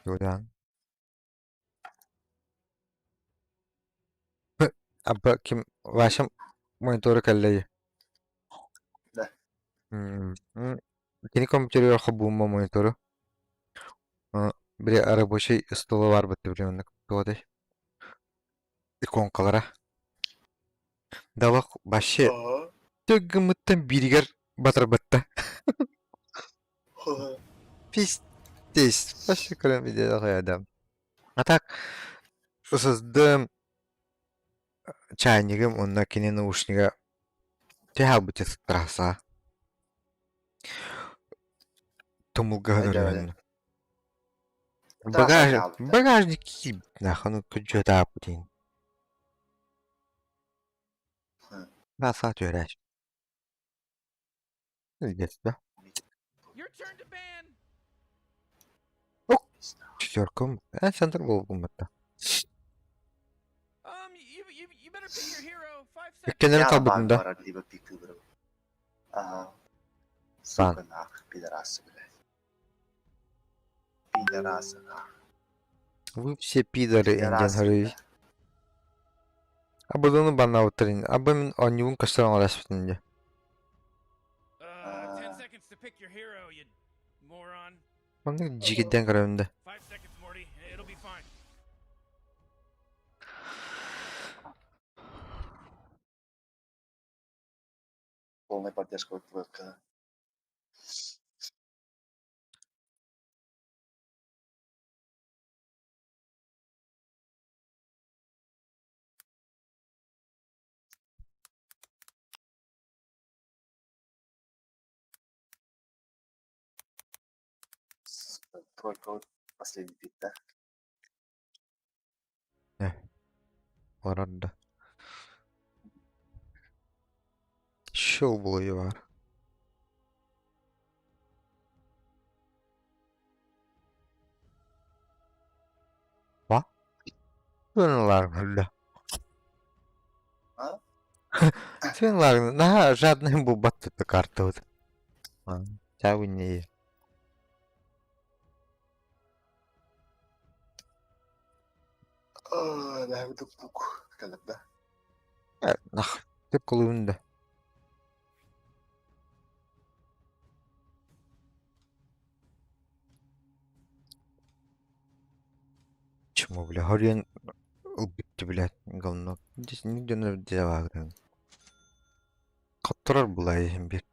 Тугудаан. Абба ким Вася монитору кэллэйи. Да. Кини компьютерыгар холбуумма монитору. Били рабочий стола баар бытты били оннук туодай иконкалара. Далах вообще гыммыттан бииригэр батарбатта. Пиздец. Вообще көрөн видео адам. А так сыздым чайнигым онно кини наушнига түһэ трасса. Тумулга көрөн. Багаж, багажник киирбит нахуй, күдьүөтааппытын. Трасса түөрээч. Илдьэстэ. Четверком. Э, центр буолбумматта. Иккеннэрин талбытым да. Ага. Сука нах, пидорасы, блядь. Пидорасы нах. Вы все пидоры, Индиан Харри. Абыдыны баннаабыттар Абы мин оонньуубун көстөр оҥороспутун дии. Маннык дьиикэйдээн көрөбүн да. Полная поддержка от ВК. Только вот последний бит, да? Олорор да. Шоу буолуо баар. Ва? Сыаналааргын А? Сыаналааргын наһаа жадный буолбат картабыт. Чабыннее. Бук кэлэр да. Нах, тек кылыын да. Чему, бля, хорен ылбытты, блядь, говно. Здесь нигде не дела. Хотторор була иһин бир.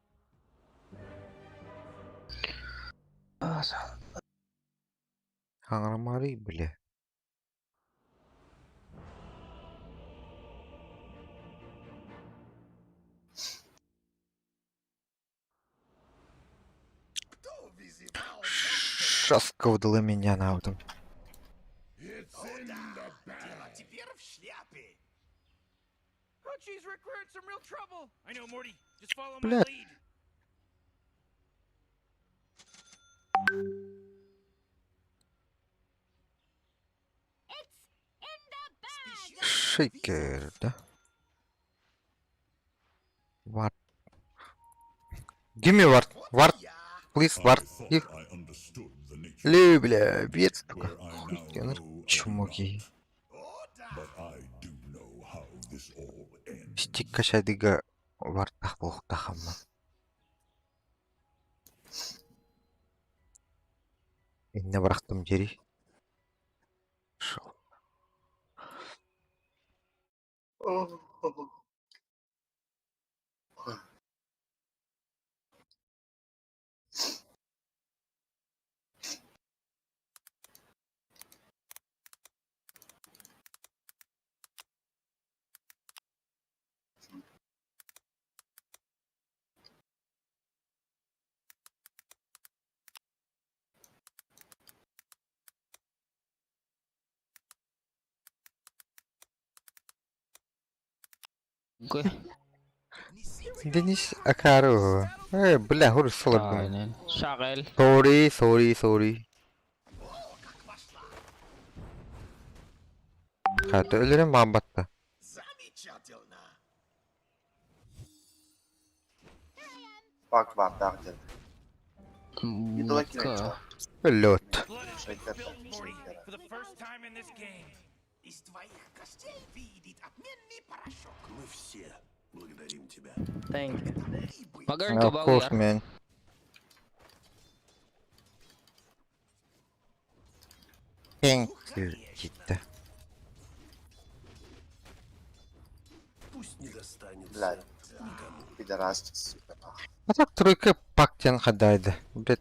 Хаҥарамаарый, бля. Жестко выдала меня на этом. Блядь. Шейкер, да? What? Give me ward. Ward. Please, ward. Give. Ле, бля, бед, сука. Хуй, чумоки. Стикка шадыга вартах буохтахамма. Иннэ бырахтым дьири. Шо. Денис Акару. Э, бля, хур солордум. Шагел. Sorry, sorry, sorry. Хата өлөрөн баамбатта. Бак бак бак диэн. Бакка. Өллөт. Шейкер, Built Morty шейкера. for the first time in this game. Из твоих костей выйдет отменный порошок. Мы все благодарим тебя. Thank you. И быть. Mag-earn ka Of ba, course, We are? man. Thank you, Gitti. Пусть не достанется Блядь. никому. Пидорас, сука, нахуй. А так тройка пак диэн хадайды. Блядь,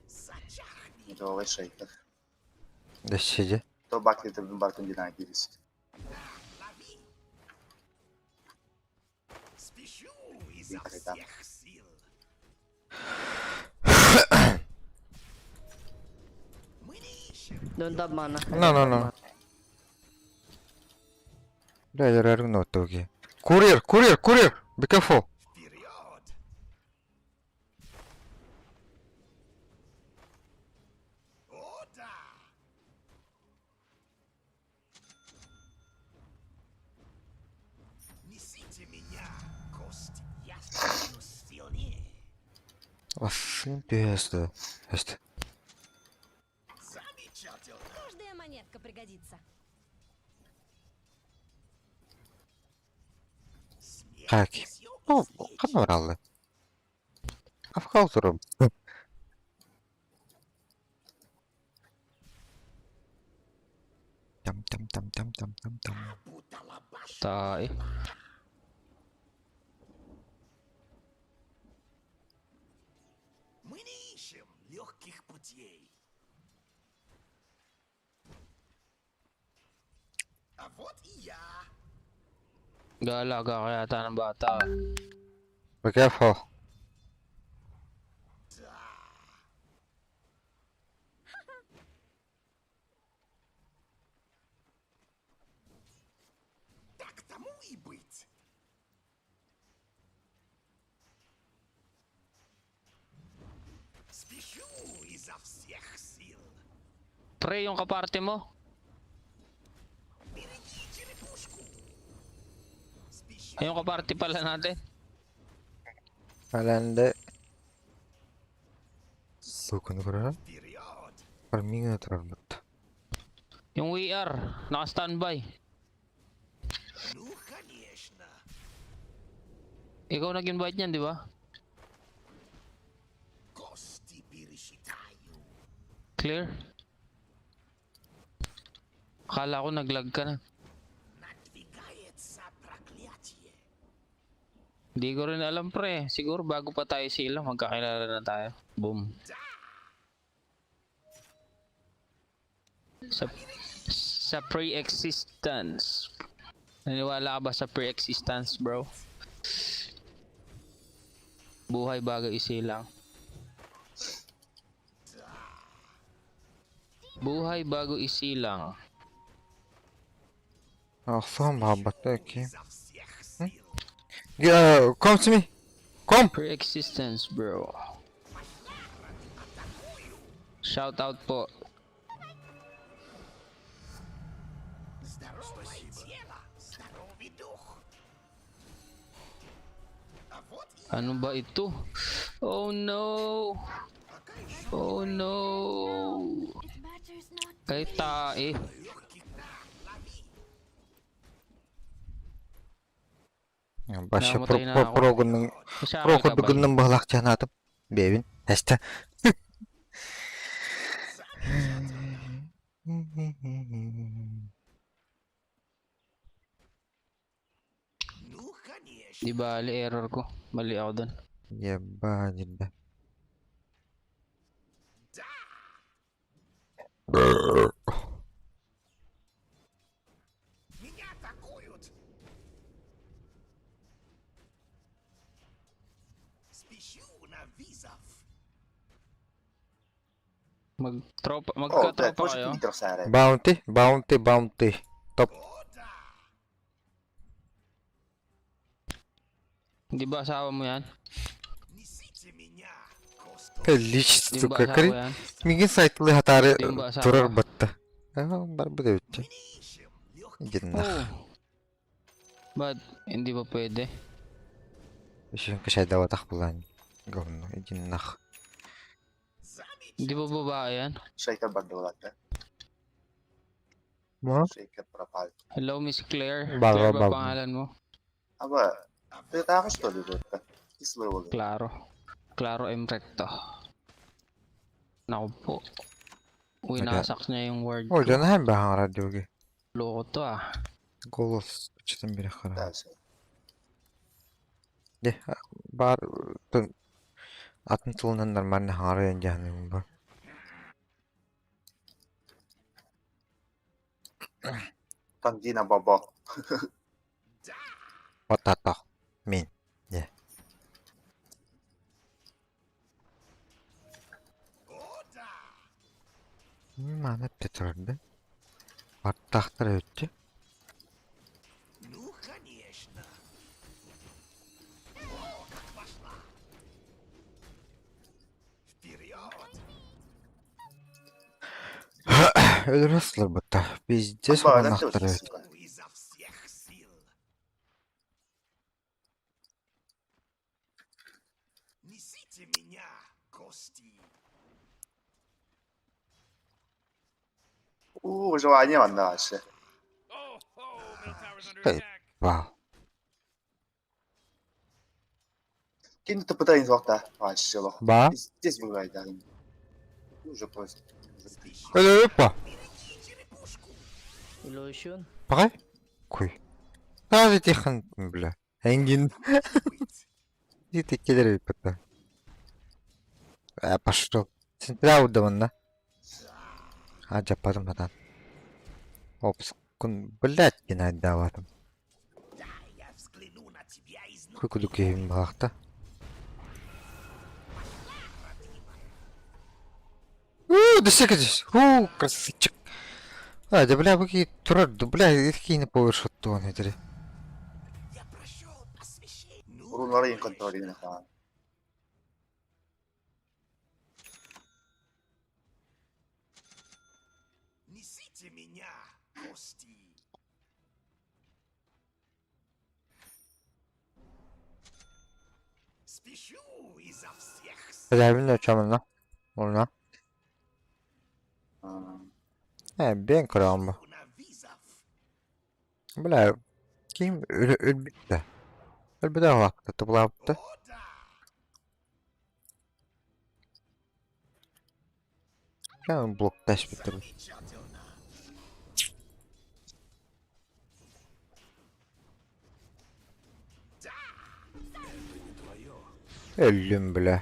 Зачахни. Медовый шейкер. да сиди. То бак ты бартон динамит. Лови. Спешу изо Никогда. всех сил. Мы не ищем. Don't have mana. I No, don't no, have no. mana. Бля, я рыгнул тоги. Курьер, курьер, курьер! Be careful! Вперед! О, да! Несите меня, кости. Я становлюсь сильнее. Ласын песда. Эсте. Замечательно. Каждая монетка пригодится. Смерть Как? съём Ну, свечи. ханна бараллы. Афкал турум. Там там там там там там там. Буталабаш. Tae. Мы не ищем легких путей. А вот и я. Galaga ka yata ng bata. Be careful. Да. Так тому и быть. Спешу изо всех сил. Pre, yung kaparte mo. Береги черепушку. Спешу. Ay, yung kaparte pala natin. Аланды. Сука, ну курара. Вперед! Фарминга турар бут. Yung we are, naka-standby. Ну, конечно. Ikaw nag-invite niyan, di ba? Кости пересчитаю. Clear? Akala ko naglag ka na. Надвигается проклятие. Hindi ko rin alam pre. Siguro bago pa tayo sila, magkakilala na tayo. Boom. Sa, sa pre-existence. Naniwala ka ba sa pre-existence, bro? Buhay bago isilang. Buhay bago isilang. Ахсан бабата ки. Изо всех сил. Yeah, come to me. Come. Pre-existence, bro. Shout out po. Здоровое тело, здоровый дух. А вот и Ano ba ito? Oh no! Oh no! It matters not. Kay tae. легкий на, лови. Баша Namatay na ako. прогуннун Kasama ka ba? прокурдугуннун баһлахчанаатым. Бэбин. Эсте. Ну, конечно. Di ba, ali error ko. Mali ako dun. Ебать, да. Меня атакуют. Спешу на вызов. Magtropa, О, блядь, magkatropa может kayo? пидор сарай. Bounty, bounty, bounty. Топ. О, да. Di ba asawa mo yan? Несите меня, кости. Лич, Di ba сука, asawa кри. yan? Мигин сайтлы хатары Di ba asawa? турар батта. Бар бу Мы не ищем легких Иди нах. Oo. Ba't hindi ba pwede? Еще кашайда ватах булан. Говно, иди нах. Hindi ba babae yan? Shaker барды булатта. Ма? Shaker пропал. Hello, Miss Claire. Bago, Claire ba bago. pangalan mo? Аба, ты так что ли это? Кислый воды. Claro. Claro M. Recto. Naku po. Winasak niya yung word Ой, ko. да наһаа баһаҥара диэги. Loko to ah. Голос читан бире хара. Да, все. Де бар тын атын тылынан нормально хаҥара диэн дьаһаныым бар. Тангина баба. Отатох. Мин. Де. Маны Петрді. Баттақтыр өтті. Ну, конечно. О, как пошла. Вперед! Өлөрөслөр бұтта. Пиздец Аба, да манақтыр ты өтті. сука. Изо всех сил. Несите меня, кости. У, выживание ванна вообще. Вау. Кинь ты пытаешь вахта. Вообще лох. Ба? Здесь бывает, да. Уже просто. Өлөрөп Черепушку. Illusion. Пағай? Куй. Тағы тихан, бля. Әңгін. Быть. Дите келер бітті. Ә, пошел. Центра удаванна. А, жаппадым атан. Опс, күн, блядь, генайдаватым. Да, я взгляну на тебя изнутри. Куй куду кейім бағақта. У, да секедес. У, красавчик. А, да бля, бұки тұрар, да бля, еркейні повер шотты оны едірі. Я прошел посвящение. Ну, Рунлары контроль ха. Несите меня, кости. Спешу изо всех сил. Әләбін өчамын на. Олна. Ә, бен көрәм бу. На визов. Бля, ким өлбүттэ. Өлбүтэ вакыты тублапты. О, да! Кәм блок таш битте. Замечательно. Өллүм бля.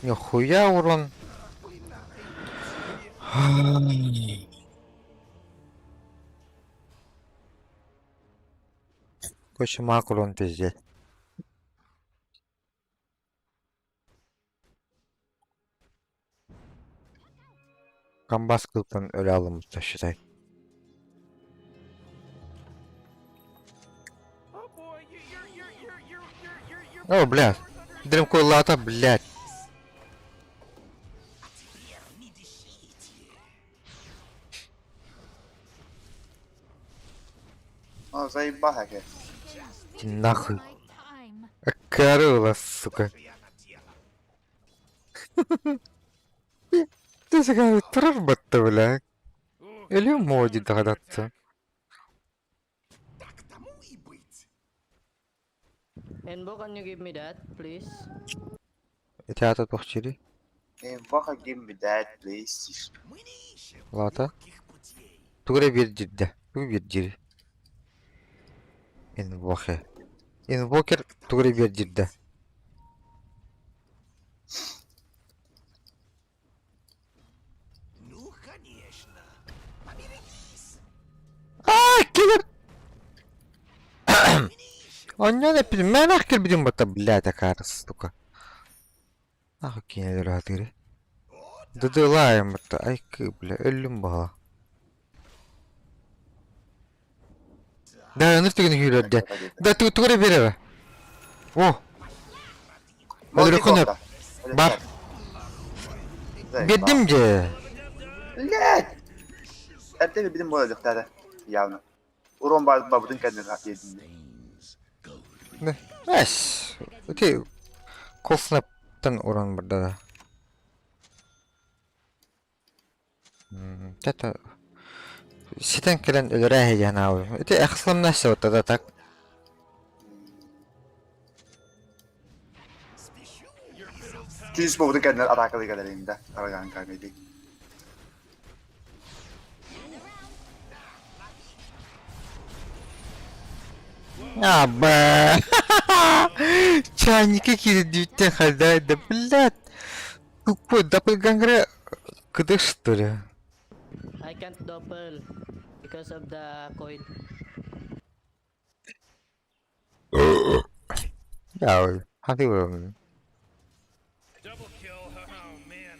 Нихуя урон. Короче, мак урон пиздец. Камбас кылтан өлө алымытта считай. О, бля. Дремко лата, блядь. А теперь не дышите. А, заебаха, ке. Иди нахуй. My time. Корова, сука. Что я наделал? Ты сага турар батта, бля. Или моди догадаться. Так тому и быть. Enbo, can you give me that, please? Театр тохчири. Баха, give me that, please. Мы не ищем Лата. легких путей. Тугре бир дирде. Тугу бир дири. Инвохе. Инвокер тугре бир дирде. Ну, конечно. Поберегись. А, киллер! Мы не ищем Онньон эппитим, мэн ах кэлбитим батта, блядь, акары, сука. Ах, кинелер атыгы. Дыдылайым батта, ай кы, бля, өллүм баҕа. Да, ыныр түгін хүйрөрдө. Да, тугура берере. О, Өлөрөхүн Бар. Бердим же. Блядь! Эртеби билим болajak Явно. Урон бар бабытын kendini yedin. Эс. Өте колсынаптан уран бар да. Это ситэн кэлэн өлөрөөһү диэн аабы. Ити эхсламнасся вот тогда так. Киис буолбутун кэннэ атаакалыы кэлэрин да арагаан камеди. А, б. Чайники киирдииттэн хайда да, блядь. Тупой доппельгангера КД что ли? I can't doppel because of the coil. Я, хаты Double kill. Oh man.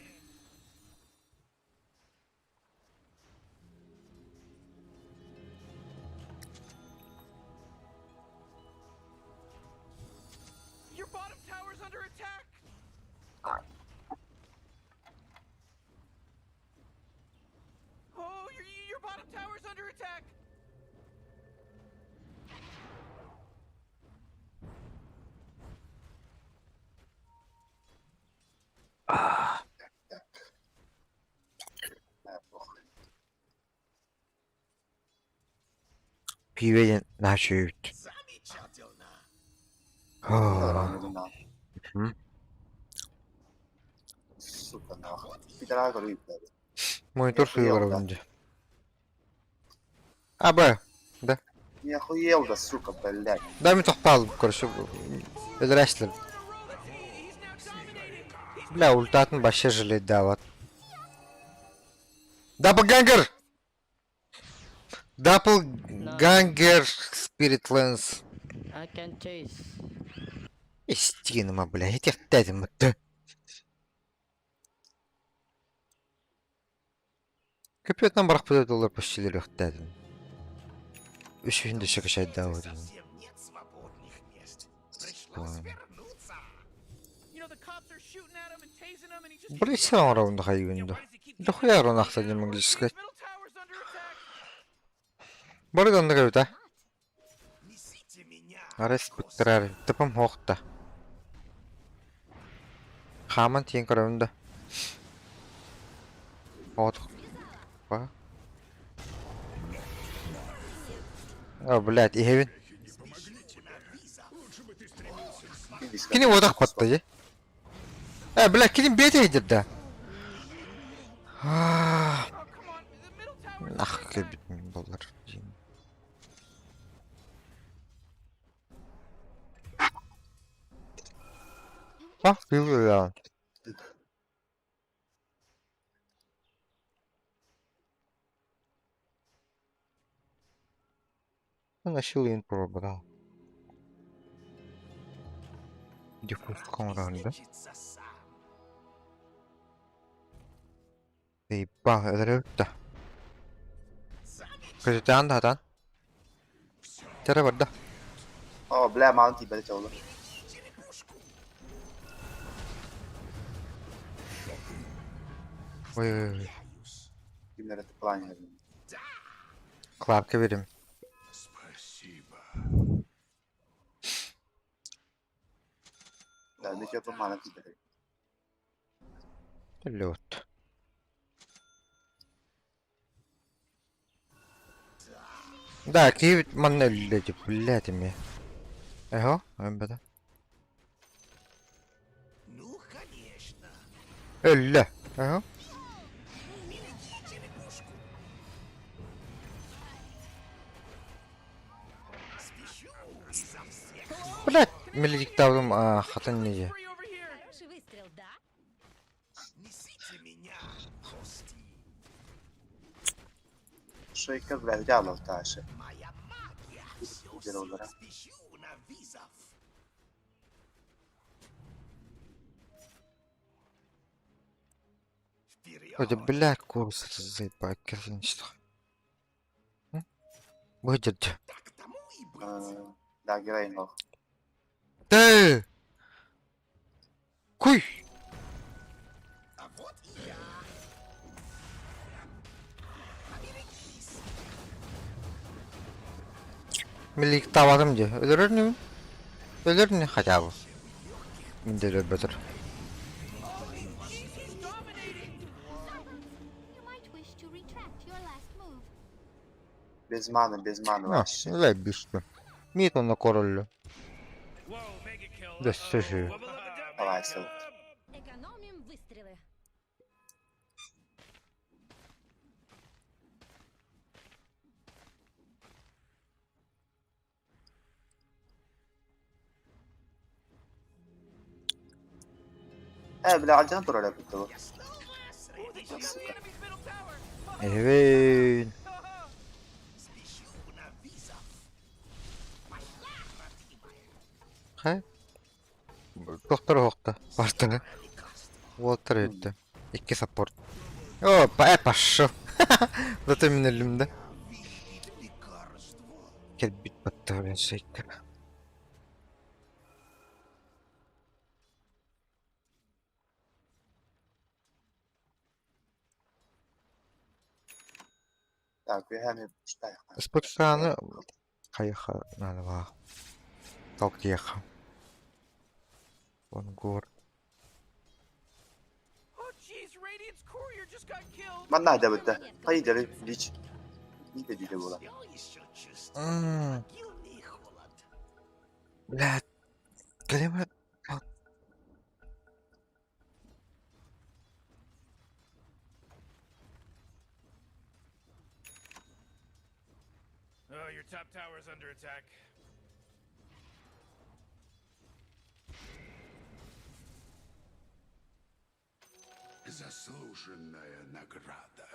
Your bottom tower's under attack. Oh, your your bottom tower's under attack. Пиво диэн наһаа үчүгэй эбит. Замечательно. М? Сука нахуй. Пидорага көрүү блядь. Монитор суйулар дьэ. А, Б. Да. Не охуел да, сука, блядь. Дай мне тохтаалым, короче, өлөрөөччүлэр. Бля, ультатын вообще жалеть да вот. Даплгангер! Даплгангер Spirit Lens. I can't chase. Истиныма, бля, этих тэтим. Көпүөтүнэн барахпыт доллар почти өлүөхтээтим. Үсүһүн да сөкөчөйдөөх Совсем нет свободных мест. Пришлось вернуться. You know the cops are shooting at him and tasing him and he just keeps Блин, оҥоробун да хайыыбын да. Дохуя оронахта не могу сказать. Middle tower's under attack. Бары да оннук эбит а. Несите меня. Арес быктарар. Тыпым хуохта. Хааман тиийэн көрөбүн да. От. Ба. О, блядь, иһэбин. Кини уотах батта дии. Э, блядь, кини бэйэтэ иһдир да. Oh, come on. The middle tower's under Ах, attack. кэлбит буоллар. А, бля. Нашил пробрал. Диффуз да? Излечиться сам. Заебал, өлөрөбүт да. Көтүтээн да хатан. Тере барда. О, бля, маан тиийбэтэ чолу. Ой, ой, ой. Кимнэр это плане. Клапка берем. Спасибо. Да, ничего по маан тиийбэтэ. Лед. Да, киевит манна өллө блядь эми. Эхо, өмбөтө. Ну, конечно. Өллө. Эхо. Берегите лягушку. Спешу изо всех. Блядь, меледиктабым хатын неже. Free over here. Хороший выстрел, да? Несите меня, кости. Шейка, блядь, дьявол дальше. Моя магия все Дело, Спешу на вызов. Вперед! Ой, бля, курс заебать, что. Выйдет. Так тому и быть. Да, героин лох. Ты! Куй! А вот и я. Поберегись. Меликтабатым де. Өлөрөр не? Өлөр не хотя бы. Мен де өлөр You might wish to Без маны, без маны А, вообще. заебись. Мид он на королю. Да слушай. Давай, сыл. Экономим выстрелы. Э, бля, алдьан турар эбит дуо? Сука. Эвейн. Хэ? Доктор оһохто. Бартана. Уолтар өттө. Икки саппорт. О, э, пошел. Зато мин өллүм да. Кэлбит баттаҕын шейкер. Так, үөһэ пустаайха. Спортсаны хайыха наадалаах. Толкиэха. Онгор. Манна айдабытта. Хайдары лич. Биитэ диде буолар. Блядь. Кэлим Oh, your top tower's under attack. Заслуженная награда.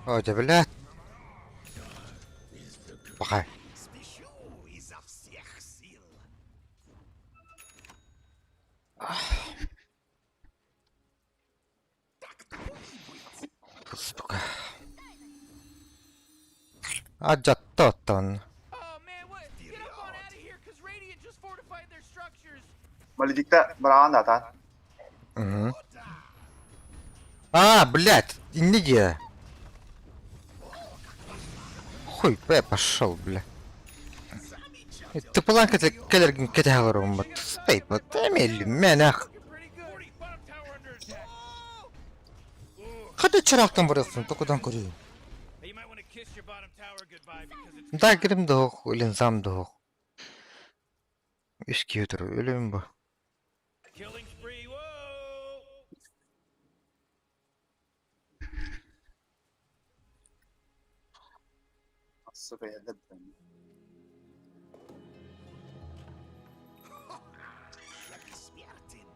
О, да блядь. Пахай. Спешу изо всех сил. Сука. Адьатта оттон. Маледикта быраҕан да атаан. Угу. А, блядь, инне диэ. Хуй, бля, пошел, бля. Тыпылаан кэлэргин кэтэһэ олоробун Стой, вот мэнэх. Хата чыраахтан барыахсын, токудан көрүү. Да, кирим да линзам да Үс киһи турар, өлөм бу. Сука, я да. Я бессмертен.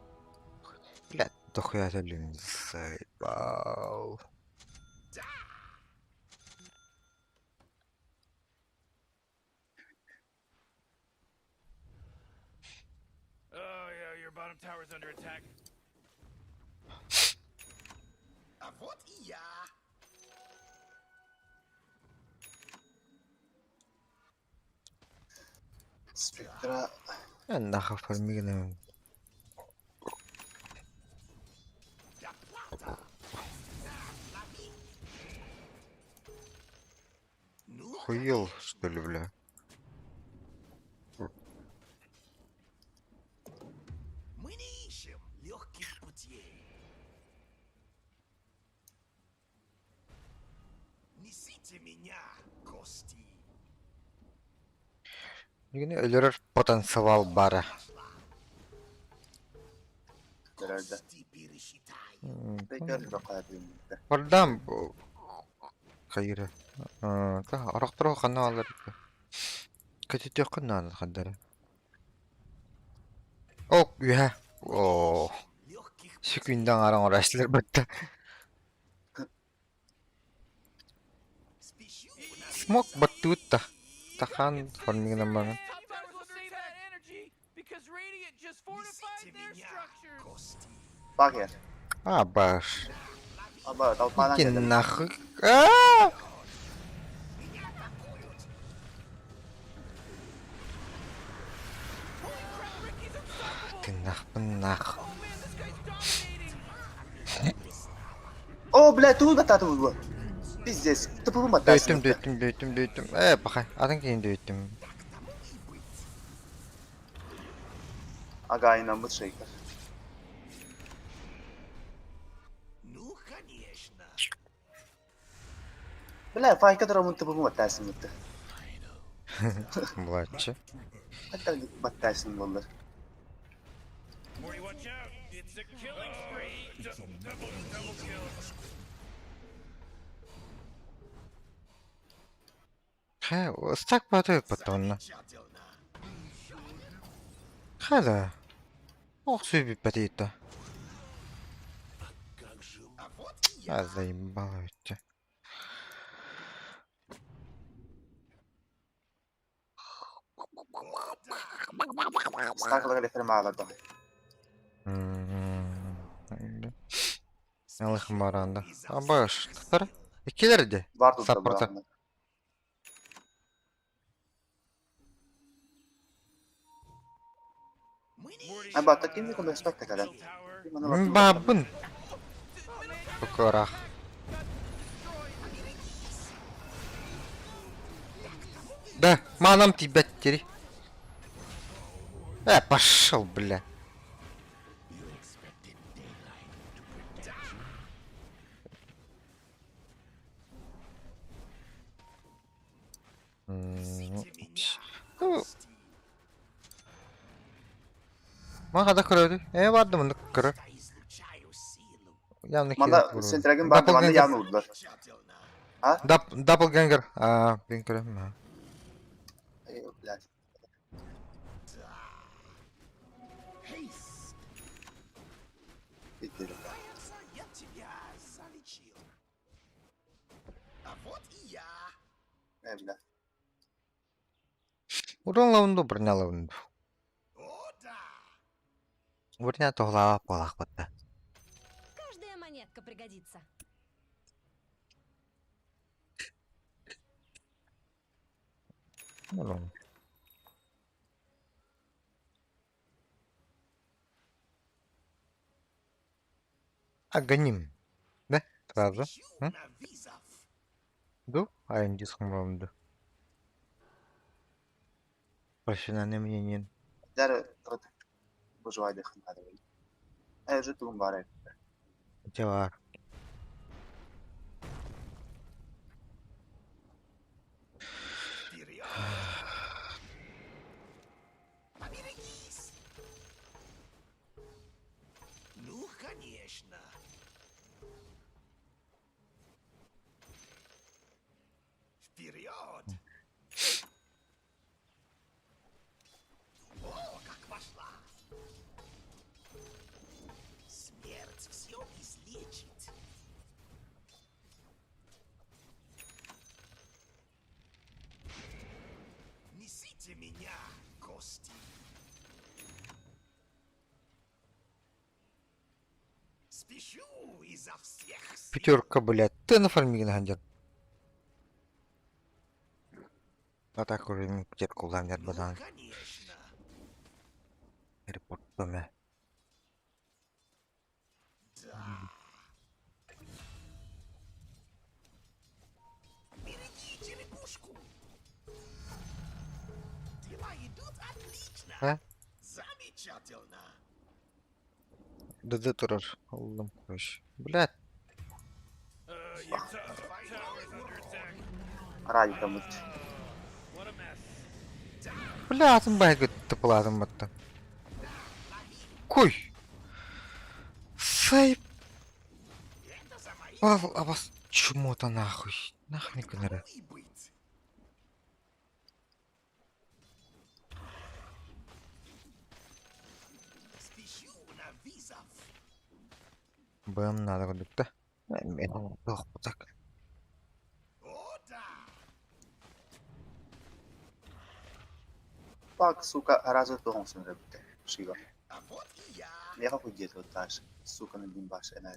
Блядь, дохуя өлөм. Заебал. Oh, yeah, your bottom tower's under attack. А вот и я. Спектра. Нахуй фармигнем. Хуел, что ли, бля? Мы не ищем легких путей. Несите меня, кости. Билигин өлөрөр потенциал баара. Көрөрдө. Кости пересчитай. Бекер бакаатын. Бардам хайыра. Та арахтар ханна алар. Кэтитиэххин наада хандара. Ок, үһэ. Оо. Легких Сүкүндэн аран орашлар бытта. спешу на Смок баттыытта. Тахан фармигынан баран. Несите меня, кости. Багер. А, баш. Аба, толпанан Иди кэлэр. нахуй. А! Меня атакуют. Ты нахуй нах. О, блядь, тугу баттааты бу. Пиздец. Тупу баттаасы. Дөйтүм, дөйтүм, дөйтүм, дөйтүм. Э, бахай. Атын кийин дөйтүм. Агайнаммыт шейкер. Ну, конечно. Бля, Вайка драмын тыбымы баттайсың бітті. Булааччы. Hatta баттайсың боллар. Morty, watch out! It's a killing spree! Double, double kill. Хэ, стак баатыр баттаҕына. Замечательно. Хэ да. Ох сүүбүппэт иитта. Как же... А вот и я. А заебало ведь. Стакалар электр мааларда. Алых баранда. Абаш, тахтар. Иккилэр де. Бар тут Саппорта. Абатта ким көмөспөк кэлэн. Бабын. Кукурах. Да, манам тебя теперь. Пошел, бля. Ну, Мага да көрөдү. Э барды мында көрө. Излучаю силу. Явно Манда сентреген барды, манда явно урдулар. Замечательно. Doppelganger. Аа, мен көрөм. Эй, блядь. Хейст. Иттирим. Кажется, я тебя залечил. А вот и я. Э, блядь. Урон лавынду, броня лавынду. О, да. Броня тоғлаға полақ батта. Каждая монетка пригодится. Урон. Аганим. Да? Правда? Спешу М? на вызов. Ду? Айым диском лавынду. Профессиональное мнение. Дәрі тұрды. Бұжуайды хынтады. Э, жутугум бар. Дела. Вперед. Поберегись. Ну, конечно. Вперед! О, как вошла! Смерть все излечит. Несите меня, кости. Спешу изо всех сил. Пятерка, блядь. Ты на фармиге находил. А так уже не пятерку улам Ну, бадан. конечно. Репорт доме. Да. Береги черепушку. Дела идут отлично. А? Замечательно. ДД турар. Аллам короче. Блядь. Your top tower's under attack. Радикамыт. What a mess. Бля, атын байгы тыпылатын батта. Кой. Сай. Это за мои Пал, а вас чмо-то нахуй. Нахуй не кыныры. и быть. Спешу на вызов. Бэм надо кудукта. Мен так. О, да. Пак, сука, разы тоғыңсын рәбітті. Шига. А вот и я. Меха хуйдет вот таш. Сука, на баш, она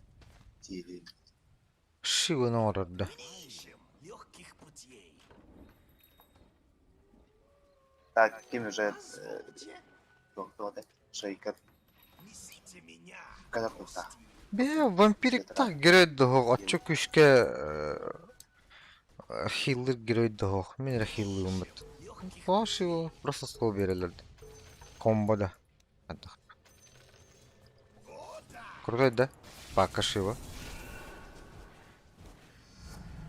тири. Шивы нородда. Мы ищем легких путей. Так, кем уже Позвольте, шейкер. несите меня. Когда куста. кости. Бе, вампирик так герой дохох. Отчо күшке хиллер герой дохох. Мен хиллер умыт. Легких Шивы просто слово берелерді. Комбода. Крутой, да? Пока Шива.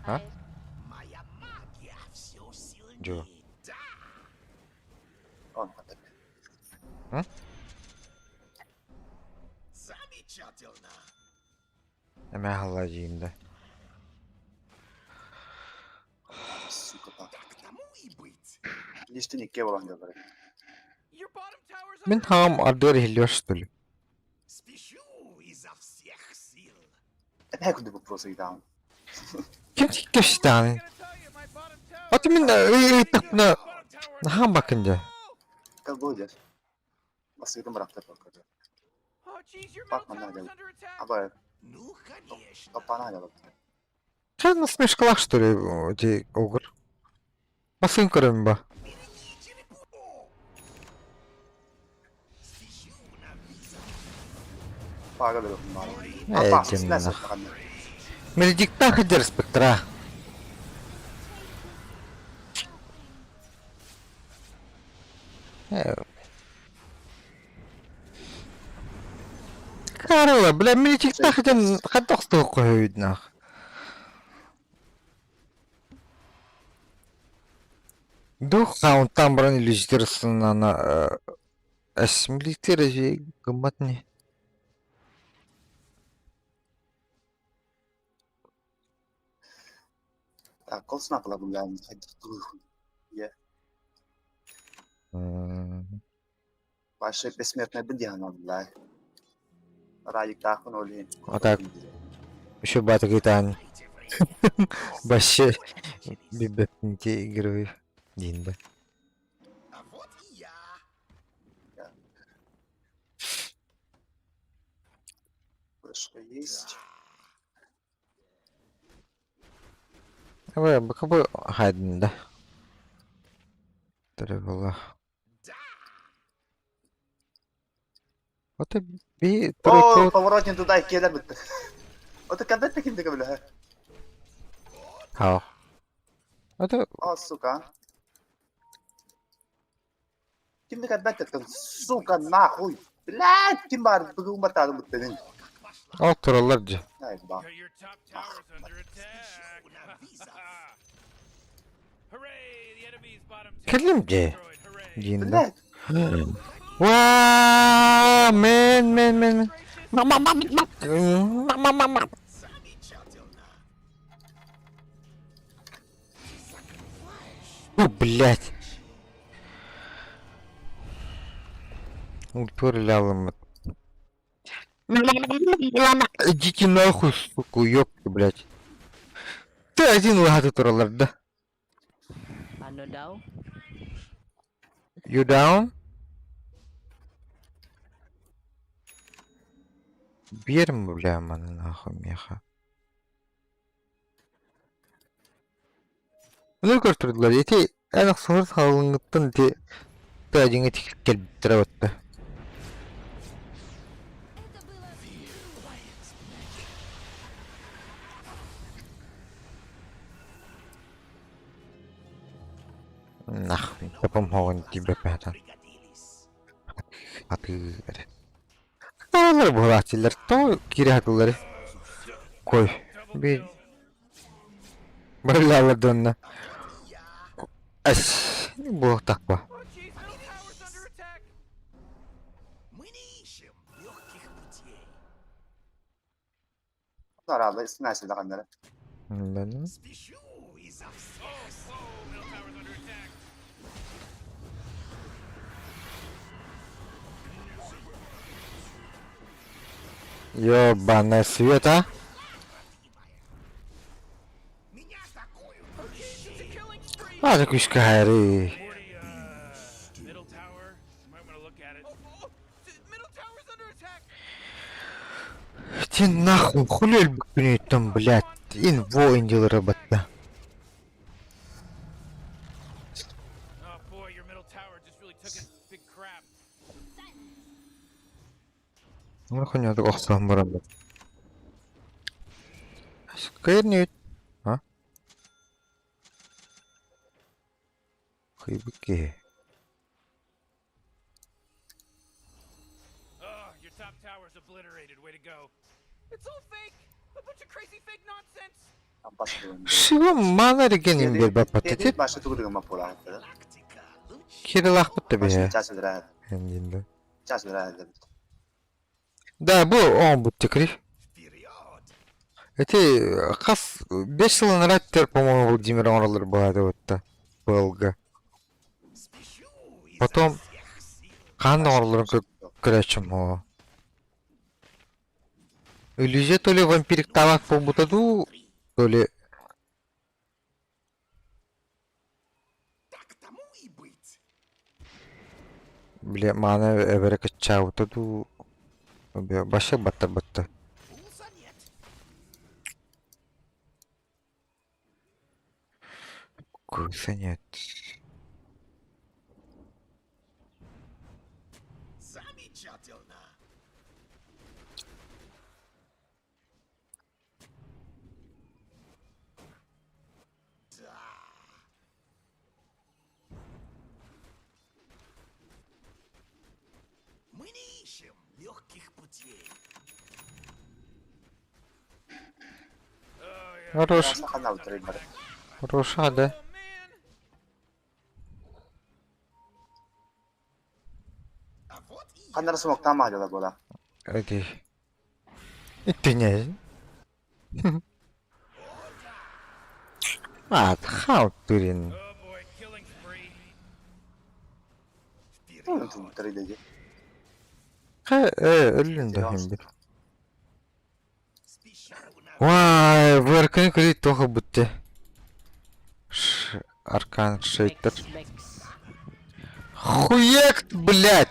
А? Моя магия все сильнее. Дьо. Он хатар. М? Замечательно. Эмэ халладьыйым да. Сука, па. Так тому и быть. Лишти никке болан дьаллар. Your bottom tower's Мин under хаҕам ардыгар иһиллиэх что ли? Спешу изо всех сил. Эбээ курдук вопрос ыйдаҕын. Ким кэпсэтэҕиний? gonna tell you, my bottom tower. Аты мин ыйыттахпына Bottom tower. наһаа бакын дьэ. Колбодер. Басыгын бырахтар бакыр. Oh jeez, your middle Пак манна tower's дьал. under attack. Аба Ну, конечно. топпана дьал. Чэ насмешкалаах что ли ити огр? Басын көрөм ба? Береги черепуху. Спешу на вызов. Пага берем баар. Ээ, Апа, дьэ, снес нах. даҕаны. Мелдиктаах дьэр спектра. Э. Карла, бля, мелдиктаах дьэн хайдах туоххуйднаах. Дух хаунтан баран иллюзитерсынана эс милитер гыммат не. Так, кол снапла булаан хайдах тугуй. Ваше бессмертное бдиана булаа. Радиктаахпын ол иһин. А так. Еще батагитан. Дайте время. Вообще бибетники игры. Дин да. А вот и я. Что есть? Давай, бакабы хайден да. Треба. Вот и би О, тройку. поворотник туда келер битти. Ото кадет таким деге биле. Хау. Это О, сука. Ким де кадет таким, сука, нахуй. Блядь, ким бар бүгүн батадым биттин. ол тураллар же. Ай, ба. Your top tower's under attack. Спешу на вызов. Hooray! The enemy's bottom tower Кэлим же. destroyed. Hooray! Дин да. Блядь. Ва, мен мен мен мен. Мама мама мама мама мама. Замечательно. О, блядь. Ультурлялым. Идите нахуй, сука, ёпты, блядь. Ты один лагаты туралар, да? Ano daw? You down? Берм, бля, маны нахуй, меха. Ну, көртүрдүлэр. Ити эн охсуһар салгыҥҥыттан ити тыадьыҥҥа тиккэл кэлбиттэрэ батта. Это было Нахуй, тапам хоҕун тиийбэппин хатан. Пригодились. Атыы эрэ. Аалар буолааччылар тоҕо киирэ сатыылларый? Кой, би барылаалар донна. Эс, буолтахпа. Oh jeez, middle tower's under attack. Мы не ищем легких путей. Аралы снес даганнары. Лэн. Спешу изо всех сил. Oh, middle tower's under attack. Ёбаная света. Меня атакуют. Oh jeez, it's a killing spree. А, такушка хайры. Morty, middle tower. You might want to look at it. Oh, oh, middle tower's under attack. Ти нахуй, хули элбикпиний там, блядь. Инво индилары батта. Oh boy, your middle tower just really took a big crap. Ну, хуйня, так охсаан баран. Кайрни А? Хайбыке. Шива мана регенин биэрбэппит Кириллаахпыт да биһэ. Да, бу оҥорбут тикри. Ити хас 5 сыл анараа өттүгэр, по-моему, Владимир оҥороллор быһаатыбытта быылга. Потом хаһан да оҥороллорун көрөөччүм оо. Иллюзия то ли вампириктаабат буолбута дуу, то ли Били мааны эбэрэ кыччаабыта дуу, вообще баттарбатта. Курса нет. Мы не ищем легких путей. Хорош. Хороша, да? Ханнара смоктаан маһдьала буола. Эти. Итинэ. А, халтурин. Өллүн да иһин бит. Вай, выркын көрүй тоха бүтте. Аркан шейтер. Хуек, блядь!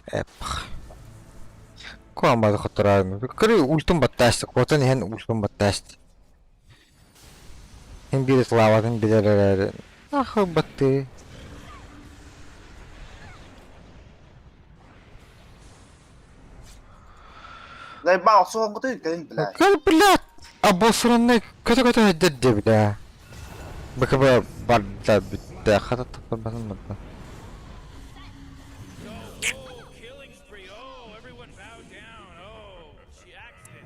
Эпх. Куамбады хоттораарын. Көрү ультун баттаасты. Куотан иһэн ультун баттаасты. Һин биир славатын билэр эрээри. Ах, баттыы. Заебал, охсуһуҥҥутуй кэлин блядь. Кэл, блядь! Обосранный көтө-көтө сылдьар диэбитэ. БКБ барда бүттэ. Хата таппарбатын барда.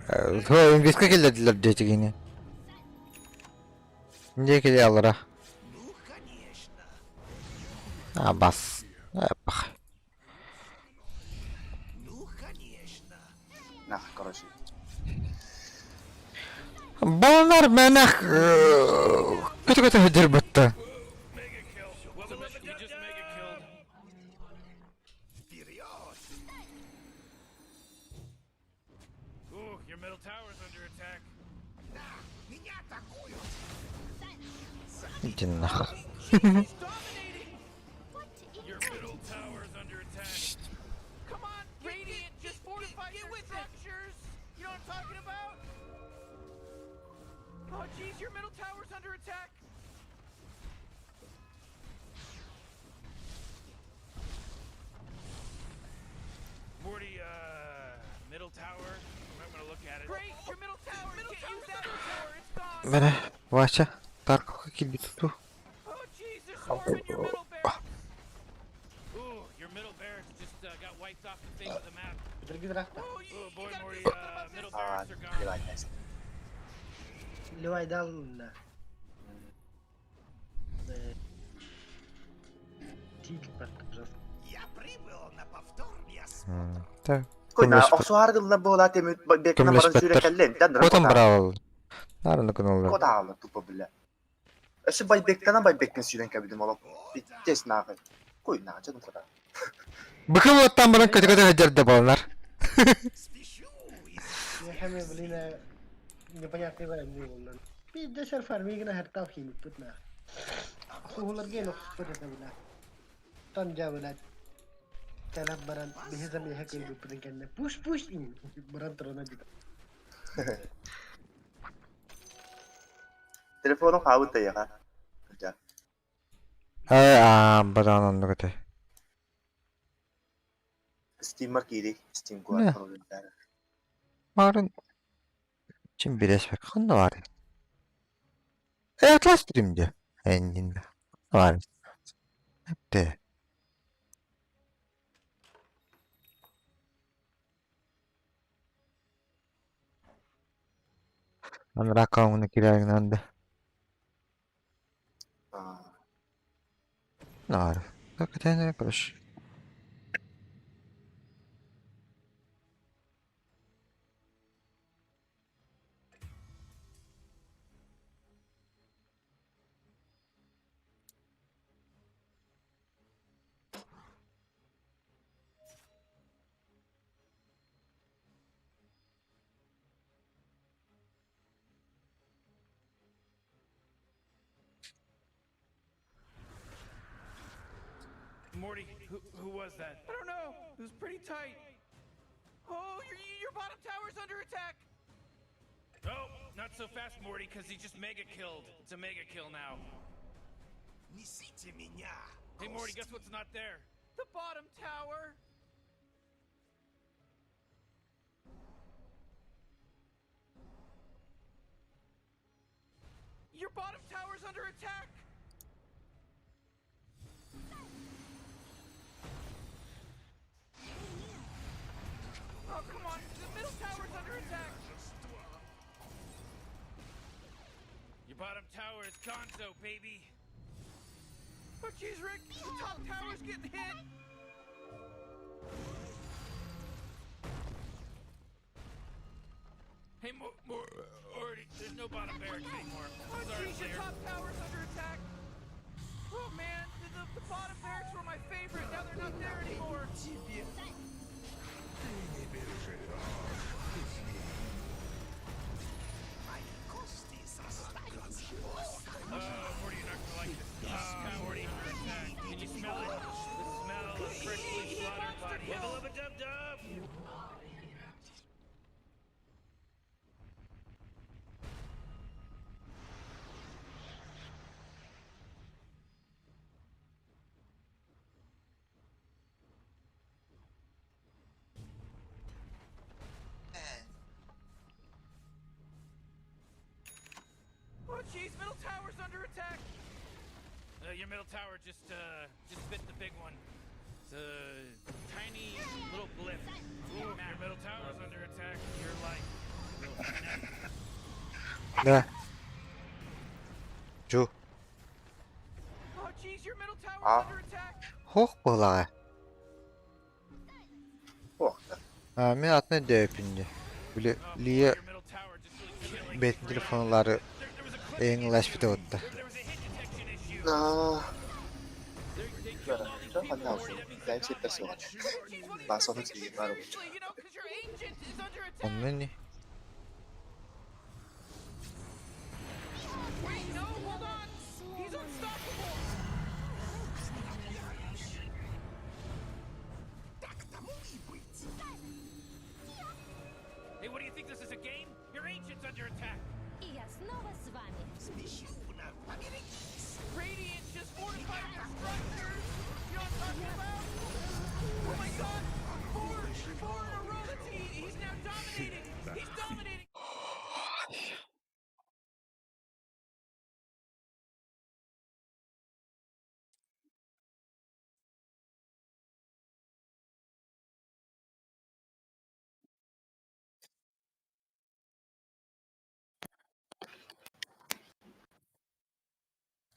Инвестка киллэрдилэр диэтигини. Дии кили аллара. А, бас. Эпах. Нах, короче. Баланар мэнэх көтө-көтө сылдьар бытта. Иди нахуй. Бэрэ, Вася, Тарковка киирбит туту. Аа, плевать, Ливайдална. Я прибыл на повторный осмотр. Так. Койна, охсуһар гылла буолаа темит бекна баран сүүрэ кэллин. Котон браал. Нарны кыналлар. Котаалы тупо бля. Өссө байбектана байбеккен сүүрэн кэбидим олох. Пиздец нахуй. Куйна, чын кота. Быкыл оттан баран көтө-көтө сылдьар да баланар. Непонятный вариант был. Пиздец фармигна хертав химик на. Суһуларга охспут этэ била. Тон дьэ била кэлэн баран биһи замеһа кэлбиппитин кэннэ пуш пуш баран турана дии. Телефону хаабыт да яха. Ээ аа бадаан оннук этэ. Steam'ар киири, Steam куар. Марын чин билэспэккэ ханна баарый? Ээ атлас дим дии эйиҥин баар эптээ Анараа аккауҥҥа киирээриҥ да Наар. Как это короче. Morty, who, who was that? I don't know. It was pretty tight. Oh, your, your bottom tower's under attack. Oh, not so fast, Morty, because he just mega killed. It's a mega kill now. Несите меня! Hey, Morty, guess what's not there? The bottom tower. Your bottom tower's under attack. Oh, come on. The middle tower's under attack. Your bottom tower is gonzo, baby. Oh, jeez, Rick. The top tower's getting hit. Hey, Mo- Mo- Morty, there's no bottom barracks anymore. Oh, jeez, your top tower's under attack. Oh, man, the, the, the bottom barracks were my favorite. Now they're not there anymore. Тебе! Ты не переживешь. Мои кости срастаются. Oh, Morty, you're not gonna like this. Ah, Morty, under attack. Can you smell it? The smell of freshly slaughtered bodies. Wubba lubba dub dub! Oh jeez, middle tower's under attack. Your middle tower just bit the big one. It's a tiny little blip. Ooh, your middle tower's under attack. Your life will snap. Да. Жу. Oh jeez, your middle tower's А. under attack. Хох буолаҕа. Ох, А, мин атын өйдөөбүппүн дии. Били Oh, Лия your middle tower just really killing бэйэтин spree. телефонлары There was a clipping эйиҥ issue. отта. There was a hit detection issue. Аа, They killed all these people, Morty. That means they're Дай gone все by now. персонаж. Басов тебе пару. Seriously, you know, 'cause your ancient is under attack. Онно ини. Wait, no, hold on. He's unstoppable. Так тому и быть. Hey, what do you think this is a game? Your ancient's under attack. И я снова с вами. Спешу на поберегись. Radiant just fortified their structures. You know what I'm talking about? Oh my god! Four, four in a row. That's, he's now dominating. He's dominating.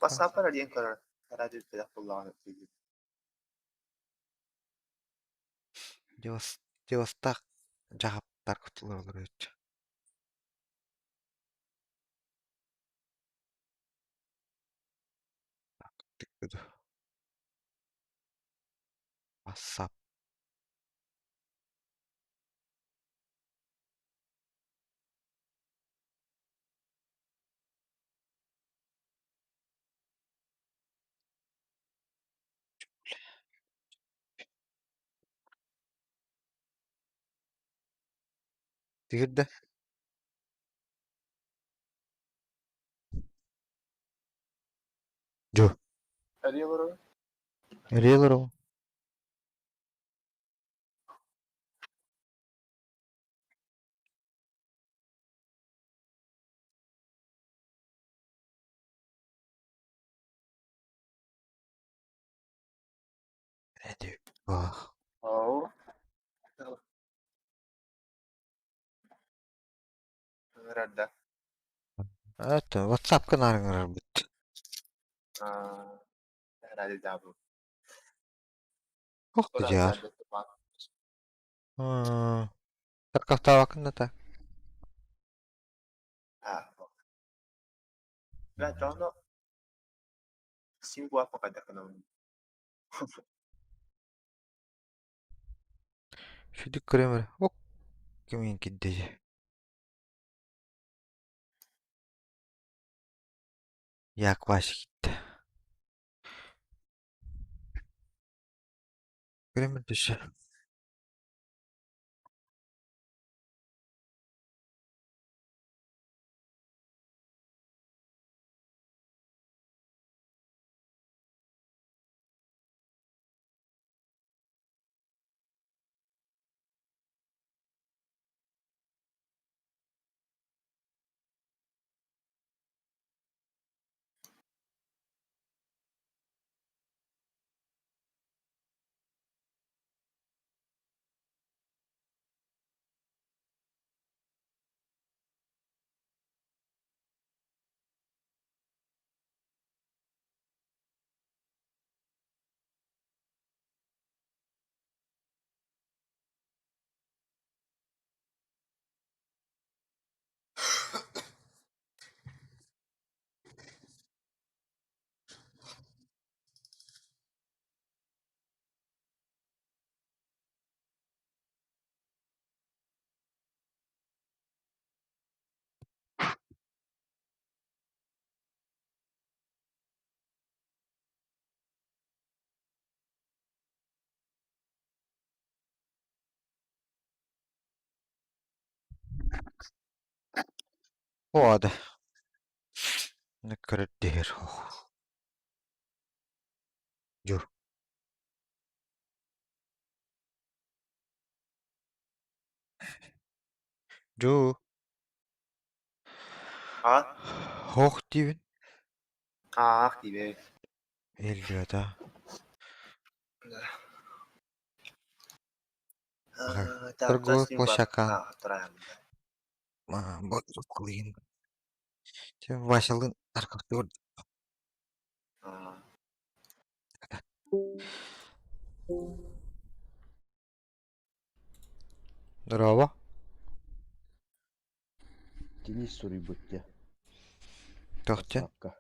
WhatsApp-ар диэн көрөр, ради бэлэх буллаҕына тиийбит. Девастаах дьаһаптар кутулар үчү. WhatsApp. Тигирдэ. Дьу. Эрийэ олорор. Эрийэ олоробун. Ne diyor? Ah. Оо. Ыҥырар да? Это WhatsApp-ка наар ыҥырарбыт. Аа, ради дабы. Ох дьаар. Таркахтаабаккын да так. Аа. Бля, дьоно син буапа хайдах гынабын. Сүдүк көрөм эрэ. Ок кимиин кирдэ Якваш gitti. Көрөм dışı. Оада. Көрдер. Жур. Жу. А? Хох диибин. Аах диибэ. Эллиота. Торговый площадка. Клин. Васялын аркахтыр. Здорово. Денис суруйбут дии. Тохтен. Ватсапка.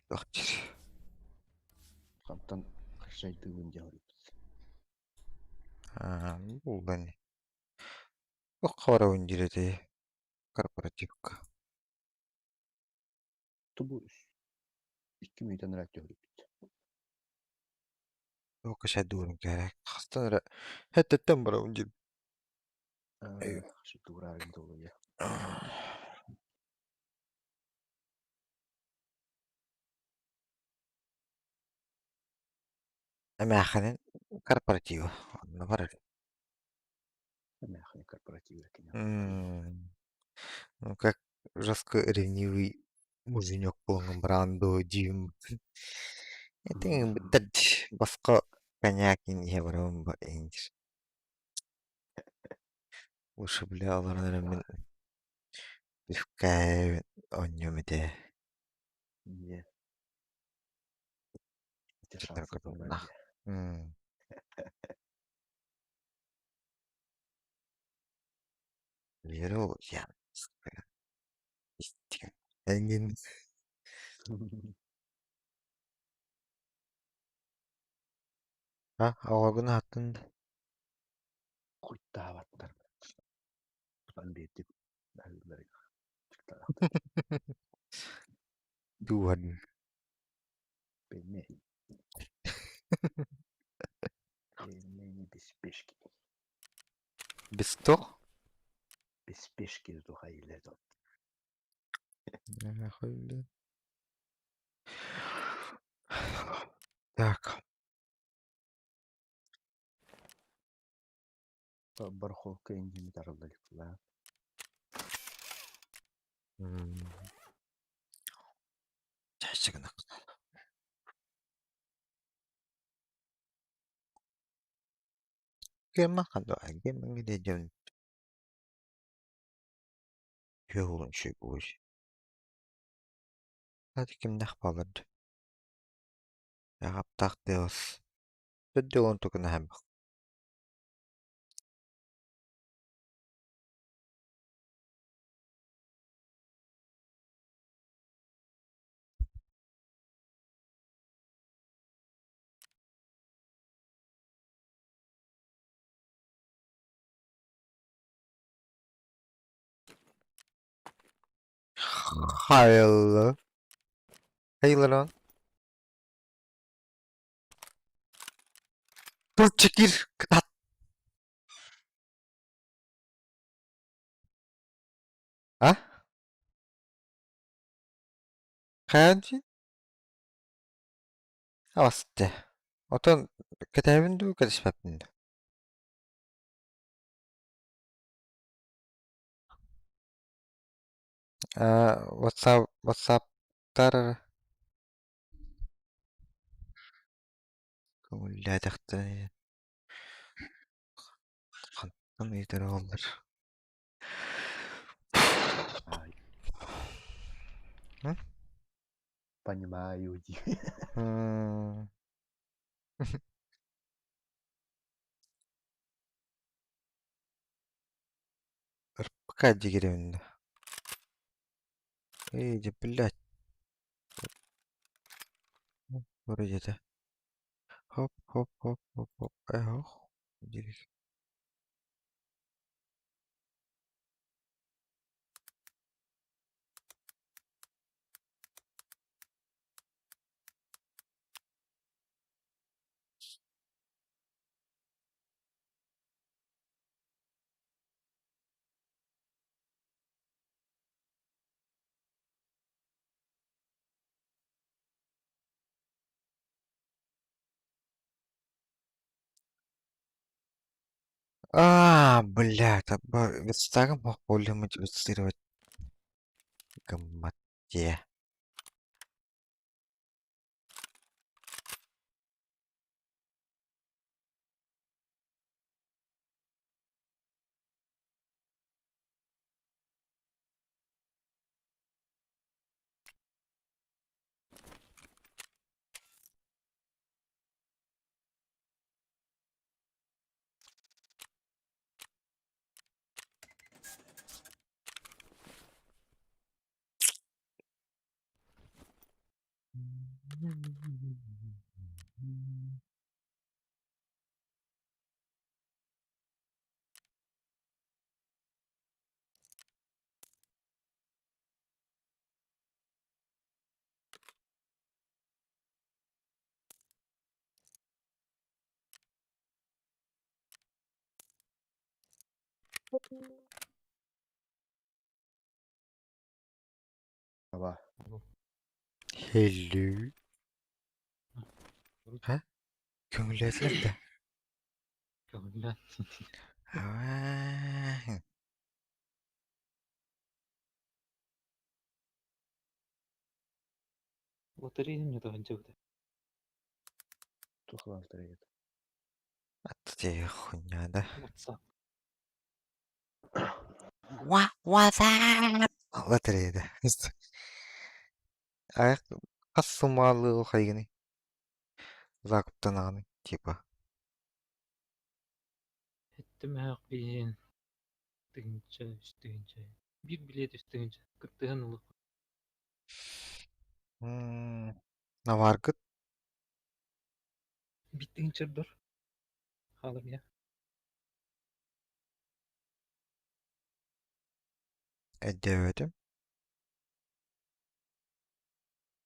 Тохтер. Хантан хашайдыыбын диэн суруйбут. Аа, булган. Хара дире корпоративка. Тубу 2 мүнүүтэн ыраат суруйбут. Тока шадуурун керек. Хастан хеттеттен бара унжир. Хашайдыураарын долуйа. Эмээхинин корпоратива. Онно барар. Эмээхин корпоратив кини. Ну как жестко ревнивый муженек полным брандо дим. Это битад баска коньякин я барам ба инж. Лучше бля аларнары мен пивка онньом ите. Не. Ити Читар шансы кытынна. Веру я. Энгин. А, оҕоҕун аттын Куттаабаттар. Тутан биэрдим. дууһан. Пельмени. Пельмени без спешки. Без тох? Без спешки тухайылар. Так. Барахолка индими тарылдалыктылар. Чашыгына. Кимнээх буолар Аҕаптаах тыас төрдү тугун Hello. Hey lan. Dur çekil. Kıtat. А? Хайа Авасты. Отон кэтэһэбин дуу, кэтэспэппин дуу? WhatsApp, WhatsApp-тар көҥүллээтэхтэринэ хантан ыйытар буоллар. Ай, М? понимаю дии. М. РПК дигирэбин да. Эй, дьэ, блядь. Вроде это. Хоп, хоп, хоп, хоп, хоп. Эх, дири. А, блядь, верстагом мог более модифицировать гаммате. Аба. Hello. Ha? Көҥүллээтилэр да? Көҥүллээн. Аа. Лотерея не туһанчыбыта. Туох лотерея? Аты хуйня, да? WhatsApp. Ва, WhatsApp. Лотерея, да. Аяк хас суммалыы хайгыный? Закуптанаҕыный, типа. Эттимээх биһин тыһыынча, үс тыһыынча. Биир билиэт үс тыһыынча. Кыттыһан ылыах. Наваргыт? Биир тыһыынча ордор. Хаалар я. Өйдөөбөтүм.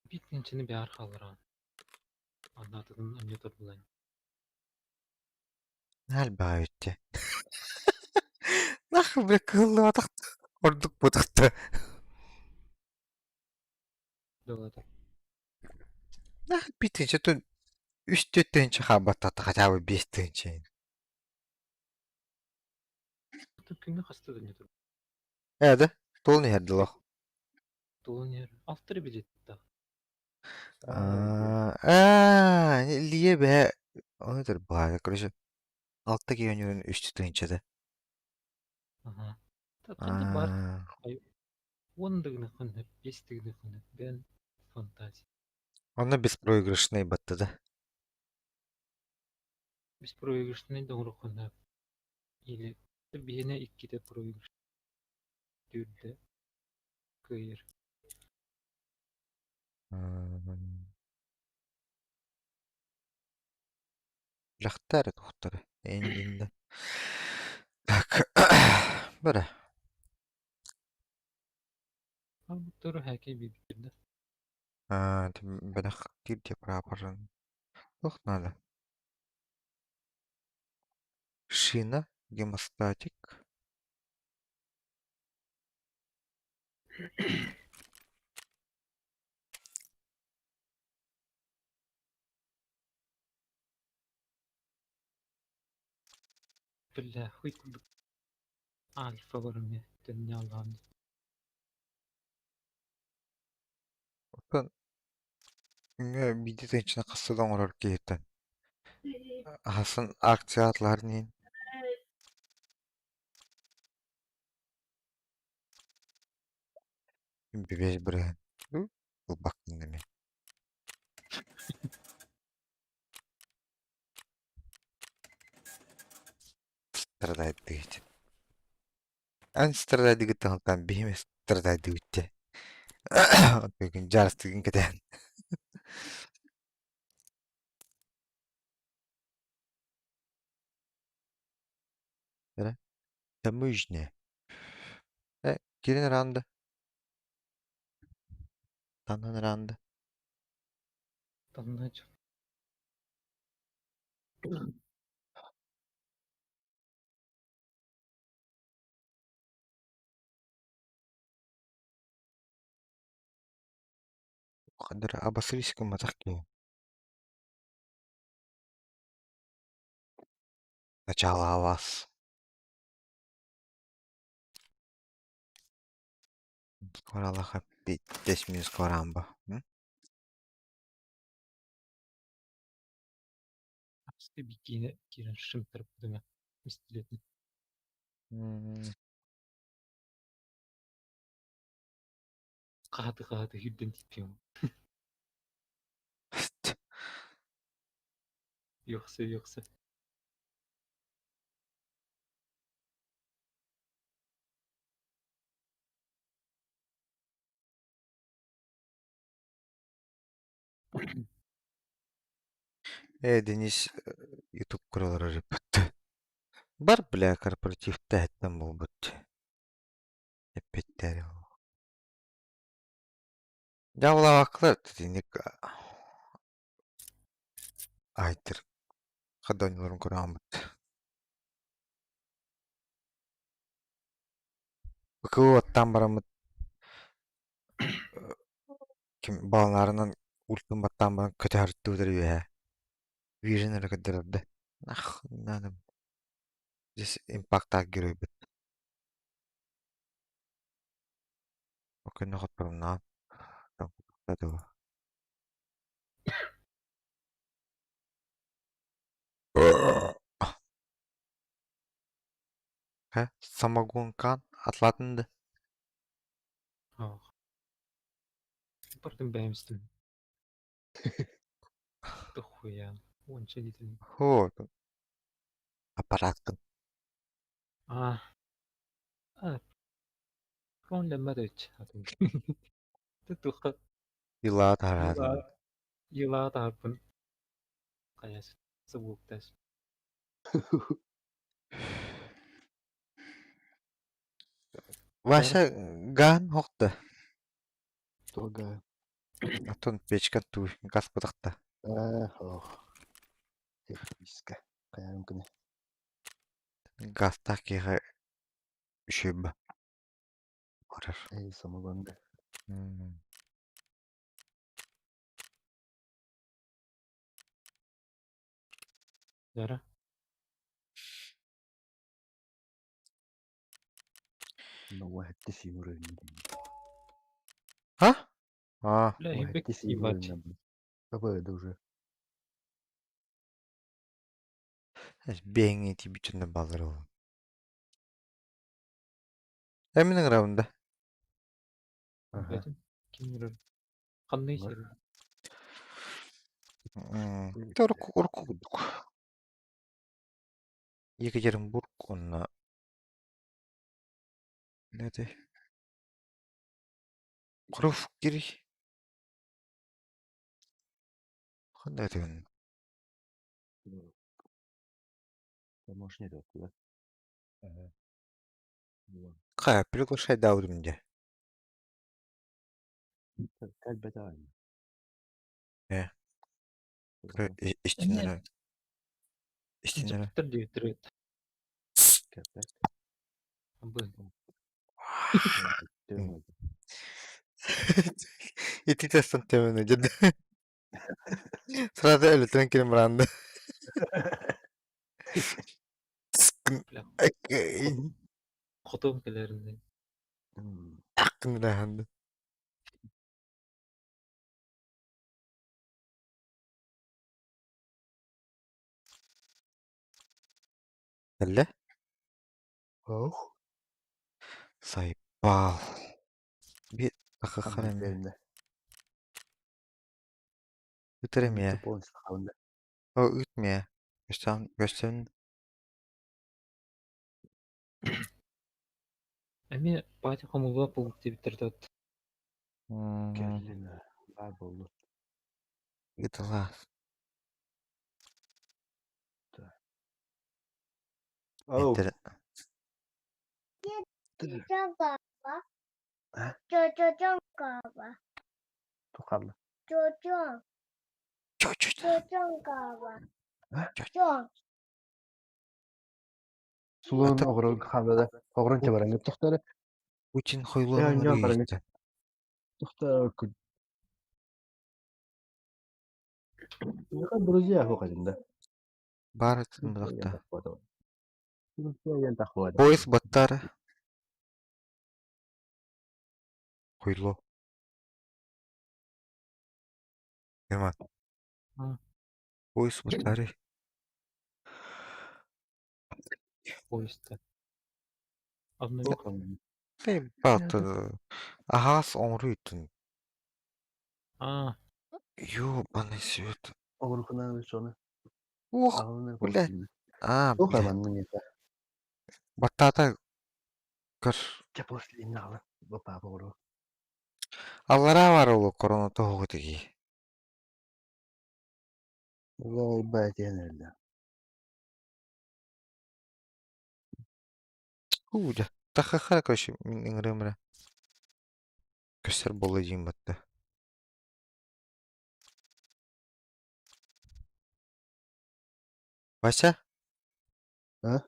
Биир тыһыынчаны бэҕэр хааллараҕын. Аннаатытын анньытар булан. Наһаа элбэҕи Нахуй, бля, кыһыллыбатах ордук буотахта. Дылата. Нахуй биир тыһыынча үс түөрт тыһыынча хаалбаттахта хотя бы биэс тыһыынча Күҥҥэ хаста да анньытар. Ээ да, туолан иһэр дылох. Туолан иһэр. Алтары билиэттэх. Аа, Илья бэһэ, ону баҕайы, короче. Алта киһи оонньуурун үс тыһыынчата. Аха. Ханна баар уон дыгыныххын сөп, биэс дыгыныххын сөп, бэйэн фантазия. Онно беспроигрышный баттада. Беспроигрышный да оҥоруоххун сөп. Или биһиэнэ иккитэ проигрыш түүрдэ кыайар. Лэхтэр тухтары эндинде. Так, бара. Туру хәкей биирдэ. Аа, бэлэх кирде прапорын. Туох надо? Шина, гемостатик. Бля, хуй курдук альфа барымы төннө Оттон биирдэ тыһыынчаны хаста да оҥорор киһиттэн аһасын акция атлаһар иһин бэс бырыһын ылбаккын эмиэ. Страдайдыгыт. Эн страдайдыгыт таһынтан биһим страдайдыгыт дьэ. Бүгүн дьаарыстыгын кэтээн. Эрэ. Таможня. Э, кирин ранда. Таннан ранда. Таннач. Қадыр абасырис гымматах киһи. Начало вас. Скоралаха 5 минут скорамба. Апсы бикини кирен шымтырып дыңа. Мистилетин. Хааты хааты хүрден типпиң. Yoksa yoksa. Э, Денис YouTube куралары репетті. Бар, бля, корпоративта әттен болбут. Эппеттер. Дьабылаабаккалар итинник айтыр хадонньолорун көрөҕүммүт. Ыкыы уоттаан бараммыт ким баланаарынан ультун баттаан баран көтөһөртүбүтэр үөһэ. Вижен эрэ көрдөрөрдө. Нах, надо. Здесь импактаах геройбут. Окей, хотторумнаан. Һэ, самогонкаан атлаатын да? Ох. Бардым бэйэмстим. Дохуя. Уонча диэтин. Һоо, аппараткын. А. А. Кон лэммэдэч. Туха. Илаа таһаатын. Илаа таһарбын. Хайас. Сыбуктас. Вася гаан хохта. Туга. Оттон печка туу газ бытахта. Аа, ох. Техническэ. Хайаан күнэ. Газтаах киһиэхэ үчүгэй барар. Эй, самогонда. Дара. Науа симурын. А? А. Бля, ебек ебать. Победа уже. Биэҥҥэ тиийбит дьоннор бааллар ол. Эн мин ыҥырабын да? Ага. Бэтин. Ким ыҥырар? Ханна Ыҥыр. сир? Урукку урукку курдук. Екатеринбург уонна этэй Хрuf кири ханна этигин Может, нет, да? Ага. Хайа, приглашай даурим дьэ. Кэлбэтэҕин. Э, Эмиэ истиннэрэ истиннэрэ дьахтар диэбиттэр эбит. Кэлбэт. Абы. Ити тастан төбөнү дьэ. Сразу өлөтөн кирим баранды. Бля, хотуом кэлэринэн. Аккын Кэллэ? Ох. Сайбаал. Би ахахар эмиэ. Хаммын Ыытар эмиэ. полностью хабында. О, ыыт эмиэ. Көстөн, көстөн. Эмиэ пати хомуллуох буолбут диэбиттэр тот. Кэллин баар буоллун. Ыыталаа. Оу. Этэр. Тухалла. Чо-чо. Сулуун Ата оҕорон хаалла оҕорон чабараҥҥа тохтор Путин э хойлуон онньоон бараҥҥа ыйытта. тохтор Друзья хоқадында. Баар ытын Друзья Поезд баттара. Хуйло. Герман. А. Поезд баттары. Поезд. Обновить. Сайбаал. Аһаас оҥоруу ыйыттын. А, Ёбаный свет. Оҕорукунан соны. Ух, блядь. А, Ох, блядь. аманның это. Баттаата көр. Чапос линналы. Бапа оҕору. Аллараа бар олу корона тоһугу тиги. Улай байтен элде. Худя. Тахахара короче, мин ыҥырыам эрэ. Көстөр буолла диэн батта. Вася? А?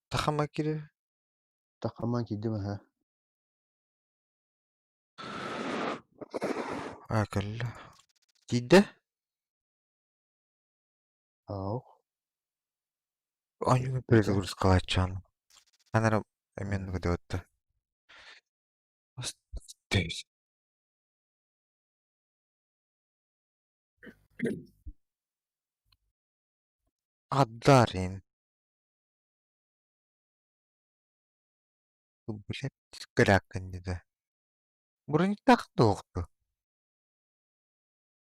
Тахама кире? Тахаман кидим ха. А, кэллэ. Тиийдэ? Ау. Оонньууга перезагрузкалааччаан. Анара эмиэ выдаватта. Адарин. Блядь, кряканье Бұрын так тоқты.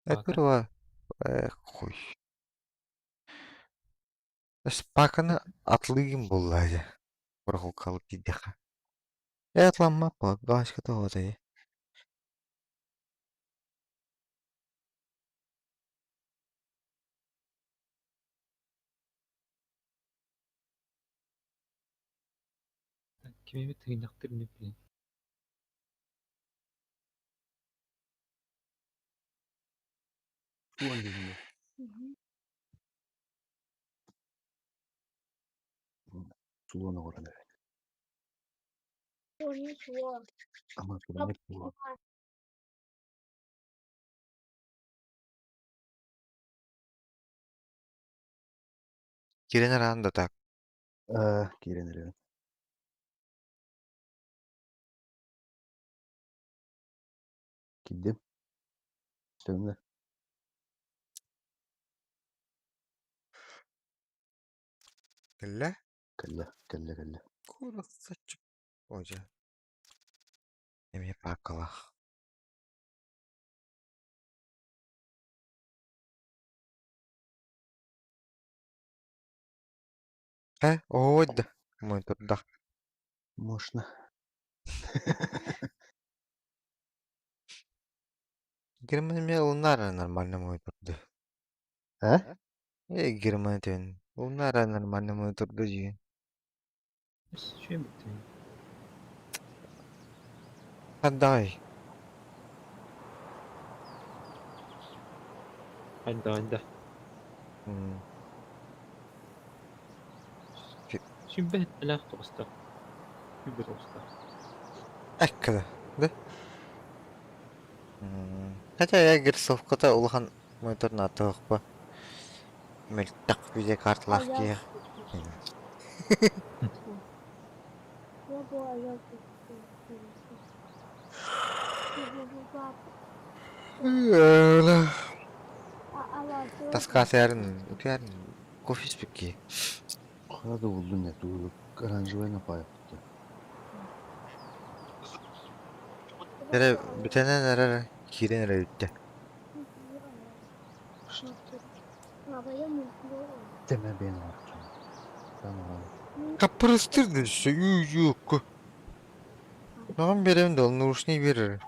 Пака. Этого эх, хуй. Спаканы атлыгым булла дьэ. Бырахулкалы тиийдэххэ. Ээ атламмаппа, галочка тоҕо Кими тыгыннахтыр не билин. Туан дедим. Сулуон оҕорон эрэ. Ама туран була. Кирен араан да так. Э, киирэн эрэ. Кидим. Сönne. Кэллэ? Кэллэ, кэллэ, кэллэ. Курусаччык. О дьэ. Эмиэ паакалаах. Э, оһуой да, муй турдах. Можно. Герман эмиэ ылынаар нормально мой турду. Э? Э, Герман этэн, ылынаар нормально мой турду дии. Үчүгэй бүттүн. Отдай. Айда айда. Сүбэ элээх тоҕуста. Сүбэ тоҕуста. Эккэ да. Хотя я герцовката улахан мониторнаатыахпа мөлтөх видеокарталаах киһи. Таска сээрин, утуярын кофе испикки. Хара да булдун я тугу оранжевый напаайыппыт. Эрэ бүтэнэн эрэр киирэн эрэ бүттэ. Теме бэйэн оҥорчун. Дан оҥорон. Каппырыстыр да өссө Маған беремін да ол наушник берер.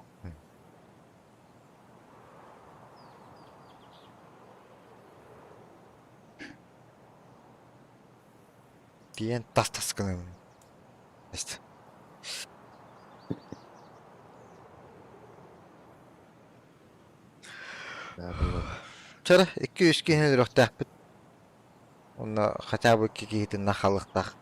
Тиийэн тас-тас гынабын. Да было. Чара икки-үс киһини өлөрүөхтээхпит. Онно хотя бы икки киһитин халыктаах.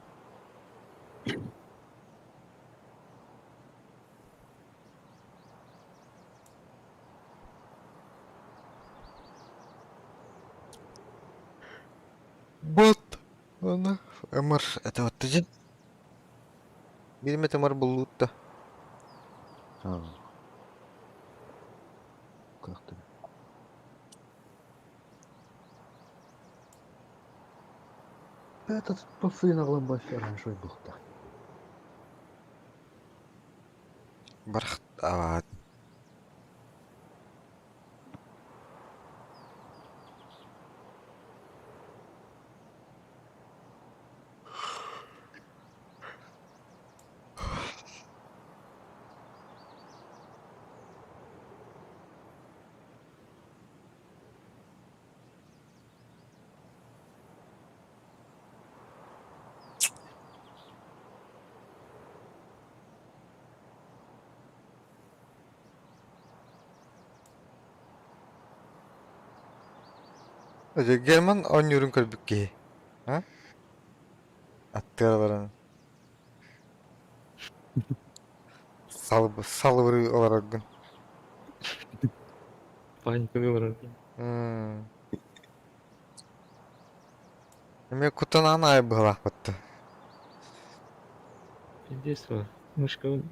Вот Оны ымыр это вот дьин. Биримет ымыр буллуутта. А. Как ты? Этот пацан аҕалан башы оранжевый буолта. Барахт аваат. Герман оонньуурун көрбүт киһи. А? Аттыаларын салыбырыы олороргун. Паниканы олорор. Эмиэ куттанаан аайы быһалаахпытты. Пиздец var. Мышка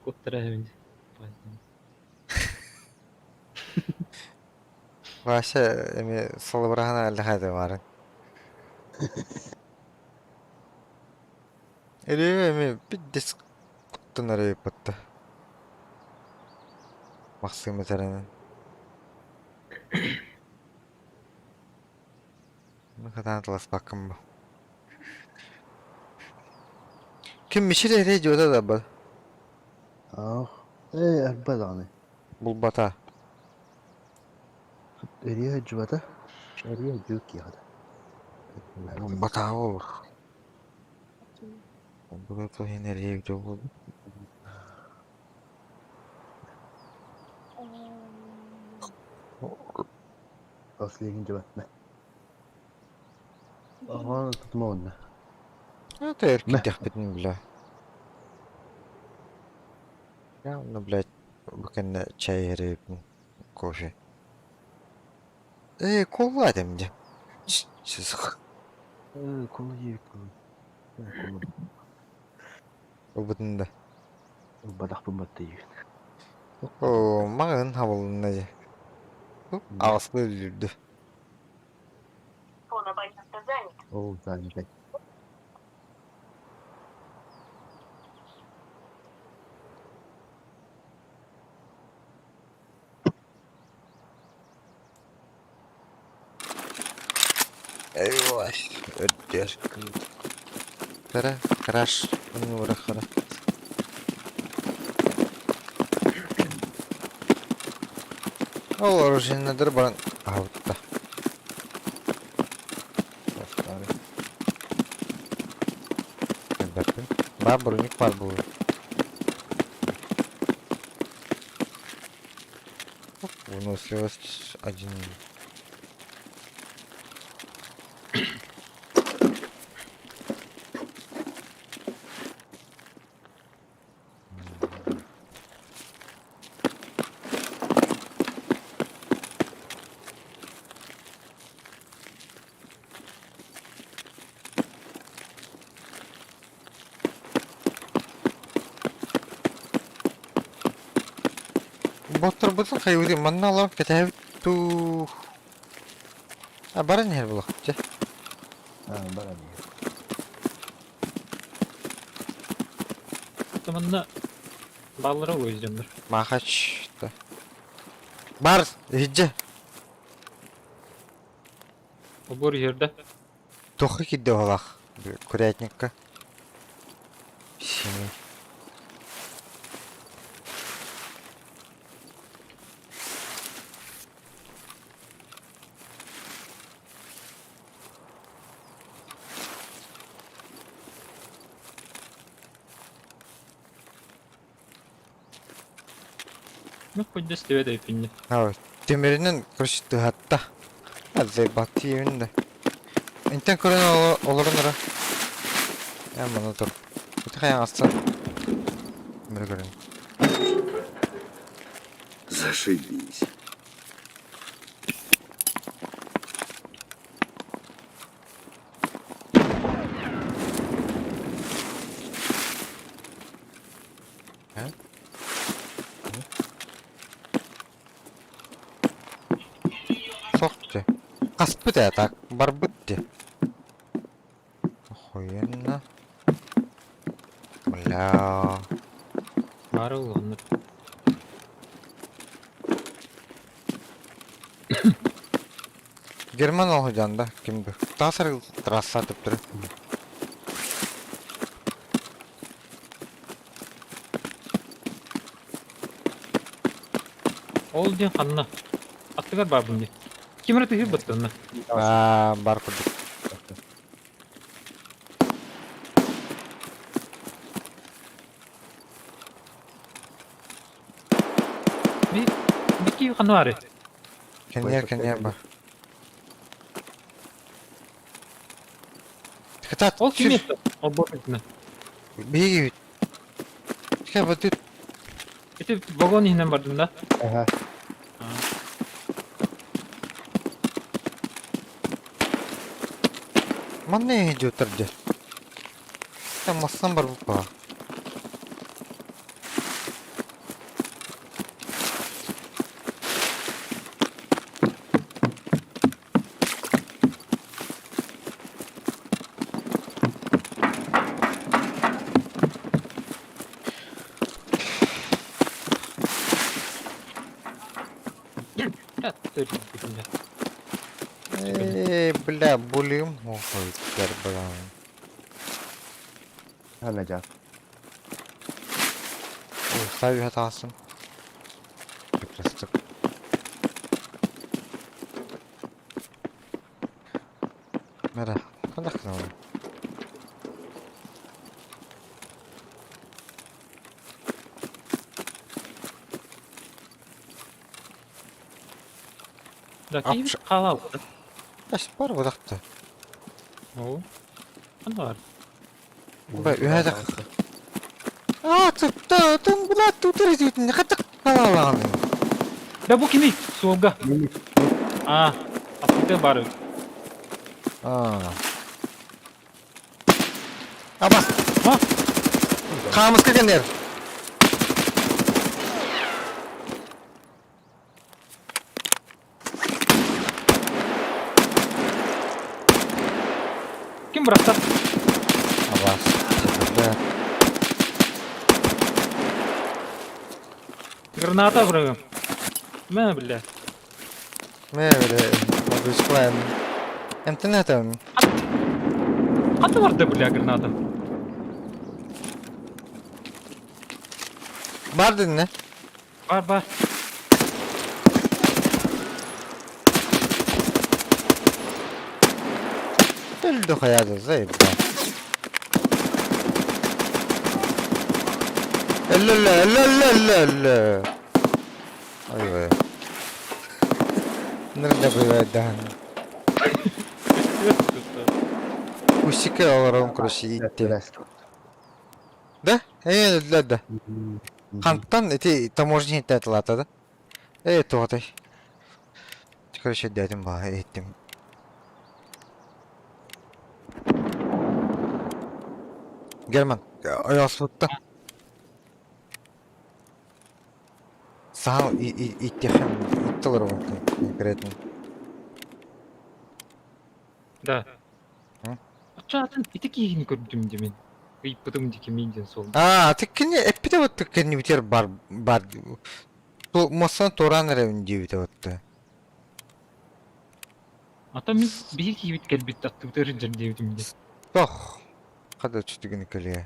куттара эбит. Вася эмиэ салыбыраһан эллэхэ баарын. Эрээ эмиэ пиздец куттанар эбиппитте. Махсыым этэринэн. Хатаан таласпаккын бу. Ким мичил эрэ дьуота да бар. Ах, ээ, арба даҕаны. Булбата. Эрийэ дьубата. Эрийэ дьүк киэхэтэ. Булбата ол. Бүгүн туһин эрийэ дьуо Последний дьубатна. Аҕаан тутума онно. Это эркийдэхпитин бля. Я, ну, блядь, бу кэннэ чай иһэрибин, кофе. Ээ, куоллаа этим дьэ. Ээ, кола диэбит курдук. Кола. Ылбытын да. Ылбатахпын батта диибин. Оо, маҕын хабылынна дьэ. Аҕыспы өллүрдү. Ол занят. Өрдүөр. Кыра, краш, уҥуора хара. Ол оружиеннадыр баран аһабытта. Элбэппин. Баар броник баар буолуо. Выносливость один. Ботторбутун хайыыбытый манна олорон кэтэһэбит дуу А баран иһэр буолуохпут дьэ. А, баран иһэр. Манна бааллара уойуз дьоннор. Махач да. Бар, иһдьэ. Обор иһэр да. Туохха киирдэ уһалаах курятникка? Семи. Ну, хоть да эппинне. Тимиринэн короче тыһатта. Заебатыйын да. Интен көрөн олорон ара. Я маны тур. Ити хайаҥастан. Тимири көрөн. Зашибись. Суох дии. Хаспыт ээ так барбыт дии. Охуенно. Бля. Баара улаханнык. Герман ол да ким бы. Тасар трасса төптөрү. Ол диэн ханна? Аттыгар баарбын дии. Ким эрэ тыһыыр баттанна. Аа, бар курдук. Би бики ханна баарый? Кэнниэр кэнниэр бар. Кытаат, Ол ким сүр. это? Олбор үрдүнэн. Биһиги Тикэ бытыт. Ити вагон иһинэн бардым да? Ага. Манна иһдьиутар дьэ. Там массан барбыт баа. Ээ, бля, булим охуй, бля. Ханна жаак. Ставь хатасын. Прекрасно. Мара, ханна гынабын? Да, киһи хаалаабыт. Ас бар бодахта. Оо. Ханна бар? Ба, үһэ Аа, тутта, тун бла тутар дитин, хатак хаалаан. Да бу кими? Суолга. Аа, аттыга бар. Аа. Абас. А? Хаамыска кэннэр. Ким бырахта? Абас. Да. Граната бырагым. Мэ, бля. Мэ, бля, могу склайм. Эмтэн этем. Ханна барда бля граната? Бар дедin Бар бар. Өлдө хайады заебал. Өллө өллө өллө өллө өллө өллө. Ой ой. Нырда бывает да. Кусика олорон короче итти. Да? Э, да, да. Хантан ити таможня иттэ да? Э, туотай. Короче, дядим ба, иттим. Герман, ойооспутта. Саал иттиэхин итти олоробун конкретно. Да. Оччо атын ити киһини көрдүм димин. Ыйпытым дики мин диэн суол. Аа, тиккини эппитэ вот кэннибитигэр бар бар муостаны туораан эрэбин диэбитэ вот. Ата мин биһи киһибит кэлбит аттыбытыгар сылдьар диэбитим дии. Тох. Хада чүтүгүнү кэлиэ.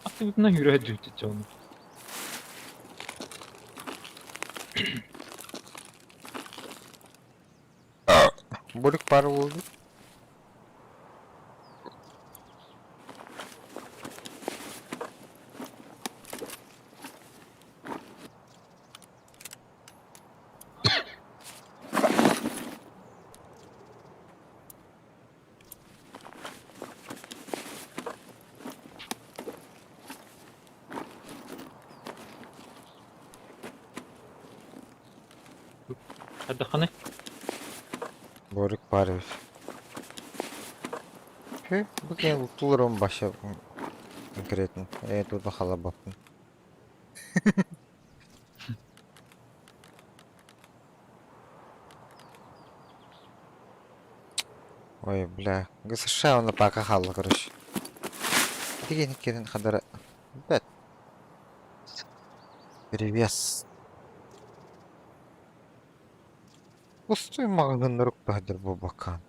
Аттыбытынан үүрэ сылдьыбыт дьону. Бурик пар буолбут. Хайдахханый? Борик баар эбит. Хе, бу киһи луктууларым баша конкретно. Э, тута халабаппын. Ой, бля, США оны пока хаалла, короче. Тигини кирин хадара. Бэт. Перевес. Пустой маҕаһыыннар укпаһыдыр буолбаккаан.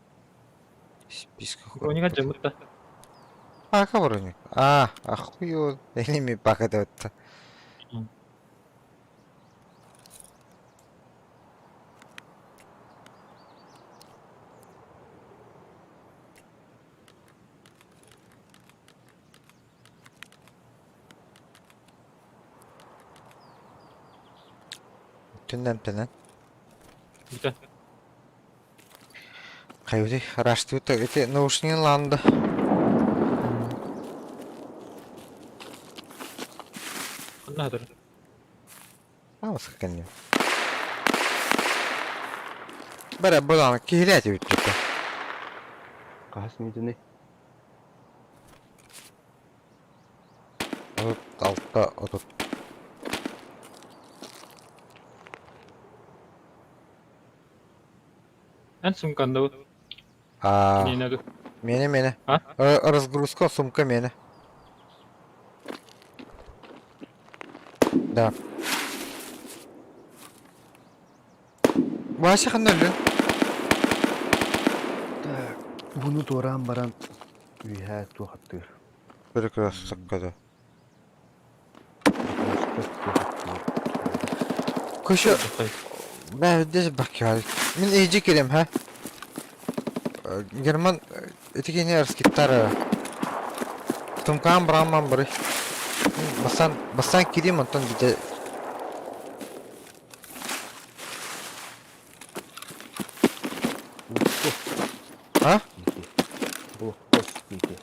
Списка Бронига дьаммыт да. Пака броник. А, ахуй энеми пака деп Түннэн тэнэн. Бүтэ. Хайбыты раштыбыт ити наушнигын лаанда. Ханна хатыр? Аамас кэнним. Бара булааны киһилээти бүттүтэ. Хаһыс мүнүүтүнүй? 36 30. Эн суумканда бу. А, Миэнэ ду. миэнэ миэнэ. А? Разгрузка сумка миэнэ. Да. Вася ханна өллүн? Так, буну туораан баран үөһээ туох аттыыр? Перекрестокка да. Перекресток туох аттыыр? Көшө бә здесь баккар. Мин эйджи кирем, ха? Герман итигини раскиттар. Тумкаан браман бары. Бастан бастан кирим онтон бите А? Блокпост диэки.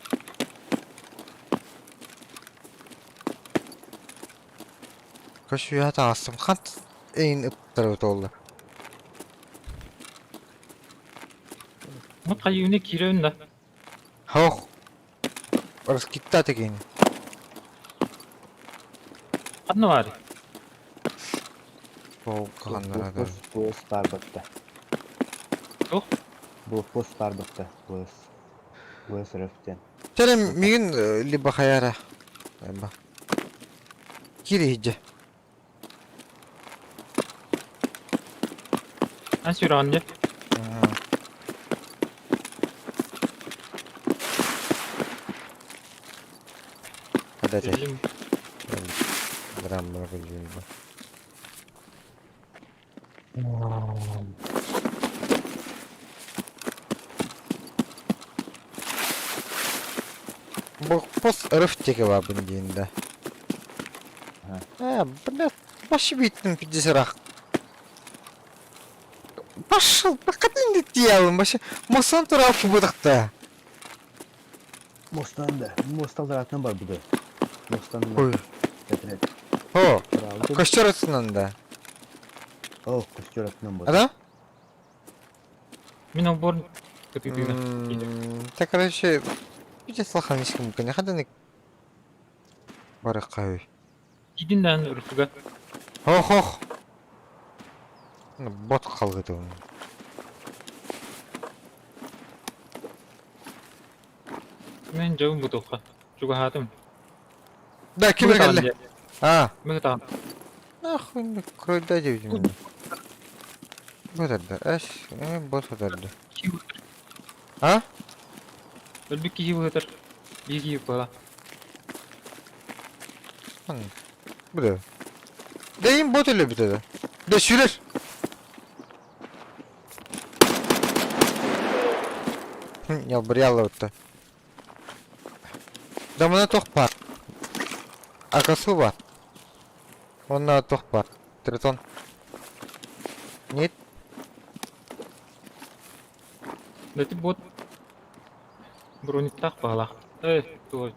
Көшүйэ таҕыстым. Хант эйин ыттарыбыт оллар. Ну хайыыны киирэн да. Хох. Раскитта тегин. Ханна баар? Ол ханнара да. Блокпост поезд баар батта. Туох? Блокпост баар батта. Поезд. Поезд рөптен. Терем мигин либо хаяра. Эба. Кири иджи. Эн сүрэҕин дьэ. Подожди. Өллүм. Граммы күлүүм. Бу пос ырыф диэки баабын диин да. Э, блядь, вообще биттин пиздец Пошел, пока ты делал, вообще, мосан турал кубытыкта. Мостан да. Мосталар бар бу да. Мостан Ой. Тетре. О, Правда. костер атынан да. О, костер атынан бар. А да? Мин олбор кытыытыына. Так, короче, пиздец лахан ишким кыня хаданы барыккай. Идин даан үрүфүгэ. Ох, ох. Бот қалғыды оның. Мен жабын бутуққа. Чугаһаатым. Да, ким келді? А, Мыгы таҕан. нахуй, ну, кройда деп деймін. Бот арды, әш, бот арды. А? Өлбүт киһи быһытар. Биир киһи буола. Бу Дейін бот өлі бітеді. Да сүрер. Ялбыр отты. Да мына тоқ бар. Акасу бар. Онна тоқ бар. Тритон. Нет. Да ти бот брониттаах баҕалаах. Эй, туой.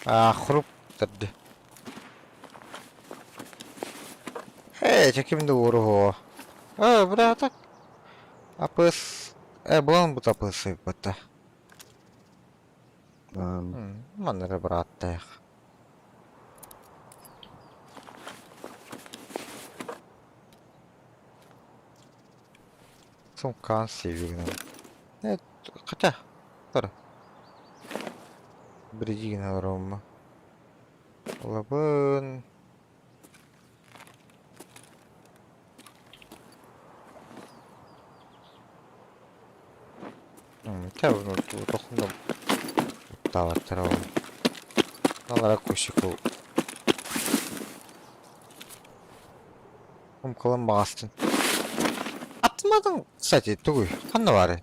А, хруп тарды. Эй, чекимді уру. А, бра, так. Апыс. Э, булан бут апысы бата. Маннары браттайық. Сумкан севигнем. Э, хотя, тора. Бредигин рома. Лабын. Чэ, тохундам. Таваттара. Налара кушику. Умкалан бағастын. Атмадың, кстати, тугуй. Қанна бары?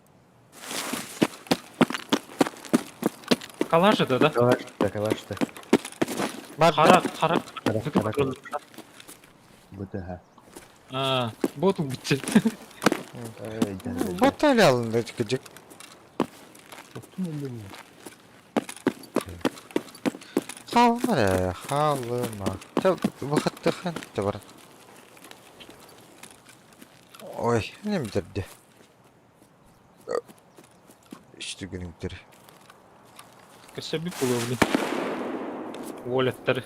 Калаш это, да? Калашта, калашта. Бар. Хара, хара. Хара, хара. БТХ. А, бот убитче. Эй, да, да, да. Бот әлі алынды жик. Оттун өлдүм. Халыма э, халыма. Ча, выходты хан, бар. Ой, не бідірді. Ішті күніңдер. Көссөбү буолуо, блин. Уолаттары.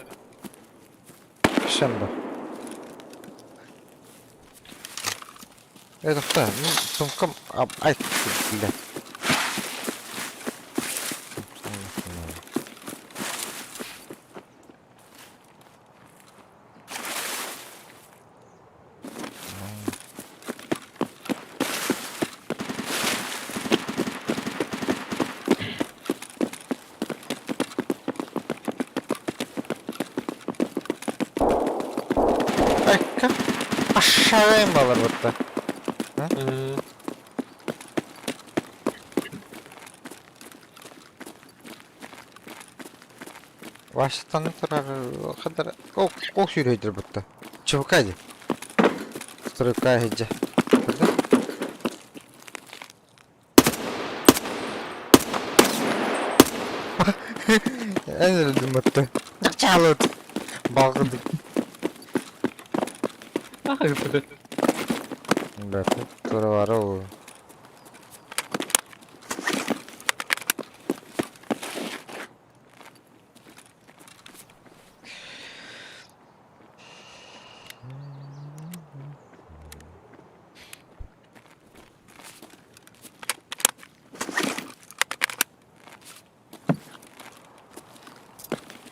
Шамба. Э, тоқта, сумкам, ай, бля. Айка, aşağıya балар бұтта. Ваштан тұрар қадар о о сүйрейдір бұтта. Чубукай. Стройка хеджа. Эн өлдүм бұтта. Чалыт. Балгыды. Ах, это. Да, тура бар ол.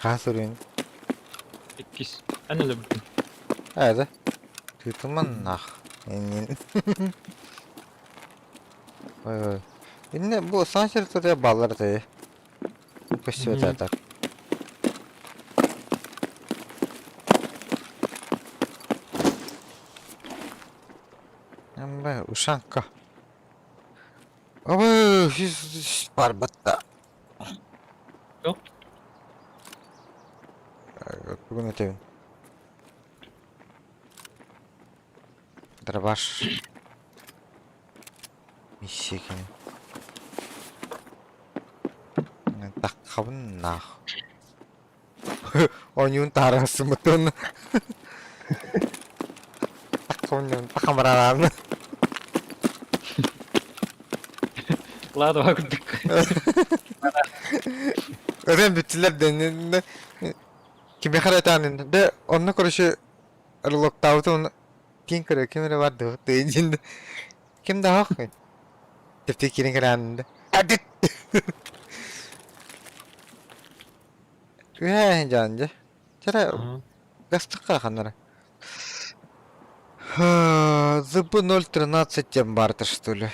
Хас уровень? Иккис. Эн өлөрбүтүн. Ээ да. Тыытыман нах. Эннин. Ой ой. Инне бу саҥа территория бааллар этэ. Көстүбэтэ так. Эмбэ ушанка. Абы барбатта. Yok. Бүгүн этэбин. Дробаш. Миссия кини. Таххабын наах. Оонньуун таарасыммытын. Таххабын тахамараан. Ладно, курдук. Өрөн бүттүлэр дэннэ. Кимиэхэ эрэ этээҕин дэ онно короче релоктаабытым киин көрө ким эрэ бар дуу диэн ким да оһох Типти киирэн кэлээн Адит Үһээ дьаан дьэ. Чэрэ гастыкка ханнара. ЗБ 013 диэн баарта что ли?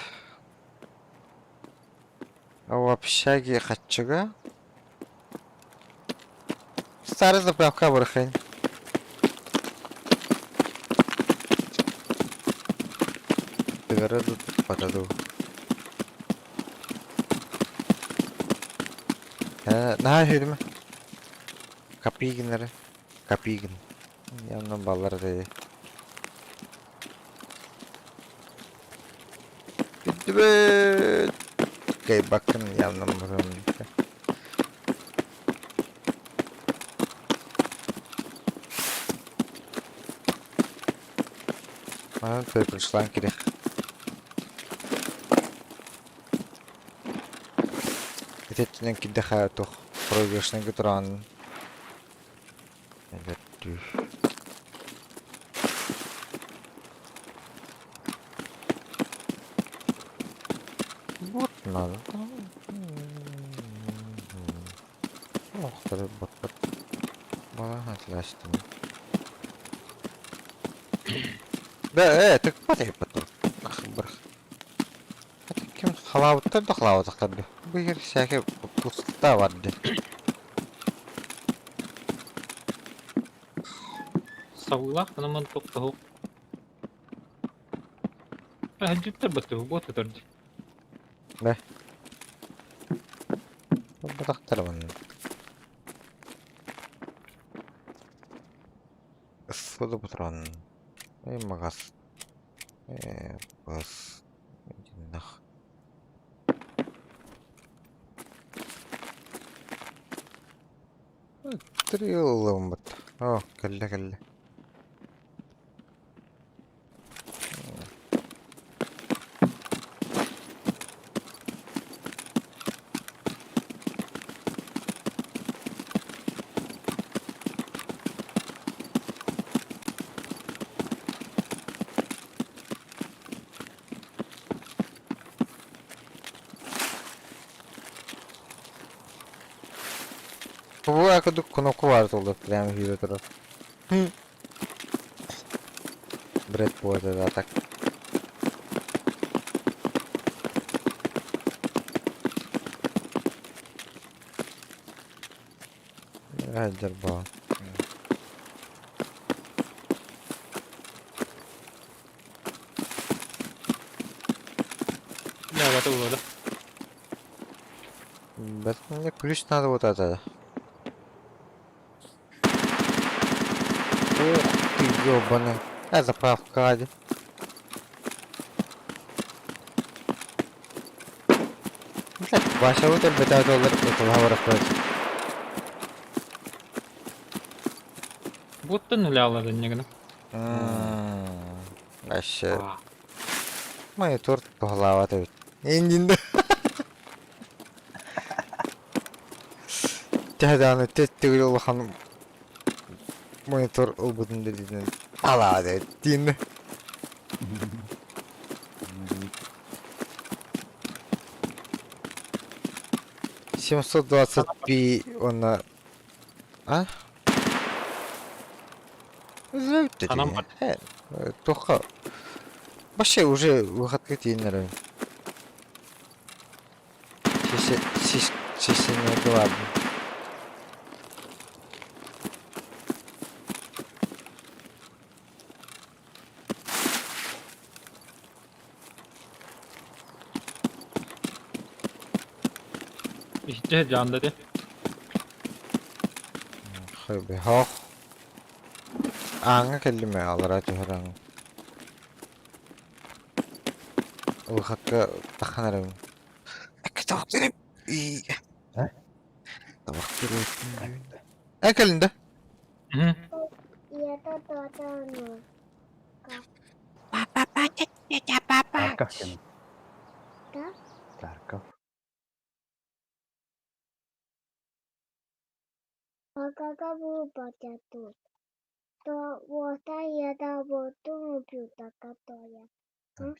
А в общаге хаччыга? Старый заправка барахын. Тыгара батаду. Наһаа үһүрүмэ. Копигиннары. Копигин. Явно баллар dedi. Бүттүбүт. Кайбаккын явно мурун. Манан пришла кирих. Итичинэн кирдэхэ туох проигрышнайга тураҕын эбэттүү. Вот надо. Охтары баппыт. Балаһа атластым. Да, тыкпат эппит. Ах, бырах. Ким халаабыттар да халаабатахтар да. Бу иһэр сээкэ пуста бар дии. Сабыылаах гынан тохтоһук. Сылдьыттар баттыгы буот көтөр дии. Бэ. Батахтар манна. Ыссы патрон. Эй, магаз. Бас. Нах. Триллыммыт. О, кэллэ кэллэ. Бу курдук кнопка баар туолла прямо киирэ турар. Бред буолла да так. Сылдьар буолан. Лявата уола. Бэт мне ключ надо вот это. Ох ты ёбаный. А заправка ради. Блядь, Вася вот это доллар это говорит. Буттан үлялар иннигина. Вообще. Монитор туһалаабат эбит. Индинде. Төһө төттүгүл улахан монитор ылбытын дединен алаа диин. 720p уонна А? Үзләп Ханан бар. Туохха вообще уже выходка тиийэн эрэр. Сисенерге бардым. Иччэ дьаанда де. Хоох. Ааҥҥа кэллим ээ, аллараа түһэр ааҥҥа. Выходка таххан эрэбин. А? Э кэлин да? Тарков кем? Тарков.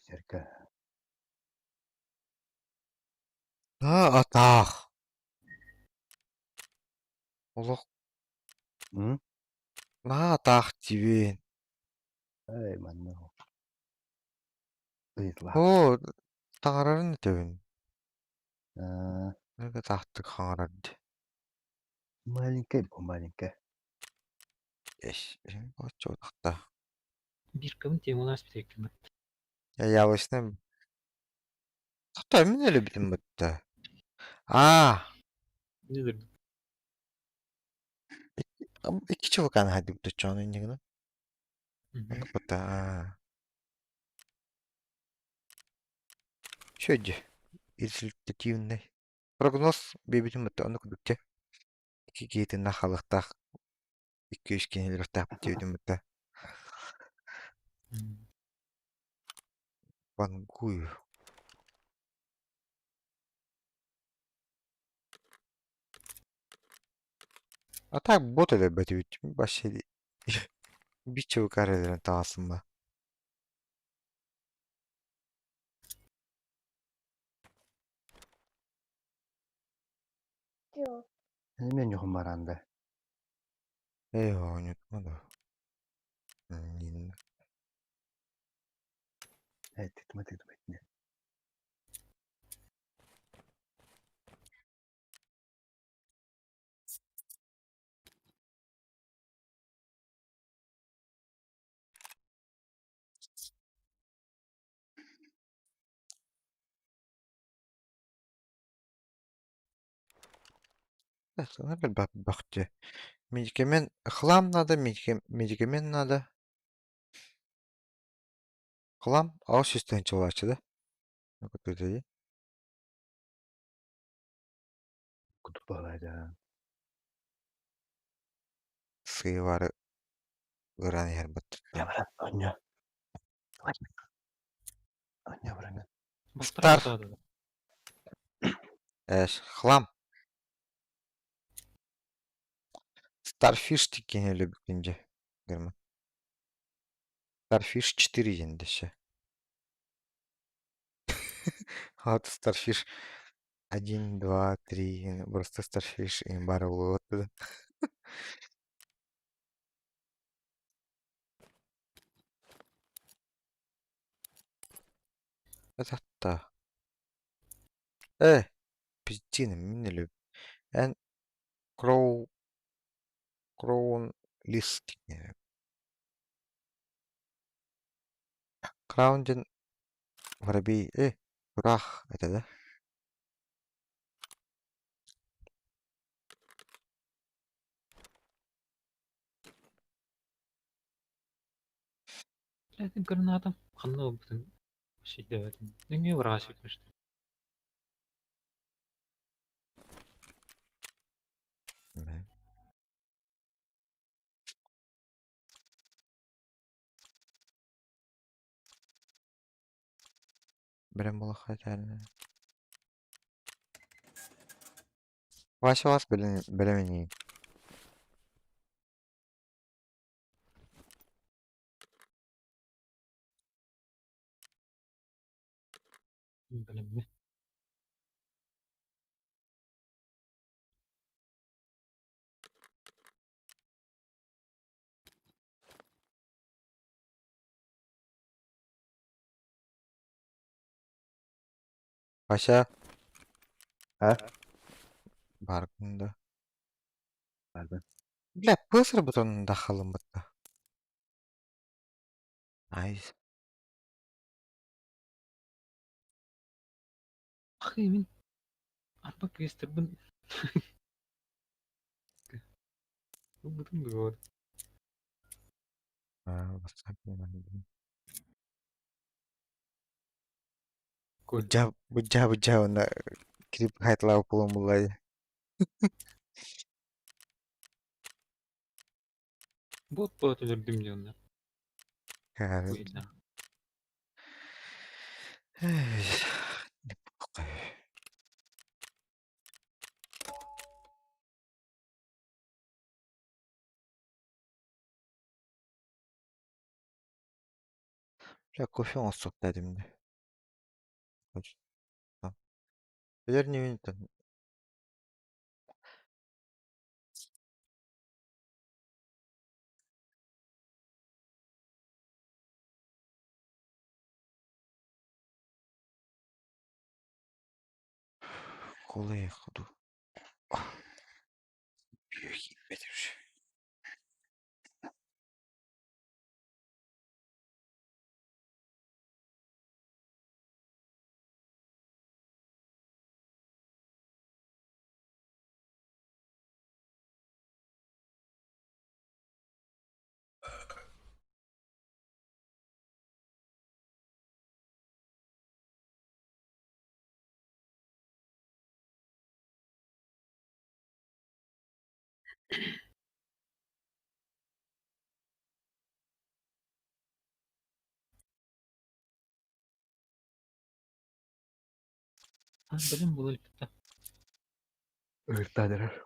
Сэргэ. Аа, атаах. Олох М? наһаа атаах диибин. Эй, манна. Ыйытлаах. Оо, таҥарарын өтөбүн. А, Атаахтык хаҥарар дии. Маленькая, бу маленькая. Эш, оччо Биир кыбын темалаас битеккин. Яблочный. Хата мин өлөбүтүм бытта. Аа, Не икки чуваканы хадыбыт оччону иннигина. Бытта. Аа. Шөдьө. Результативный. Прогноз бэйбитин бытта ону кудукча. Икки киһитин халыктаах икки үс киһилэртээх диэбитим бытта. Вангую. А так бот өлөрбөтүбүт. Вообще бир чувакар өлөрөн таҕасым ба. Мен юхум баранда. Эй, оонньутма да. Нин. Эй, тиктиме тиктиме итне. Бахте. Медикамент хлам надо, медикамент надо. Хлам, а систем чулачы да? Ну-ка, Кутуп балайда. Сыйвары ыран иһэр Я брат, оня. Оня брат. Стар. Эш, хлам. Starfish тиккени любүкүнже. Герман. Starfish 4 ендеше. Вот Starfish 1, 2, 3, просто Starfish и бары вот. Это. Э, пиздина, мине люб. Эн Кроу Кроун Лист. Краунден воробей. Рах, это да? Ләтин гранатам. Ханна бүтүн шейдебетин. Неңе барга шекмешти. Берем була хатяны. Вася вас билемени. Билемме. Паша. А? Бааргын да. Баарбын. Бля, быстро бутон да халыммытта. Найс. Ахы мин арба кыыстарбын ылбытым дуо? Быдьаа быдьаа быдьаа уонна кирип хайтлаах буолан буллай. Бот бот өлөрдүм дьоннор. Бля, кофе оҥостуохтаа этим дии. Өлөр ньүмүнтэн Колы ходу. Бэлэм буола иликпит да. Ыыртаадырар.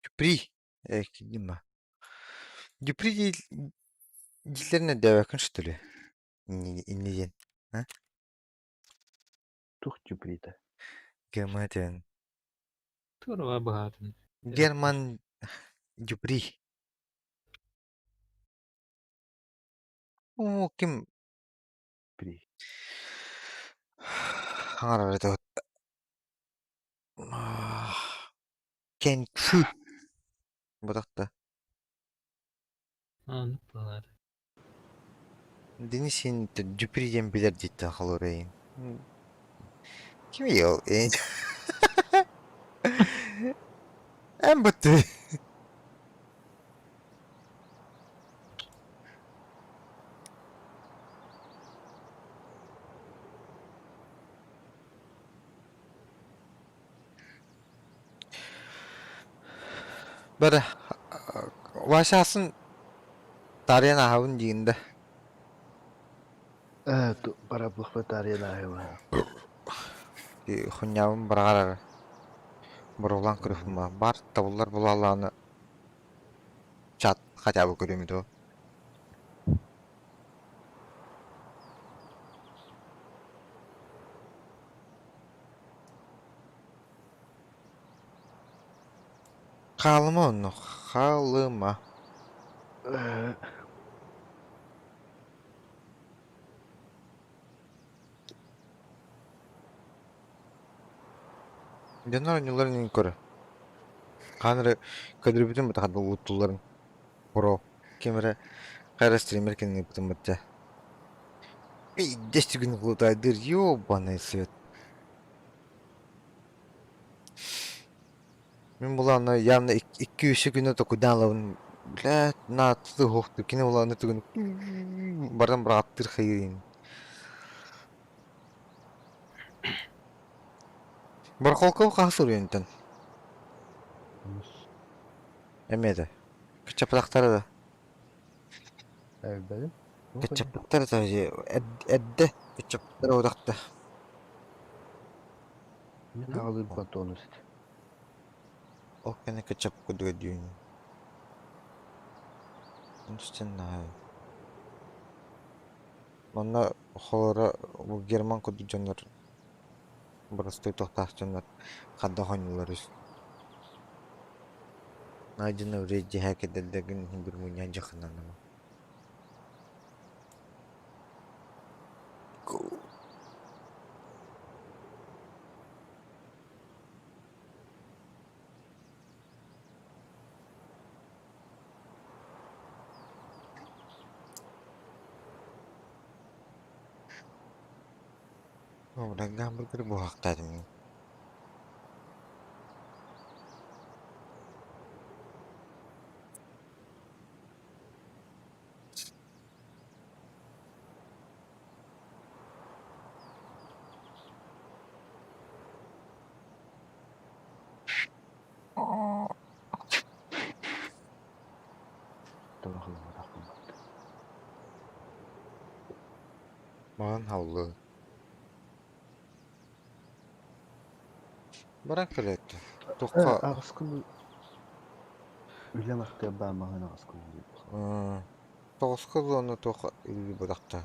Дюпри. Э, Дима. Дюпри дииллэрин өйдөөбөккүн что ли? Инньэ диэн. А? Тух Дюприта? Герман диэн. Туора быһаатын. Герман Дюпри. Оо, ким При. хаҥарар этэ Кенчү Бырахта. Оннук буолаары. Денис син Дюпри диэн билэр диэттэн холуруйун. Ким ол Эн бытты. Бары Васясын таарыйан ааһабын диигин да. Ээ, барабыхпа таарыйан ааһыма. Хунньаабын быраҕар эрэ. Боруолаан көрүөхпүн баар табыллар буолаалааны чат хотя бы көрүөм дуо. Хаалыма онно, хаалыма. Ээ, Дьоннор оонньуулларын иһин көрө. Хаһан эрэ көрдөрбүтүм бытахан уутулларын. Про. Ким эрэ хайа стример кинини ыыппытым бачча. Пиздец күн кулутайдыыр, ёбаный свет. Мин булааны явно икки-үс күнү токуйдаан ылабын. Блядь, наатты суохтук кини булааны түгэн баран бырааттыыр хайыын. Барахолков хаһыс суруйан Онус. Эмиэ да. Кыччаппатахтара да. Элбэдим. Кыччаппыттара да эрдэ кыччаппыттара утахта. Мин аҕалыырбар тонус этэ. Ол кэннэ кетчуп курдук өйдүүн. Онтон Манна холоро бу Герман курдук дьоннор боростуой туохтаах дьоннор хайдах оонньууллар үс Найдено в рейде хакердэргин иһин мунньан дьахыннаныма. Гамбургер буһахтаатым. Тоҕо хылымматахпын батта. Маҕан хааллы. Баран кэлээт туохха Аҕыскын үлэм аттыгар баар маҕан аҕыскын тоҕуска ылыаны туох үлүү бырахта.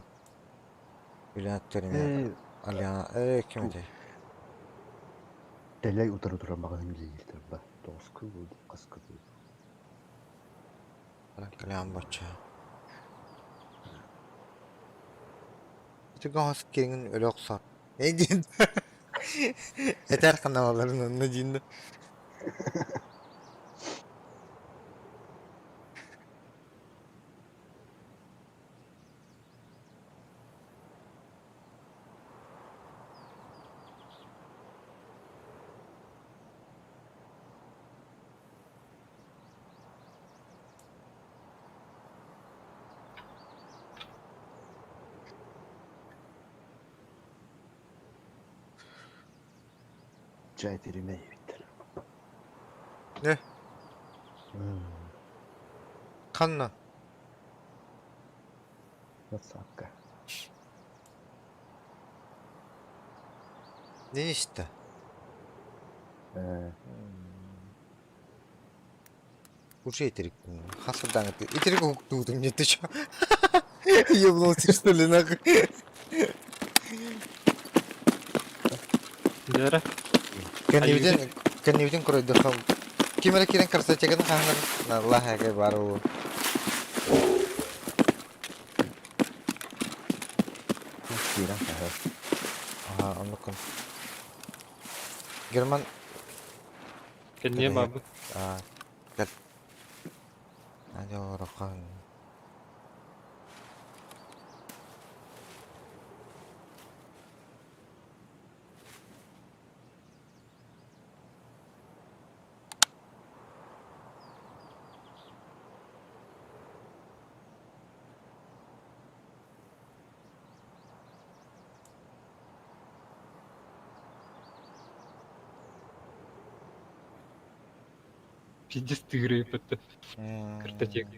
Үлэһиттэринэ Ээ, Альяна ээ ким этэй? Дэлэй утары турар маҕаһыын үлэлиир ба. Тоҕуска ылыы, хаска ылыы. Баран кэлээн бачча. Ити гаас киэҥин өлө охсор. Эй диэн этэр ханалаларын онно диин Чай теремей эбиттэр. Не? Ханна? Ватсапка. Не истэ? Ээ, Уже итирик. Хас даҥы итирик уһуктуутум не ты чё? Ебнулся что ли нахуй? Дьэ Кэннибитин кэннибитин көрөйдөххө ким эрэ киирэн картотеканы хаһанар Аллах эгэ бар уу. киирэн хаһар. Аха оннуккун. Герман кэнниэ баабыт. Аа кэл. Надя олороххон. Пиздец тыырыйбыт. Картотека.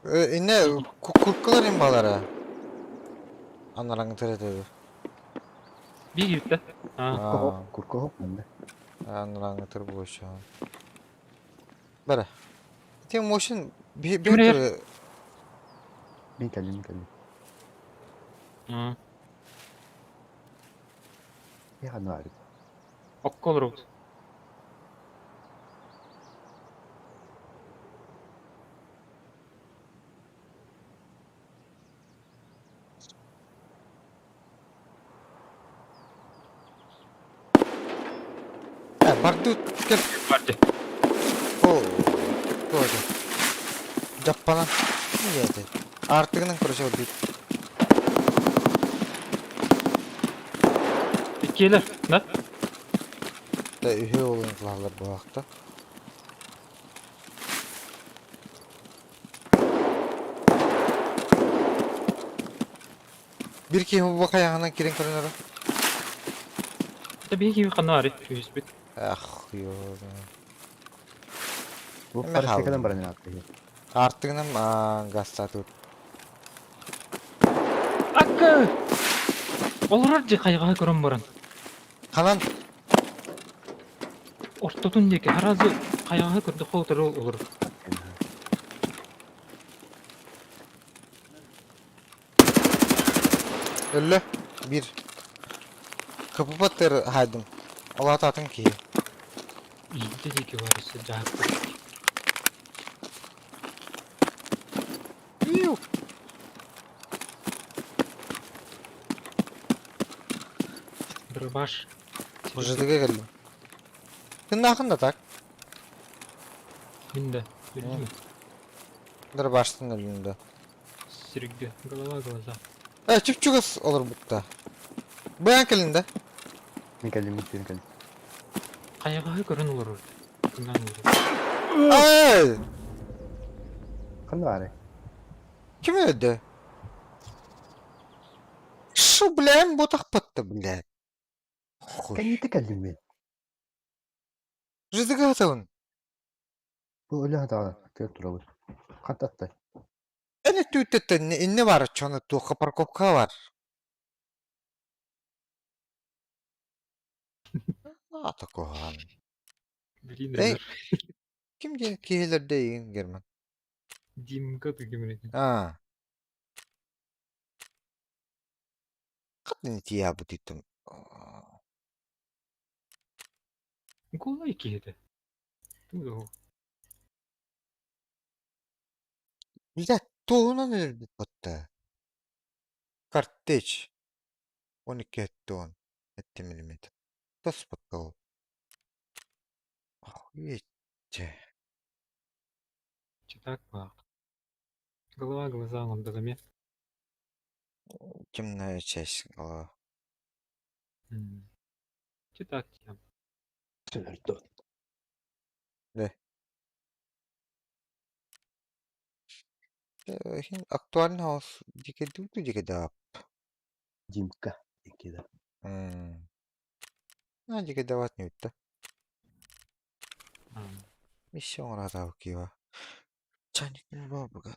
Инне куркалар имбалара. Анараҥ төрөтөбү. Биир да. Аа. Куркоһоп манна. Анараҥ тыр буоча. Бара. Ити мошин би Ким би Мин кэллим, мин кэллим. Аа. Я ханна Окко олоробут. Бардут кел. Барды. О, тоже. Дьаппана. Не Артыгынан короче бит. Иккиэлэр, да? Да үһү олун кылаалар буолаахта. Бир киһи бу хайаҕынан кирин көрүнөрө. Да биһи киһи ханна бары үһүспүт. Ах, ёо. Бу Эме парастекадан хаалла. баран ааттыгы. Артыгынан гастаатыбыт. Сука! Олорор дьи хайҕаһа көрөн баран. Ханан? Ортотун диэки сразу хайаҕаһы көрдөххө утары олорор. Өллө. Биир. Кпп-тыр хаайдым. Ол аата атын киһи. Иитэ диэки бар өссө дьаһаппыт. Иу! Дробаш. Мужитыга кэллим. Тыннаахын да так. Мин да. Өлдүм. Дробаштан өллүм да. Сиргэ. Голова глаза. Э, чуп-чугас олорбутта. Быйан кэлин да. Мин кэллим, мин кэллим. Хайаҕаһы көрөн олорор. Тыҥаан олорор. Эй! Ханна баарый? Ким өлдө? Шу, бля, ботахпатта, блядь. Хуй. Кэннити кэллим мин. Жызыгатабын. Бу өлө хатаҕа тыа турабын. Хантаттай. Эн өттүттэн инне бар, чону туохха парковка бар. Ата куһаҕан. Блин, Эй, ким диэн киһилэрдэ игин Герман? Димка ты ким Аа. Хатын тиябытытым. Кулай киһитэ. Тугу Блядь, туоһунан өлөрбүт батта. Картечь. 12 тон. 7 миллиметр. Тоспотто ол. Охуеть. Читак баах. Голова глаза оҥордоҕо Темная часть голова. Читак тем. Өлөрдө. Да. Актуальный хаус дикэдүүтү дикэдаап. Димка. Иккида. На дикэдават ньүттэ. Миссия оҥоратаабыт киһи Чайник бабыга.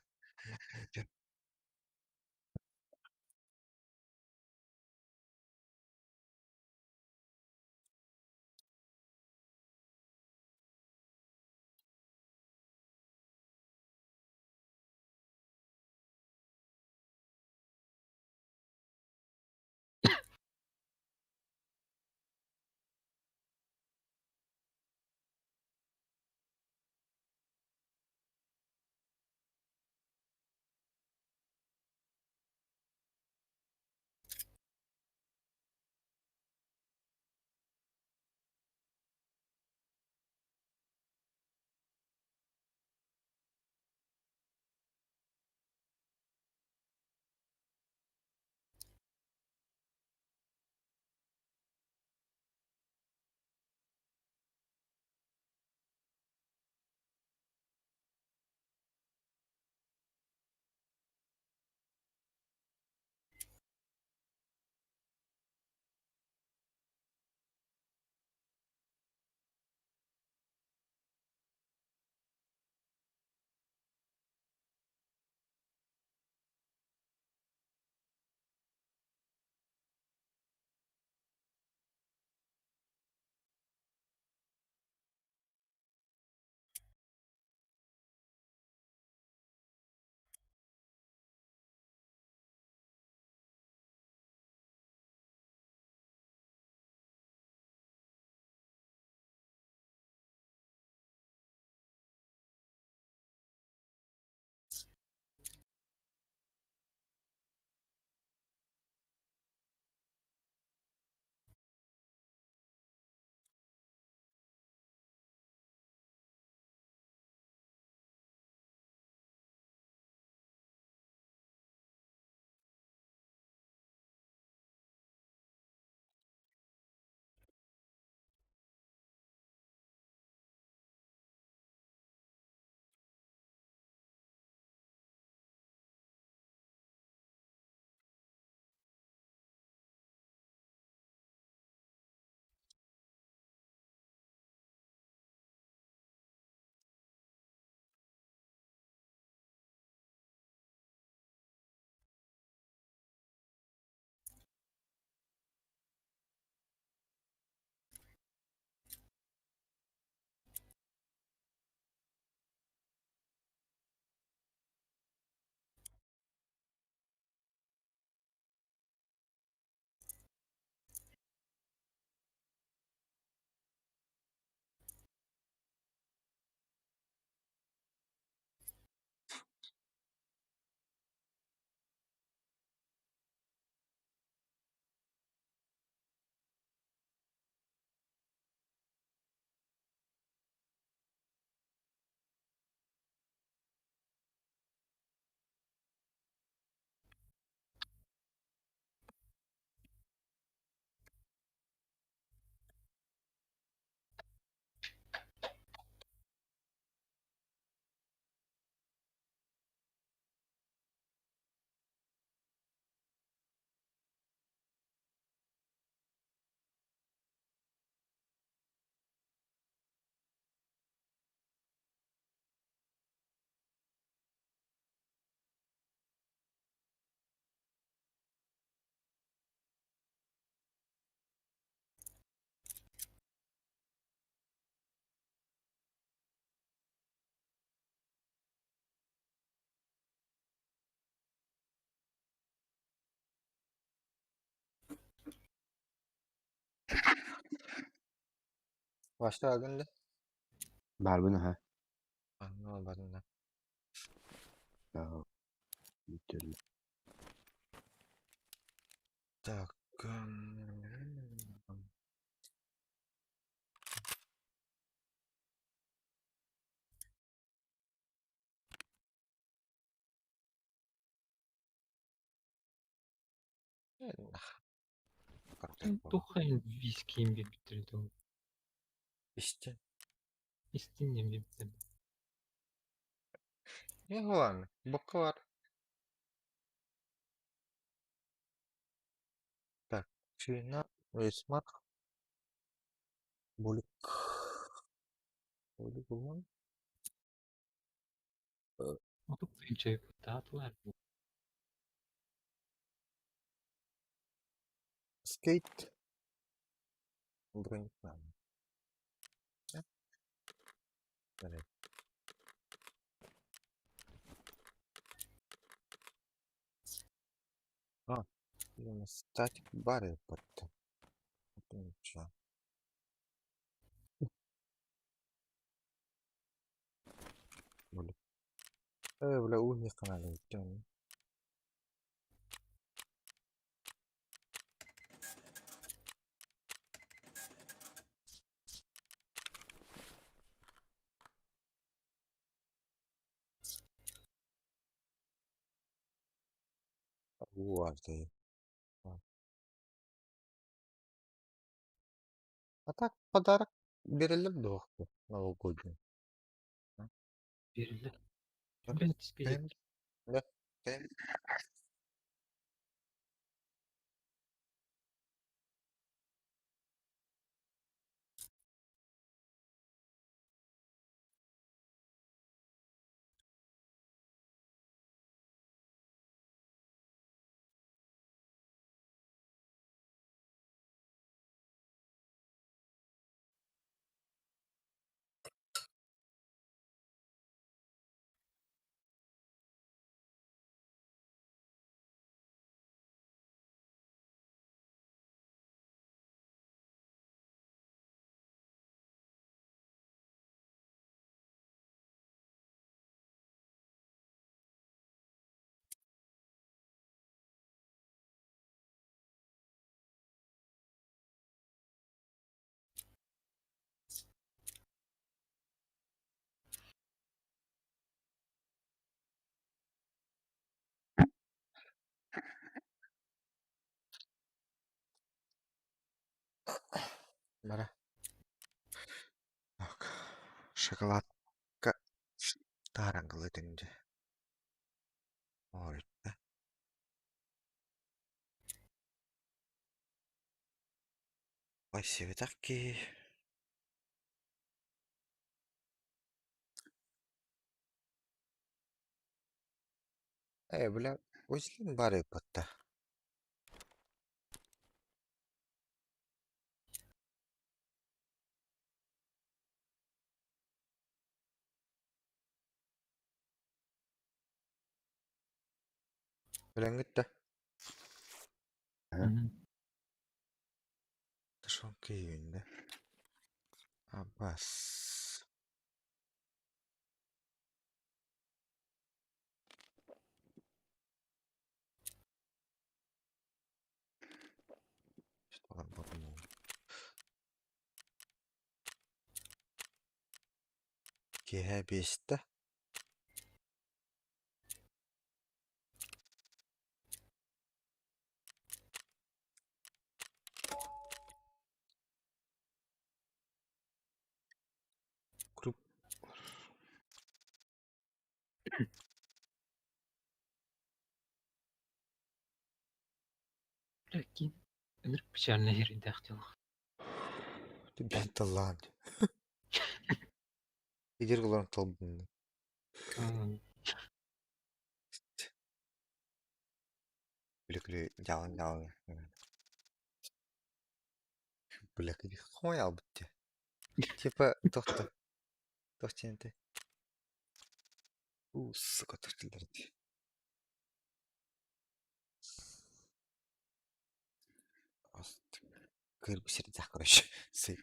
Вашта да? Баарбын аха. Аны барына. Бүтүллэ. Так. Тухайн виски юм биттэр дөө. Истин. Истин юм биттэр. Не ладно, буквар. Так, Чина, Весмарк, Булик. Булик вон. Отук тыгынча таатылар. Скейт. Бронь. А, статик бары подта. Ничего. Бля. Бля, уни каналы. Уарты. А так подарок берилер дуохпу новогодний. Берилер. Бен түспейді. Да. Бара. Так. Шоколадка таараңгылы түнде. Ой. Ой, себетакки. Бля, өзлен бары патта. Өлеңгит да. Ташон кейүнде. Абас. Киһэ биэстэ. Круп. Ләкин өнүрк печальный жеринде ахтылық. Бен талан. Егер кылан толбун. Күлі жалын жалын. Бля, хуй албытты. Типа, тохто. Тохтенте. У, сука, тохтилерди. Кырбы сердцах, короче. Сый.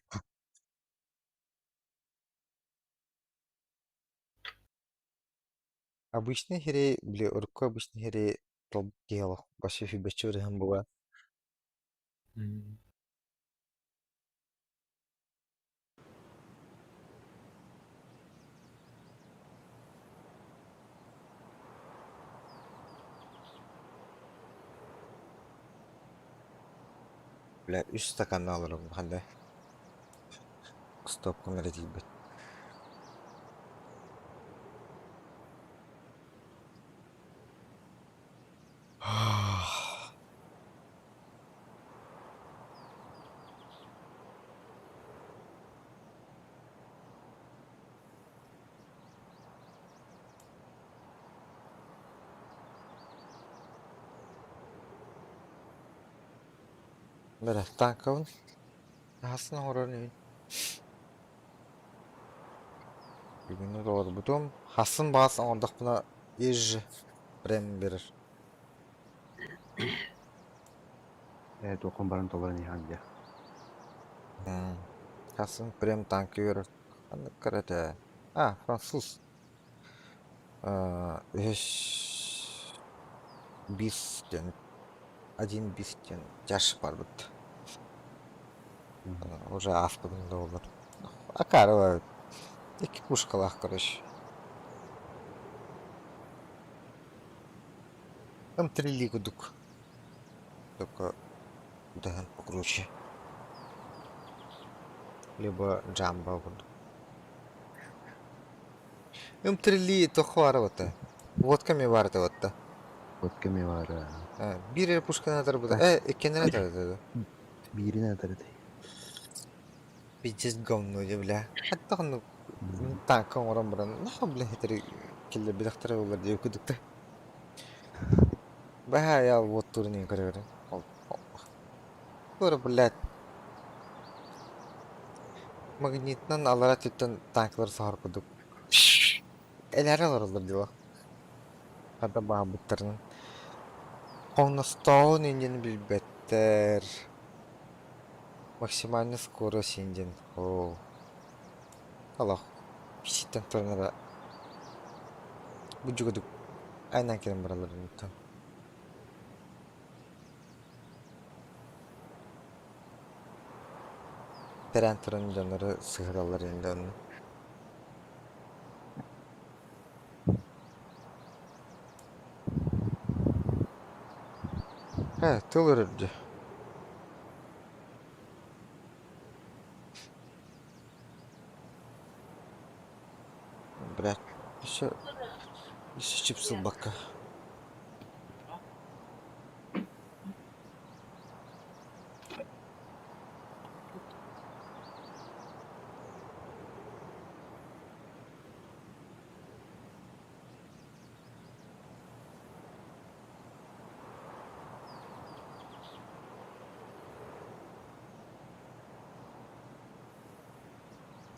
Обычный сирэй, били урукку обычный сирэй талбыт киһи олох вообще сүүрбэччэ бырыһыан буолуо. Бля, үс стаканна олоробун ханна стопкам эрэ тиийбэт. Бэрэ, таанкабын аһасын оҥорор инибин. Бүгүнү толорбутум. Хасын баҕас оҥордохпуна иж прем берер. Ээ, туоххун баран толорон иһэҕин дии. Хасын прем танка үөрэр. Ханнык этэ? А, француз. Үһүс бис диэн один бис диэн дьаш барбыт. Уже ааспытым да буоллар. Акаарова икки пушкалаах короче. Там трилли курдук. Только даһан покруче. Либо джамба курдук. Ымтрилли тохо бара бата. Водка ми барыта батта. Водка ми баара. Биир эрэ пушканы атарбыта. Э, иккиэннэрин атарбыта. Биирин атарытай. Пиздец говно дьэ бля. Хатта ханнык танка оҥорон баран нахуй бля хитри киллэрбэтэхтэрэ буоллар диэбит курдуктар. Баһаа я вот турнин көрөөрүн. Тура блядь. Магнитынан аллара өттүттэн танкалар соһор курдук. Элээрэ олороллор дила. Хата баабыттарын. Хоҥностоон иннин билбэттэр. Максимальная скорость индин. Оо. Олох. Ситтэн туран эрэ будьугудук айнан кэлэн бараллар инниттэн. Тэрээн туран дьоннору сыһыраллар инде онно. Ээ, тыл өрөрдө. Блядь, еще, еще чипсы ылбакка.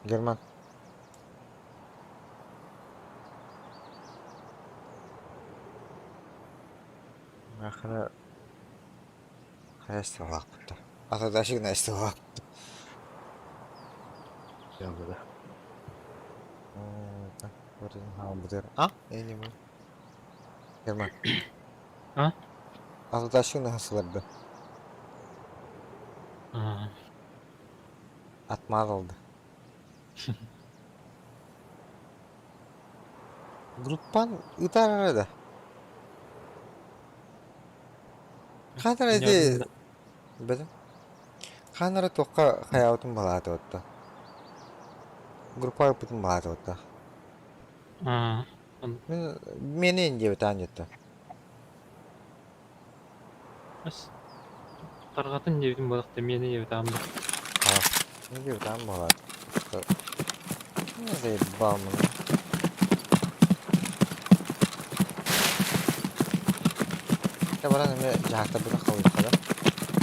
Герман. Ахара хайасталаахпыт. Атадашик найсталаахпыт. Да. А? Я не могу. Герман. А? Атадашик наһасыларды. Аа. Атмар алды. Группан ытар арада. Хаанара ити бэтим. Хаанара туохха хайаабытын балаата отто. Группа ыппытын балаата отто. Аа. Мин мени диэбит аан диэтэ. Ас тарҕатын диэбитим буолахта миэнэ диэбит аам. Аа. Диэбит аам буолаат. Заебал меня. Дьэ баран эмиэ дьаһахтарбытын халыйыахха да.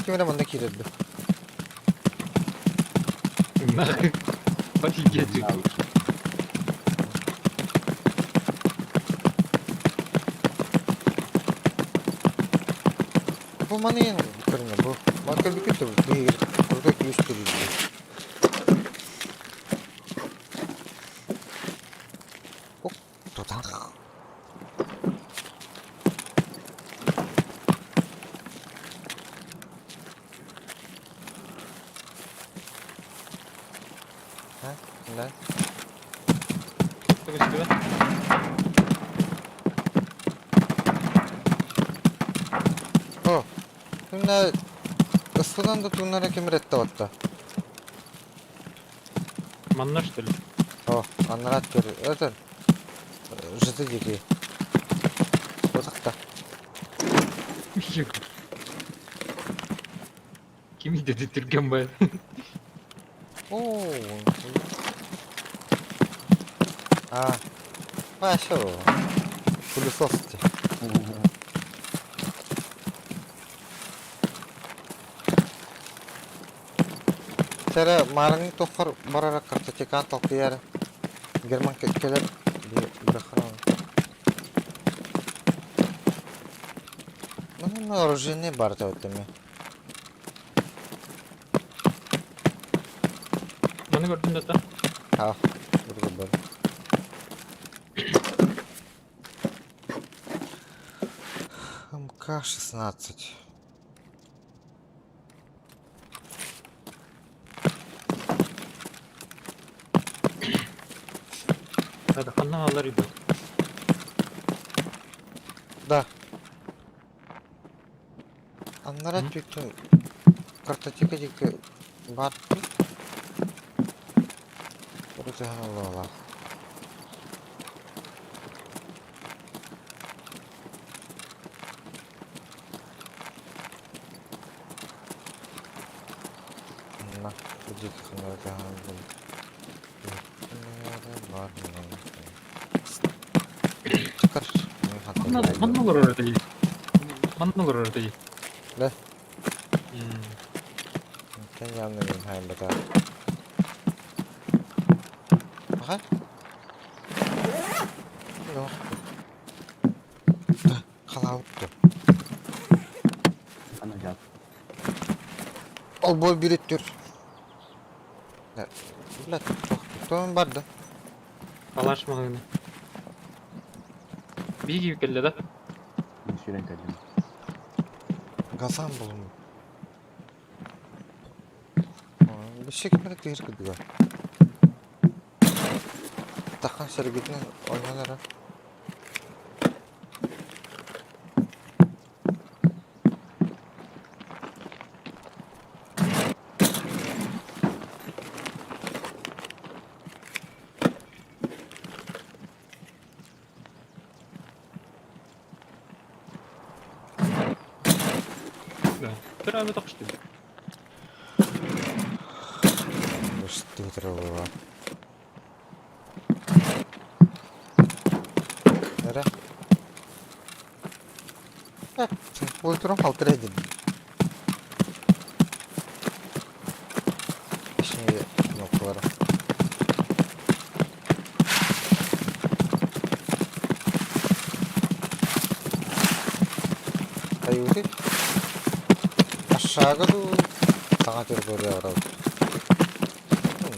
Ким эрэ манна киирэрбит. Офигеть. Бу маны көрүнэ бу. Маны көрбүккүт да биһиги крутой ключ көрүллү. Тутах. Да. Көстүбэт. О, күннэ ыстынан да тууннара ким ретте отта. Манна что ли? О, анарат көр, это жыты дикий. Отақта. Ким dedi түрген бай. О, а, пошел. Пылесос. Сэрэ маарыҥҥы туоххар барара картотекаҕын толкуйа эрэ. Герман кэлэр бырахара. Ну, оружейный бар эмэ. Маны көрдүм да та. Аа, бурга бар. МК-16. Hadi ханна алар иде. Да. Аннара түктүн картотека диэки баар Урутуһан олоолаах. Манна бу диэки ханна Манна олорор этэй. Манна олорор этэй. Да. Sen явно не знаем бата. Ага. Ну. Да, халаутtu. Ана жат. Ол бой биреттер. Блядь, тоон барды. Палаш магазины. Биги келди да. Мен сүйрен кэллим. Газан булум. Бишек мere тыгыр кыдыга. Тахан сергитин ойнанара. Да. Тырабы токшту. Что было? Нere? Ультра халтыр едin. Точнее, кнопкалары. Аюты. Aşağı ду саҥа территория барабыт.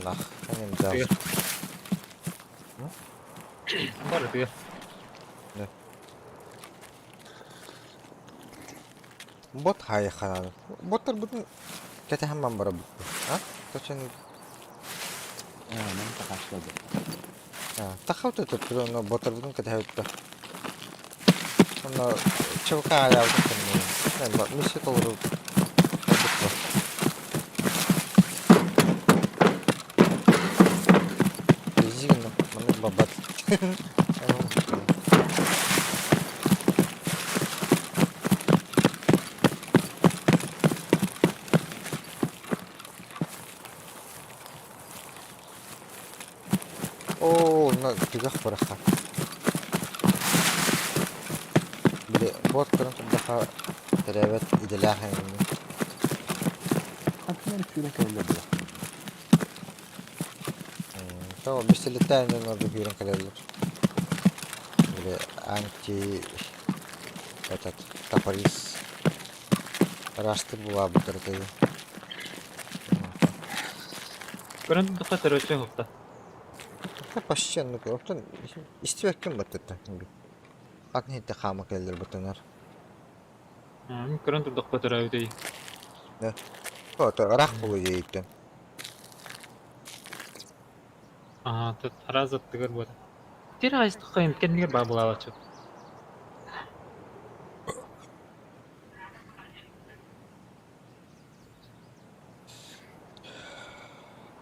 Нах, анем жал. Бар тыгыр. Бот хайханан. Боттар бүтүн кэтэһэн барабыт. А? Точно. Мен тахашлады. Тахауты төттүр, но боттар бүтүн кэтэһэбитта. Онно чылка аябытын кэннэ. Миссия толору. Изигин, маннык бабат. Оо, на түгэх бараха. Били бот көрөн турдаха теребет иделээхэн. Хантан сүйрен кэллэ була. То бистилиттään ордук күүрэн кэлэллэр. Били анти этот топорис рашты була бутырды. Көрөн тахта төрөчө хопта. Почти ну оттон истибеккен баттыта. Атын хитте хаама кэллэр бутынар. Көрөн турдакка төрөбүтей. Да. Ото рах булу дейттен. Аа, тут араас аттыгар буолар. Тир аайыстахха кэннигэр баар буолааччы.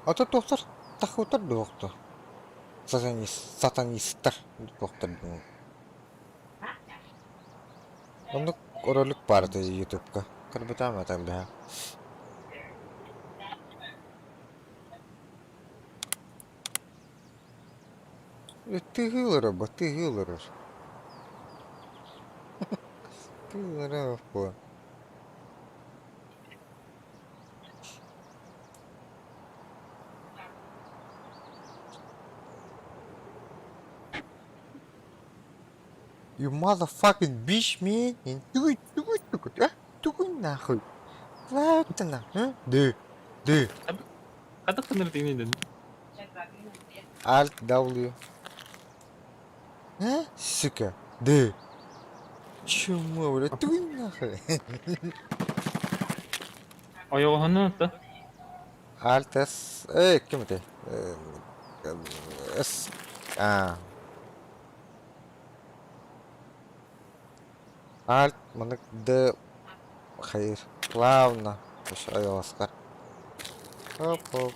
Ата туохтар тахыбыттар дуохтар. Сатанист, сатанистар туохтар дуу. Оннук ролик баар этэ ютубка. Көрбүтүм этэ бэһэ. Тыһыы олорор бу, тыһыы олорор. Тыһыы олорор бу. You motherfucking bitch, man. Тугуй, тугуй, тугуй, а? Тугуй нахуй. Ладно, а? Да, да. Хатах гынар дигин Alt W. А? Сука. Да. Чмо, бля, тугуй нахуй. Ойоҕоһуну та. Alt S. Эй, ким это? С. А. Alt, маннык Д. Хайыр. Плавно. Ойоҕоскар. Хоп-хоп.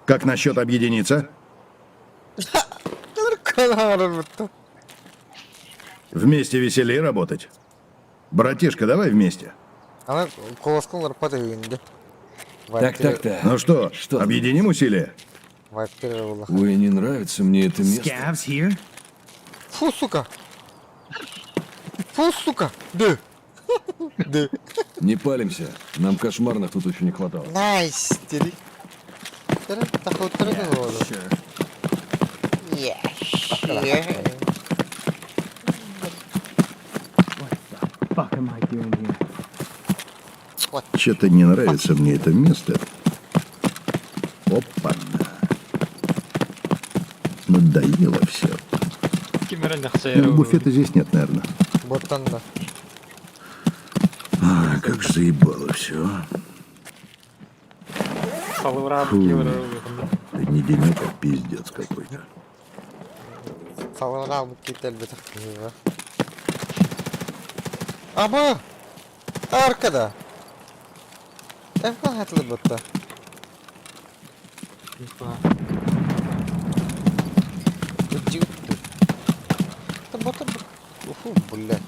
Как насчет объединиться? Вместе веселее работать. Братишка, давай вместе. Ана колоскун ларпата үйінде. Так, так, так. Ну что, Что? объединим усилия? Вайптер улахан. Ой, не нравится мне это место. Scavs here? Фу, сука! Фу, сука! Да! Да. Не палимся. Нам кошмарных тут еще не хватало. Найс! Тери. Sure. Yeah. Yeah. Fuck am I doing here? Что-то не нравится мне это место. Опа. Надоело все. Ким эрэ нахсайар. Буфета здесь нет, наверное. Боттан да. А, как же заебало все. Салыбыраабыт Фу. ким эрэ улахан. Это не денек, а пиздец какой-то. Салыраабыт кийтэлбэтэх киһи Аба! Arkada. Эвка хатылы ботта. Иди ты. Это бота. Фу, блядь.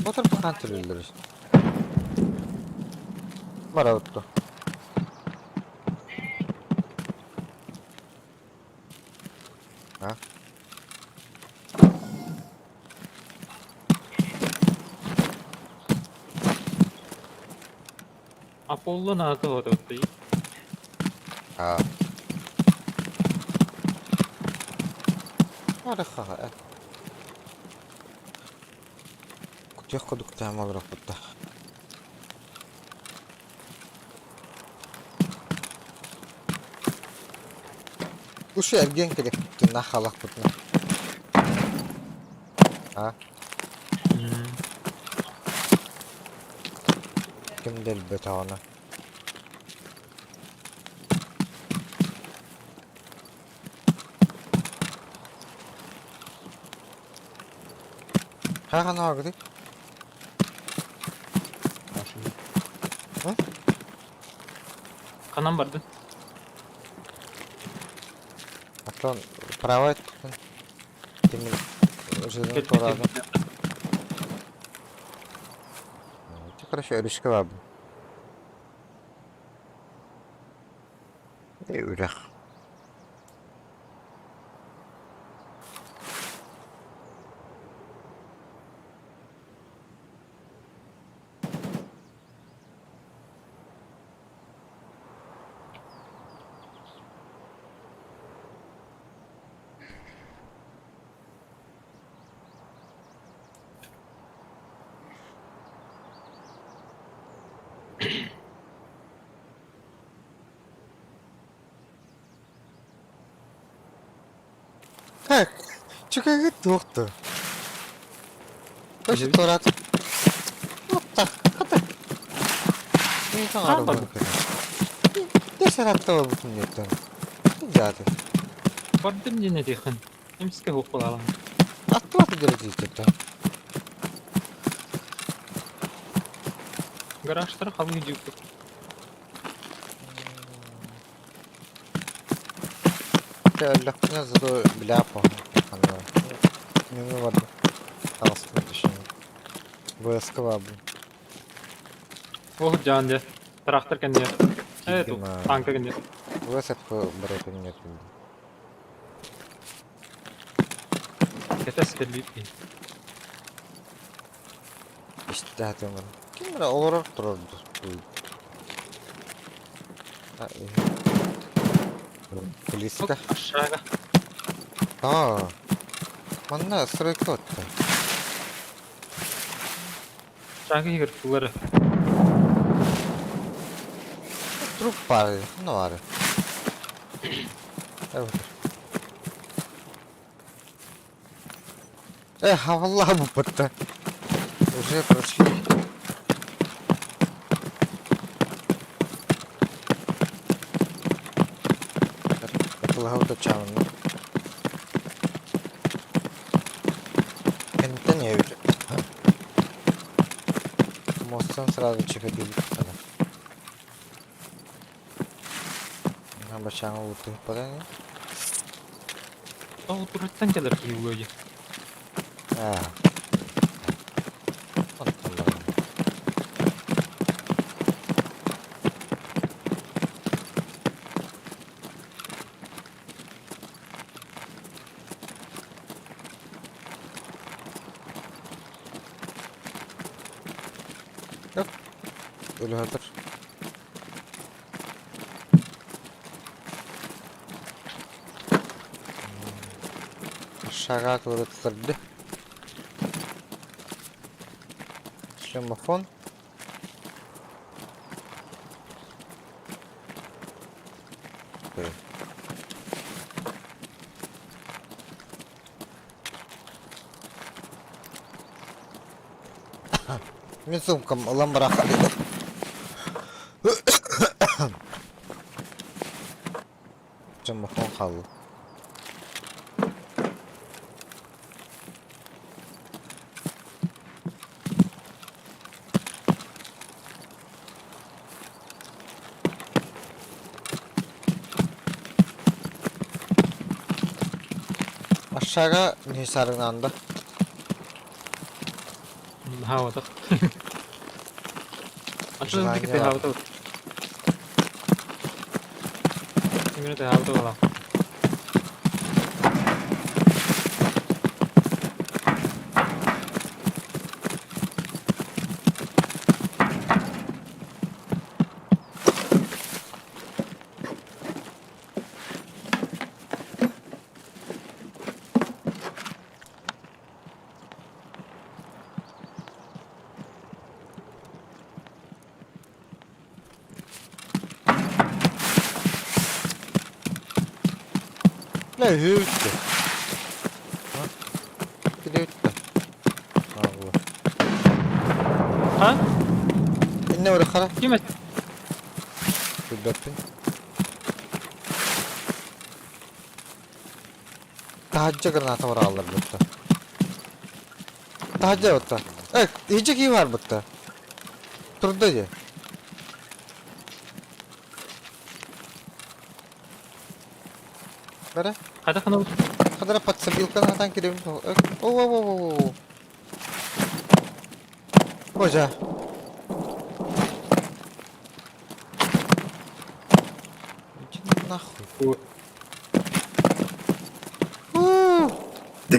Ботар бахан түрүллөр. Бара отто. А? Аполлон ааты ототты. А. Ара Кутуйах курдук таам олорохпут. Ушу эргиэн кэлиэхпитин халахпытына. А? Ким дэлбэтэҕинэ. Хайахан аагытый? Ханан бардын? Оттон правай өттүн тимир жыгын туораатым. Ити короче өрүскэ баарбын. Үрэх. Так, чүкэгэ туохту. Көс турат. Отта, хата. Мин саҥарбын көрө. Десератта болбутун диэттэн. Жааты. Бардым диэн этиэххин. Эмискэ суох буолаҕын. Аттыбаты дөрөтүйтөттө. Гаражтара халыҥ дьиэбит. Өллөхпүнэ зато бляпа. Нөҥүө барда. Таҕыстым точнее. ВСК баабын. Ол дьаан дьэ. Трактор кэнниэ. Э, ту, танка кэнниэ. ВСФ барытын нет. Кэтэс кэлбит. Истээтим. Ким эрэ олорор турар Близко. Шага. Аа. Манна стройка отта. Шага игр тулары. Труп баар, ханна баар? Эх, Аллах буппатта. Уже прошли. Катылаһабыт чаанна. Кэнтэн эбит. Мостан сразу чехадили. Бачаҥа уутуһуппата ини. Ол тураттан кэлэр киһи буолуо дии. Аа. Онтон даҕаны. Yok. Өлө Шага туруттарды. Шлемофон. Мин суумкам ылан быраахтыыр. Дьоммохон хаалла. Aşağıya Nisar'ın Хааватах. Атын Желание диките бар. хааватах. Именно хааватах ала. Ne hüüttü? Ha? Hüüttü. Allah. Ha? Инне барыхара. Ким эт? Билбэппин. Таһырдьа граната быраҕаллар бытта. Таһырдьа бытта. Э, иһдьэ кии баар бытта. Турда дии. Бара. Хайдах гынабыт? Хадара подсобилканы хатан кирэбин. О, о, о, о, о. Божа. Иди нахуй. У, Да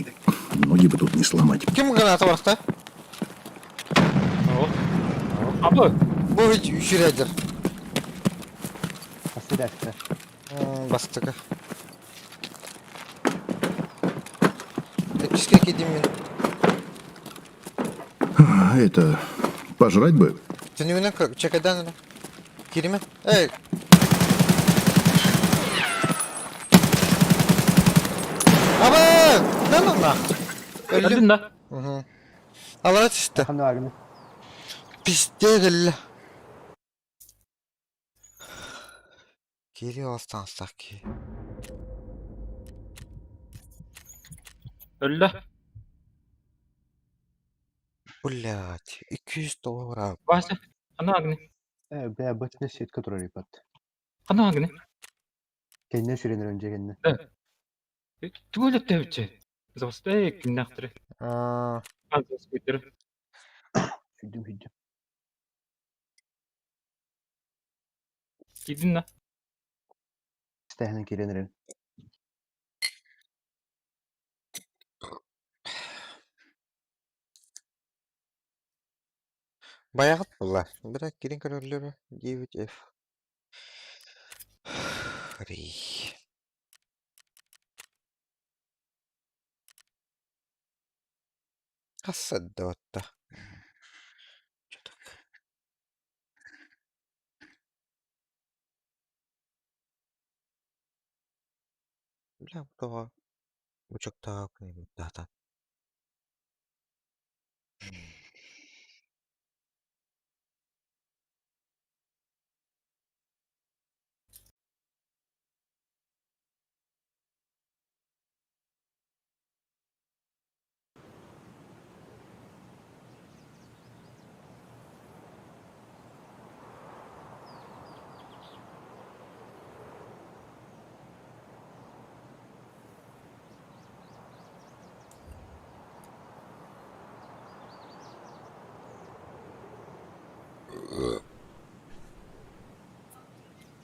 ноги бы тут не сломать. Ким граната барахта? О. Абы. Бу үчүрээдер. Бастыга. Бастыка. Тэпчискэ кидим мин. А это... Пожрать бы? Түнүгүнэн чекэдээн эрэ. Киримэ. Эй! Аба! Да ну нах. Өллүм. Өлдүн да. Угу. Алара түстэ. Ханна бааргыный? Пиздец өллө. Киири олус таҥастаах киһи. Өллө. Блядь, 200 доллара. Вася, ханна бааргыный? Э, бля, бытны сетка турар ипат. Ханна бааргыный? Кэннэ сүрэнэр önce кэннэ. Тугу өлөттөөбүтчэ? Завстай кимнээхтэрэ? Аа, Аан Сүрдүм сүрдүм. Киирдин да? Стэһэнэн киирэн эрэн. Баяҕыт буолла. Бира кирин көрөллөрө 9 F. Рий. Хас саддоотта. Чуток. Бля, тоҕо бучуктаах күнү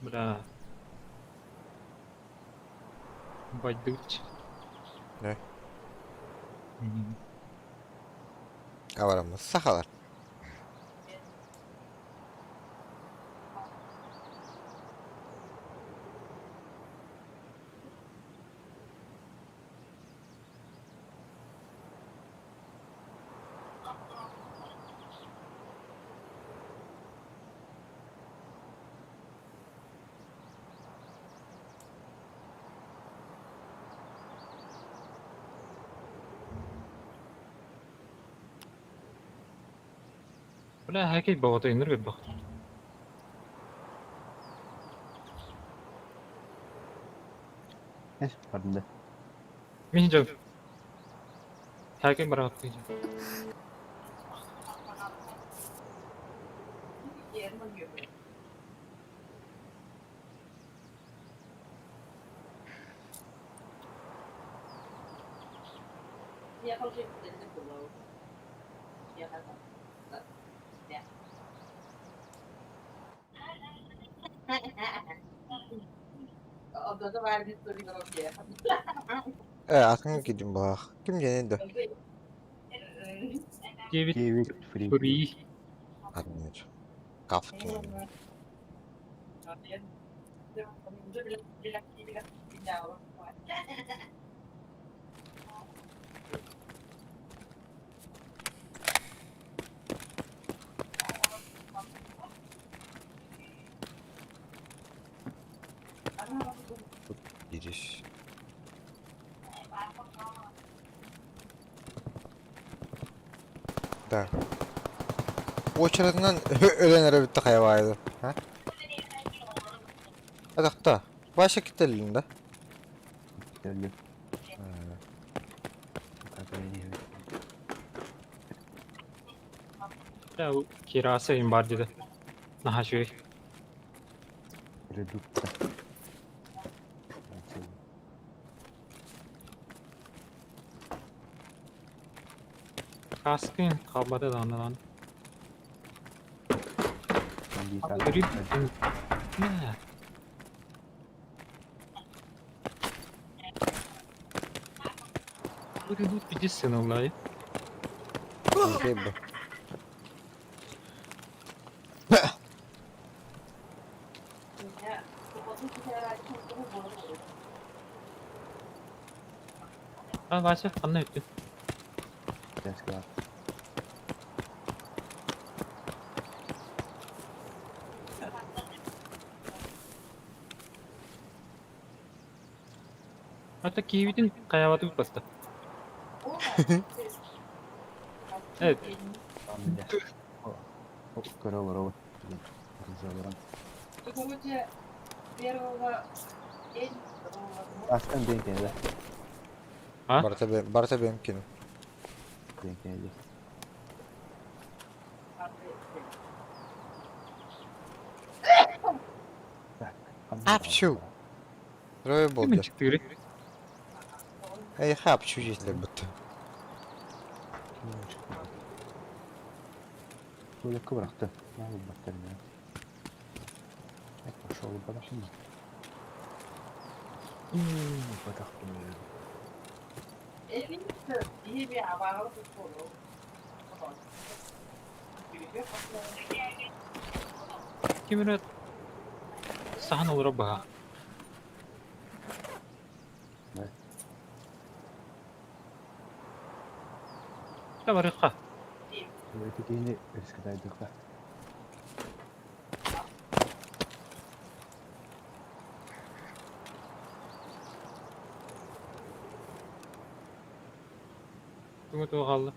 Бля. Байдыч. Не? Мгм. Абараммыт сахалар. Бля, хакей баҕата иннир бах. Эс, бардым да. Мин жок. Хакей бараҕат Э, атын кидим баах. Ким диэн да? Девять Девять фри. фри. Атын Кафтын. Giriş. Да. Очерединен өлөн эрэ бүтте хайабайды. Ха? Адакта. Баша кителлин да. Өллүм. Э, Бля, кираса им бар диде. Наха шуй. Редукта. Каскын калбады да андан. Бля. Редут пиздец сыналай. Окей бу. А, Вася, ханна өттүн. Ата киевитин каябаты баста. Э, Көрө олоробут. Олорон. Астан бэйэн кэлэ. А? Барыта бэйэм, барыта бэйэм киним. Бэйэн кэлэ. Апчу! Трое Ким болды. чыктыырый? Эй, хапчу жетлер бутты. Туалекка бырахты. Маа булбаттар мені. Пошел бадахын. Бадахын. Ким эрэ саһан олоро баһа. Та барыхха. Эти киһини өрүскэ Тугу туга хаалла.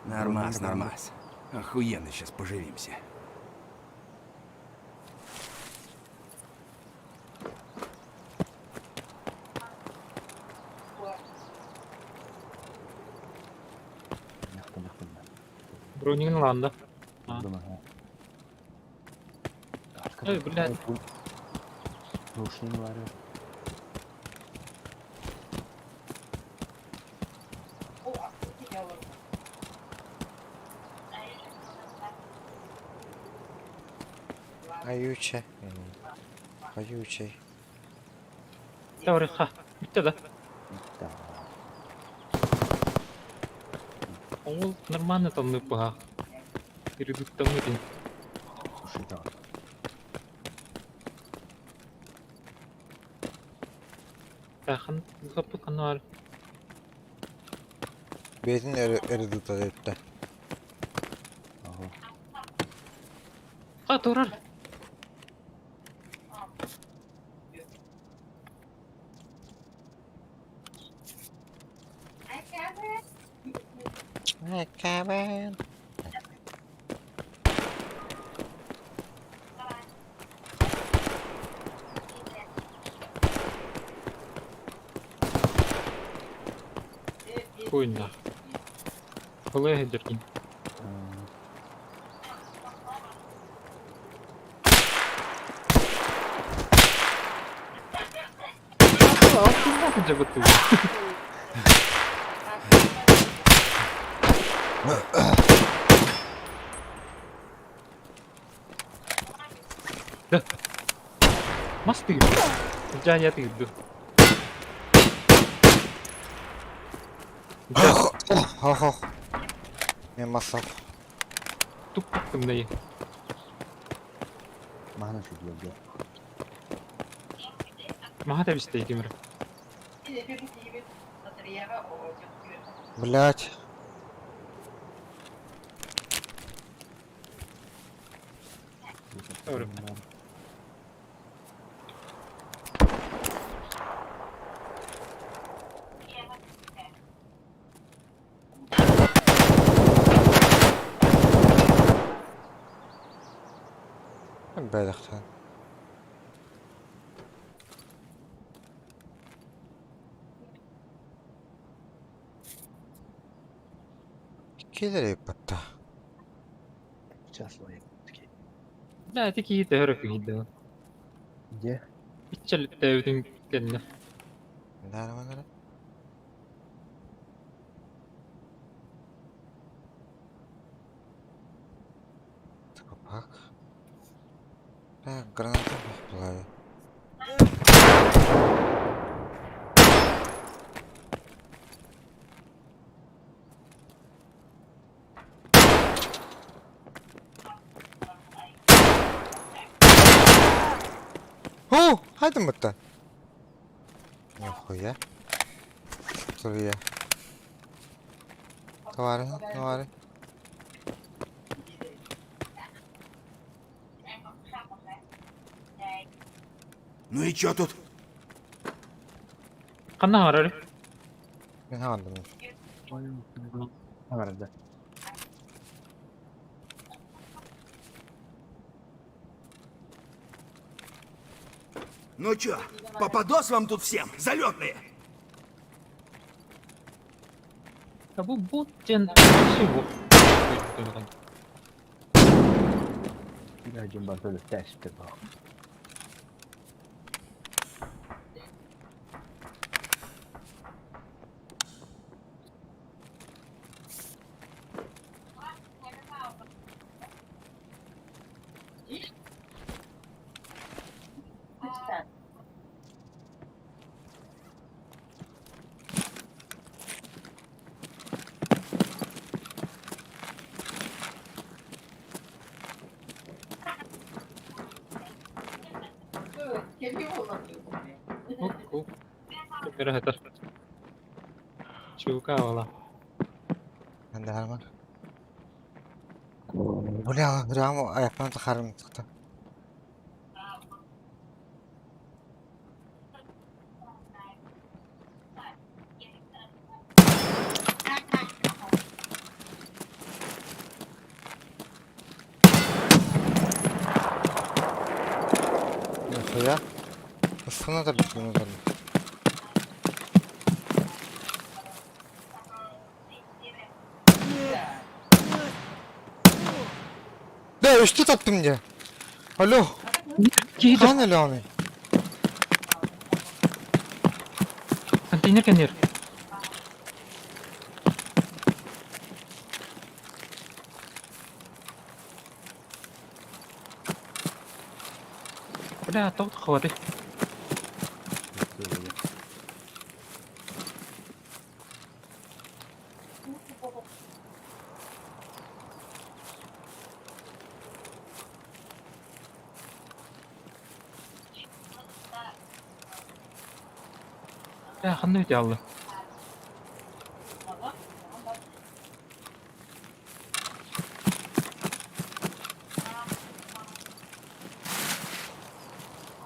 Нормас, нормас. Охуенно сейчас поживимся. Бронигин ылаанда. Ой, блядь. Рушнин бар. Аютча. Аютча. Та барыхха. Бүттэ да. Да. Ол нормально там баһа. Передуттаммыт ин. Слушай, да. Тахан хаппыт ханна Бэйэтин өрө тутар этте. Ага. А, турар. Кабан. Хуйня. Колеги деркин. Нахуй тебя ты? Да. Мас ты. Я ты иду. Ох, ох. Мен масап. Тук тымнайы. Мана чүгүлөргө. Маха табистай кемер. Блять. Doğru. Бәдәхтан. Килер батта. Сейчас лоек. Да, ти төһөрө киһи Где? Иччэлиттээбитин кэннэ. Нормально. Пак. Так, граната была. О, хайдам бутта. Нихуя. Сурья. Товары, товары. Ну и чё тут? Ханна харары. Мин хаҕандым. Барда. Ну чё, попадос вам тут всем, залетные! Да бу бот диэн всего. Дьон бар өлүктээспитэ баа. Ким эрэ Чука ола. Анда бар. Бля, прямо ayaklarım takarım çıktı. Нихуя. Ысхына да бит Да, üstü taktım diye. Alo. Kan hele onu. Контейнер контейнер. Бля, тоқ хватит. Бля, ханны өте алды.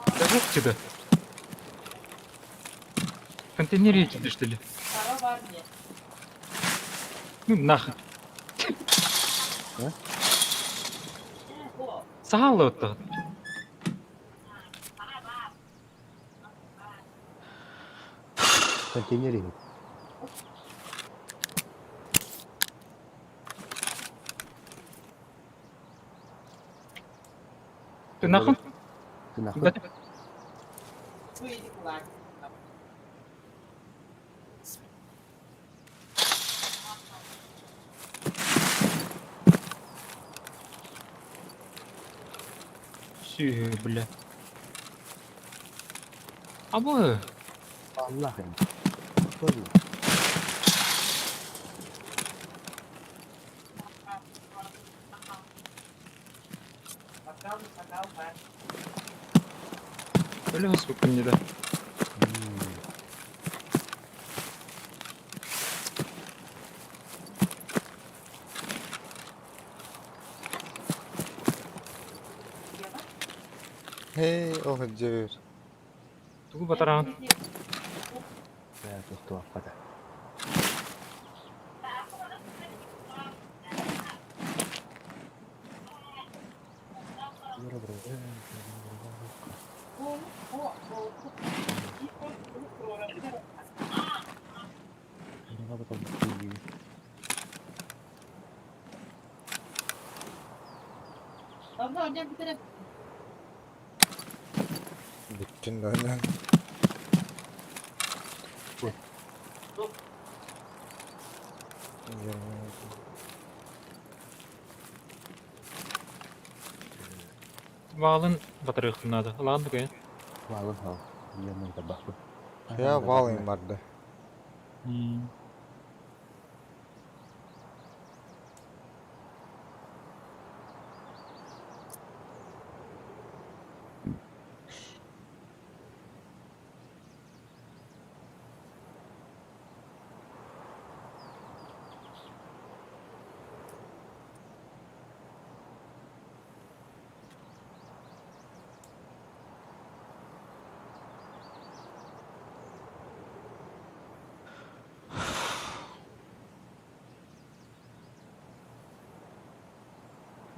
Да вот тебе. В контейнере эти, что ли? Ну нахуй. Сало то. Контейнер иһит. Ты нахуй? Ты нахуй? Да. Сүй, бля. А бу Аллах им. Тоже. Бля, сука, мне да. Hey, oh дьэр. Тугу батараан. Бля, тохтуохха. Bütün öyle. Валын батарыахтын надо. Ладно, кэ. Валын хал. Ямын табахпы. Я валым барды.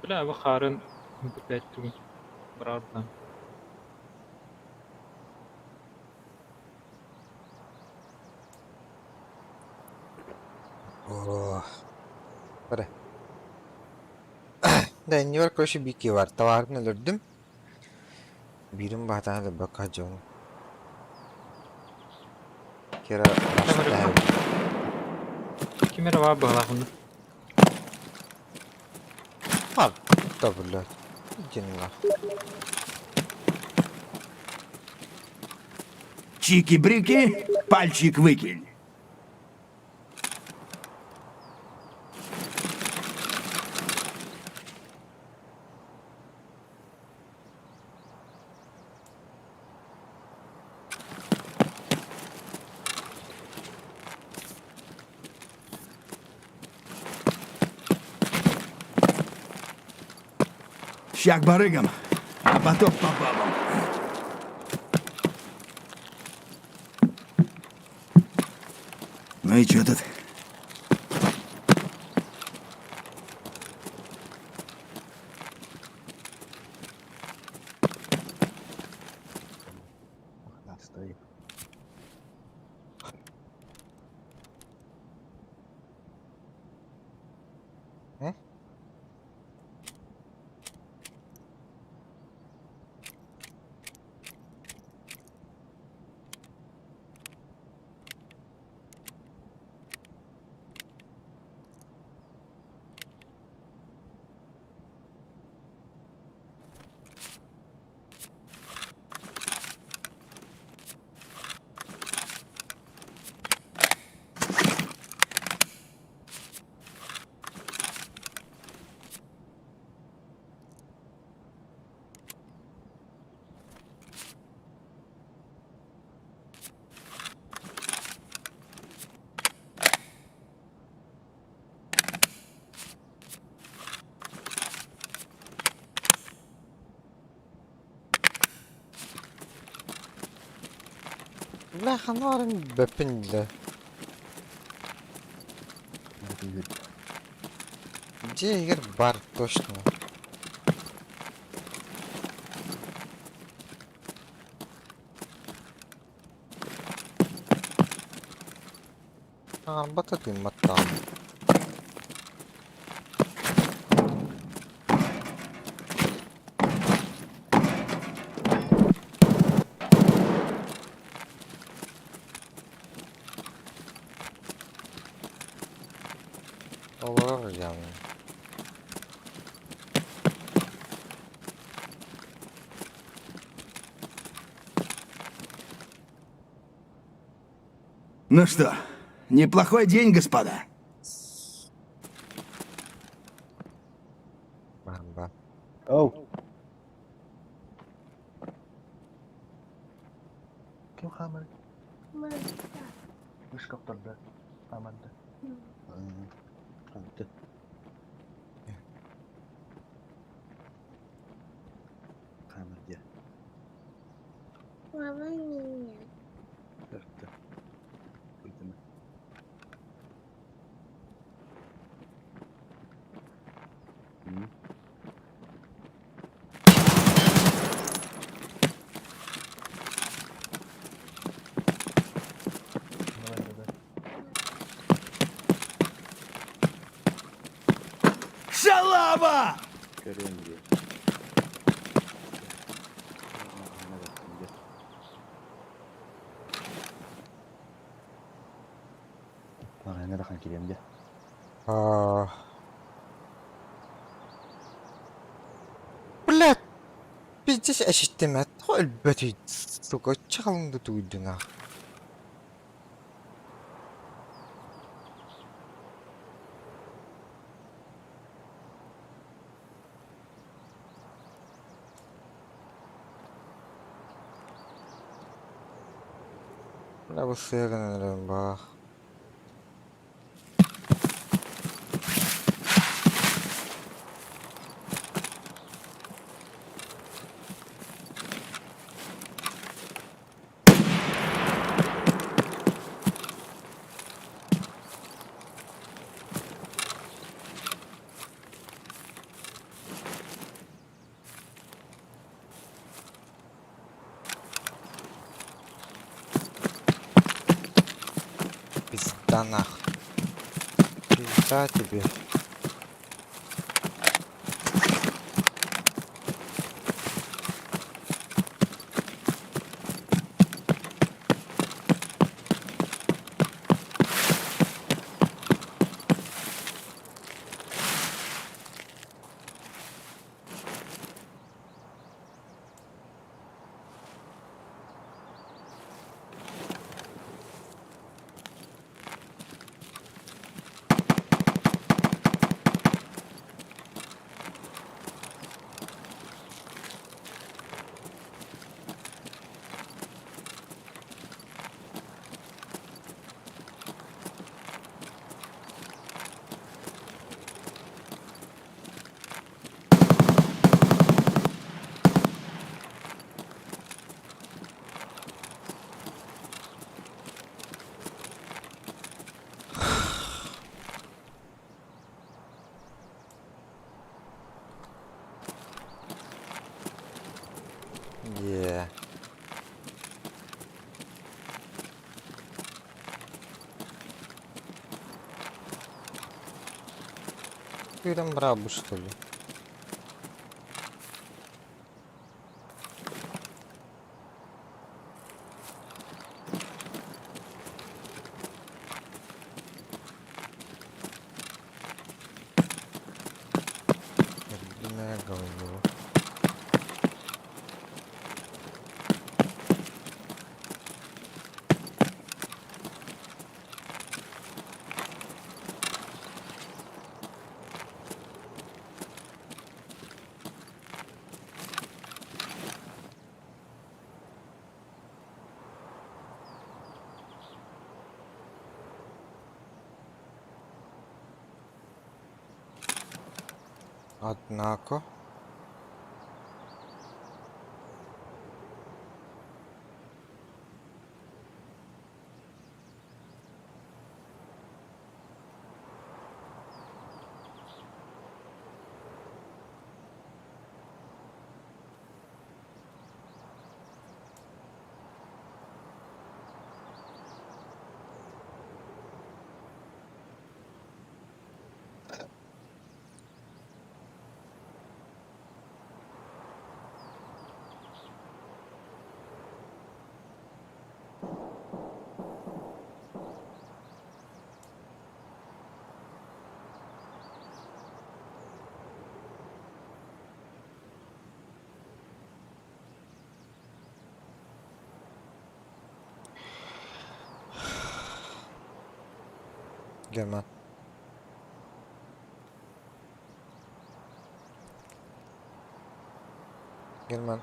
Бля, бу хаарын бүппэт тугун быраардан. О, бары. Да, иннибэр короче бики бар. Товарын өлөрдүм. Биирин баатаан өлөрбөккө дьон. Кера Ким эрэ баар быһалаах онно. А, да, блядь. Иди нахуй. Чики-брики, пальчик выкинь. Ща к барыгам, а потом по бабам. Ну и что тут? Стоит. Бля, ханарын бөппүн да. Где игр бар точно. Арбата тыымматтаҕым. Олорор явно. Ну что, неплохой день, господа. Бамба. Оу. Ким хаамар? Мышка турда. Аманда. Ханты. Хаамар дия. Мама меня. Төрттө. Ыйтыма. М. Давай, давай. Шалава! Көрөм дии. Ана Маҕаһыыҥҥа дахан кириэм дии. А. Блядь! Пиздец эшиттим өлбөтүй, сука, чалыңды туйдун ах. Бля, бу сыа бах. Пизда нах. Пизда тебе. Yeah. Ты там брабу, что ли? Любимое говно. Однако. Герман. Герман.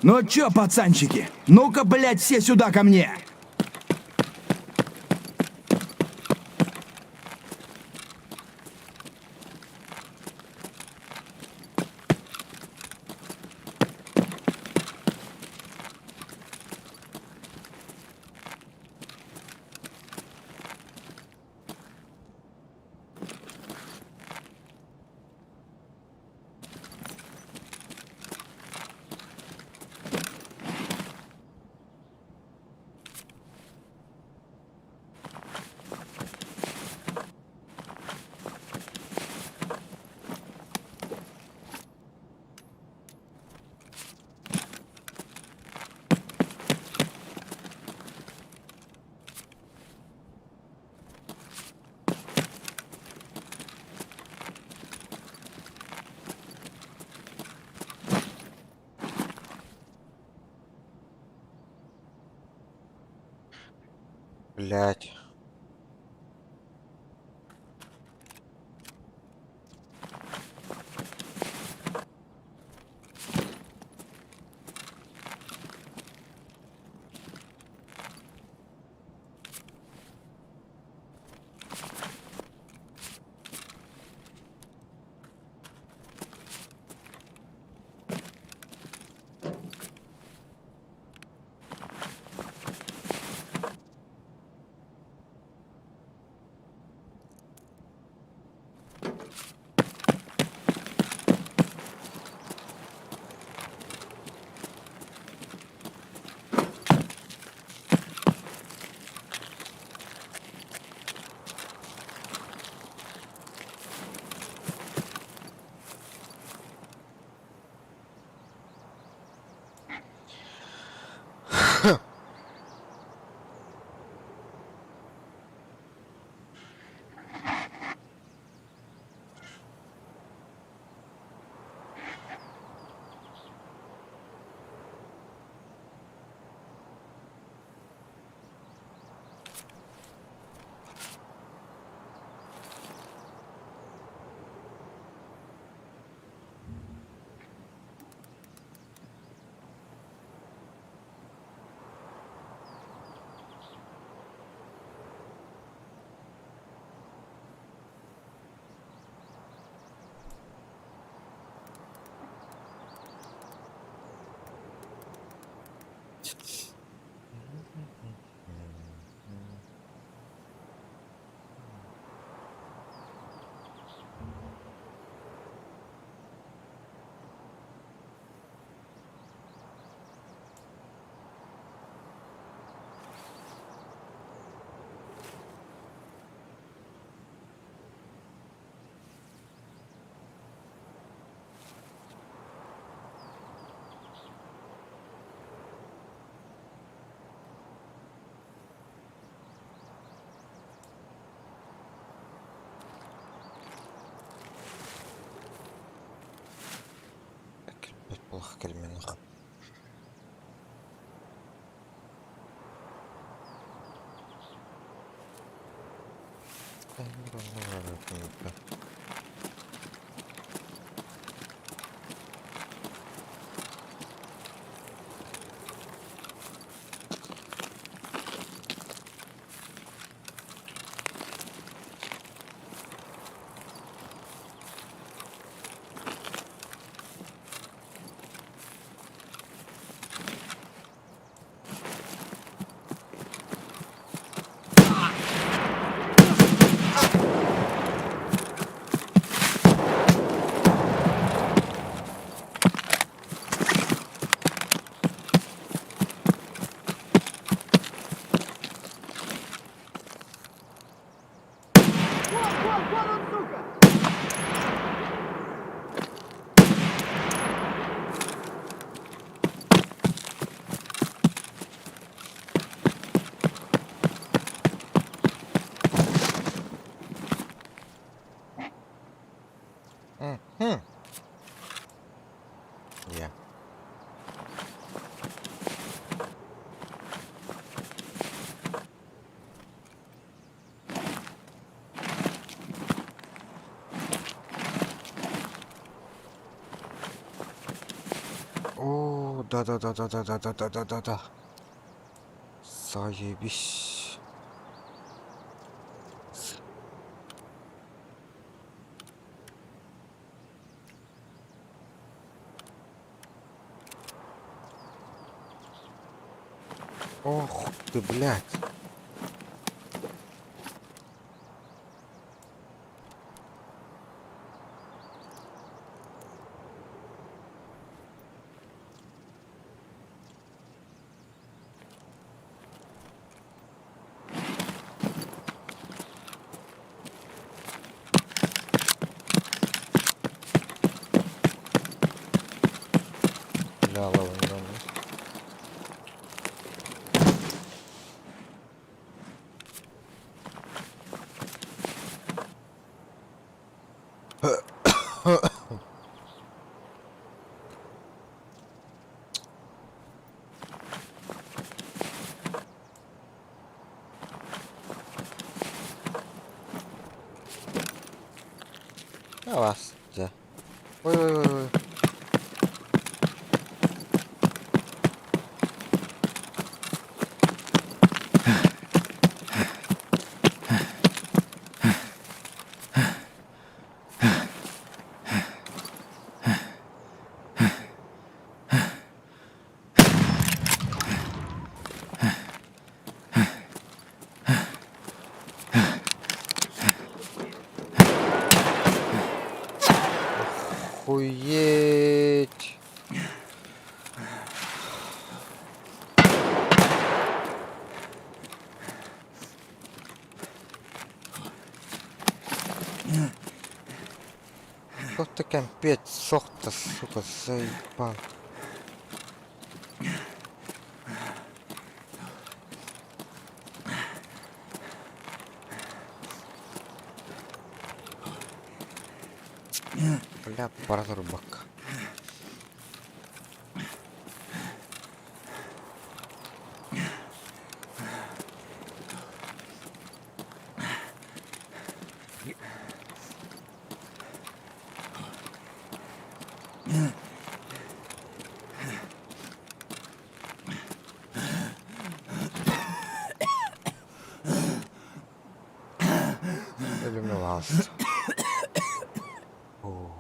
Ну чё, пацанчики, ну-ка, блядь, все сюда ко мне! Блять. Кельменах. Мгм. Я. О, да-да-да-да-да-да-да-да-да-да. Заебись. Ох ты, блядь. Бля, лава. Вас, дьэ. Ой, ой, ой, ой. Охуеть. Что ты кэмпиэт сохто, сука, заебал. Бля, бара турбакка. Өлүмэ баҕаста. Оо.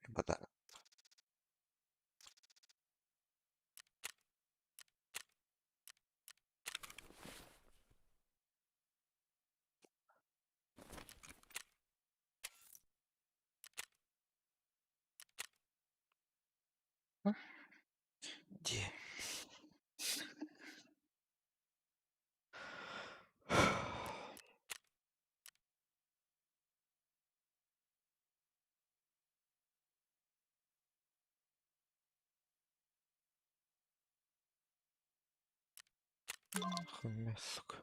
Батар. Дии. Сука.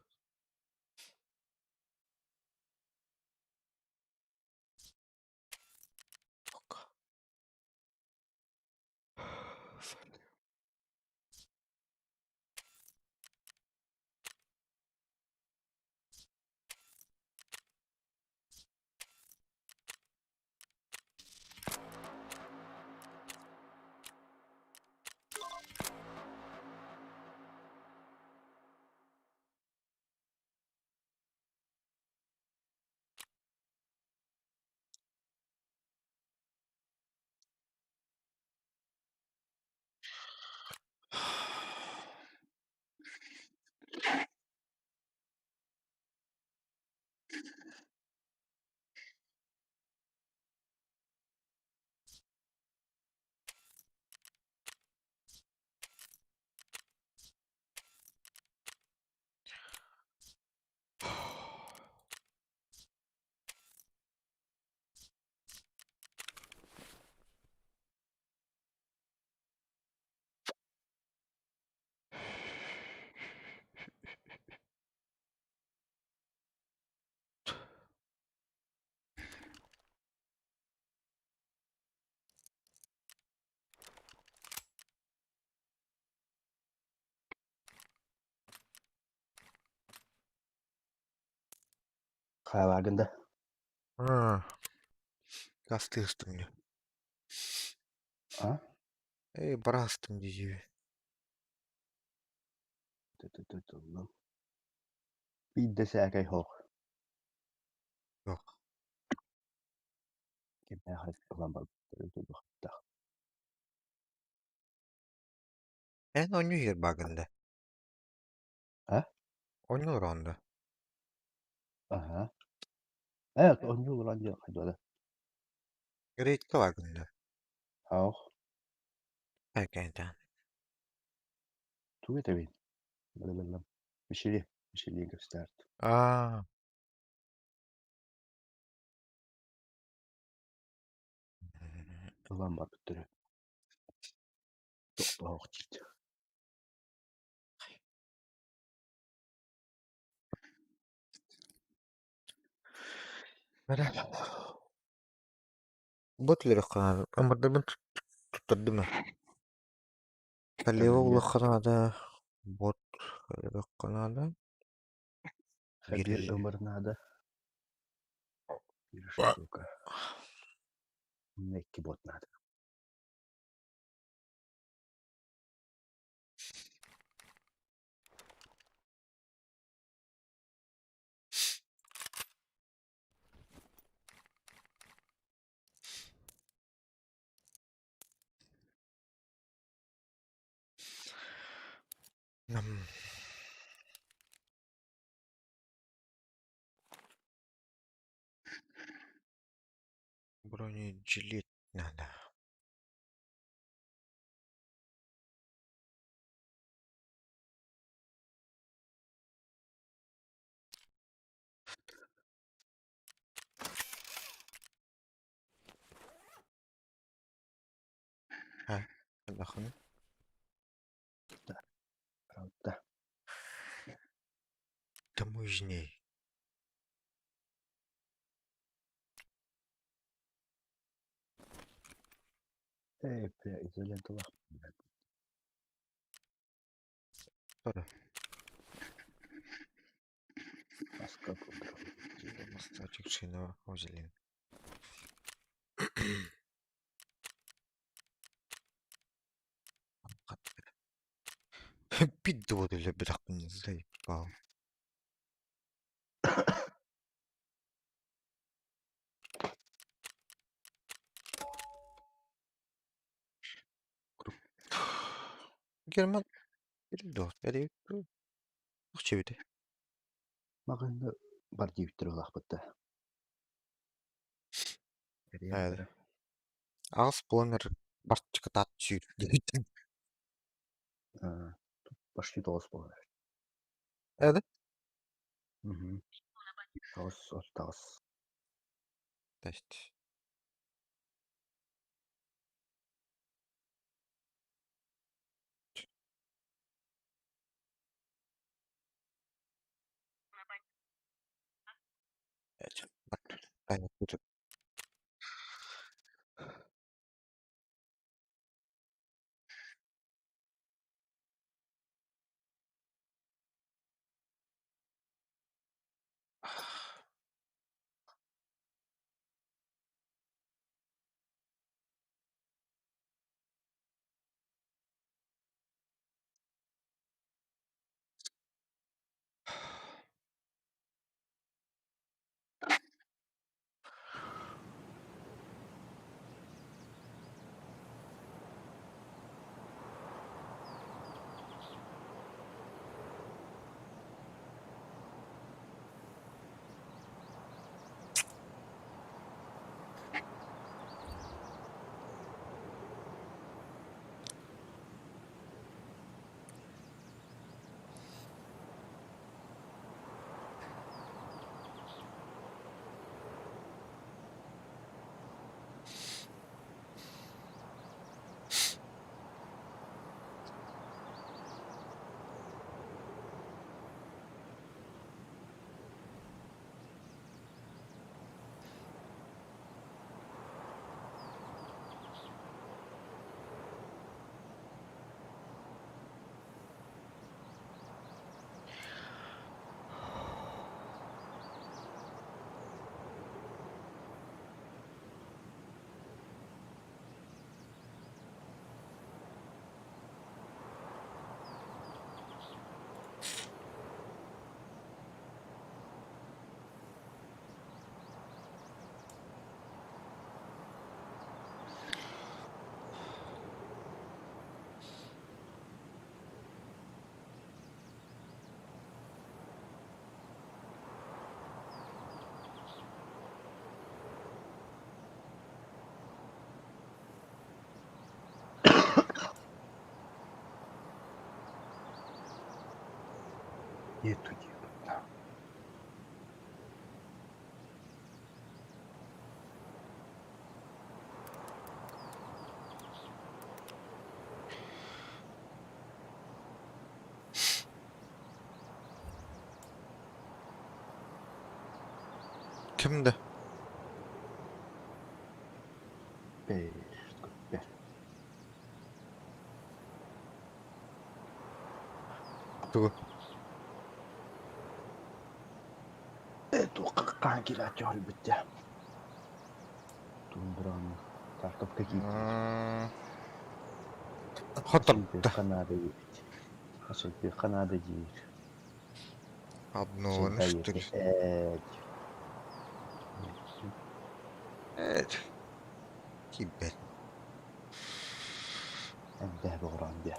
Хайлагында. М. Астыыстым дии. А? Ээ, бараастым дии. Тыллым. Биирдэ сээкэй суох. Суох. Кимнээх эрэ ылан барбыттар ытыллыбыттар. Эн оонньуу иһэр бааҕын да? А? Оонньуу олороҕун да? Аһа. Ээ, оонньуу олорон диэн хайдах да. Рейдка бааҕын да? Суох. Экээтэ. Тугу этэбин? Мишели, Мишели көстөөрт. Аа. Ылан барбыттар. Тохтоох диит. Бэрэ. Бу түлөрөххө ымырдыбын туттардым. Халева Табия. улахха наада, бот өлөрөххө наада. Хабир Биир ымыр наада. Биир штука. Икки бот наада. Нам. Бронежилет надо. А, отдохну. Правда. Таможней. Эй, бля, изоленталах. Τώρα. Маска пудра. Мастачик озелин. Пидоды биракпын заебал. Герман передос, Чебите. Мағынды бар дейбіттір олақ бұтта. Э, Ағыс планер бартчыка тат сүйр дебит. Почти тоғыз болады. Эди? Угу. Тоғыз, 39. Тест. Бат. Нету диэбит. Ким да? Бэр. Тугу? Туохха хаан киирээччи хоруйбут дьэ. Тундрааны Тарковка киирдилэр. Хотордо. Хасыйдыахха наада диэбит. Хасыйдыахха наада диир. Обнованы что ли? Ээ Киирбэт. Эмдээх бөҕөрөөн диэ.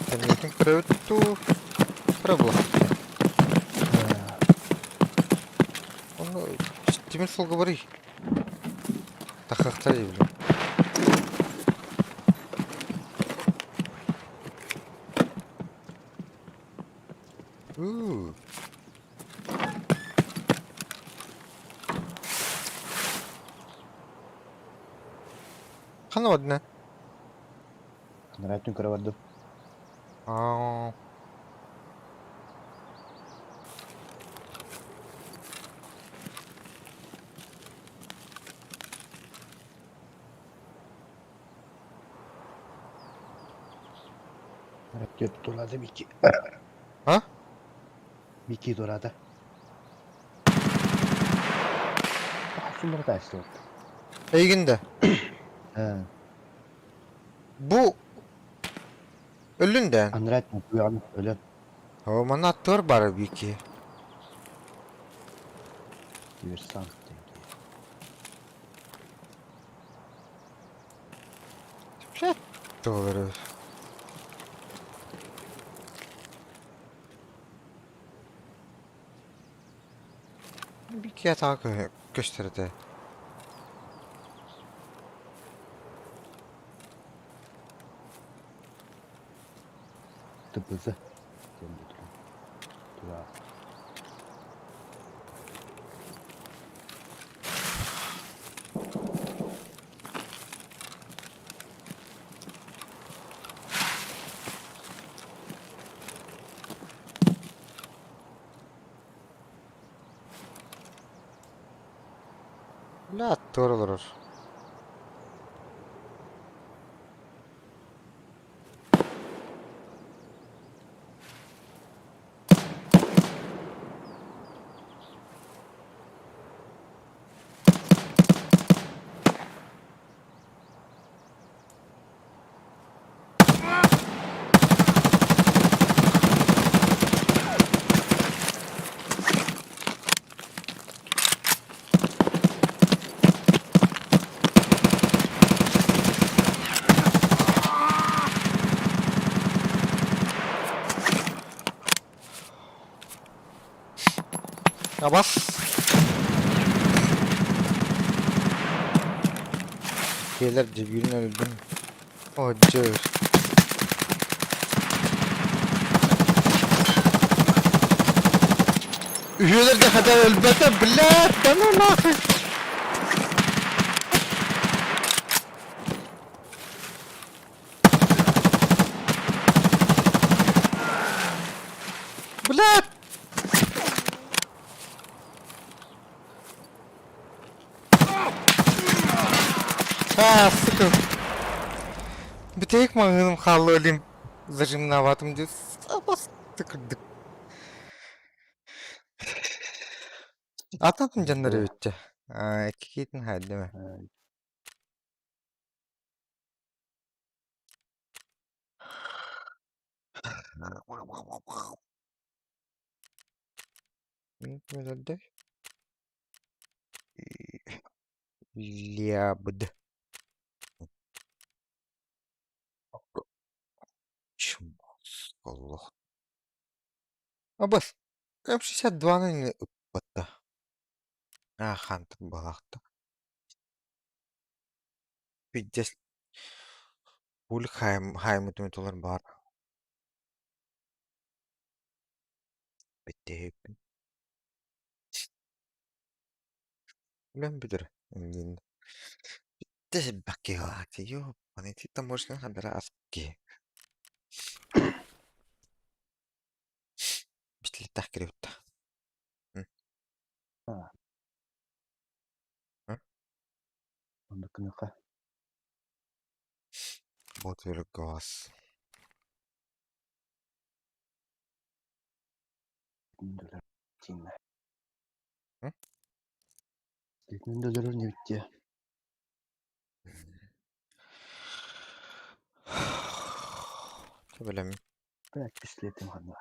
Кэнникин көрөбүт дуу? Көрө Ону тимир суолга барый. Тахахтар блин. Уу. Ханна бардын Анараа өттүн көрө бардым. Аа. Түөрт туолаата Микки. А? Микки туораата. Суллара таайсыбыт. Эйигин да. Бу өллүн да. Анараа өттүн куйаҕын өлөн. О, манна аттыгар баар Вики. Диверсант диэн. Долларов. Вики атаҕа көстөр этэ. ТПЗ диэн бүтүрүн. Тура. Бля, туора олорор. Абас. Кэлэр дьэбиирин өлдүм. О, дьэ. Үһүөлэр да хата өлбөтө, блядь, да ну нахуй. А, сука. Бүтэһик маҕаһыыным хаалла өлүм зажимнаабатым дии сабасты кырдык. Атын дьоннор эбитчэ. Аа, икки киитин хаайдым ээ. Лябд. Чмос. Абас. М62-ны ыппатта. Аа, хантык балахта. Пиздец. Пуль хаймытым бар. Бүтэһикпин. Үлэм бүтэр иннин. Бүттэ элбэх киһи аата ёппаны ити таможня хадара ас киһи. Бистилиттах кирибитта. Оннук гыныахха. Вот газ. Итинэн да өлөрөр инибит дии. Сөбүлэм. Блядь, пистолетим ханна.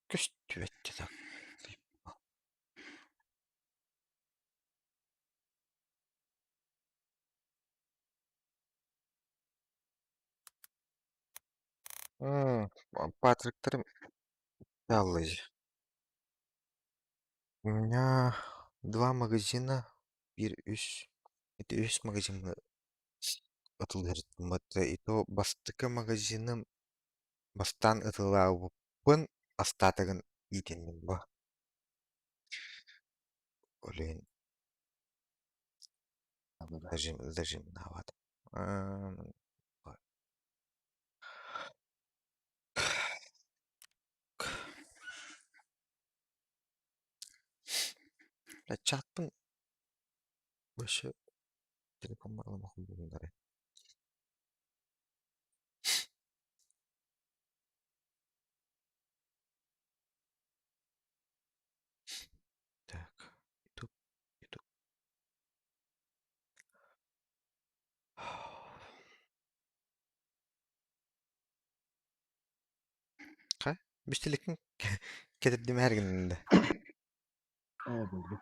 Көстүбэт так. Патриктарым Аллы. У меня два магазина, биир үс, это үс магазиҥҥа атыылаһар и то бастакы магазиным бастаан атыылаабыппын остатогын иитинним бо. Ол иһин зажимнаабат. Чатпын вообще телефоммар ылымахпын булуннары. Так, YouTube, YouTube. Хай, биштиликин кетирдим эргинде. Ээ, булдум.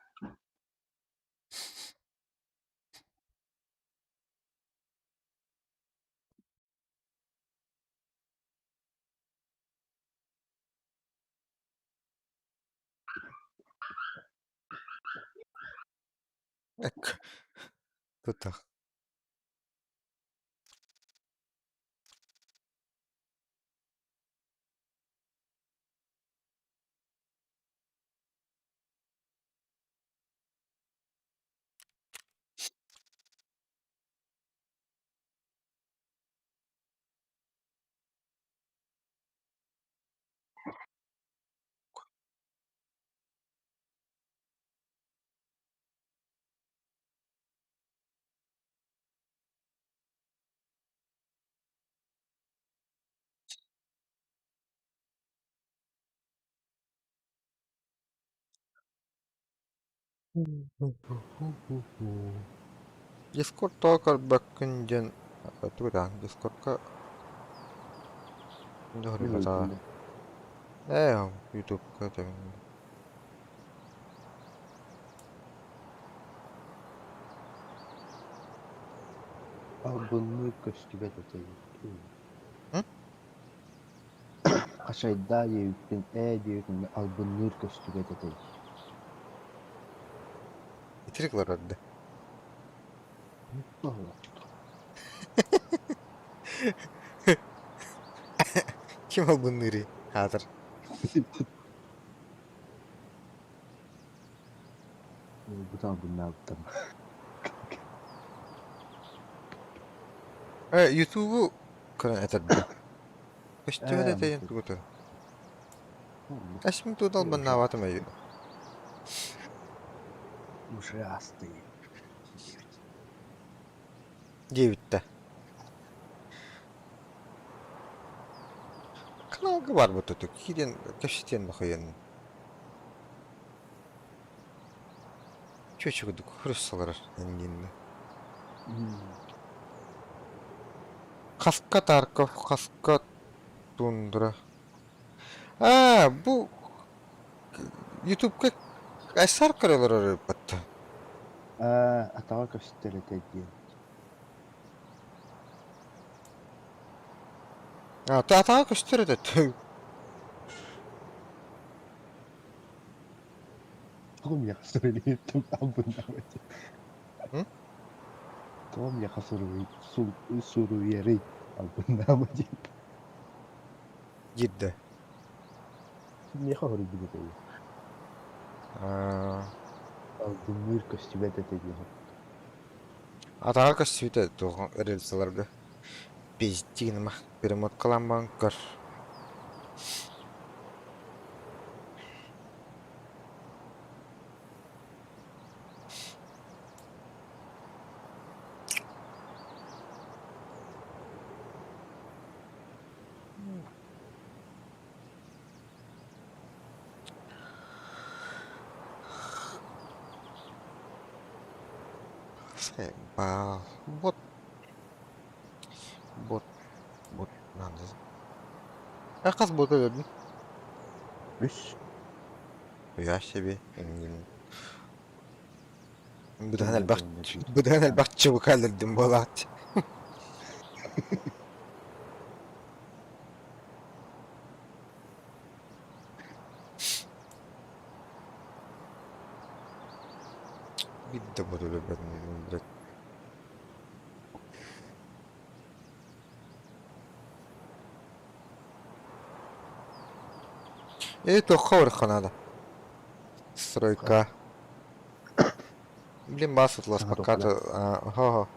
Ecco. Tutto. Дискорд тоҕо көрбөккүн диэн тугу Дискордка Мин дьоһуруйбатаҕа. Ээ, Ютубка тэбин. Албынныыр көстүбэт этэ Хачайдаа диэбиппин, ээ диэбитин албынныыр көстүбэт этэй Итирик олорор да. Ким албынныырый аатыр? Бу албыннаабыттар. Э, Ютубу көрөн этэрдэ. Көстүбэт Ээ, этэ диэн тугута? Эсмин туут албыннаабатым өйү. Ужасный. Диэбиттэ. Каналга барбыт үтүк. Киирэн кэпсэтиэн бахыйан. Чүөчү курдук хрусталар эҥгиннэ. Хаска Тарков, хаска Тундра. Аа, бу Ютубка Айсар көрөлөр арыйбатта. Аа, атаҕа көстөр этэ диэн. Аа, атаҕа көстөр этэ. Тоҕо миэхэ суруйбут албыннаабыт? М? Тоҕо миэхэ суруйарый албыннаабыт диэн? Диирдэ. Миэхэ суруйбут этэ Аа, Албынныыр көстүбэт этэ диэн. Атаҕа көстүбүтэ туох рельсаларга. Пиздигин перемоткалаан баран көр. Баал. Бот. Бот. Бот. Надо. А хас бота өлөрдүн? Үс. Уйаа себе эҥин. Быдаһан элбэх быдаһан элбэх чубука өлөрдүм буолаат. Биир да бот өлөрбөтүм блядь. Ээ туохха барыахха наада? Стройка. Блин, бас Саҥа пока туохха то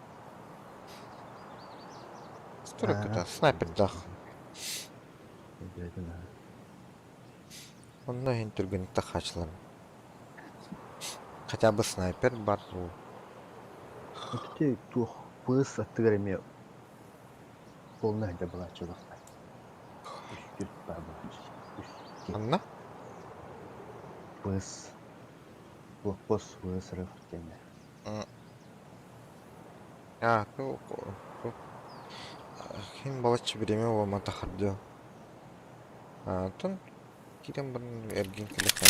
Стройката, снайпердаах. Онно иһин түргэнник тахаачылар. Хотя бы снайпер бар бу. Ити туох быыс аттыгар эмиэ полный сылдьар былааччылахтар. Үс түөрт баар буолааччы. Үс Анна? Быыс. Блокпост быыс рыв диэннэр. А, ну, хин балачча бириэмэ буолматах дьо. Антон киирэн баран эргин кэлиэххэ.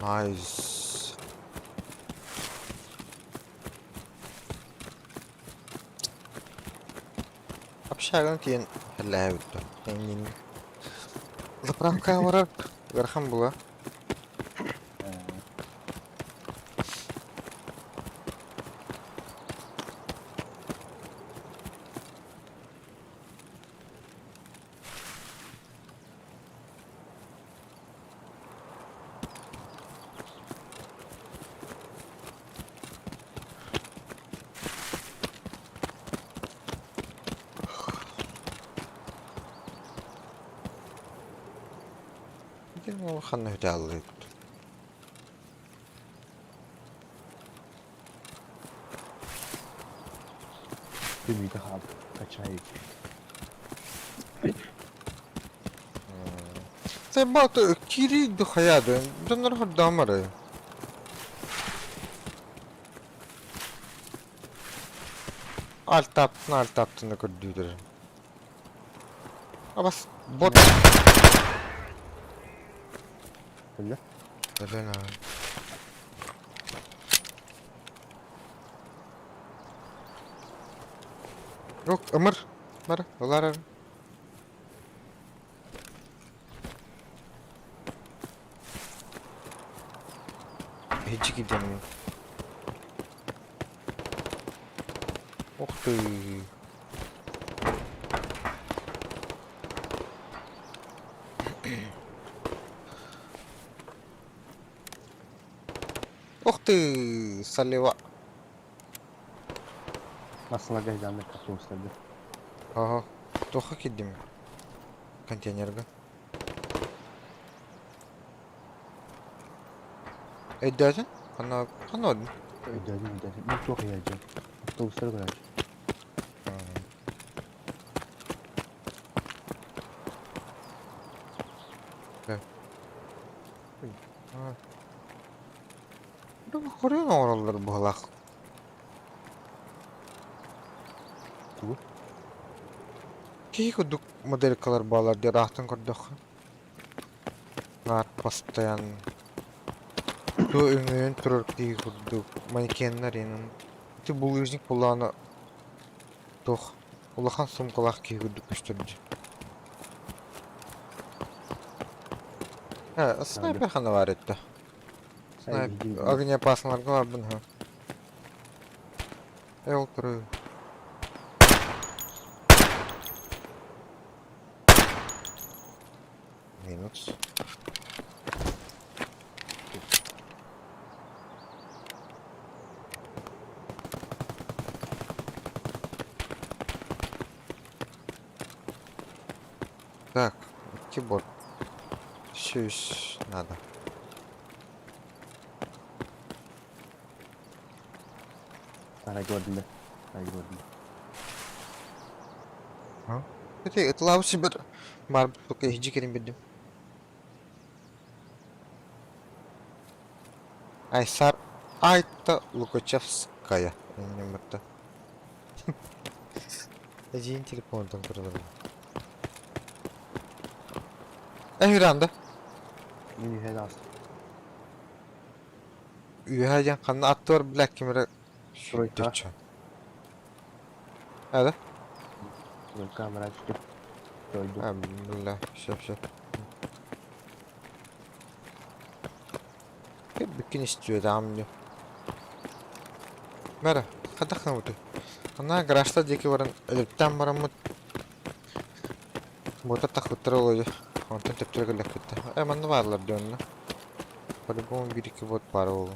Найс. Общаганы тиийэн хэллээбит Эҥин. Заправка барар ыарахан була. Ханна үтэ Түмүтэ хаалбыт. Качай. Сайбаат киирии хайаа да дьоннор хордоомор. Альтаптын альтаптыны көрдүүдэр. Абас бот. Өллө? Өлөн аа. Yok ымыр. Бар, ылар. Hiç gidelim. Ух ты. Ух ты, солева. Массаларга сыдьааннар автобустарга. Ага. Туохха киирдим? Контейнерга. Өйдөөтүн? Ханна ханна одун? Өйдөөтүм, өйдөөтүм. Мин туох иһээдьим? Автобустары көрөөччү. Хорун оҥороллор быһалаах. Тугу? Киһи курдук моделькалар бааллар диэн аахтан көрдөххө. Наар постоянно. Ту өҥөйөн турар киһи курдук манекеннар иһин. Ити булыжник буллаҕына туох улахан суумкалаах киһи курдук көстөр дии. Э, снайпер ханна баар этэ? Снайпер огнеопасналарга барбын ха. Э, ол туруу. Минус. Так, киборг. Сүүс надо. Арай көрдүм да. Арай көрдүм. Ити ытылаабыт сирбэр баар только иһдьи кэлин билдим. Айсар Айта Лукачевская. Иннеммитте. Эдьиийин телефонтан көрөлөр. Эһиранда. Мин үһэ даҕастым. Үөһэ диэн ханна аттыгар билэ ким эрэ Тройка. сүүрдүччү. Ада? Тройка амара түстүм. Дойду. А, бля, все, все. Бүккин истиэтэҕим дии. Бара, хайдах гынабытый? Ана гаражта диэки баран өлүктэн бараммыт буота тахпыттара олуйу. Онтон төптөрө кэллэхпит да. Э, манна бааллар дии онно. По-любому биир-икки бот баар буолуо.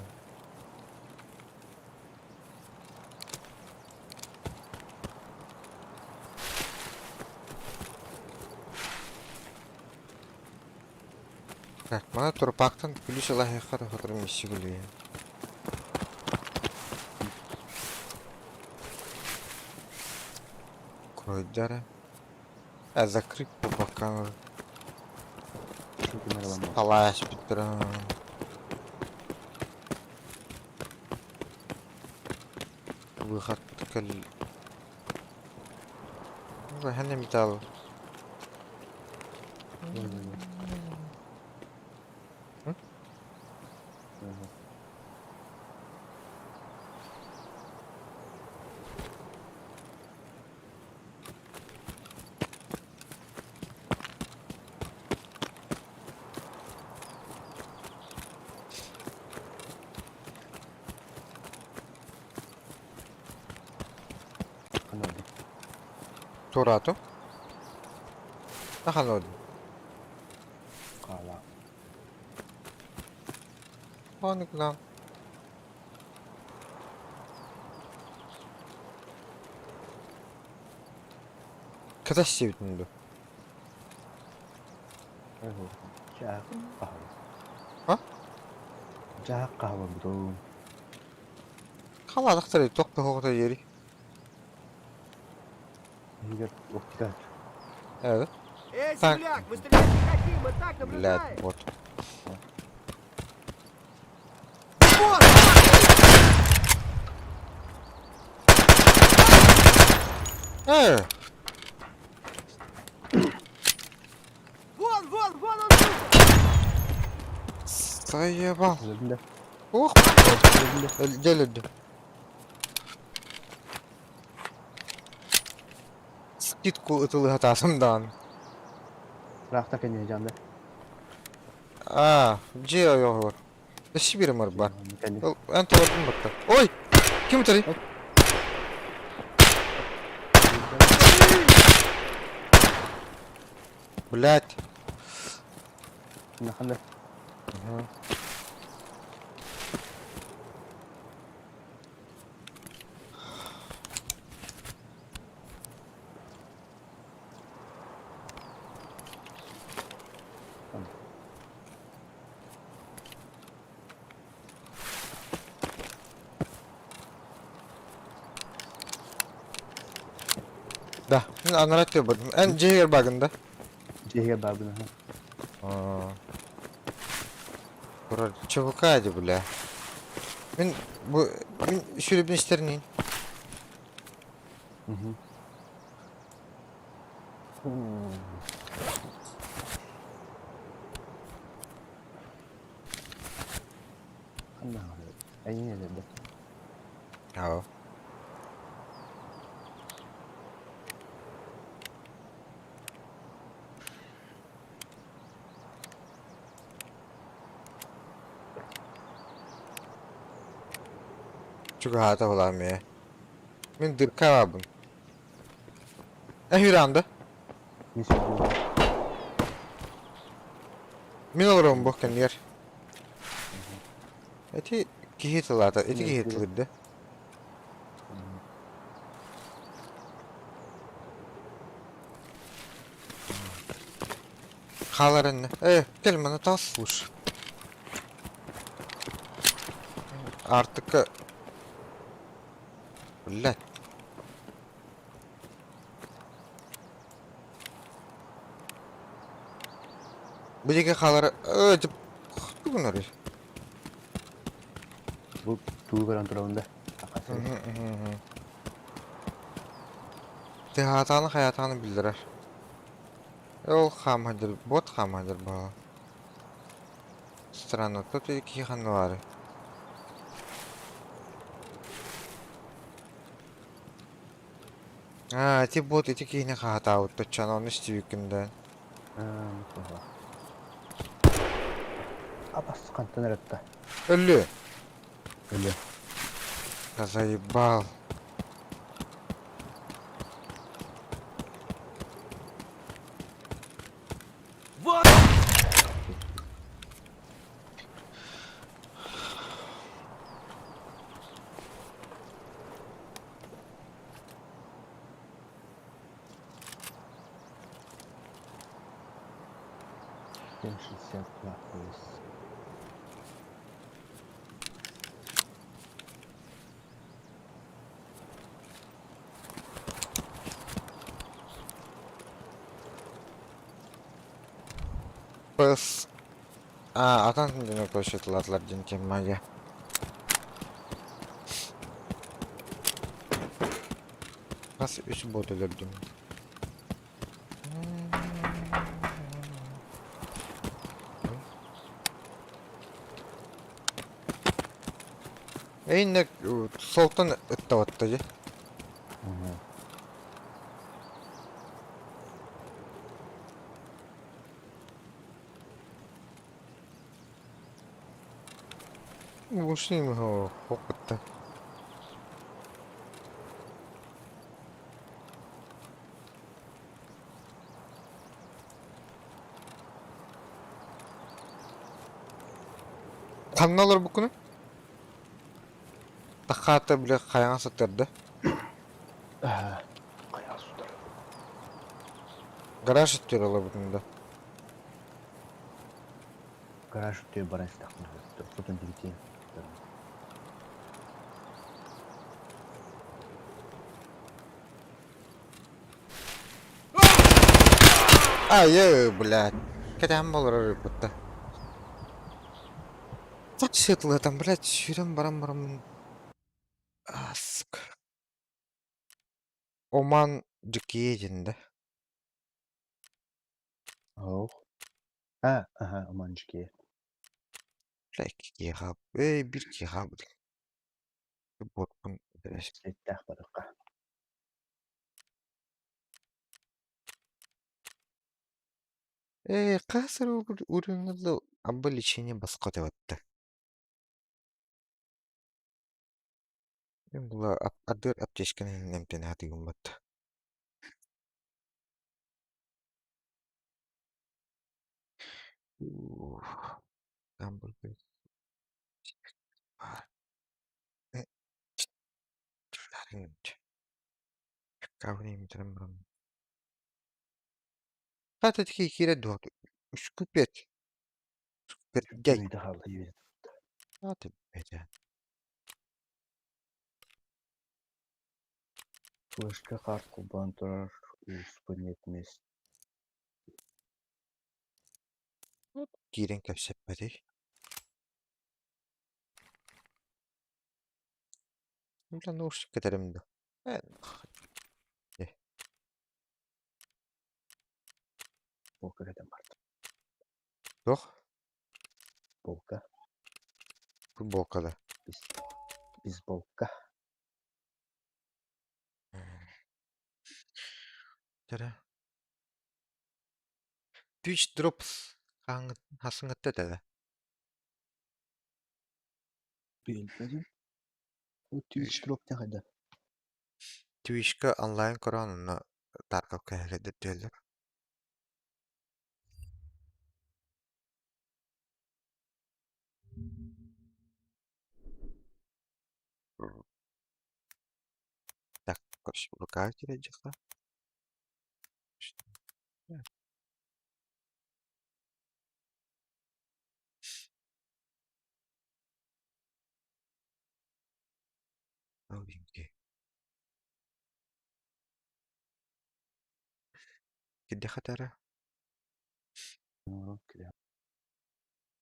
Так, мана турпаактан күлүүс ылаһыахха да сотору миссия күлүө. Кройдара. А закрыть по бокам. Талааш бүттүрэ. Выход кэл. Ханна металл. Туораатым. Ханна Хаала. Оникнан. Катас сиэбитин дуо? Дьаһах хаһабын. А? Дьаһах хаһабын Халаадахтар туох да суоҕа диэри. Иһигэр оптика. Э, Эй, Так. земляк, мы стрелять не хотим, мы так Блядь, наблюдаем. вот. Вот! Э, Вон, вон, вон он, сука! заебал. Өлдүм да. Ох, Өлдүм да. дьэ өлөрдүм. Скидку ытылыһатаатым даҕаны. Ыраахта кэннэ дьаанда. Аа, дьиэ ойоҕор. Өссө биир ымыр бар. Кэннэ. Ол эн толордун батта. Ой! Ким ытарый? Блять. Ханна. Ага. Да, мин анараа өттүгэр бардым. Эн дьиэ иһигэр баагын да? Дьиэ иһигэр баарбын аһа. Аа. Турар ЧВК ди бля. Мин бу мин сүрүбүн истэрниин. Мгм. Ханна Эйиҥ элэрдэ. Аа. Чугаһаата булаам ээ. Мин дырка баабын. Эһүранда. Мин сүрдүм. Мин олоруом бу кэннигэр. Эти киһи тылаата, ити киһи тылырда. Хаалар иннэ. Э, кэл маны таас слушай. Аартыкка... Блядь. Бу диэки хаалар... Э, тип... Тугунарый? Бу тугу көрөн турабын да? Тыһаатаҕына хайаатаҕына биллэрэр. Ол хаамһадыр, бот хаамһадыр буолла. Странно, тут киһи ханна баарый? Аа, ити бот ити киһини хаһатаабыт точчана ону истибиккин да. Апас хантан эрэтта? Өллү. Өллү. Да заебал. Вот! Семь шестьдесят два плюс. Пс. А, атан диэн площадьлаатылар диэн теммаге. Хас үс бот өлөрдүм. Эйнек солтан ыттабатта дии. Ушли хопытта. Ханна олорбуккуну? Тахаата бile хайаҥа сытырда. Хайаҥа сытар. Гараж өттүгэр олорбутум да. Гараж өттүгэр баран истэхпинэ хотун тигитиэн. Айы, блядь. Кэтээн болорор ыппытта. Так сытылытан, блядь, сүүрэн баран бараммын. А, сука. Оман дьиккиэ диэн да. Оох. А, аха, Оман дьиккиэ. Бля, икки киһи хаал... Эй, биир киһи хаалбыт. Буотпун Сэттээх барыахха. Ээ, хас эрэ уровеньга абы лечение босхо тэбэтте. Мин була ардыгар аптечканы эмтэнэ сатыыбын батта. Хата киирэ дуо? Үскүппэт. Үскүппэт. Үйде хаалла үйде. Аты бэтэ. Флешка карт кулбаан турар. Успа нет мест. Киирэн кэпсэппэтий. Наушник кэтэрим да. Полка кэтэн барда. Туох? Полка. Футболка да. Бейсболка. Тара. Twitch Drops хаһааҥҥыта этэ? Билбэтим. Бу Twitch Drop диэн хайда? Twitchка онлайн көрөн онно Тарковка кэһэлэрдэр Так, короче, ВК кирэдьиэххэ. Новенький. Кирдиэхэ этэрэ?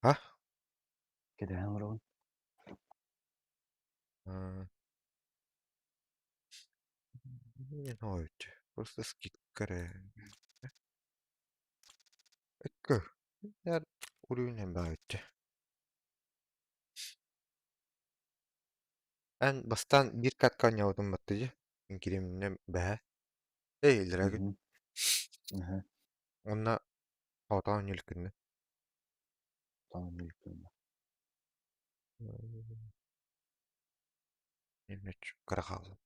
А? Кэтэһэн олоробун. Не знаю, просто скидка эрэ. Эккэ, уровень баайчы. Эн бастаан биир катка оонньообутум батта дии. Кириминэ бэһэ. Эй, илэрэгин. Уонна оҕотоон оонньуу иликкинэ. Кыра хаалла.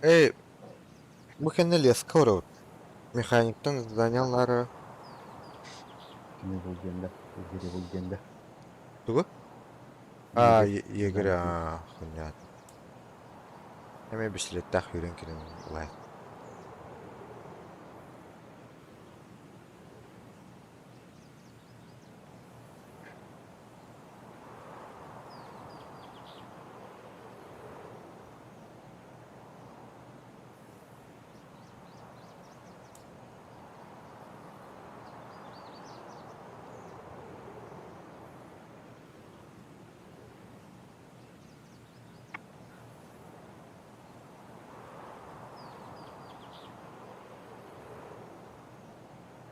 Эй, бу кэннэ леска олоробут. Механиктан заданьялары Кими булдуом да, Игори булдуом да. Тугу? А, Игорь, а, хуйня. Эмиэ бэстилиэттээх үүрэн кэлэн ылаайт.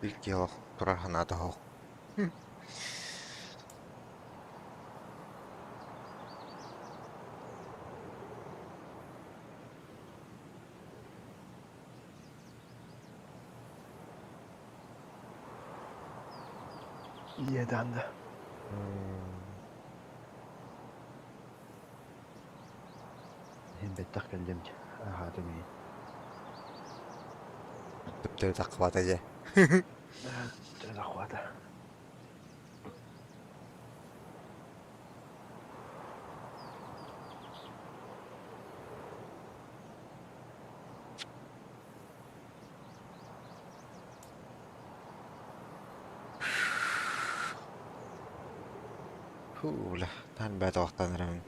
Биир киһи олох турар санаата суох. Иэдээн да. Иһин бэттэх кэллим дьэ, аһаатым иһин. Төптөрү таххыбата дьэ. Төптөрү таххыбата. Фу, бля, таан бэт оҕохтон эрэбин.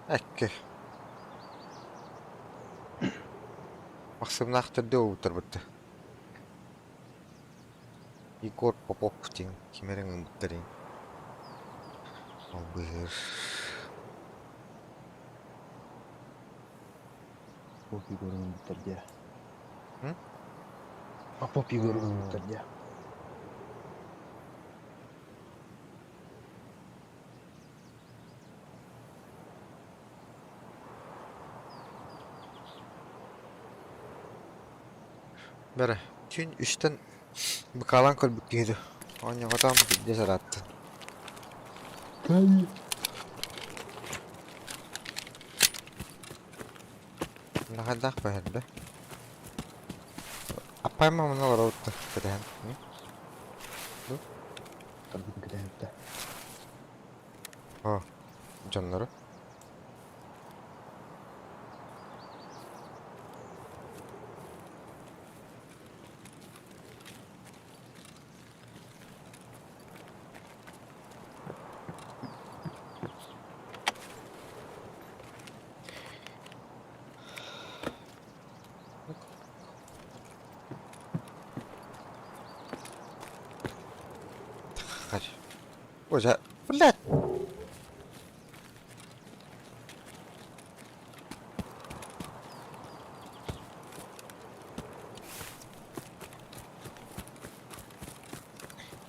Эккэ. Махсымнаах төрдө уутарбытта. Егор Попов диэн ким эрэ ыҥырбыттарын албыһыыр. Попов Егору ыҥырбыттар дии. Попов Егору ыҥырбыттар дии. Бэрэ, түүн үстэн быкаалаан көрбүт киһи дуу. Оонньоботоом биирдэ сарааттын. Хайдах бэһэрдэ? Аппай мамына олоробут кэтэһэн. Тарбын кэтэһэттэ. О, дьоннору. Боже, блядь!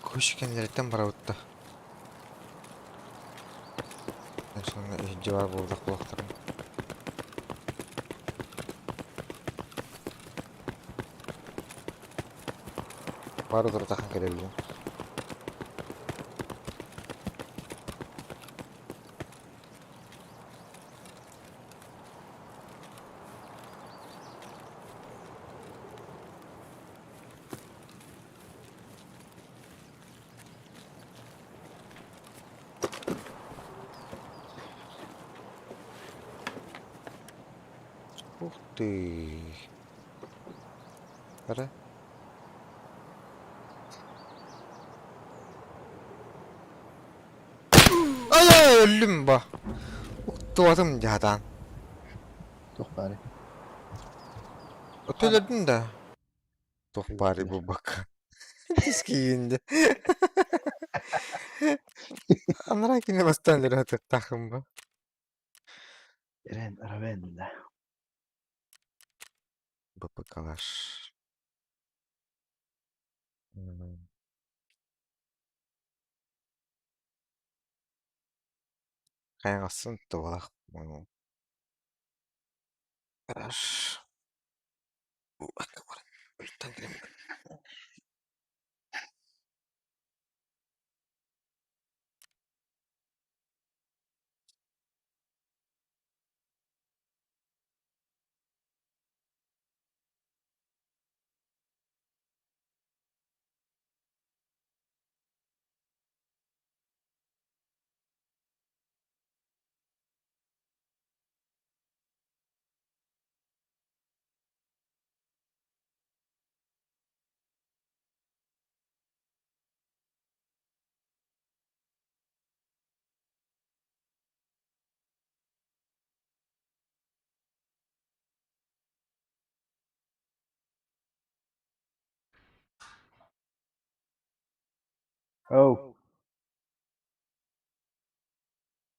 Куш кэннилэриттэн барабыт да. Сонно иһирдьэ баар буоллах буолуохтарын. Бары туртахан кэлэллэр. Ух ты! Эрэ. Ай өллүм ба. Уктуатым дьаатаан. Туох баарый? Өтөлөрдүн да. Туох баарый буолбакка. Тискиинде. Анараа кини бастаан эрэ атыттаахым ба. Эрэн, Равен да. БПКлар. Хайаҕасын туолах Гараж. Oh.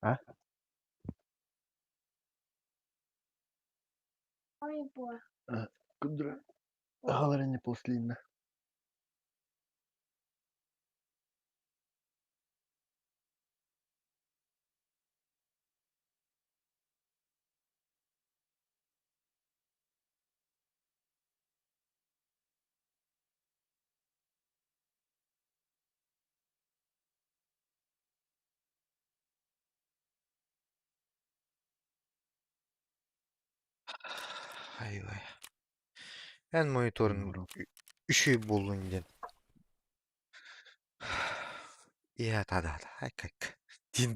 А? Кудра. Агалары послинна. Ай-вай. Эн мониторун үчүгэй буоллун диэн. Ийээ да айк-айк диэн.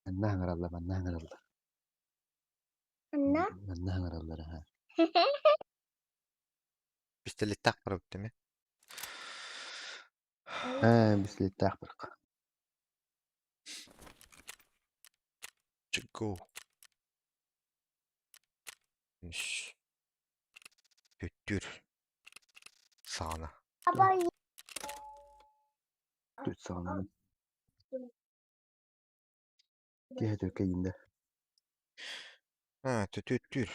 Манна ыҥыраллар, манна ыҥыраллар. Манна? Манна ыҥыраллар аһа. Пистолеттаах барабыт эмэ. Ээ, бистилеттээх барык. Go. Үс. Түттүр. Саҕана. Түт саҕанабын. Киһи төккэйиндэ. А, түттүр.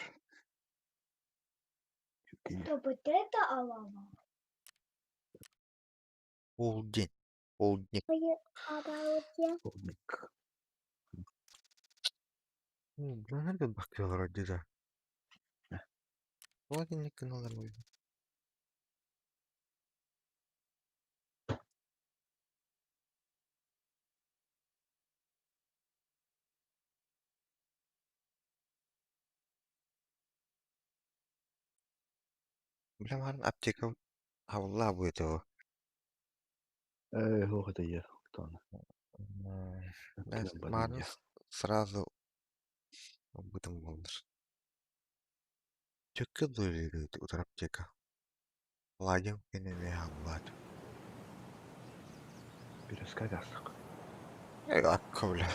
Полдень. Полдник. Полдник. Nerede bakıyorlar acaba? Тоҕо итинник гыналлар Бля, марын аптека хабыллаа бу этэ ол. Ээ, суох этэ ийэ, оттон. Марын сразу ылбытым буоллар. Чөккө утар аптека. Ладим кинини хааллаат. Бүрүскэ тахсык. Акка бля.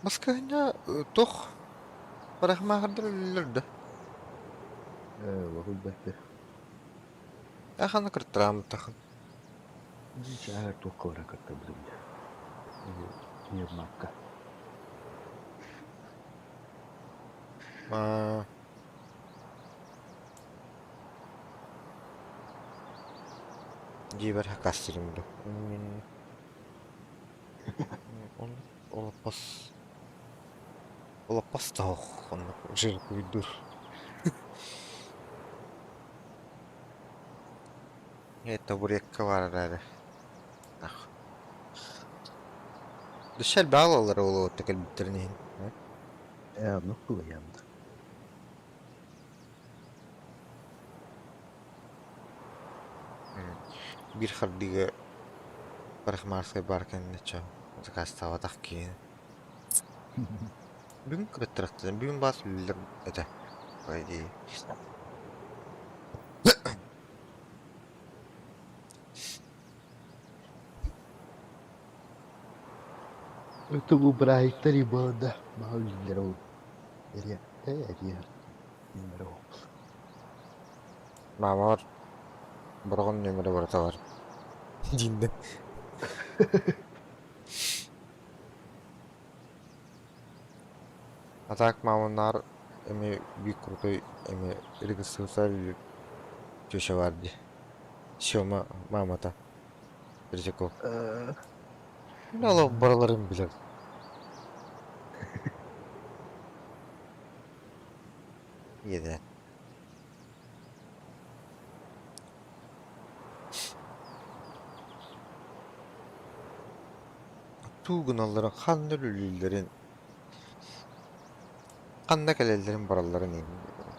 Москваня туох парикмахердар үлэлииллэр да? Ээ, лоһуйбат Аханы кыртарааммытахын. Чааһар туохха баран кыттарбытым дии. Ньурмакка. Аа. Дьиэбэр хакастыырым дуу. Олоппос олоппос да суох оннук жиркуйдуур. Табуретка баар эрээри. Өссө элбэх ылаллар ол уотта кэлбиттэрин иһин. Ээ, оннук кылыйан да. Биир хардыыга парикмахерскай баар кэннэ чэ заказтаабатах киһи. Бүгүн кыраттарахтан бүгүн баас үлэлэр этэ. По идее. Это бу бырааһыктар и буолан да маһа үлэлэр ол эриэ эриэ нүөмэрэ ол. Маамалар бороҕон нүөмэрэ барыта бар дииннэ. А так мааманнаар эми биир крутой эми регистрация теща бар дии. Сёма маамата Третьяков. Мин барыларын билэр. Иэдээн. Туу гыналларын, ханна үлэлииллэрин, ханна кэлэллэрин баралларын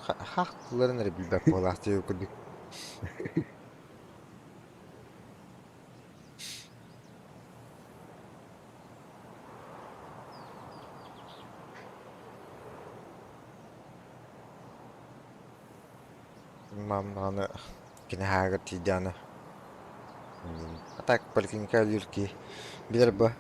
хаах тылларын эрэ билбэт буолаах диэбит курдук. Мам даҕаны кини һаагар тиийдэҕинэ а так поликлиника үлэлиир киһи билэр бо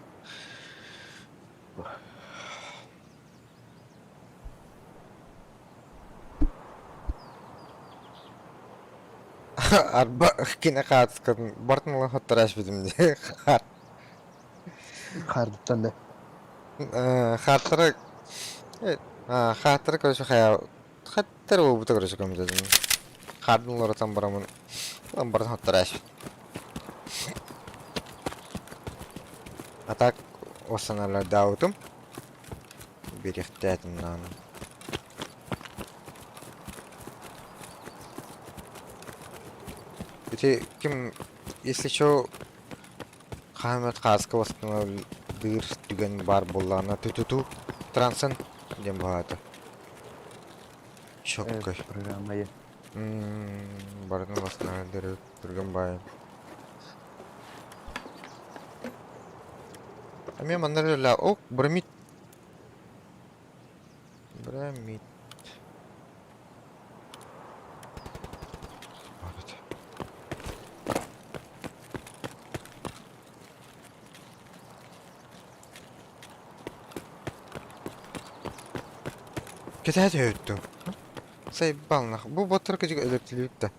Арба кини хаатыскатын бартын ылан хоттор ааспытым дии хаар Хаардыттан да. Хааттара хааттара короче хайа хаттар буолбута короче көмөтөтүн хаардын уларытан барамын ылан баран хоттор ааспыт А так восстанавливадаабытым бириэхтээтим даҕаны Ити ким если чё хаһан эмит хааска восстановлдыыр түгэн баар буоллаҕына ту-ту-ту трансен диэн быһаата. Чоккой. Программа е. Барытын восстанавливдыр түргэн баайым. Эмиэ манна үлэлээ. О, бромид. Бромид. Кэтэһэ түһүттүм. Сайбалнах. Бу боттор кыдьык өлөртүлүбүт да.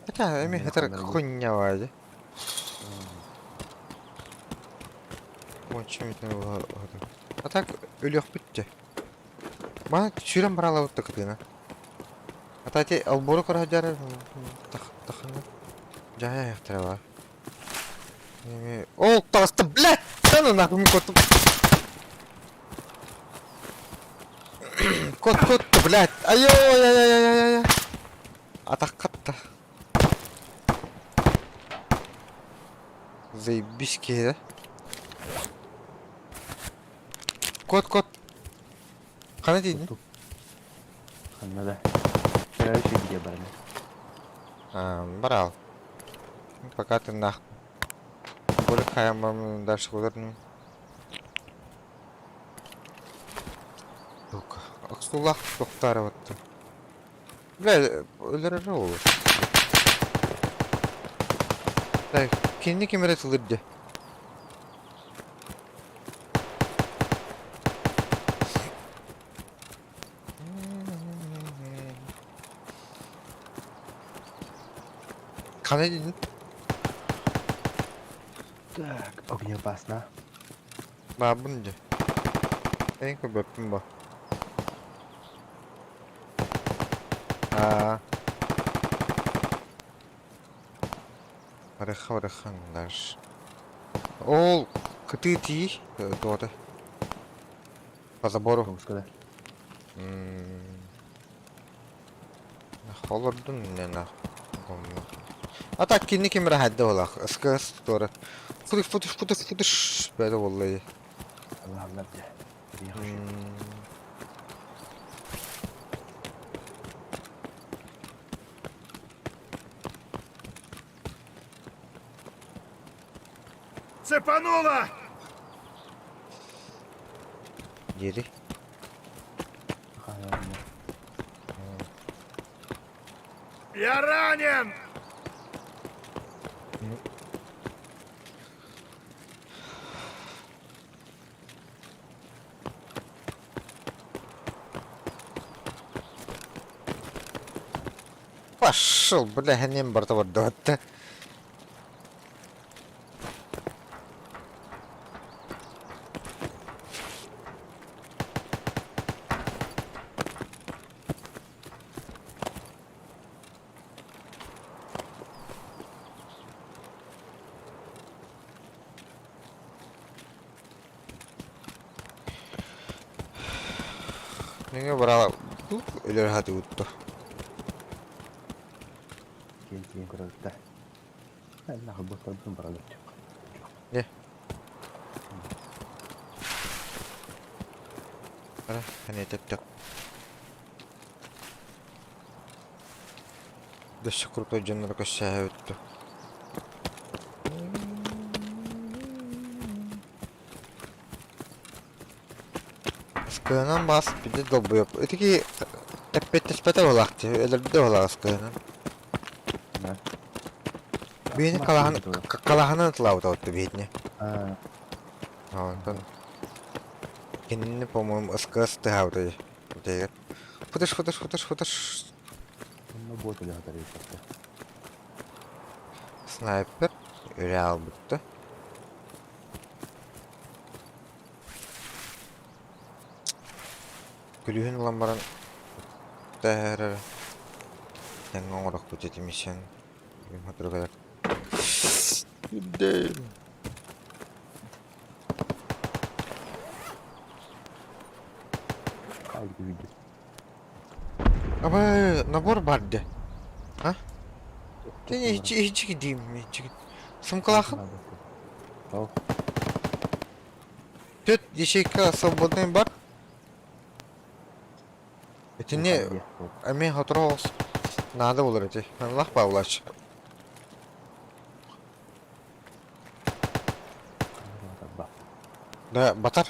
Хотя эми хатар хуйня баайы. Уонча мүнүүтүнэн А так өлүөхпүт дьэ. Маны сүүрэн бараалабыт да кытыына. А та ити албору көрө сылдьар таххына дьаһайа айахтара баар. Ол таҕыста блядь! Да ну нахуй кот. Кот, кот, блядь. Ай-ой-ой-ой-ой-ой. Атаххатта. Заебись киһи да. Кот, кот. Хана тиийдин? Ханна да. Короче, где бараны? А, барал. Пока ты нах. Более хаям дальше куда-то. Сука. Охсулах тохтарыватты. Бля, өлөрөр ол. Так, кинини ким эрэ тылыр дии. Хана диин? Так, огнеопасно. Баабын дии. Эн көрбөппүн бо. Аа. Барыха барыхан дальше. Ол кытыы тии туота. По забору. Тоҕуска да. Олордун не нах. А так кинни ким рахадда олах. Ыскыс туора. Фудыш фудыш фудыш фудыш. Бәді боллай. Аллахлар дьэ. Цепануло! Диэри. Я ранен! Пошел, бля, нем барта барда. Нөҥүө бараала өлөр хатыгытто. Киэн тиийэн көрөбүт да. Нахуй баралар. Не. Ара, хане тэптек. Дөссө крутой дьоннору көссөөбүттү. Ыскыынан бас биде долбуйап. Итики эппеттеспете болаах дии, өлөрбүтэ болаах ыскыынан. Биини калаһан калаһанан тылаабыта отто биһитини. Онтон кинини, по-моему, СКС тыһаабыта дии. Футыш, футыш, футыш, футыш. Онно бот үлэҕэ тарыйбатта. Снайпер үрэ албытта. Күлүүһүн ылан баран тэһэрэр тэҥҥэ оҥорохпут ити миссиян хотуругар. Дэм. Хайды видео. Абы набор бар де. А? Ты ичи ичи дим ичи. Сумкалахын? Ол. Түт ячейка свободный бар. Итини эми хотура наада болар ити. Аллах баулач. Да батар.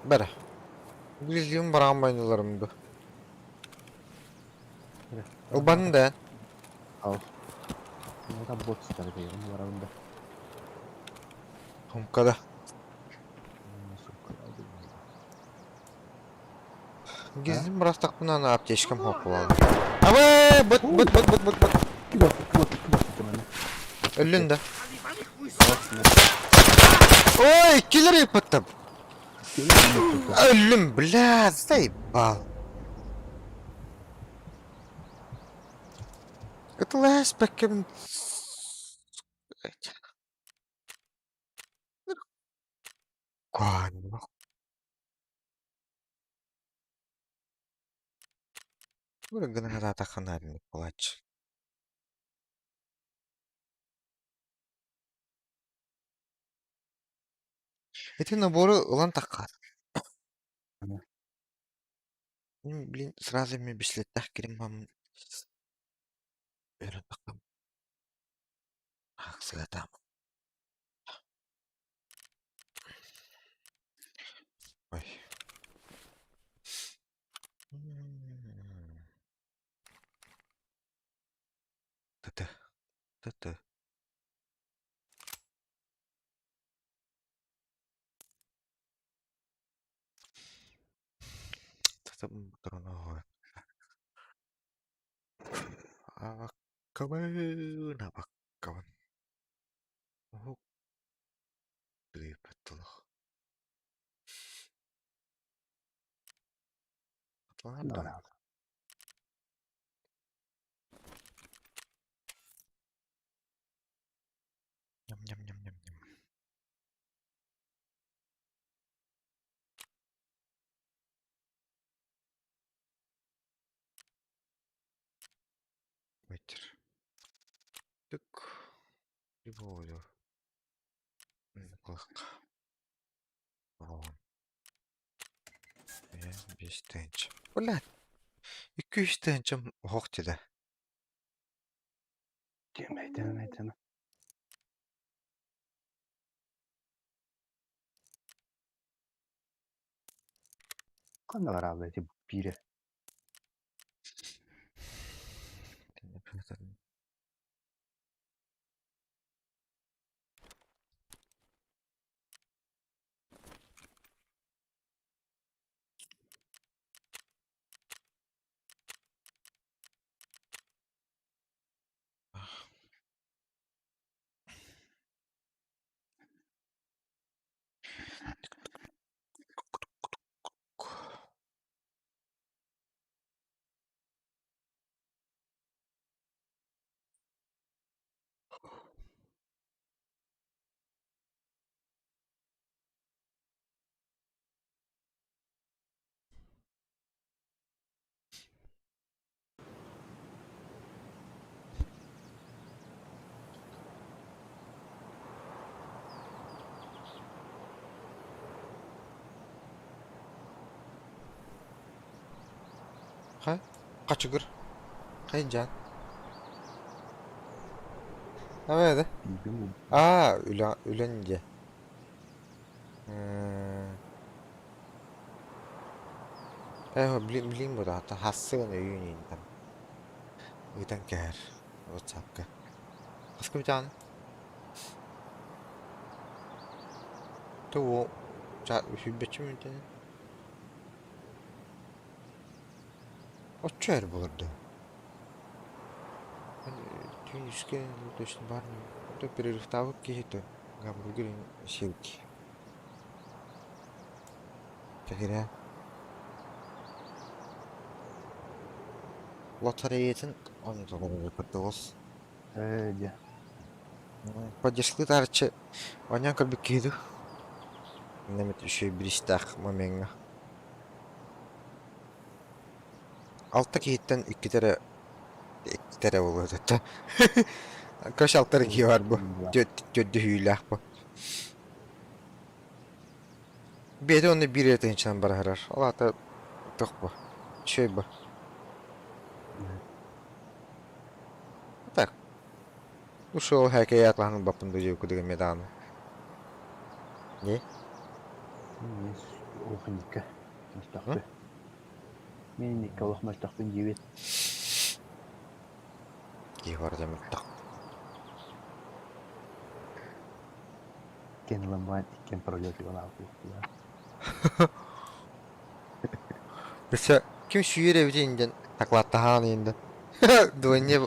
Бәрі. Билдиим бараан байныларым ду. Ылбанын да. Ал. Ну бот сытар бэйэм барабын да. Хумкада. Гизим растакпына на аптечкам хоп буолла. Абы быт быт быт быт быт быт. Өллүн да. Ой, киллер ыппыттым. Өллүм, бля, заебал. Кытылас бэккем. Куһаҕаннык. Тугу гына сатаатаххына буолааччы. Ити набору ылан таххаар. Блин, сразу мне бислеттах кирим мам өрө таххам. Ахсыгатам. Ой. Т-т. Т-т. Абаккабын, абаккабын. Уһук тыыппыт Ладно. Ням-ням-ням-ням-ням. Ветер. Так. Револвер. Биэс тыһыынча. Блядь. Икки-үс тыһыынчам оһох дьиэ. Тиэмэ, тиэмэ, тиэмэ. Ханна бараалла ити биирэ? Ха? Хачыгыр. Хайдьаан. Давай да. Аа, үлэ үлэн дьэ. Э, блин, блин будаата хассыгын өйүүн иинтэн. Ыытан кэһэр WhatsApp-ка. Хаска бүтэҕин? Туу, сүүрбэччэ мүнүүтэ. Оччо эр буолар дуо? Түүн үскэ точно баар то перерывтаабыт киһи то гамбургер сиэбит Кэһирээ. Лотереятын оннук Ээ, дьэ. Поддержкалыы таарыччы оонньоон көрбүт киһи дуу? Нэмит үчүгэй бириистээх момеҥҥа. Алта киһиттэн иккитэ эрэ иккитэ эрэ буолуо этэ. Короче, алта эрэ киһи бар бу. Түөрт бу. Бэйэтэ онно биир эрэ тыһыынчанан барыһырар. Ол аата туох бу? Үчүгэй бу. Так. Ушел хакей атлаһан ылбаппын дуу диэбит эмиэ даҕаны. Не? Улаханникка мөлтөхпүн. Мин инникке олох мөлтөхпүн диибин. Киһи барыта мөлтөх. Иккиэн ылан баран иккиэн пролетыгар аалбыппыт. Өссө ким сүйэр эбитин диэн дакылааттаһаан иһин Двойне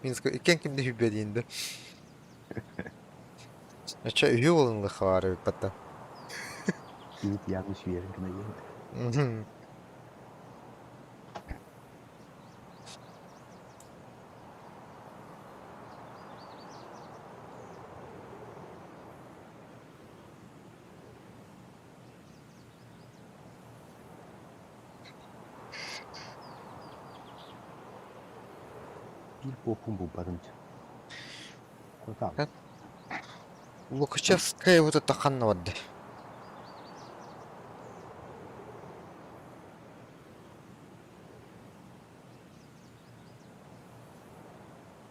Минск иккиэн ким да сүүйбэт диэн да. Оччо үһү буолунлахха баар эбит батта. Киит явно сүүйэрин гына диэн. Биир буоппун булбатым дьэ. Кутаам. Лукачевская вот это ханна барда?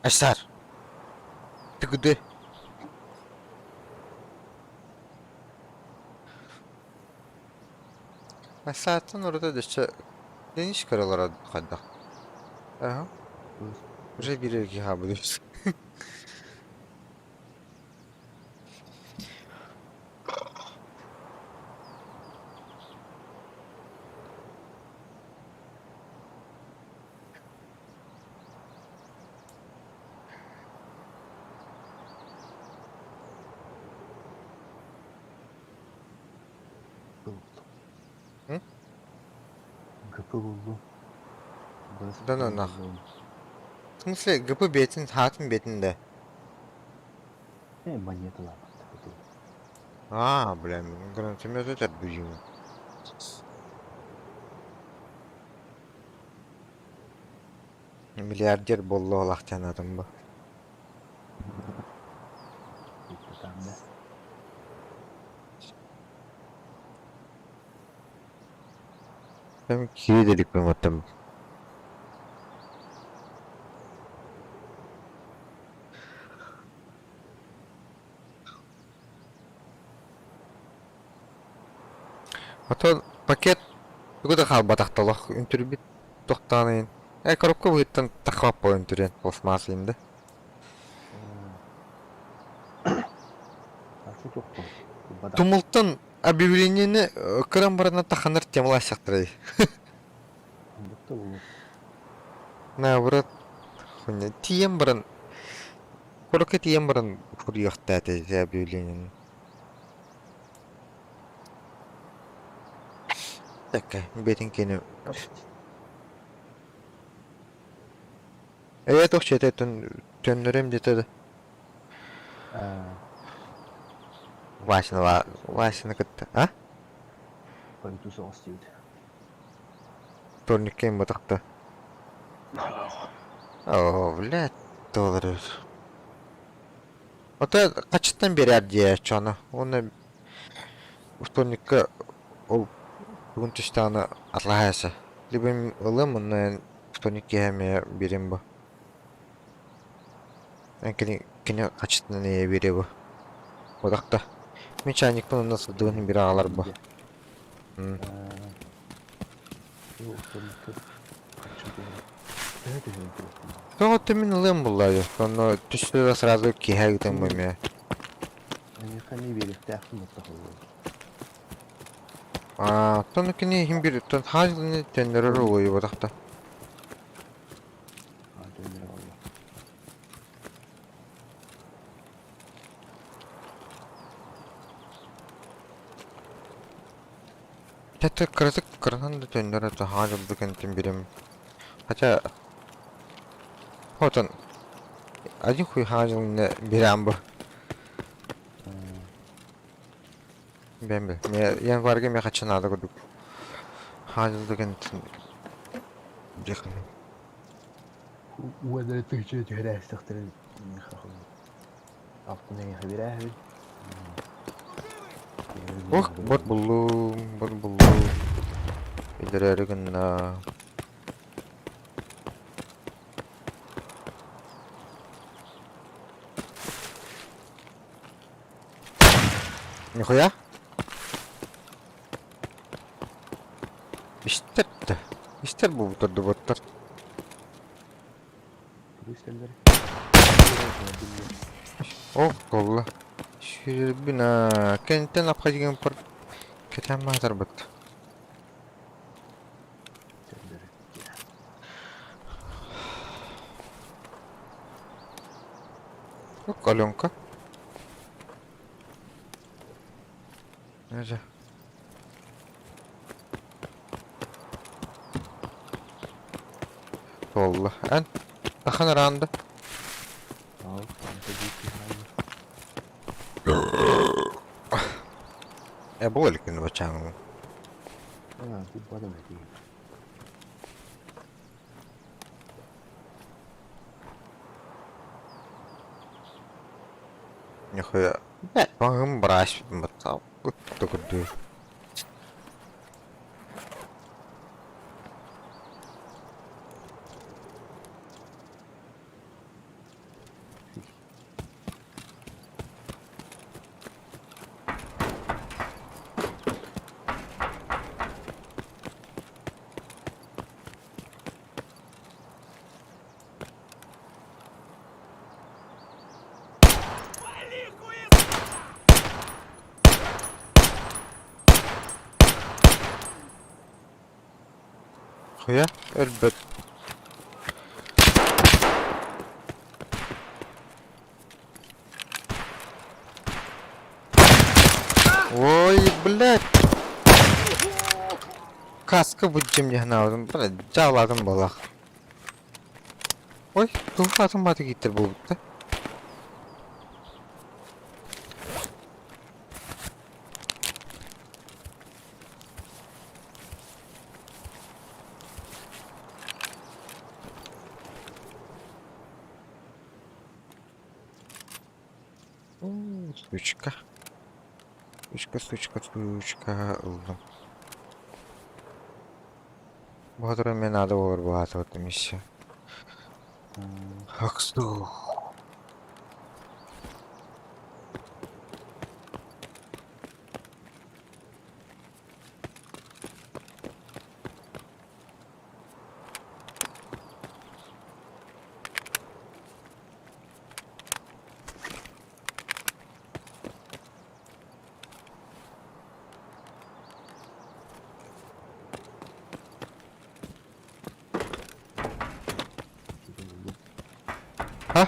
Айсар, ты где? Сааттан урут өссө Денис көрө хайдах? Аһа. Уже биир киһи хаалбыт. М? ГП буллум. Да ну нах. В смысле, ГП бетин, хаатын бетин да. Э, монеталар. А, бля, гранатомет это будем. Миллиардер болло олахтанатым бу. Там киирэ иликпин оттон Оттон пакет тугу да хаалбатахталах үntүрбүт тохтаанайын. Э, коробка быһыттан таххаппа үntүрэн пластмасс да. Тумултан объявлениени кыран барана таханар темалаасахтарай. Наоборот, хуйня. Тиийэн баран, куоракка тиийэн баран суруйуохтаата ити объявлениени. Такка, бэйэтин киэнэ Ээ, туох дьиэтэ төннөрүм диэтэ да. Васина, Васина кытта, а? Хойутуу соҕус диэбит. Турниккин батахта. Оо, блядь, доллар. Ото хачыттан биэрээр диэччи ону. Уонна вторникка ол бүгүн түстэҕинэ атлаһаайса. Либо ылыам онно вторник киэһэ эмиэ биэриэм бу. Кини кини хачытынан эйэ биэриэ бу. Бодохто. Мин чайникпын онно сылдыбын биир аҕалар бу. Тоҕо мин ылыам булла онно түстэ да сразу киэһэ ыытыам бу эмиэ. Эйиэхэ эмиэ биэриэхтээхпин оттохоллор. Аа, оттон кини иһин биир оттон хаалыны төннөрөр уойубатахта. Аа, төннөрө буолла. Это кыратык кыранан да төннөр это хаалырды кэнтин бирим. Хотя вот он один хуй хаалырны бирам бу. Бэм бэ. Январьга миэхэ хаччы наада курдук. Хаалырды кэнтин дьиэхин. Уонна тыһыынча түһэрээстэхтэрин Алтын эйиэхэ биэрээһэбин. Ох, бот буллум, бот буллум. Өлөрөөрү гынна. Нихуя? Истэр да. Истэр буолбуттар да боттар. Тугу истэллэр? Ох, буолла. Сүүрэрбин аа, кэнниттэн апха дигэн пар кэтээн маатарбыт. Ок, Аленка. Нельзя. Туолла. Эн тахан ыраанда. Э, бу иликкин бачааҥ. Нихуя. Баҕым брась көрдүү. Хуя өлбөт. Ой, блядь. Каска будем не гнал, блядь, дьаалаатым буоллах. Ой, туох атын бааты кииттэр буолбут да? Сучка. Сучка, сучка, сучка ыллым. Баһадыр мне надо буолар баһаатыбыт миссия. Аксу. А?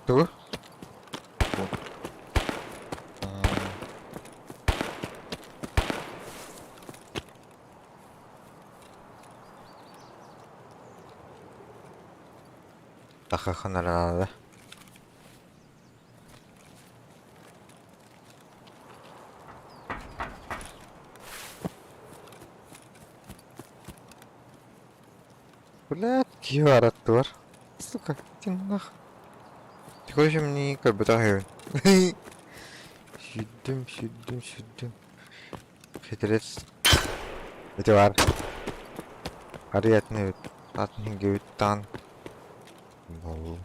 Тугу? Тахаханарада. Блядь, киһи баар аттыбар. Сука, иди нах. Ты хочешь мне көрбөтөх үһүбүн. Сүүрдүм, сүүрдүм, сүүрдүм. Хитрец. Ити баар. Арый атын эбит. Атын иһин таан. Болуу.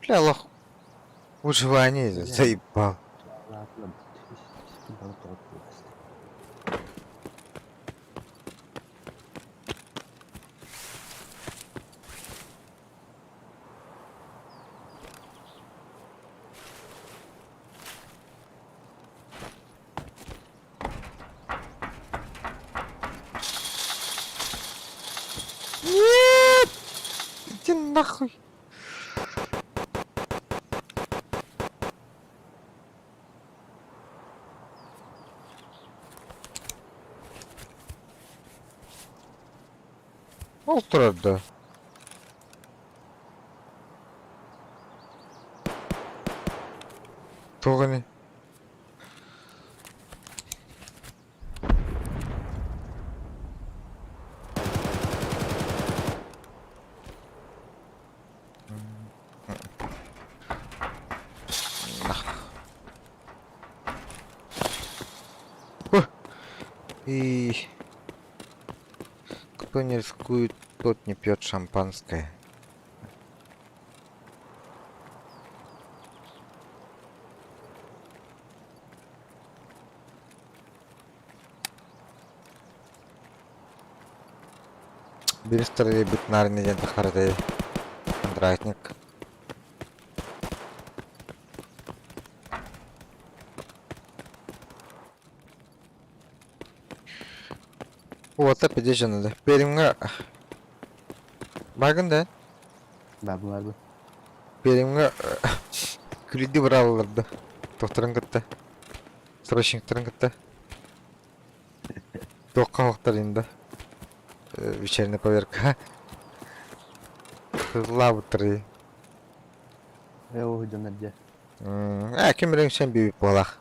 Бля, лох. Выживание заебал. Нет! Иди нахуй! Ол турар да. Туох ини? И кто не рискует, тот не пьет шампанское. Биристэр бит наар диэн таххарытай контрактник. Уота пидежен да. Перимҥэ Багын да? Бабы барбы. Перимҥэ күлүдү быраалалар да. Тохторун кытта. Срочниктарын кытта. Туохха оһохтор да. Вечерняя поверка. Тыллаабыттарый. Ээ ол дьоннор дьэ. Ээ ким билэн сен бүүбүт буолах.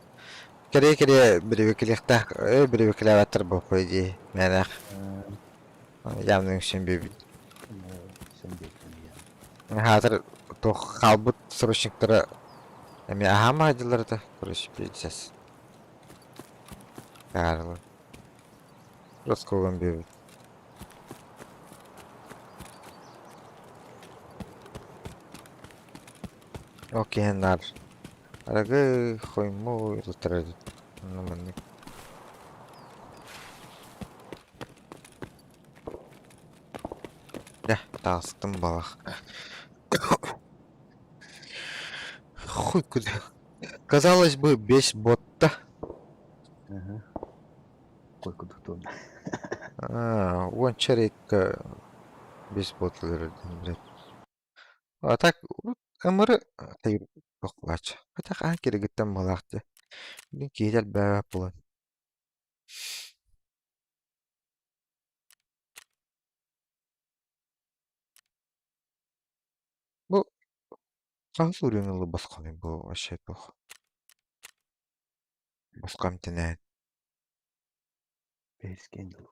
Кэрие-кэрие бирибикилиэхтээх, бирибикилээбэттэр бу по идее мэнэх. Явно үҥсэн биэбит. Сен биэбит. Хаатыр туох хаалбыт срочниктара эмиэ аһаама дьыллар это, короче, пиздец. Карлы. Роскоган биэбит. Окей, нар. Арыгы хойму ылтарар. Ну, маннык. Дьэ, таҕыстым балах. Хуй куда. Казалось бы, весь ботта. Ага. Кой кудук туонна. А, уонча рейдка бес бот блядь. А так, ымыры тохлач. Хотя хаан киригиттэн малаахты. Мин киһи элбээбэт буолан. Бу хаһыс уруйун ылы босхону бу вообще туох босхо эмтэнээн Бэһискээн дылы.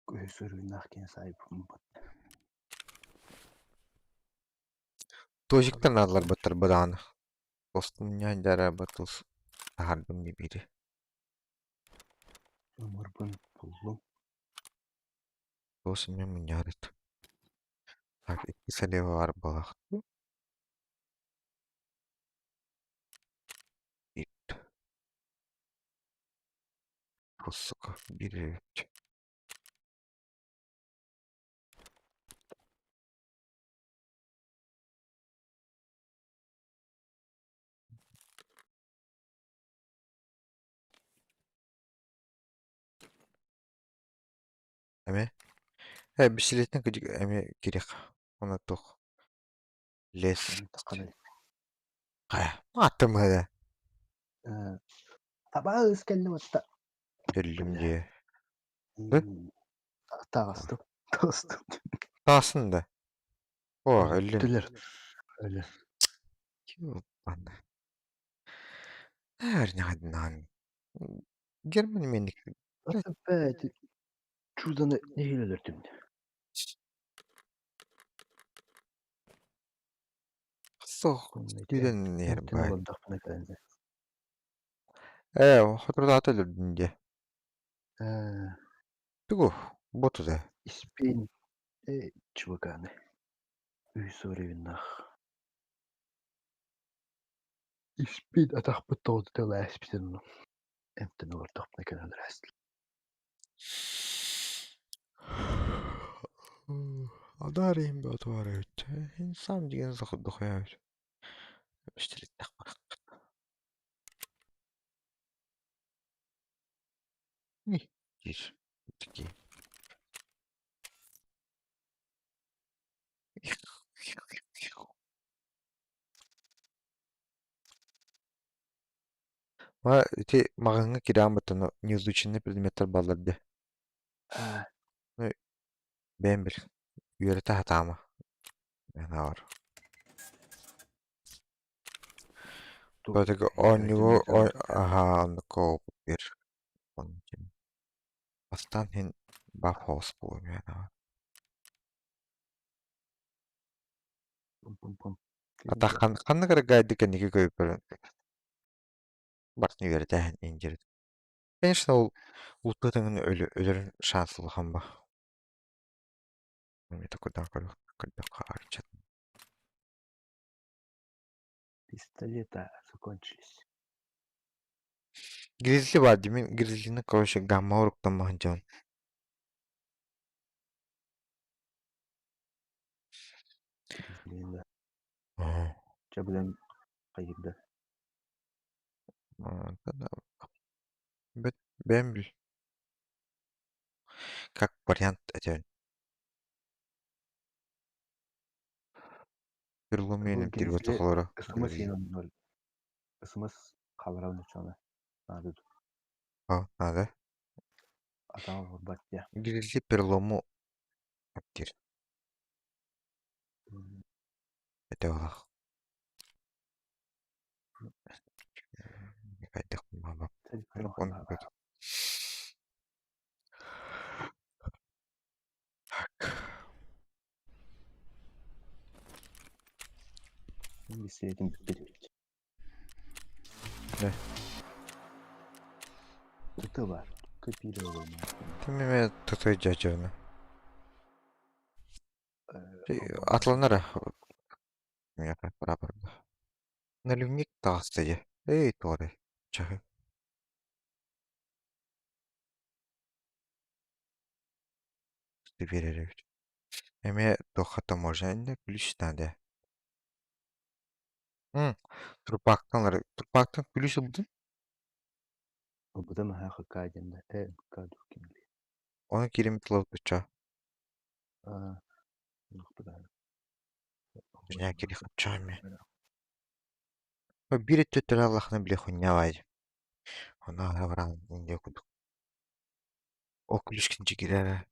Көһүс уруйнаах киһи саайбыппын Тозиктар наадаларбыттар быдаҕаны. Тостумньаан дьарабытыс таһардым биири. Ымырбын буллум. Туос эмиэ мунньаарыт. Так, икки слева бар буолаах. Ит. Сука, бери. Эмиэ э бисилиэтин кыдьык эмиэ кириэх уонна туох лес хайа мааттым ыһыда Табаас кэллэ батта. Өллүм дии. Таҕыстым. Таҕыстым. Таҕыстын да. О, өллүм. Өллүлэр. Өлөр. Ладно. Наверное, Герман меник. Опять чудо нэһиилэ өлөрдүм. Суох, күүтэн иһэр баай. Олордохпуна кэлэн. Ээ, соторутааҕыта өлөрдүн дии. Ээ, Тугу? Боту да. Испиэн чуваканы. Үс уровеннаах. Испиэн атахпыт тоҕо тылааспитин эмтэн олордохпуна кэлэн өлөрөөстүлэр. Адарыйым бөтүөрүт. Инсан деген дохуя Диир. Такие. Ма ити маҕаһыыҥҥа кирэҕин баттана неизученный предметтэр бааллар дии. Аа, Ну, бэйэм бил, үөрэтэ сатаама. Анаабар. туох Оонньугу аһаа оннукка биир Бастаан иһин баф буолуом анаабар. Пум-пум-пум. Ата ханнык эрэ гайды кэнники көйбөрөн барытын үөрэтээһин индирит. Конечно, ол ултатыҥын өлөрүн шанс улахан ба. Мен такойдан көрдөххө арчат. Пистолета закончились. Гризли бар димин Гризлини короче гамма уруктаммаһын дьон. Гризли, да. Чэ, билэн хайыырда. Бэт бэйэм бил. Как вариант этэн. Бу Переломением гризли тирбэтэ СМС 0. СМС халаран учуона. Надо. А, надо. Атаҕа олорбат дьэ. Гризли перелому диир. Этэ олох. Так. Бисиэтин бүппүт эбит. Не. Тыты бар. Көпире олормо. Тимме тыты дьадьаны. Атланара. Миэхэ прапорда. Наливник таҕыста дьэ. Эй, туора. Чаһы. Биэрэр эбит. Эмиэ туохха таможенный ключ надо. Трупактан трупактан ключ ылбытын? Ылбытым аһаа хыкаа диэн да э хыкаа дуу ким билиэ. Ону киирим тылы ча. Аа, ылбытым. Меня кири хапчаами. Биир өттүттэр Аллахны били хуннявай. Она баран инде кудук. О ключ кирere.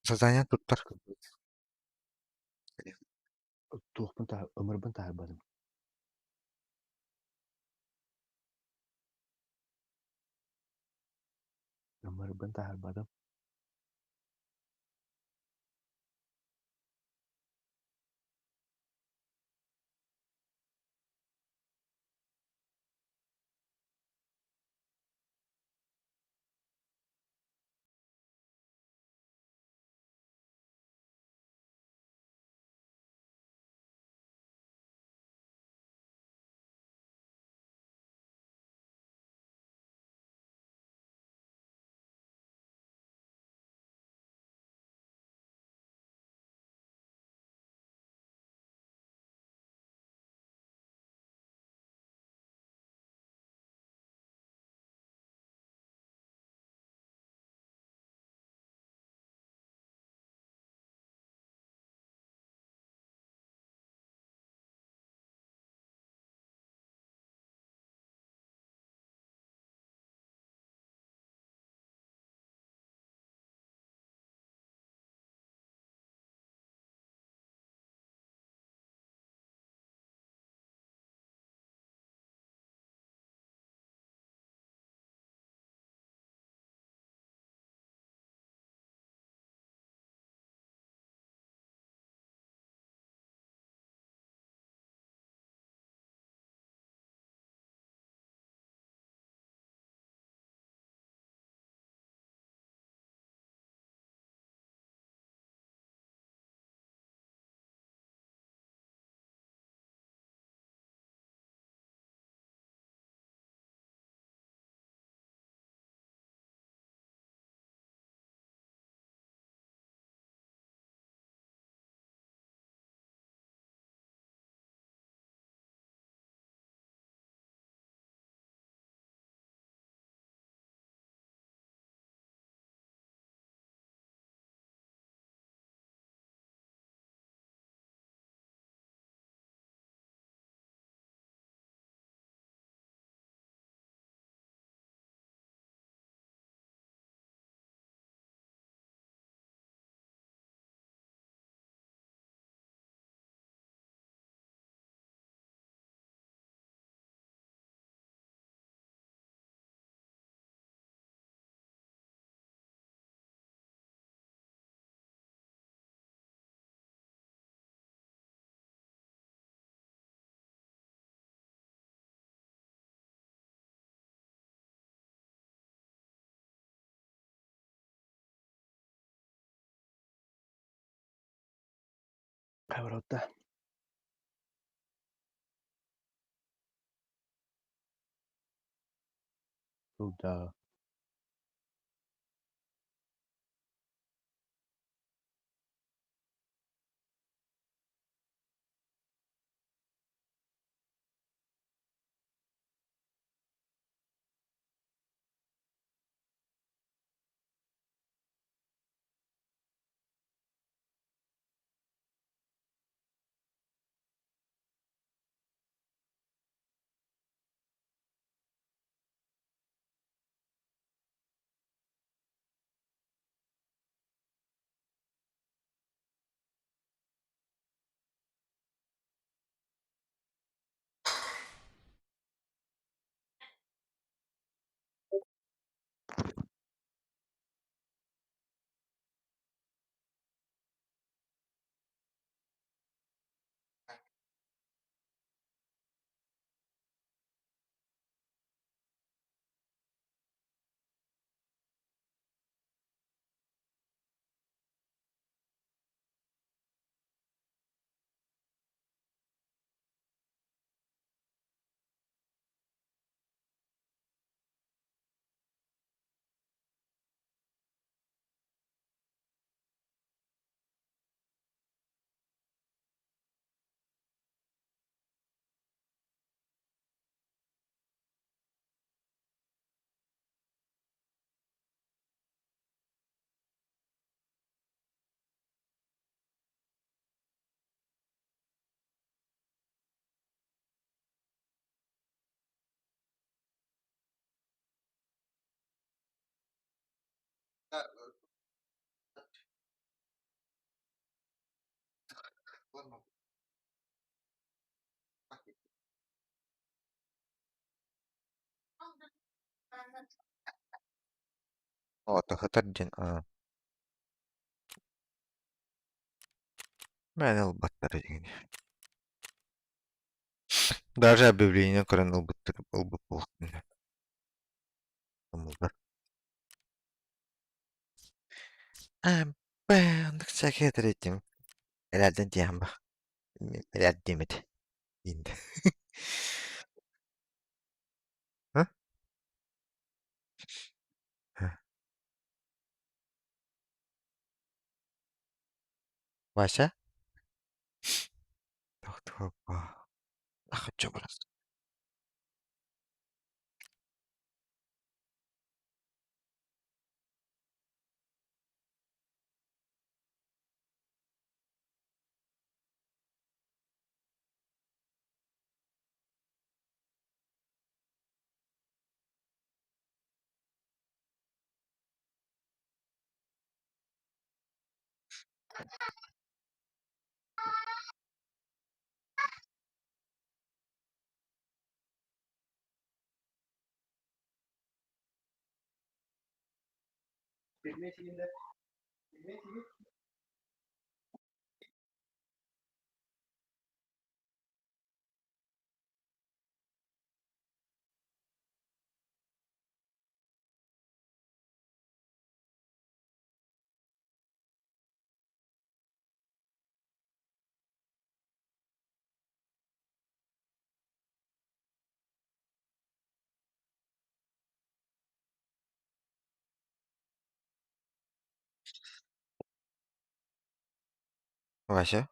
Задание туттар. Туохпун таһар, ымырбын таһарбатым. Ымырбын таһарбатым. Хабаротта. Туда. Отоһутар диэн аа Мээнэ ылбаттар диэн. Даже объявление көрөн ылбыттар ылбыт буолуохтун Ылбат. Аа, оннук всякие этим. Элэрдэн тиэхэн ба. Элэрдиэм этэ. Диин. А? Вася? Тохтуоппа. Хочу просто. Вася?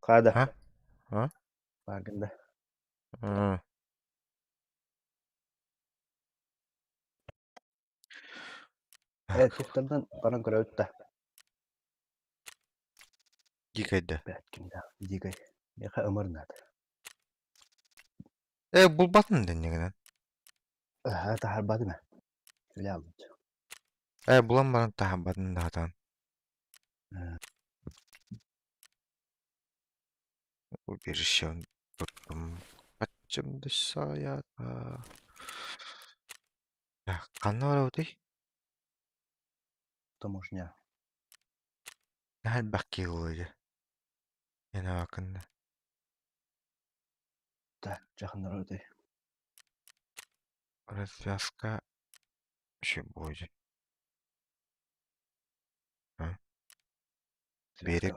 Хада. А? А? Бааргын да. М. Э, туохтарынан баран көрөбүт да. Дикайда. Бэт кимдээх дикай. Миэхэ ымыр наада. Э, булбатын да иннигинэн. Ыһаа таһаарбатым ээ. Үлэ аалбыт. Э, булан баран таһаарбатын даҕатан. Убежище туттум. Аччым дышаята. Ханна барабытый? Таможня. Наһаа элбэх киһи буолуо Эн аакында. Да, дьахыннар Развязка вообще будет. А? Берег.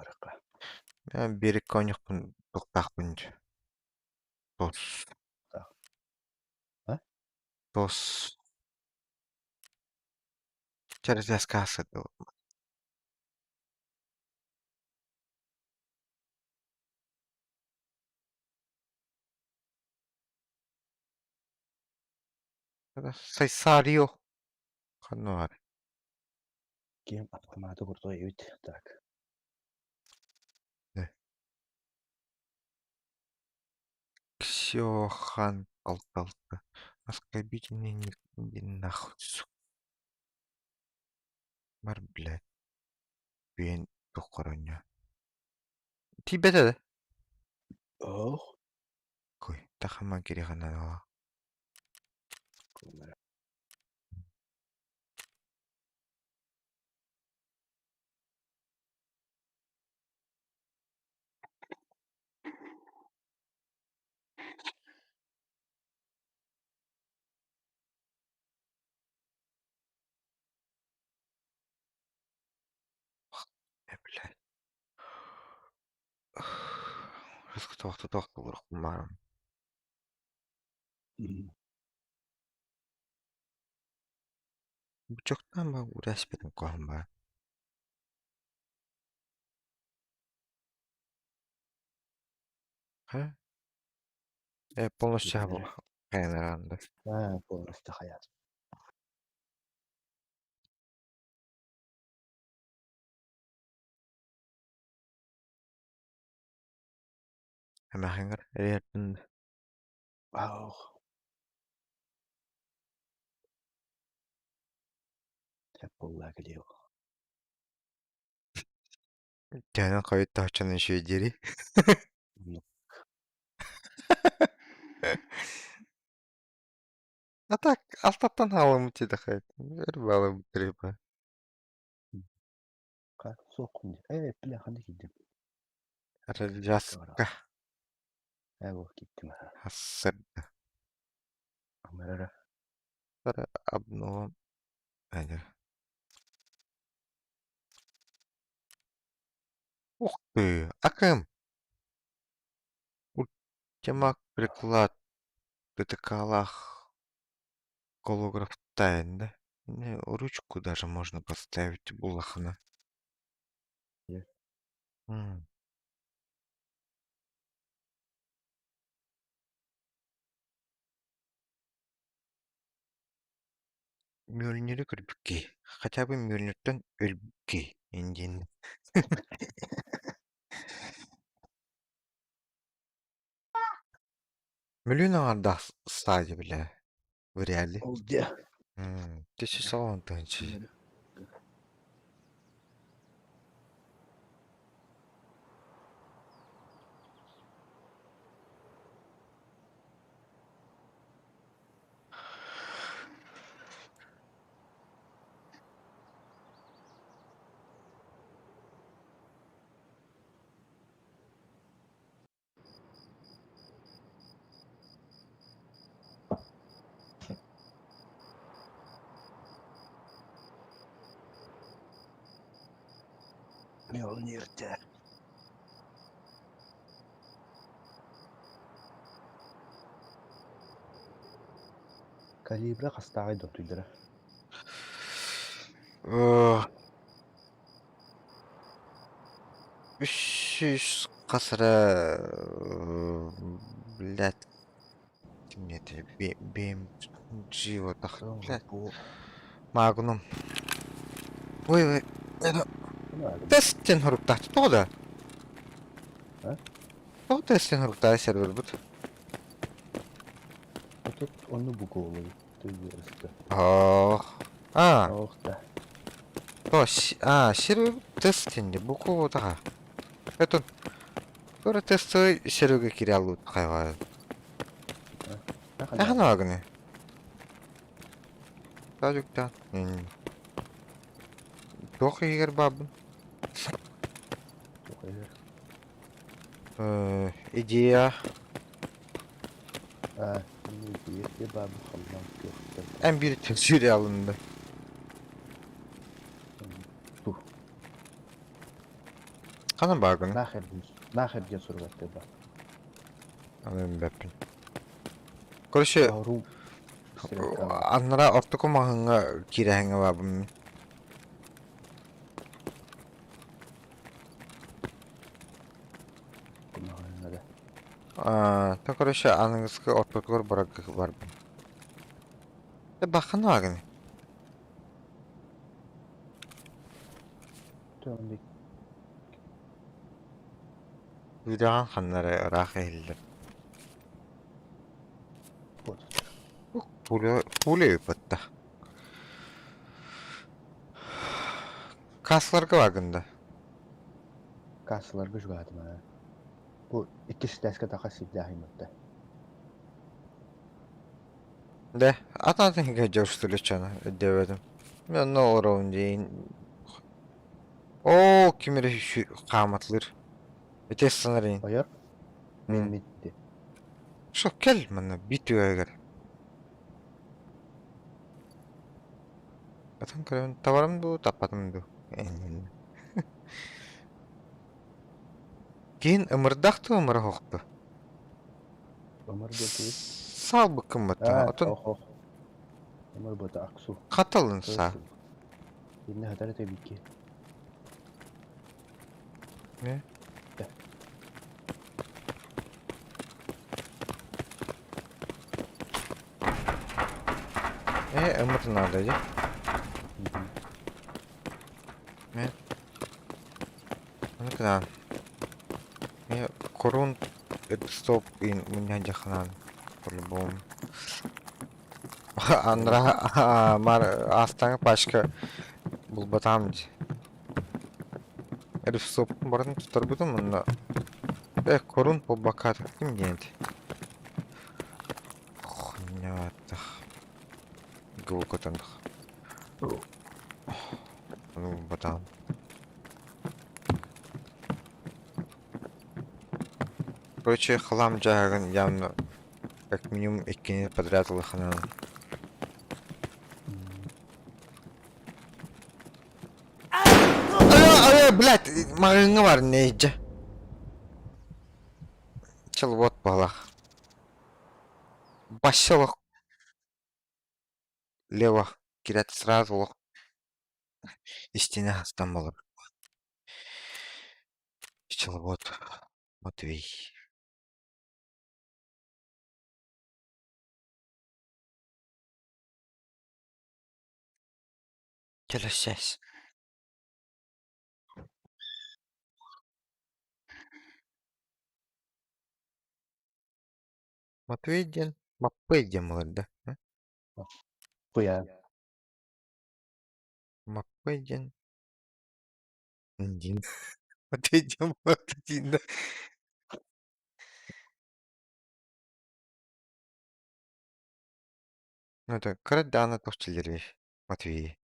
Берег конюхпун туохтаахпын дьэ. Тос. А? Тос. Чэ развязка аасыт Сайсарио. Ханна баар? Ким автоматы курдук эбит. Так. Ксеохан алталты. Оскорбительный ник иди нахуй, сука. Бар, блядь. Бүөн тоххоронньо. Тиийбэтэ да? Ох. Кой, тахаман кириэхэ Э, блядь. Туох баарым. Бучуктаан ба урэспитин коһон баар. Ха? Полностью хайанараанда. А, полностью хаят. Эмээхиҥэр эриэрдин Ах. Тэп буолла кэлиэ. Төһөнөн хойут тоһоччону үчүгэй диэри. А так, алтаттан хаалыммыт диэтэххэ, өр баалыммыт рыба. Суоххун дии. Ээ, бля, ханна киирдим? Ржаска. Ээ, бу киирдим. Хассырда. Амарара. Обновам. Ух ты, АКМ. Ультимак приклад ТТК-лах голограф тайн, да? Не, ручку даже можно поставить булахана. М. Мjölnir'i көрбүккэй, хотя бы Мjölnirтэн өлбүккэй диэн. Мөлүөн аҥардаах стадия бile в реале. Ол дьэ. Тысяча салон тыһынчы. Мjölnirтэ. Калибра хастааҕый дотуйдара? Үс сүүс хас эрэ блядь ким этэй BMG вот блядь Магнум. Ой ой это тест диэн хоруктаах тоҕо да? Тоҕо тест диэн хоруктаах сервербут? Тут ону бугуолуй тыйыаста. Ох. А. Ох да. То, а, сервер тест диэн букву таха. Это Тура тестовый серверге кире алут хайван. Эхана агны. Тажуктан. Туох иһигэр баабын? Идея. А, идея баабы халлаан күөхтэн. Эн биир сүрэ алынды. Ту. Ханан баагын? Нахер нахер диэн суругатты ба. Аны бэппин. Короче, аннара ортоку маһыҥҥа киирэһэҥҥэ баабын. А, то короче, аныгыскы ортотугар барарга барбын. Э, баххан аагын. Үрэҕин ханнары ыраах иһиллэр. Пуля, пуля ыыппатта. Кассаларга бааргын да? Кассаларга жугаатым аа. Бу иккис этээскэ таха сирдээхиммэтэ. Да, атын дьорустулеччаны өйдөөбөтүм. Мен онно олоробун диин. Оо, ким эрэ хааматлыыр. Ити санарин. Ойор? Мен митти. Шо кел манна бит үөгэр. Атын көрөн табарым дуу, таппатым дуу. Киин ымырдаах дуу ымыра суох дуу? Ымыр диэтибит. Саалбыккын баттаҕа, Аа, отон ох ох. Ымыр буота Аксу. хатылын саа. Иннэ хатар этэ бикки. Не? Э, ымыр надо, дии. Мен Ону гынан Мен корун стоп мунньан дьаханан по-любому. Анра мар астаҥа пачка булбатаам дии. Ревстоп барытын туттарбытым онно э корун буолбакка ким диэн этэй Хуйнятах Глукотандах Ону булбатаҕым. Короче, хлам дьааһыгын явно как минимум иккини подряд ылыханан. Ай, блядь, маҕаһыыҥҥа бар нейдьэ. Чыл вот буолах. Бассылых лево кирет сразу олох истине хастан болор. Пчеловод Матвей. Телесес. Матвей диэн Маппый диэн буолар да? Пуйа. Маппый диэн диэн Матвей диэн буолар диэн да. Ну это кыра даана тохчилерби Матвей.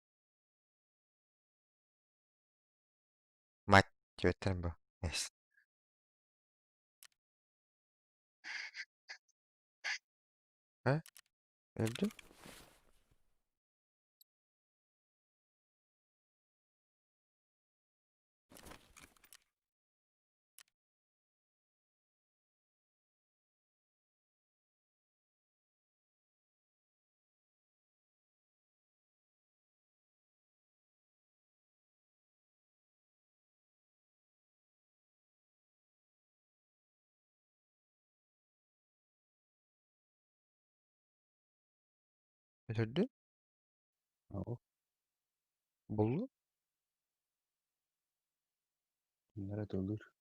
Мать диэбэттэр бу. Эс. А? Өлдүм? Өлөрдү? Oo. Буллу? Bunlara dolur.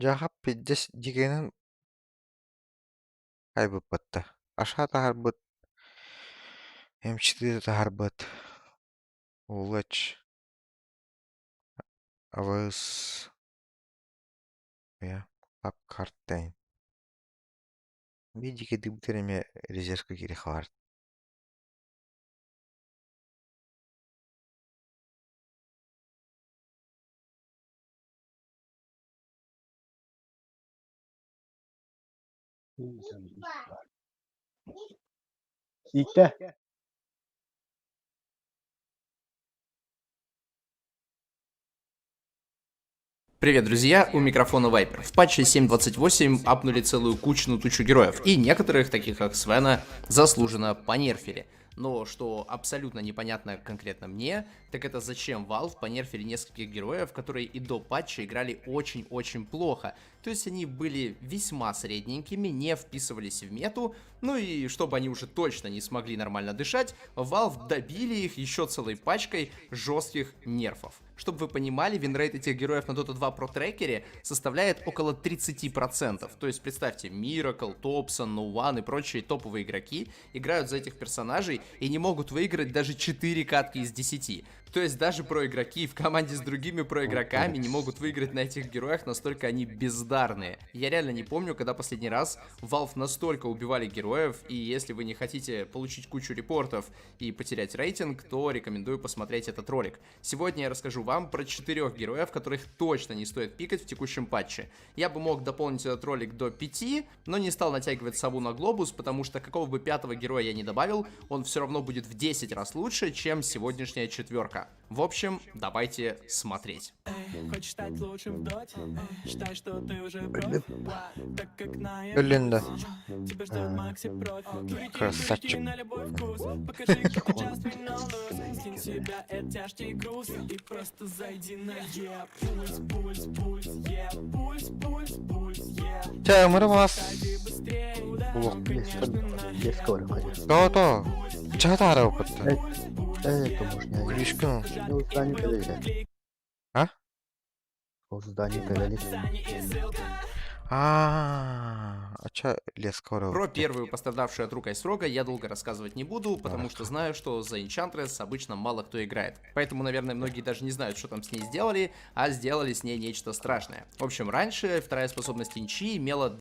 Дьаахап пиздец дьигэнэн айбыппытта. Аша таһарбыт, эмчити таһарбыт, Улач, абыс, апкартайн. Биир дьикэдибитэр эмиэ резервка киирэ хаалар. Ииттэ. Привет, друзья, у микрофона Вайпер. В патче 7.28 апнули целую кучу тучу героев, и некоторых, таких как Свена, заслуженно понерфили. Но что абсолютно непонятно конкретно мне, так это зачем Valve понерфили нескольких героев, которые и до патча играли очень-очень плохо. То есть они были весьма средненькими, не вписывались в мету, ну и чтобы они уже точно не смогли нормально дышать, Valve добили их еще целой пачкой жестких нерфов. Чтобы вы понимали, винрейт этих героев на Dota 2 Pro трекере составляет около 30%. То есть представьте, Miracle, Topson, No One и прочие топовые игроки играют за этих персонажей и не могут выиграть даже 4 катки из 10. То есть даже проигроки в команде с другими проигроками не могут выиграть на этих героях, настолько они бездарные. Я реально не помню, когда последний раз Valve настолько убивали героев, и если вы не хотите получить кучу репортов и потерять рейтинг, то рекомендую посмотреть этот ролик. Сегодня я расскажу вам про четырех героев, которых точно не стоит пикать в текущем патче. Я бы мог дополнить этот ролик до 5, но не стал натягивать сову на глобус, потому что какого бы пятого героя я не добавил, он все равно будет в 10 раз лучше, чем сегодняшняя четверка. В общем, давайте смотреть. Хочешь стать лучшим в доте? Считай, что ты уже профи. Так как на Өллүн да. Тебя ждет Макси профи. Красавчик. На любой вкус. Покажи, как ты just win Скинь с себя этот тяжкий груз и просто зайди на Е. Пульс, пульс, пульс, Е. Пульс, пульс, пульс, Е. Чэ, мыры мас. Зайди быстрее. Улук. Леска барар конечно. То то. Чэ таара опытта. Это можно. Күлүшкүн. Ну, здание кэлэлэ. А? Ол здание кэлэлик. А, ача леска барар Про опытта. первую пострадавшую от рук Айсрога я долго рассказывать не буду, потому что знаю, что за Enchantress обычно мало кто играет. Поэтому, наверное, многие даже не знают, что там с ней сделали, а сделали с ней нечто страшное. В общем, раньше вторая способность Инчи имела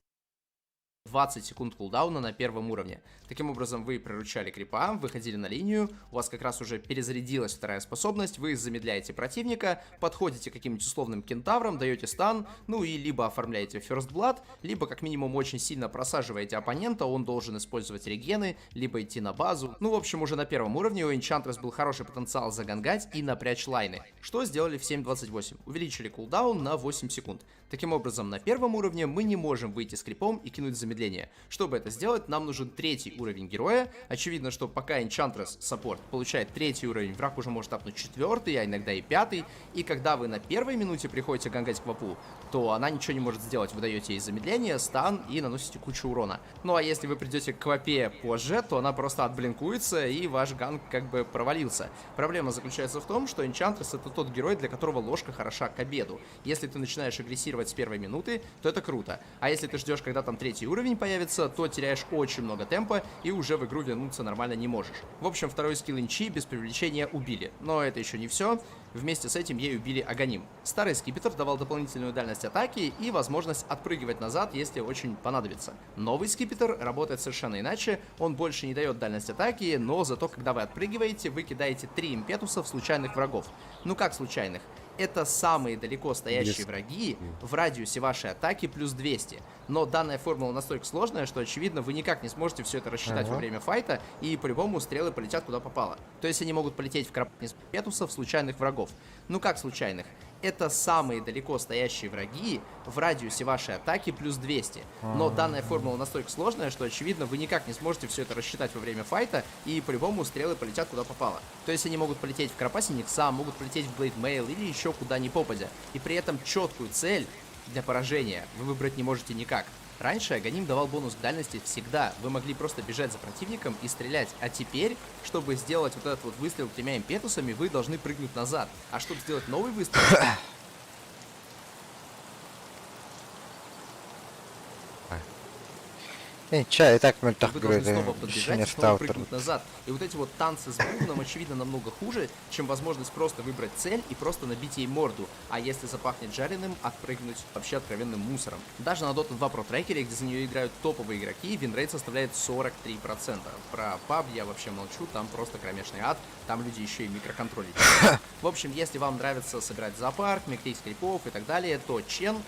20 секунд кулдауна на первом уровне. Таким образом, вы приручали крипа, выходили на линию, у вас как раз уже перезарядилась вторая способность, вы замедляете противника, подходите к каким-нибудь условным кентаврам, даете стан, ну и либо оформляете First Blood, либо как минимум очень сильно просаживаете оппонента, он должен использовать регены, либо идти на базу. Ну, в общем, уже на первом уровне у Enchantress был хороший потенциал загангать и напрячь лайны. Что сделали в 7.28? Увеличили кулдаун на 8 секунд. Таким образом, на первом уровне мы не можем выйти с крипом и кинуть замедление. Чтобы это сделать, нам нужен третий уровень героя. Очевидно, что пока Enchantress саппорт получает третий уровень, враг уже может апнуть четвертый, а иногда и пятый. И когда вы на первой минуте приходите гангать квапу, то она ничего не может сделать. Вы даете ей замедление, стан и наносите кучу урона. Ну а если вы придете к квапе позже, то она просто отблинкуется и ваш ганг как бы провалился. Проблема заключается в том, что Enchantress это тот герой, для которого ложка хороша к обеду. Если ты начинаешь агрессировать с первой минуты, то это круто. А если ты ждешь, когда там третий уровень появится, то теряешь очень много темпа и уже в игру вернуться нормально не можешь. В общем, второй скилл Инчи без привлечения убили. Но это еще не все. Вместе с этим ей убили Аганим. Старый скипетр давал дополнительную дальность атаки и возможность отпрыгивать назад, если очень понадобится. Новый скипетр работает совершенно иначе, он больше не дает дальность атаки, но зато когда вы отпрыгиваете, вы кидаете 3 импетуса в случайных врагов. Ну как случайных? Это самые далеко стоящие враги в радиусе вашей атаки плюс 200. Но данная формула настолько сложная, что, очевидно, вы никак не сможете все это рассчитать во время файта, и по-любому стрелы полетят куда попало. То есть они могут полететь в крапетусов случайных врагов. Ну как случайных? Это самые далеко стоящие враги в радиусе вашей атаки плюс 200. Но данная формула настолько сложная, что, очевидно, вы никак не сможете все это рассчитать во время файта, и по-любому стрелы полетят куда попало. То есть они могут полететь в Крапа Синикса, могут полететь в Blade Mail или еще куда ни попадя. И при этом четкую цель для поражения вы выбрать не можете никак. Раньше Аганим давал бонус к дальности всегда, вы могли просто бежать за противником и стрелять, а теперь, чтобы сделать вот этот вот выстрел тремя импетусами, вы должны прыгнуть назад. А чтобы сделать новый выстрел, Чэ, и так мөлтөх вы должны снова герой подбежать и снова прыгнуть назад. И вот эти вот танцы с бубном, очевидно, намного хуже, чем возможность просто выбрать цель и просто набить ей морду. А если запахнет жареным, отпрыгнуть вообще откровенным мусором. Даже на Dota 2 Pro трекере, где за нее играют топовые игроки, винрейт составляет 43%. Про паб я вообще молчу, там просто кромешный ад, там люди еще и микроконтролить. В общем, если вам нравится собирать зоопарк, микрить крипов и так далее, то Чен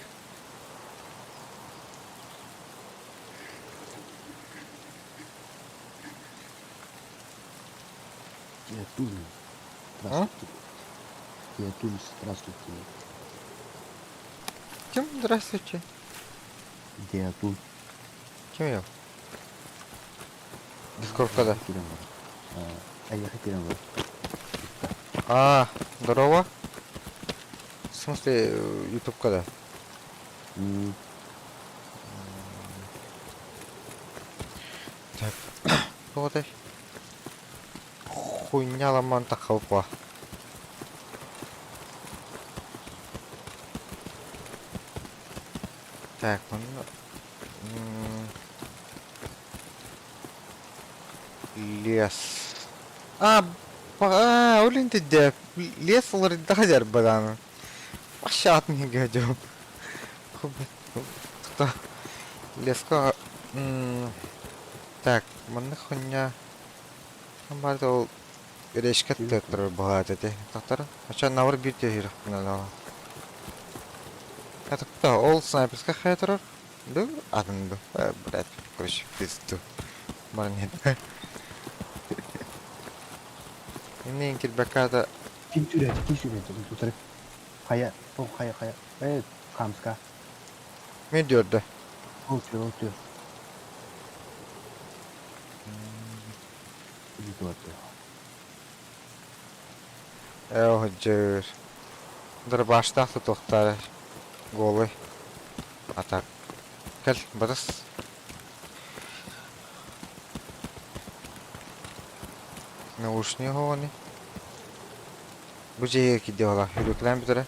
Тиатун. Здравствуйте. Тиатун, здравствуйте. Ким здравствуйте. Диатун. Ким я? Дискордка А я хотел вот. А, здорово. В смысле, ютубка да? Так, вот хуйня ломан тахалпа. Так, он... Лес. А, Аа, ол интидде лес уларыйда хадьар бадааны. Ашаатын хигэ Леска так, маннык хуйня баар ол решка тыаттар баҕаат этэ. Тахтар ача навар биир тиһирэхпинэ Это ол снайперская хайа турар? Да, атын да. Блядь, короче, пизду. Баран иһин. Иннин кирбэкката Ким сүрээти, ким сүрээти, тутары. Хайа, ол хайа, хайа. Э, хамска. Мен диөрдө. Ол түө, ол түө. Туотtu. Ээ, дьыр. Дырбаштаах тутуохтара. Голый. А так. Кэл, батыс. Наушник оҕони. Бу дьиэгэ киирдэ ола. Үрүклээн бүтэрэ.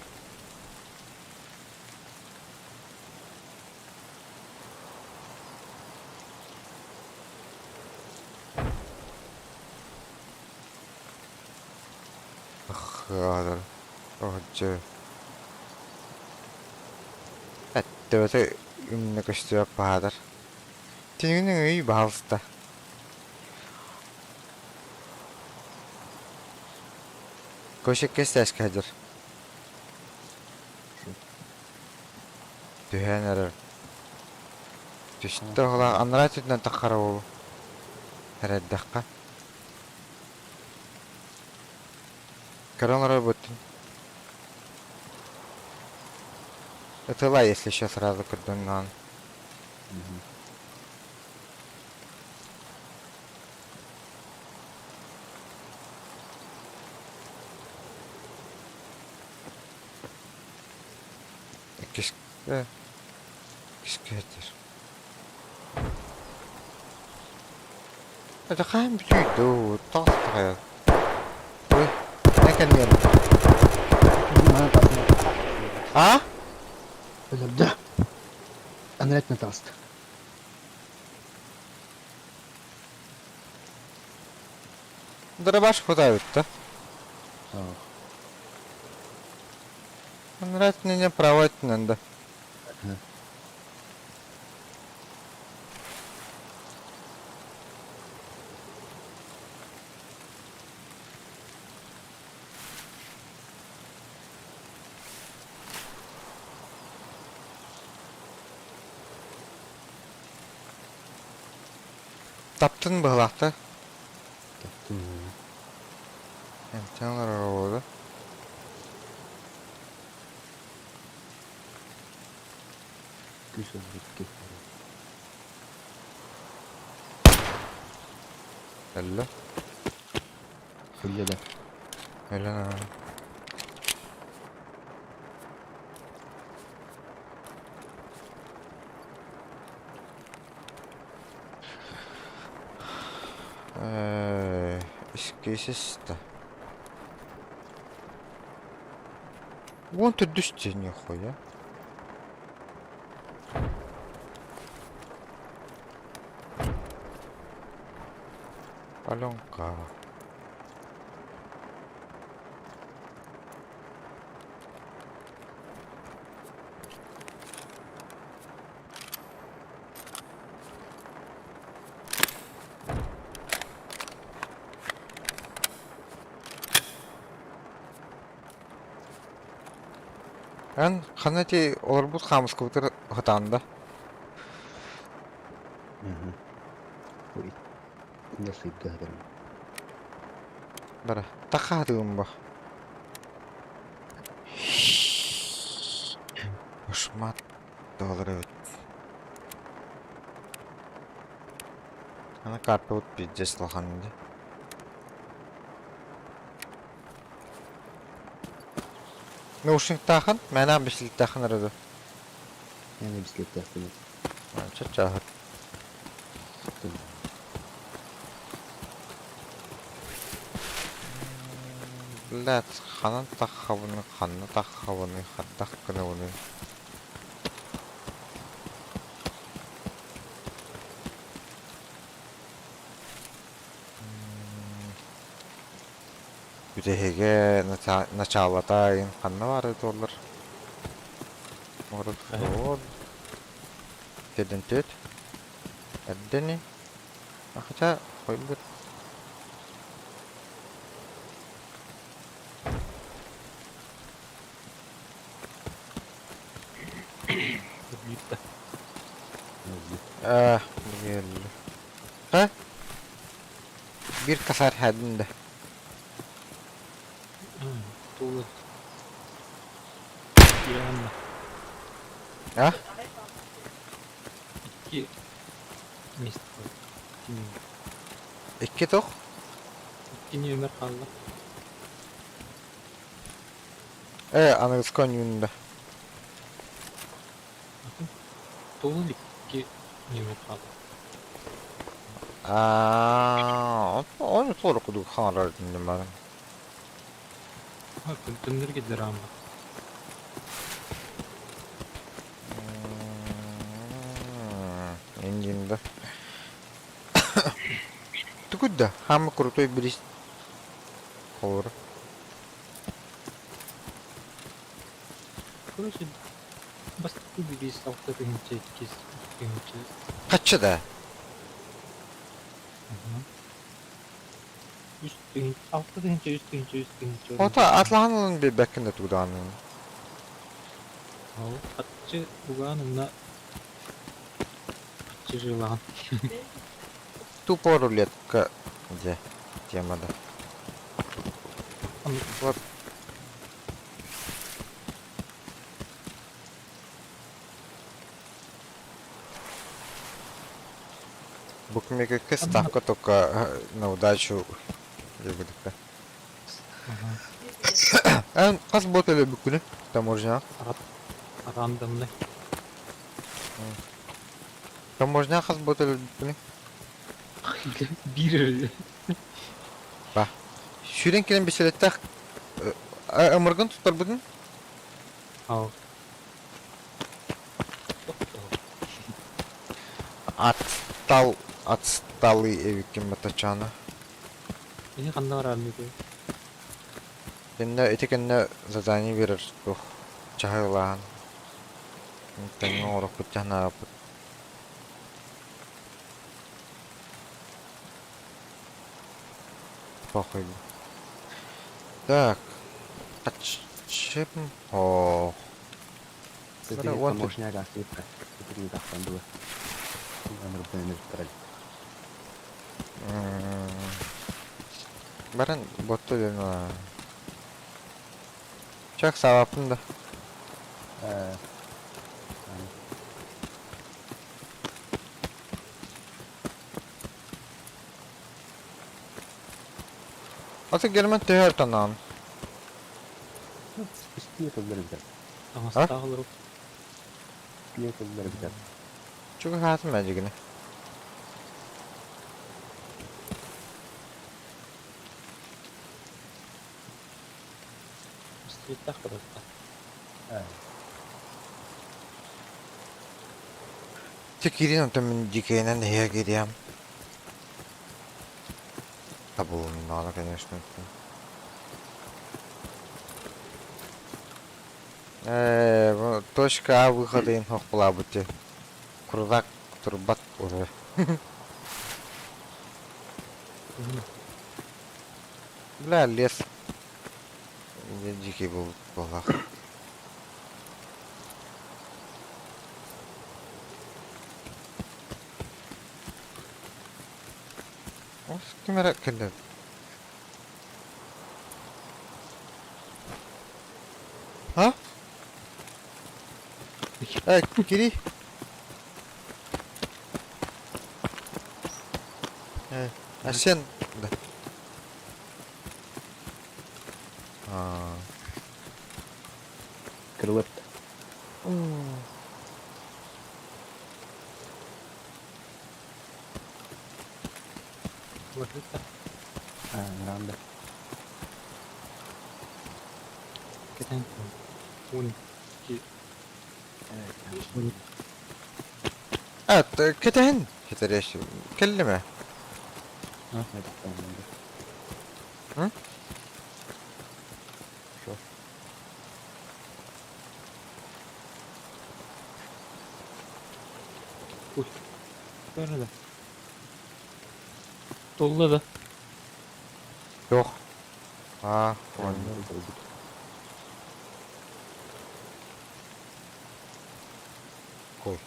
Ах, Оһдьу. Эттебете үннэ көстүбэт баһадар. Тиҥин өй баһалыста. Көшекке стэшкэ сылдьар. Түһээн эрэр. Түстэ оһолоох анараа өттүнэн таххара буолуо. Эрэйдэххэ. Көрөн олорор буттун. Ытыла, если еще сразу көрдөн Иккискэ иккискэ этэр. Это хаһан бүтүй дуу, тоҕо Ой, не кэлиэн. А? Өлөрдө. Анретна таҕыста. Дробаш хватает-то. Нравится мне проводить надо. Таптын быһылаахта. Таптын. Эмтэн олорор оҕолору. Күүс ылбыт Өллө. Өллө да. Өлөн Искесиста. Вон ты дүсте нихуя. Аленка. Эн ханна ити олорбут хаамыскабытыгар сатаан да? Ой, не сыйга сытарым. Бара, тахаатыгым бо. Ушмат доллар эбит. Аны картабыт пиздец улахан дии. Наушниктаахан, мээнэ бэсиликтээхин эрэ дуо? Мээнэ бэсиликтээхпин. Чачааһыт. Блядь, ханан таххабыный, ханна таххабыный, хайдах гынабыный? Бүтэһигэ начаалата ин ханна баары туоллар? Морут суол. Теден төт. Эрдэни. Хотя хойбут. Аа, Ха? Биир косарь хадын да. Тула. Киранна. А? Икки место. Икки туох? Икки нүөмэр хаалла. Э, аныгыска оонньуун да. Тула икки нүөмэр хаалла. Аа, ону туора кудук хаҥарар дим барын. Төннөргө драма. Индин да. Тугуй да, самый крутой бриз. Холор. Короче, бастакы бириис алта тыһыынча иккис тыһыынча. Хаччы да? Үс тыһыынча, алта тыһыынча, үс тыһыынча, үс тыһыынча. Ото атлахан ылын билбэккин да тугдаанын. Ол хаччы угаан уна хаччы жилаан. Тупо рулетка где тема да. Вот. Букмекерка ставка только на удачу. Эн хас бот эле бүкүнү таможня. Рандомный. Таможня хас бот эле бүкүнү. Биир Ба. Сүүрэн кэлэн бэсэлэттээх ымыргын туттарбытын? Ау. Отстал, отсталый эбиккин батачаана. Ини ханна барарны күй? Кэннэ ити кэннэ задание биэрэр туох чаһылаан. Тэҥҥэ оҥорохпут дьаһанааппыт. Похуй. Так. Аччым. О. Таможня гаспытка. Тахсан было. Баран ботту ден Чак сабаппын да. Аты Герман төһөр танаан. Таҥастаах олоруп. Чугаһаатым мэлдьигини. Пистолеттаах барбыта. Чэ киирин онтон мин дьикэйинэн эһиэхэ киириэм. Табылыннаҕына, конечно. Ээ, точка А выхода им хохпулаабыт дии. Курдак турбат уже. Бля, лес. Дикий был буоллах. Ким эрэ кэллэ. А? Эй, кири. Э, а сен... Да. А. Крылып. Ранда. Кэтэн он ки А, кэтэһин. Кэтэрэш. Кэллиме. М? Уй. Көрө да. Тулла да. Жоқ. А, понял. Кой.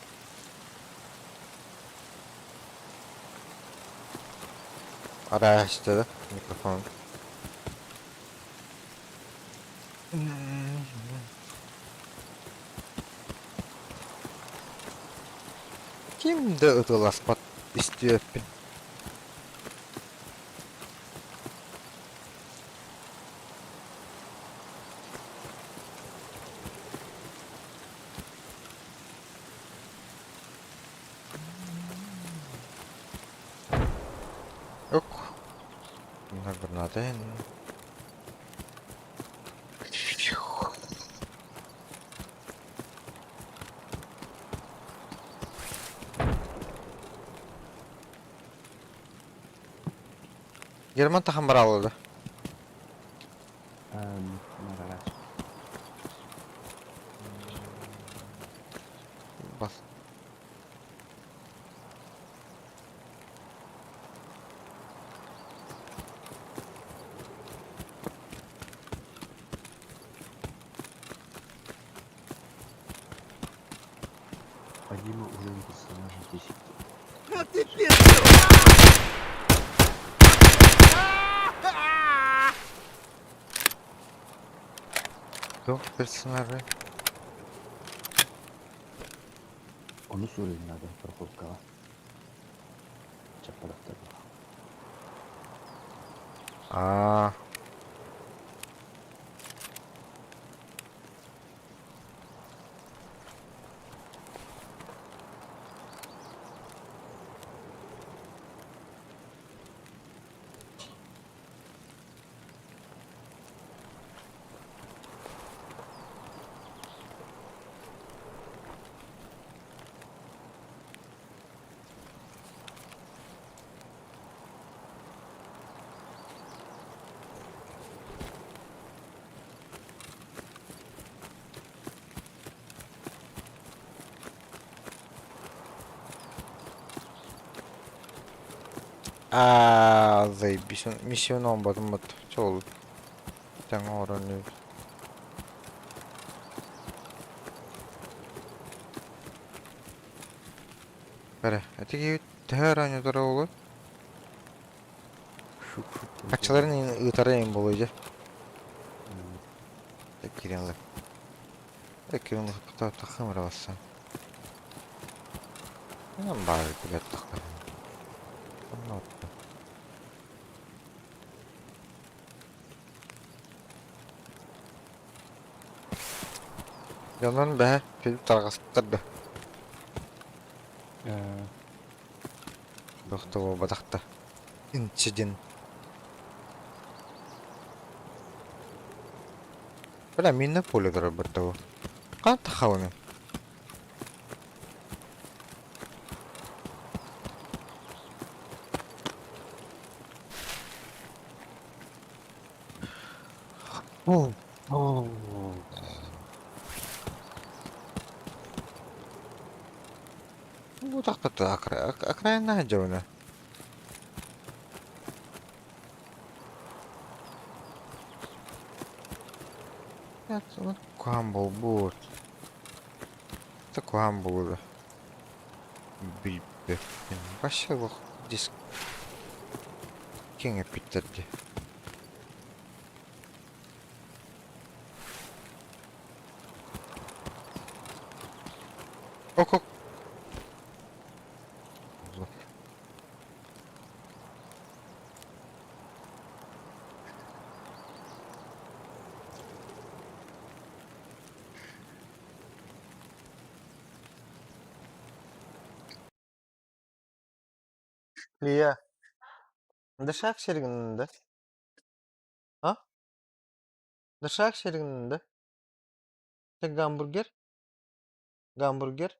Арай да микрофон. Ким да ытыласпат истиэппин. Ок. Гранаты. Герман тахан баралыды. Бас. Подима уровень персонажа 10. А ты пизду! Yok персонажы. Onu soruyorum надо проходкаҕа. Чаппадахтар. А. Аа, заебись. Миссияны оҥорботум бот. Чол. Тэҥ оҥорон Бэрэ, ити киһи төһө эрэ оонньотор буолуой? Хаччыларын ыытара иҥ буолуо дьэ. Киирэн ылар. Киирэн ылар эрэ барсан. Баар билэр Дьонун бэһэ Филипп тарҕаспыттар да. Туох да буолбатах да. Инцидент. Бля, минное поле турарбыт да бу. Ханна таххабыный? Бу тахтата окраина дьоно. Куһаҕан буолбут. Куһаҕан буолуо Билбэппин. Вообще олох диск киэҥ эппиттэр дии. Ок ок. Лия, дышак сиргин да? А? Дышак сиргин да? Ты гамбургер? Гамбургер?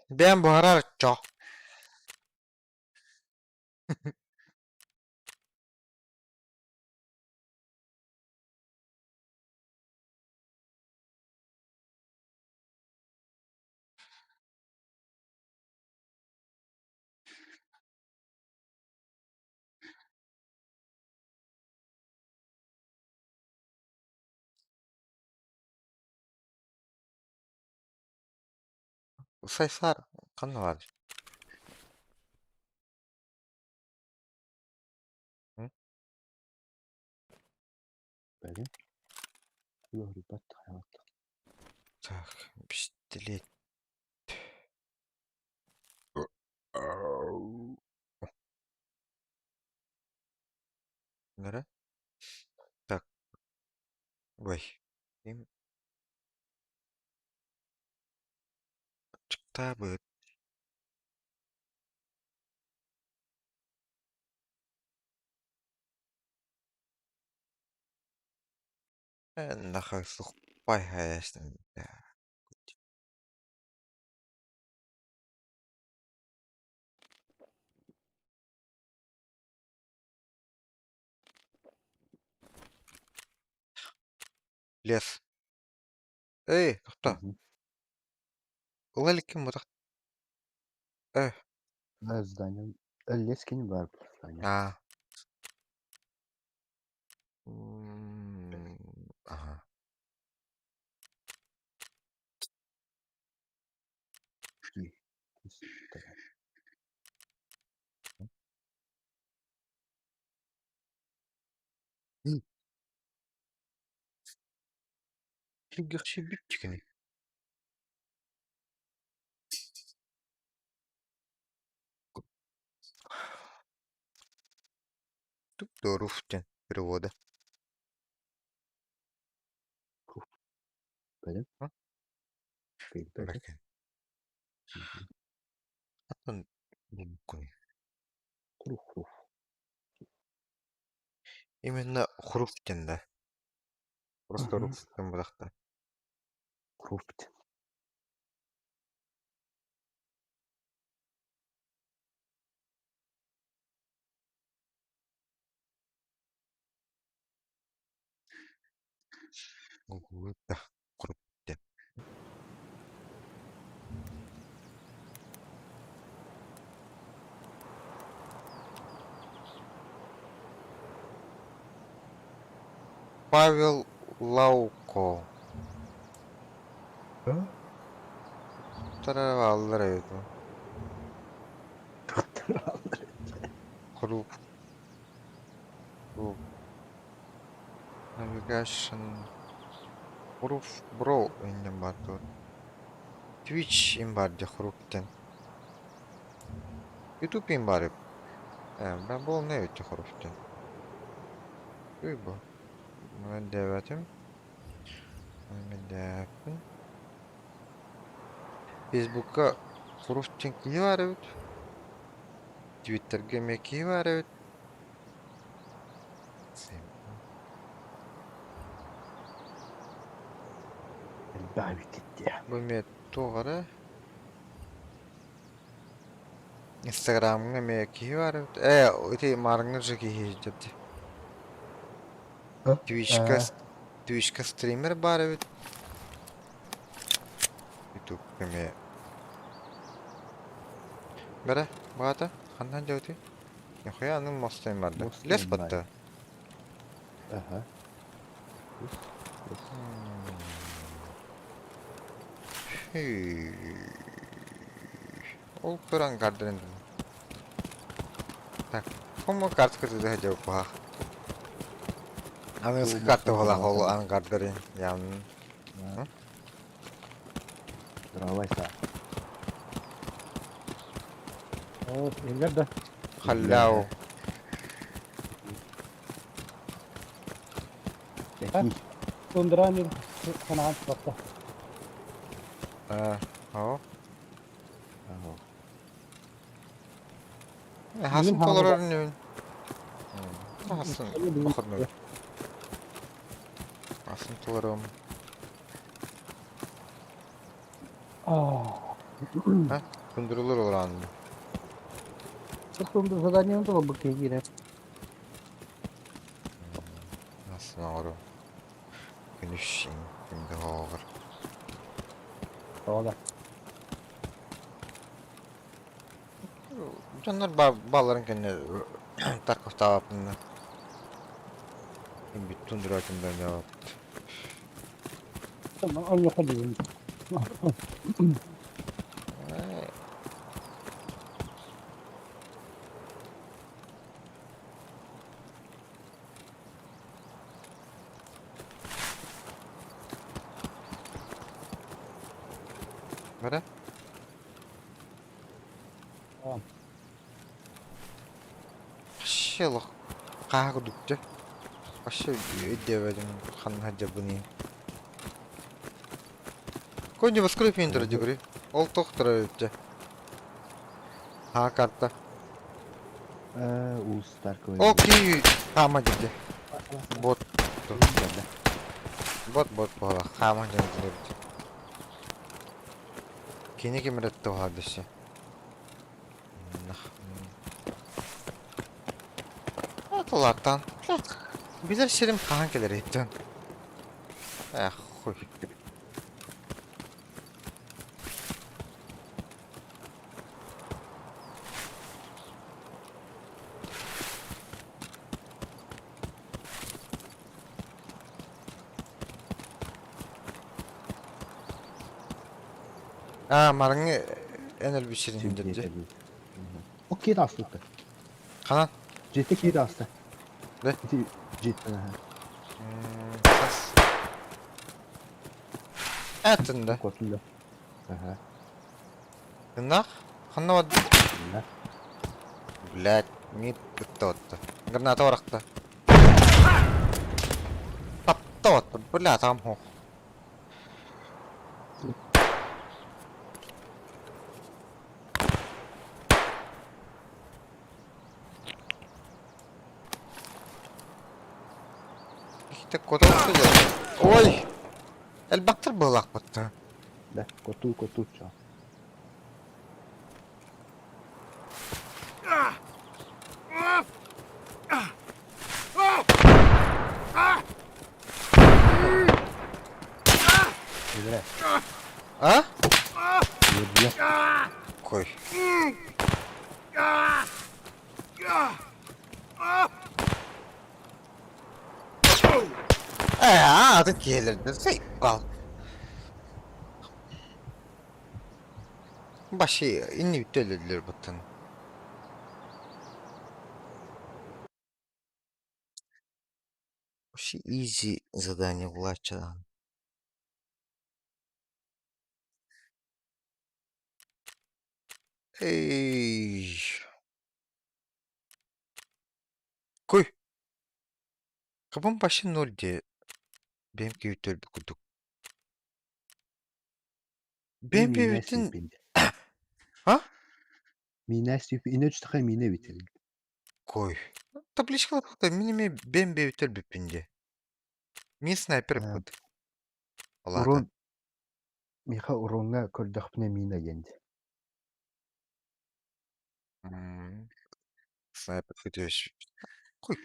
Бэйэм буһарар чох. Сайсаар ханна баар? М? Бэлэм. Ыарыйбат хайаат. Так, пистолет. Нара? Так, ой. Им ачыктаабыт. Нахай сухпай хайастан. Лес. Эй, тохтоо. Ыла иликкин бутах. Э. Здание. Лес кини бар здание. Аа. Ага. Шли. Кини. Туруф диэн перевода. Бэлэм. Бэкэн. Атын булбуккун. Хуруф. Именно хуруф диэн да. Просто руф диэн буолахта. Хуруф диэн. Гугута хуруф диэн. Павел Лауко. Тараллар эбит бу. Круг. Круг. Navigation. Хуруф бро иннем бар дуо. Twitch им бар дии хуруф диэн. YouTube им бар эбит. Ээ, бу не эбит хуруф диэн. Үй бу. Мен диэбэтим. Мен диэппин. Фейсбукка хуруф диэн киһи баар эбит. Твиттергэ эмиэ киһи баар эбит. Элбэх эбит дии. Бу эмиэ туох эрэ Инстаграмҥа эмиэ киһи баар эбит. Ээ, ити маарыҥҥа же киһи сылдьар дии. Твичка, Твичка стример баар эбит. Ютубка эмиэ. Бэрэ, баата, ханна дьэбитий? Нихуя аны мостайын барда. Лес батта. Ага. Ол көрөн кардырын. Так, кому картка туда хотел пах. Аны карта была ол ангардырын. Явно. Здравствуй. О, илгер да. Халяу. Тундранир санаан тутта. Аа, оо. Хасын толорор нүүн. Хасын походно. Хасын толором. Аа. А, тундурулар олорон. Тундур задание толорбут киһи киирэр. Хасын оҥору. Күнүс күндэ хоҕор. Тоҕо да. Дьоннор баалларын кэннэ Тарковтаабаппын. Бүт тундура кимдэрнэ Оннука диин. Бара. Вообще лох. Хааһа курдук дьэ. Вообще өйдөөбөтүм ханна сылдьарбыный. Конни воскры финтер дегри. Ол тохтор дьэ. Ха карта. Уустар Окей. Хаама дьэ. Бот. Бот бот буола. Хаама дьэ дьэ. Кини ким эрэ туһаадышы. Атылартан. Билэр сирим хаһан кэлэр иттэн. Эх, хуй. Аа, марыңы эн өлбүт сирин дьэ. О киһи ааспыта. Ханан? Дьиэтэ киһи ааста. Да? Ити дьиэттэн аһа. Хас. Этин да. Котулла. Аха. Тыннах? Ханна барды? Тыннах. Блядь, мид ытта Граната барахта. Таптаҕыт, бля, там хох. Ихтэ котор сылдьар. Ой! Элбэхтэр быһылаахпыт. Да, коту, коту, чо. А? Кой. Ээ, атын киһилэрдэн сайбал. Башы инни бүтөлөлөр буттан. Вообще изи задание булааччылаан. Эй. Куй. Кабым вообще ноль де. Бэйэм күүтэрбит курдук. Бэйэм Миинэ пиэбитин сүүппүн. А? Миинэ сүүп инэ үчтэхэ миинэ битил. Кой. Табличкалар мин эмиэ бэйэм бэйэбит өлбүппүн дии. Мин снайпер бут. Ол аата. Урун Миха уруҥҥа көрдөхпүнэ миинэ диэн. М, Снайпер күтүөс. Куй.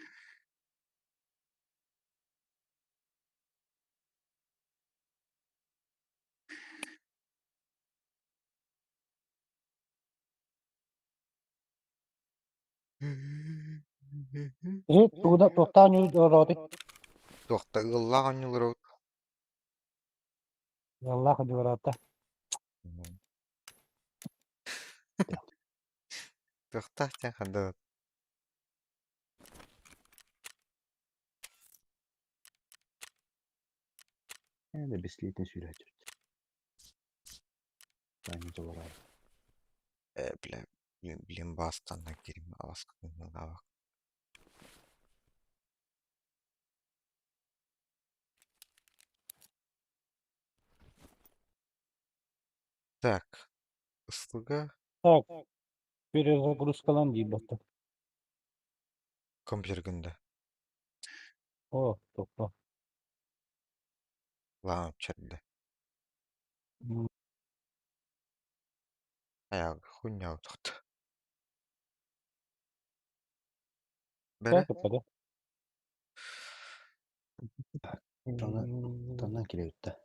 Иһит тугуда туохтаан оҥороотуй? Туохта ыаллаах оонньуулар Ыаллаах оонньуулаата. Туохтаах диэн ханна Ээ, бэстилиэтин сүүрээччибит. Таня толороор. Э, бля, блин, блин, бастан кирим аласкын Так, услуга Так, перезагрузкалан дии батта. компьютергында. О, тохто. Лаунчерде. Аяғы хуйня утахта. Бәрі? Тоннан килэбиттэ.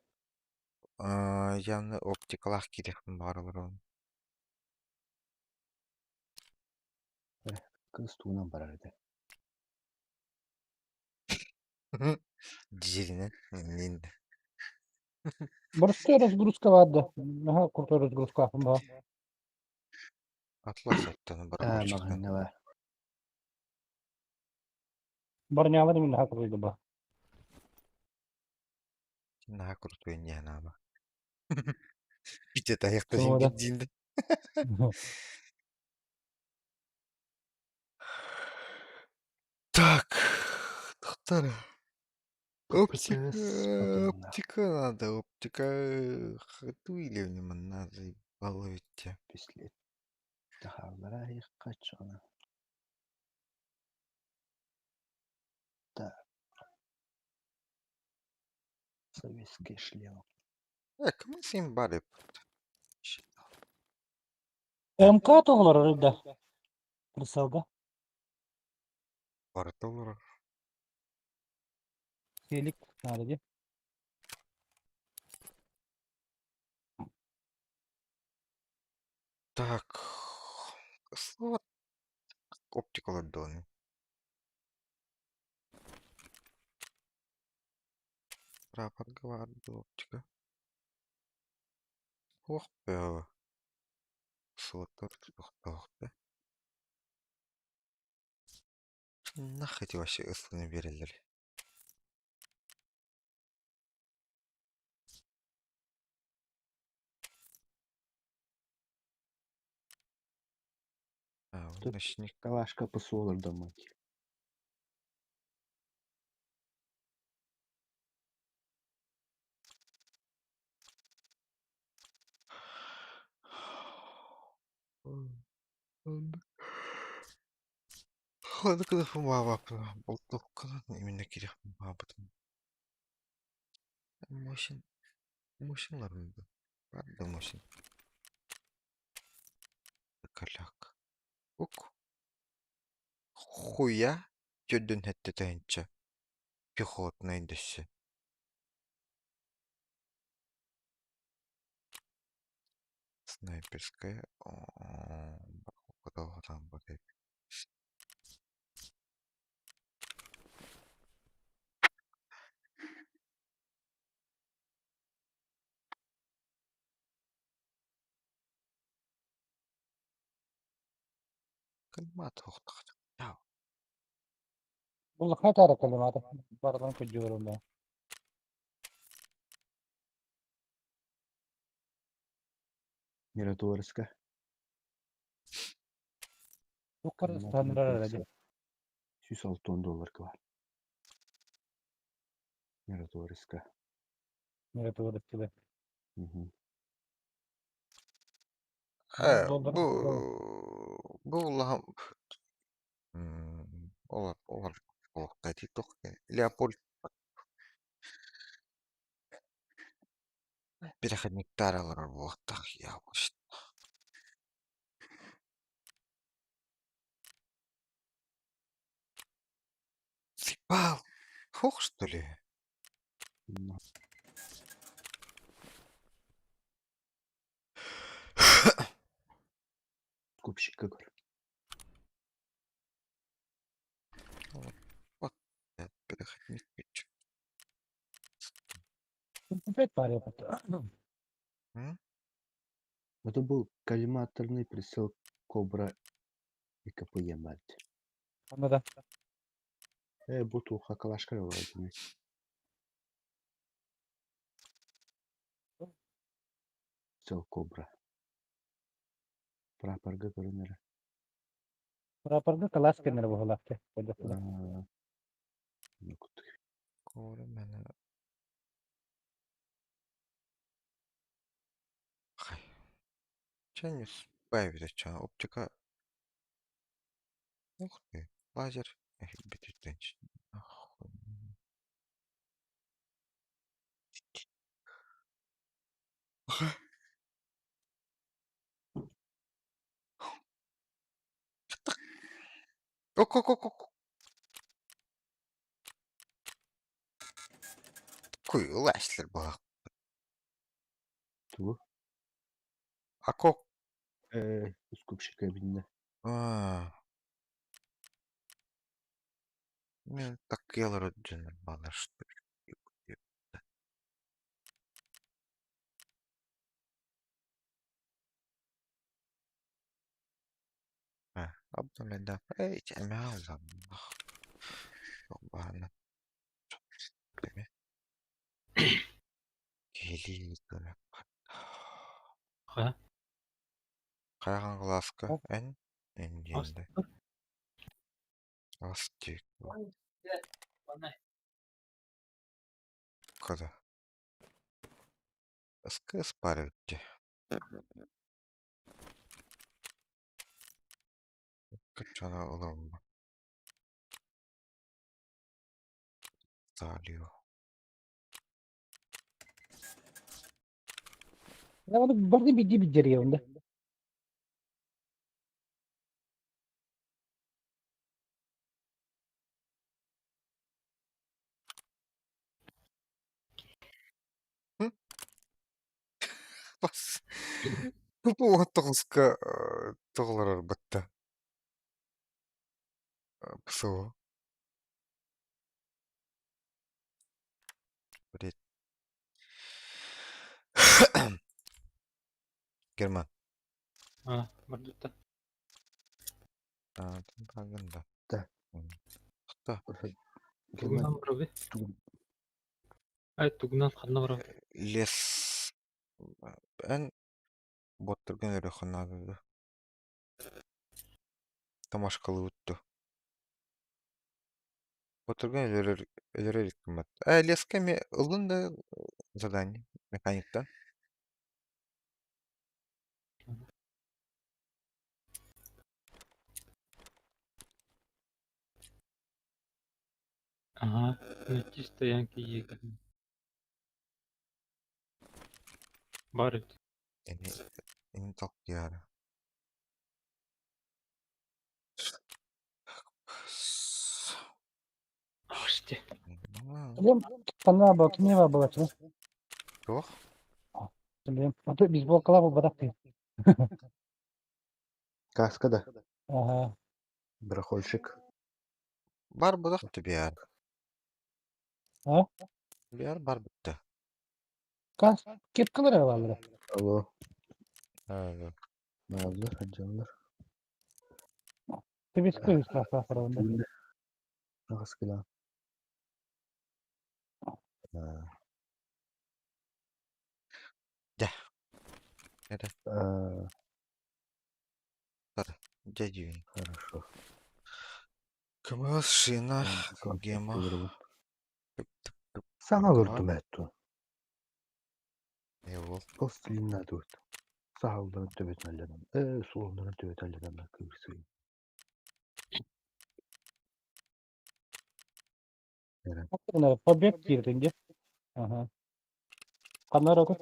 Явно оптикалаах киириэхпин баҕаралар ону. Кыыс тугунан барар этэ. Дьиэринэн, иннин. Боростуой разгрузка баар да. Наһаа крутой разгрузкаахпын баа. Атлас оттону Аа, барабарчыктан. маҕаһыыҥҥа баар. Барнялар мин наһаа крутой баа. Наһаа крутой не анаба. Бите тайахта Sonra. диин. Так, доктор. Оптика, КПТС подумала. оптика надо, оптика хату или надо балуете. Пистолет. Тахаллара их качана. Так. Советский шлем. Кому сим бары? МК тоҕолор да. Прицелга. Барыта олорор. Селик надо де. Так, слово оптика ладони. Прапор гвардии оптика. Ох, бля. Слотор, ох, да. Нах эти вообще ысланы берелер. А, Тут ночник. калашка посолар домой. Ладно, когда болтовка, именно кирих мабытым. Мощин, мощинлар Правда, мощин. Коляк. Ук. Хуя төрдүн хэтте тайынча. Пехотный дөссө. Снайперская. Там Калимат Бұл қайтары калиматы. Бардан көжүөрүм да. Миротворска. Бу стандарар де. 106 доллар бар. Миротворска. Миротворецкий. Угу. Доллар. Бу бу улахан олар олар олохтой туох Леопольд переходниктар олорор буолуохтаах яблочно. Съебал! Хух, что ли? Скупщик говорю. Вот, переходник. Опять паре. Это был коллиматорный прицел Кобра и КПЕ мать. Анда да. Буту хакалашка вроде. Прицел Кобра. Прапорга көрүнөр. Прапорга калас кенер буһулақты. Кобра мена. Хай. Ченнис бэйбит оптика. Ух ты, лазер. Бит Нахуй. Ок, ок, ок, ок. Куй, лазер была. Ту? Акок. Скупщика видно. А. Мен так келер бана что ли. А, обновлять, Эй, чамял Бана. Кели. Ха? Хайахан кылааска эн эн диэн да. Астык. Астык. Кода. Ыскыс баар эбит Кыччана ылам. Талио. Я onu bardı bir bir geriye onda. Бас. Бу тоҕуска тоҕолорор батта. ПСО. Бред. Герман. А, бардыта. А, там да. Да. Кто? Тугунан барабы. Ай, тугунан ханна барабы. Лес. Эн боттурган өрөхөнады. Тамашкалыбытту. Боттурган өлөрөр өлөрөр иккиммат. Э, леска эми ыллын да задание механиктан. Ага, найти стоянки егеря. Бар эбит. Эми эми толкуйаары. Аште. Блин, ханна была, кимне бар была, чего? Туох? Блин, а то бейсболкалар буолбатах дии. Каска да. Ага. Барахольщик. Бар будах биар. А? Биар бар бутта. Кас кепкалар баллар. Алло. Ага. Нааллар, хадьаллар. Тебеске үстафа онда. Түүнде. Аҕыс кило. Дьэ. Это А, дьэ дьүүн. Хорошо. Кымыс, шина, гема. Саҥа олордум этту. Его. Пластилинна туут. Саһалларын төбөтүн алланан, э, суолларын төбөтүн алланан кыырсыйын. Побег киирдин дии. Ага. Ханна барабын?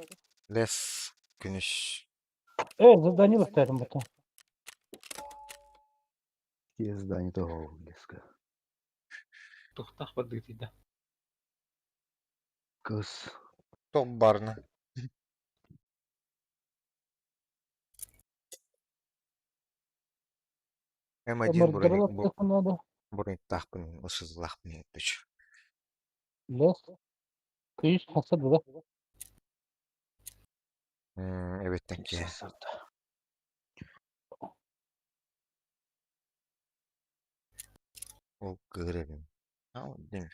Лес. Күнүс. Э, задание ластарым бата. Какие здания того близко. Тухтах бардыгытыйда. Кыз. Топ барна. М1 Мордоролог надо. броньтаахпын ысыллаахпын үч. Лес. Кыыс хаса да. Эбиттен киһи. Ол кыырабын. Ау, дим.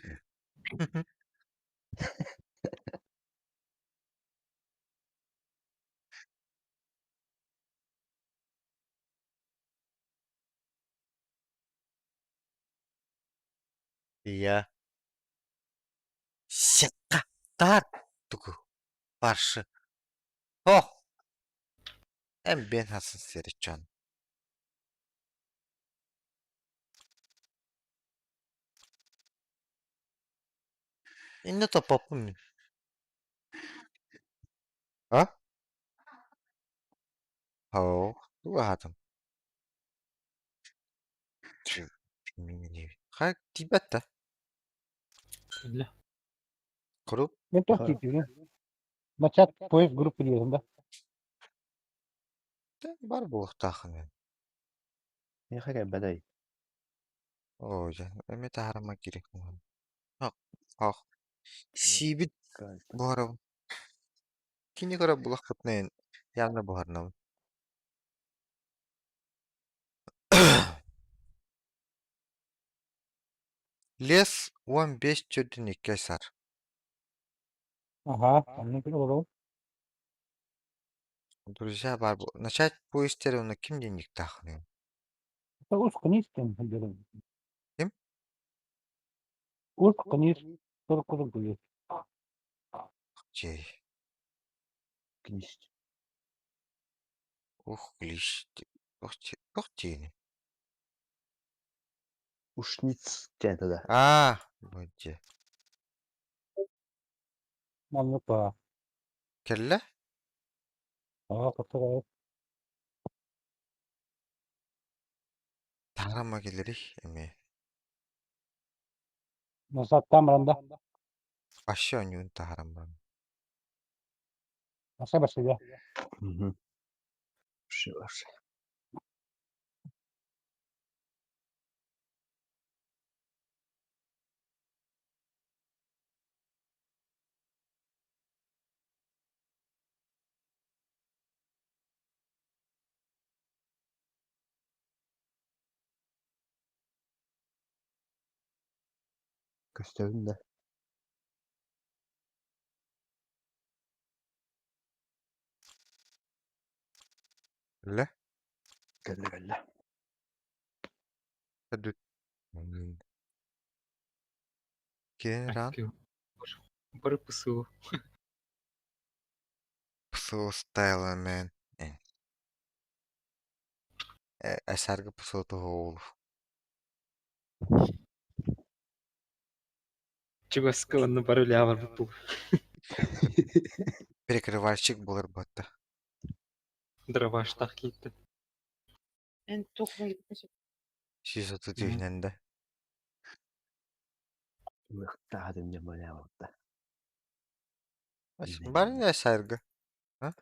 Я. Сякка. Тар. Туку. Баршы. О! Эн бен хасын серичон. Инне топпоппун мин. А? Һоо, тугу аһаатым? Хай тиийбэт да. Биллэ. Куруук Мен туох диибин? Начат поезд группы диэбин да. бар буолуохтааххын эн. Миэхэ кэлбэтэй. Оо дьэ, эмиэ таһаарыма киирик Ах, ах. Сиибит буһарабын. Кини көрө булахпытына эн явно буһарынабын. Лес 15 төрдүн икки сар. Ага, оннук олоробун. Друзья баар бу начать поиск уонна ким диэн никтаахыный? Ус книс диэн сылдьар. Ким? Ус книс тур курдук билэр. Чэй. Книс. Ух, клещ. Туох туох диэний? Ушниц диэн да. Аа, бу дьэ. Маннык баа. Кэллэ? Аа, хотуга Таһарама кэлэрий эмиэ. Насаттаан баран да. Вообще онньуун таһаран баран. Аса барсыга. Угу. Вообще, вообще. Көстөбүн да. Кэллэ? Кэллэ кэллэ. Төрдүт. Киэн Бары пысуу. Пысуу style man. Эсэргэ пысуу туһуул. Чугаска онно бары үлэҕэ барбыт буолуо. Перекрывальщик буолар буотта. Дробаштаах киирдэ. Сисоту түһүнэн да. Ылыахтаах дьон балаабыта. Бары эсэргэ. А?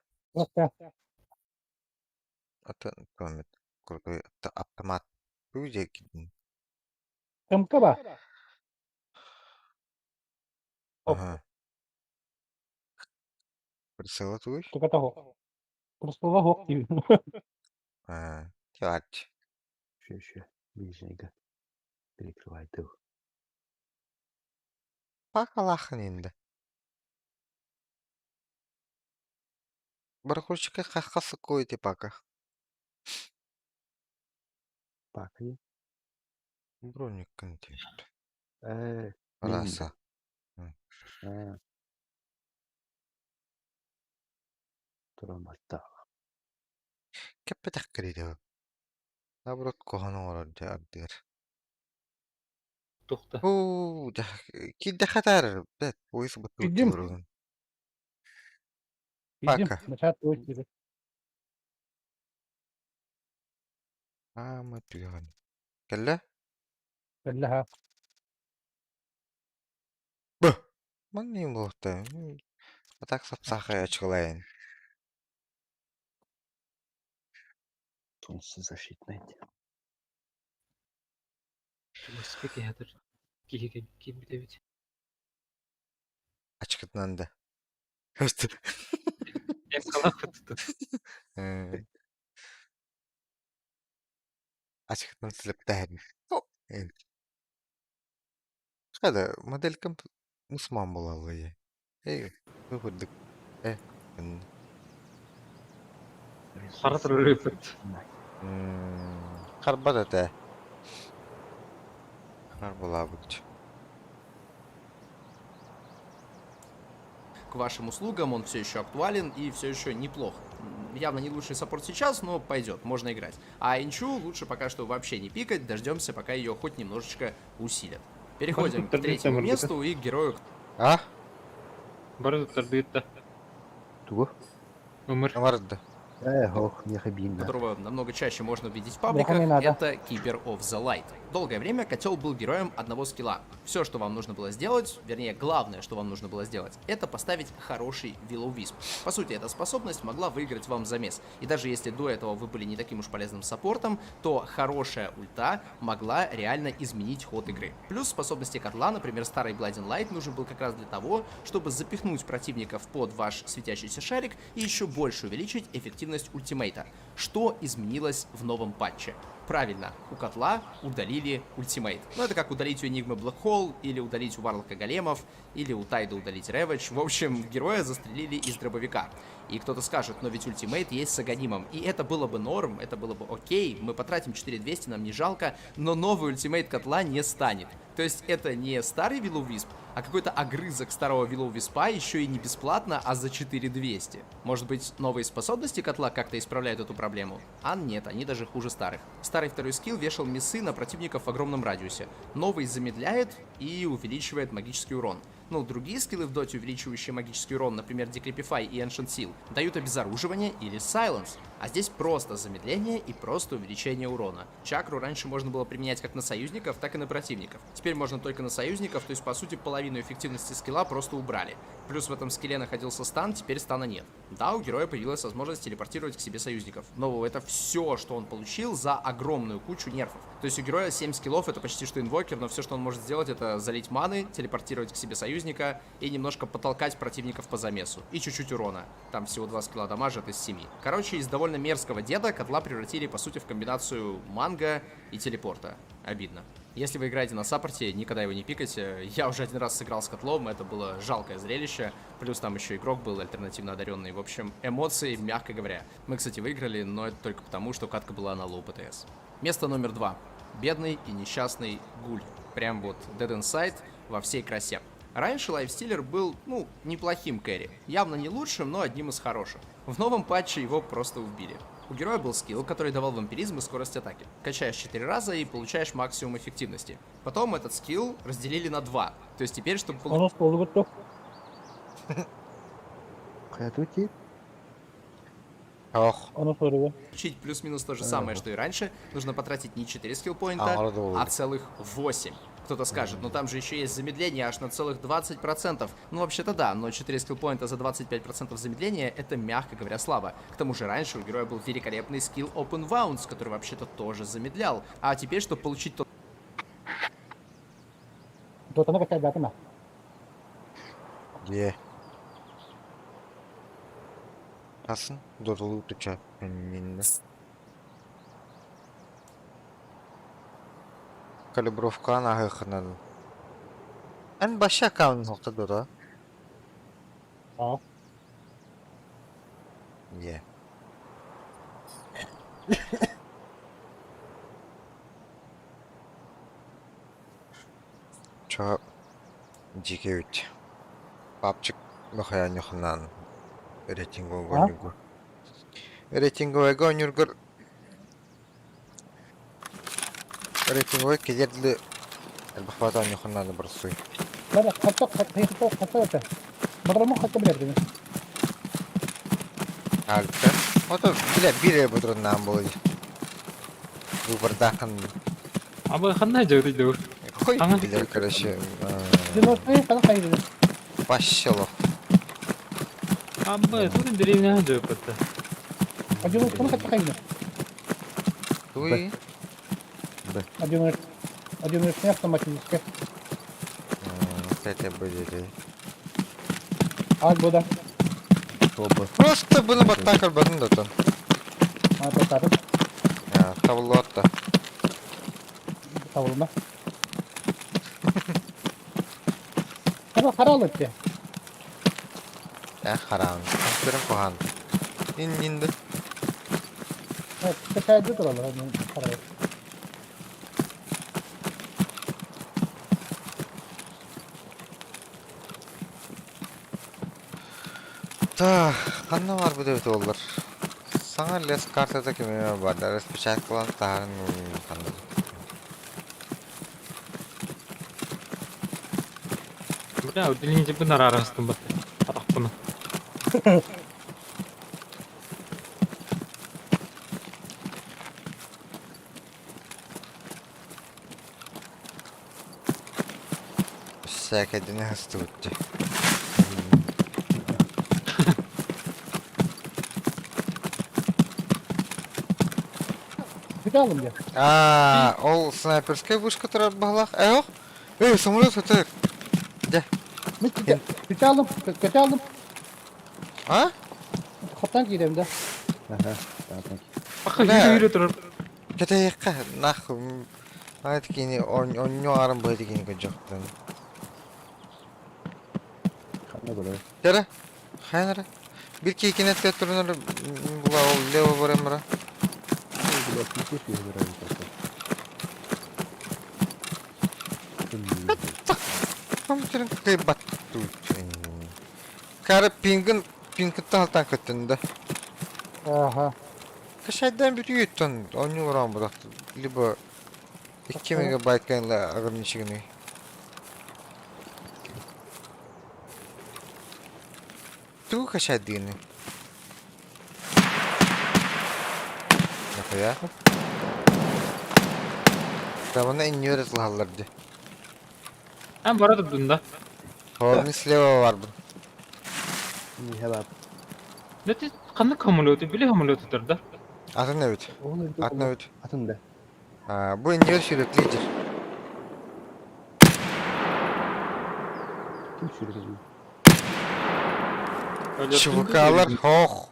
Атын комет крутой автомат. Туу дьэ Кымка ба? Ага. Прицела тугуй? Тугата суох. Прицела суох диибин. Аа, чач. Еще, еще. Ближнего. Перекрывай тыл. Пакалахын инде. Барахольщика хаххасыккой пака. Пака не? Броник контент. Э, Раса. Э. Тураматта. Кэппэтэх кэрийдэ. Наоборот, куһаҕан оҥорор дьэ ардыгар. Тухта. Уу, киирдэххэ таһаарар, бэт, поезд Киирдим. бутуурун. Киирдим. Пака. Начать поиск диибин. Аама түгэҕин. Кэллэ? Кэллэ ха. Б. Манна буолуохта. А так сапсаахай ачыкылайын. Солнцезащитный. Чугаска киһи киһи киирбит эбит. Ачыкытынан да. Эскалах туту. Ачыкытынан силэптэһэн. Хада моделькам мусман буолаллар Эй, бу курдук. Э, Хара турар Харбат этэ. Харбалаабыт. К вашим услугам, он все еще актуален и все еще неплох. Явно не лучший саппорт сейчас, но пойдет, можно играть. А Энчу лучше пока что вообще не пикать, дождемся, пока ее хоть немножечко усилят. Переходим к третьему месту и к герою, А? Бары туттардыытта. Тугу? Ымыр. Ымарда. Э, ох, меха бинда. Которого намного чаще можно увидеть в пабликах, не надо. это Keeper of the Light. Долгое время котел был героем одного скилла. Все, что вам нужно было сделать, вернее, главное, что вам нужно было сделать, это поставить хороший Will-O-Wisp. По сути, эта способность могла выиграть вам замес. И даже если до этого вы были не таким уж полезным саппортом, то хорошая ульта могла реально изменить ход игры. Плюс способности котла, например, старый Blinding Light нужен был как раз для того, чтобы запихнуть противников под ваш светящийся шарик и еще больше увеличить эффективность ультимейта. Что изменилось в новом патче? Правильно, у котла удалили ультимейт. Ну, это как удалить у Энигмы Black Hole, или удалить у Варлока Големов, или у Тайда удалить Ravage. В общем, героя застрелили из дробовика. И кто-то скажет, но ведь ультимейт есть с Аганимом. И это было бы норм, это было бы окей, мы потратим 4200, нам не жалко, но новый ультимейт котла не станет. То есть это не старый Will-O-Wisp, а какой-то огрызок старого Will-O-Wisp а еще и не бесплатно, а за 4200. Может быть, новые способности котла как-то исправляют эту проблему? А нет, они даже хуже старых. Старый второй скилл вешал миссы на противников в огромном радиусе. Новый замедляет и увеличивает магический урон. Ну, другие скиллы в доте, увеличивающие магический урон, например, Decrepify и Ancient Seal, дают обезоруживание или Silence. А здесь просто замедление и просто увеличение урона. Чакру раньше можно было применять как на союзников, так и на противников. Теперь можно только на союзников, то есть, по сути, половину эффективности скилла просто убрали. Плюс в этом скилле находился стан, теперь стана нет. Да, у героя появилась возможность телепортировать к себе союзников. Но это все, что он получил за огромную кучу нерфов. То есть у героя 7 скиллов, это почти что инвокер, но все, что он может сделать, это залить маны, телепортировать к себе союзника и немножко потолкать противников по замесу. И чуть-чуть урона. Там всего 2 скилла дамажа, это из 7. Короче, из довольно мерзкого деда котла превратили, по сути, в комбинацию манго и телепорта. Обидно. Если вы играете на саппорте, никогда его не пикайте. Я уже один раз сыграл с котлом, это было жалкое зрелище. Плюс там еще игрок был альтернативно одаренный. В общем, эмоции, мягко говоря. Мы, кстати, выиграли, но это только потому, что катка была на low ПТС. Место номер 2. Бедный и несчастный Гуль. Прям вот Dead Inside во всей красе. Раньше Lifestealer был, ну, неплохим кэрри. Явно не лучшим, но одним из хороших. В новом патче его просто убили. У героя был скилл, который давал вампиризм и скорость атаки. Качаешь 4 раза и получаешь максимум эффективности. Потом этот скилл разделили на 2. То есть теперь, чтобы Онус болугут Хайатути. Ох. Онус оруга. получить плюс-минус то же самое, что и раньше, нужно потратить не 4 скиллпоинта, а целых 8. Кто-то скажет, ну там же еще есть замедление аж на целых 20%. Ну вообще-то да, но 4 скиллпоинта за 25% замедления это, мягко говоря, слабо. К тому же раньше у героя был великолепный скилл Open Wounds, который вообще-то тоже замедлял. А теперь, чтобы получить тот Дотаны качай Е. Асын додулу туча. Калибровка нахыхынан. Эн баша аккаунт нохта дура. А. Е. Чо дикеют. Папчик нохая нохнан. Рейтинговый гонюгу. Рейтинговый гонюргор. Рейтинговый кедерли. Элбахвата нохнан барсуй. Бара хатта хатта хатта хатта. Бара хатта билер Альта. Ото, бля, бире будруннаан буолуй. Выбордахан. Аба ханна жогдой ду. Хой, бля, короче. Девяностые хана хайды. Пащело. Аба, тут деревня жогпатта. Один хана хатта хайды. Туй. Один один автоматически. Это будет. Ак буда. Просто было бы так, альбатын да там. А, то так. Тавлотта. Тавлына. Хара харал этте. Э, харам. Компьютерым кохан. Ин-инді. Качайды туралар, харал. Та, ханна бар бу деп олар. Саңа лес картада кеме бар. Распечаткалан тарын ханна. Бля, удаление бы на рарастым бат. Атақпыны. Всякое хастыбытты. Бүтэ алым де. А, ол снайперская вышка турар баһалаах. Э, ох. Эй, самолет өтөр. Дэ. Бүтэ алым, көтө алым. А? Хоттан киирем да. Ага, так. Паха yürü турар. Кэтэйэххэ нахуй Аны кини онньу арын быһыты кини көрдөхтөн. Ханна көрөр? Кэрэ, хайан эрэ. Bir киикин эттэ турунар була ол лево баран бара. Блядь, не киһи баран Компьютерин кыйбат Кары пингин пингыттан алтан көттүн да. Ага. Кашайдан бүтүгүттэн онньу баран будак. Либо 2 мегабайт кэнлэ ограниченный. Тугу качайдыгыный? Нахуя? Давно инньүөр ытылаһаллар дии. Эн бара турдун да. О, мин слева барбын. Миһэ баар. Дэ ханнык самолету били самолету да? Атын эбит. Ол эбит Атын эбит. Атын да. А, бу инньүөр сүүрүк лидер. Ким сүүрүк ЧВКлар хоох.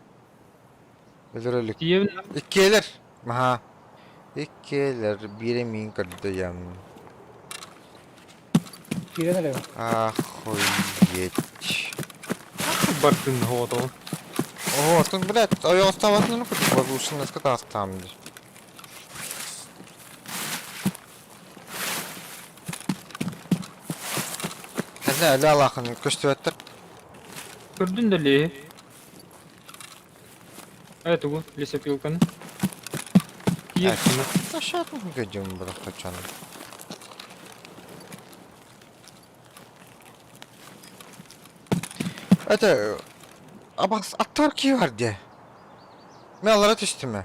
Өлөр Тиевин Иккиэлэр. Маха. Иккиэлэр биирэ миин көрдөйөм. Киирэн эрэ. Охуеть. бардын хоото. О, тут, блядь, ойоҕостооботун курдук возвышенноска таастаам дии. Ханна өлө алаахын көстүбэттэр. Көрдүн да лиһи. Э тугу лесопилканы. Киев Ташатын көдүм бырахтачан. Это абас аттар ки бар де. Мен алара түстүм э.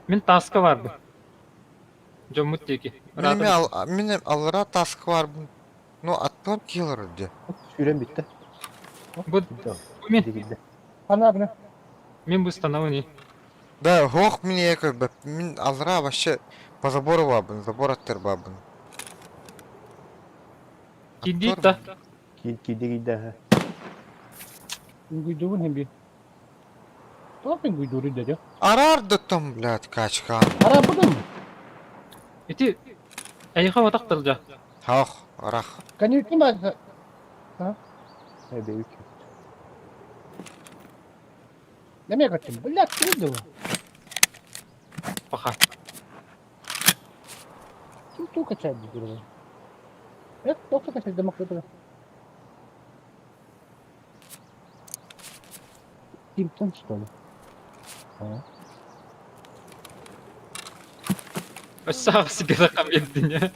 Мин таска барды. Дьоммут диэки. Мен ал мен алара таска бар. Ну аттар ки бар де. Сүүрэн бүттэ. Бу мен. Ана бына. Мин бу становый. Да, хох мин эко мин алара вообще по забору бабын, забор аттар бабын. Киирдиит да. Киирдэ киирдэ. Үҥкүйдүүбүн хин биир. Тоҕо үҥкүйдүүрүй дядя? Арар да там, блядь, качка. Арабыдым. Ити эйиэхэ батах тылдьа. Хох, арах. Конечно, баар. А? Эбэйик. Эмиэ көттүм. Блядь, ким дуу? Паха. Ким туу качает дии Э, тоқта качает демократы. Кимтэн что ли? А? Өссө аҕыс сигара биэрдин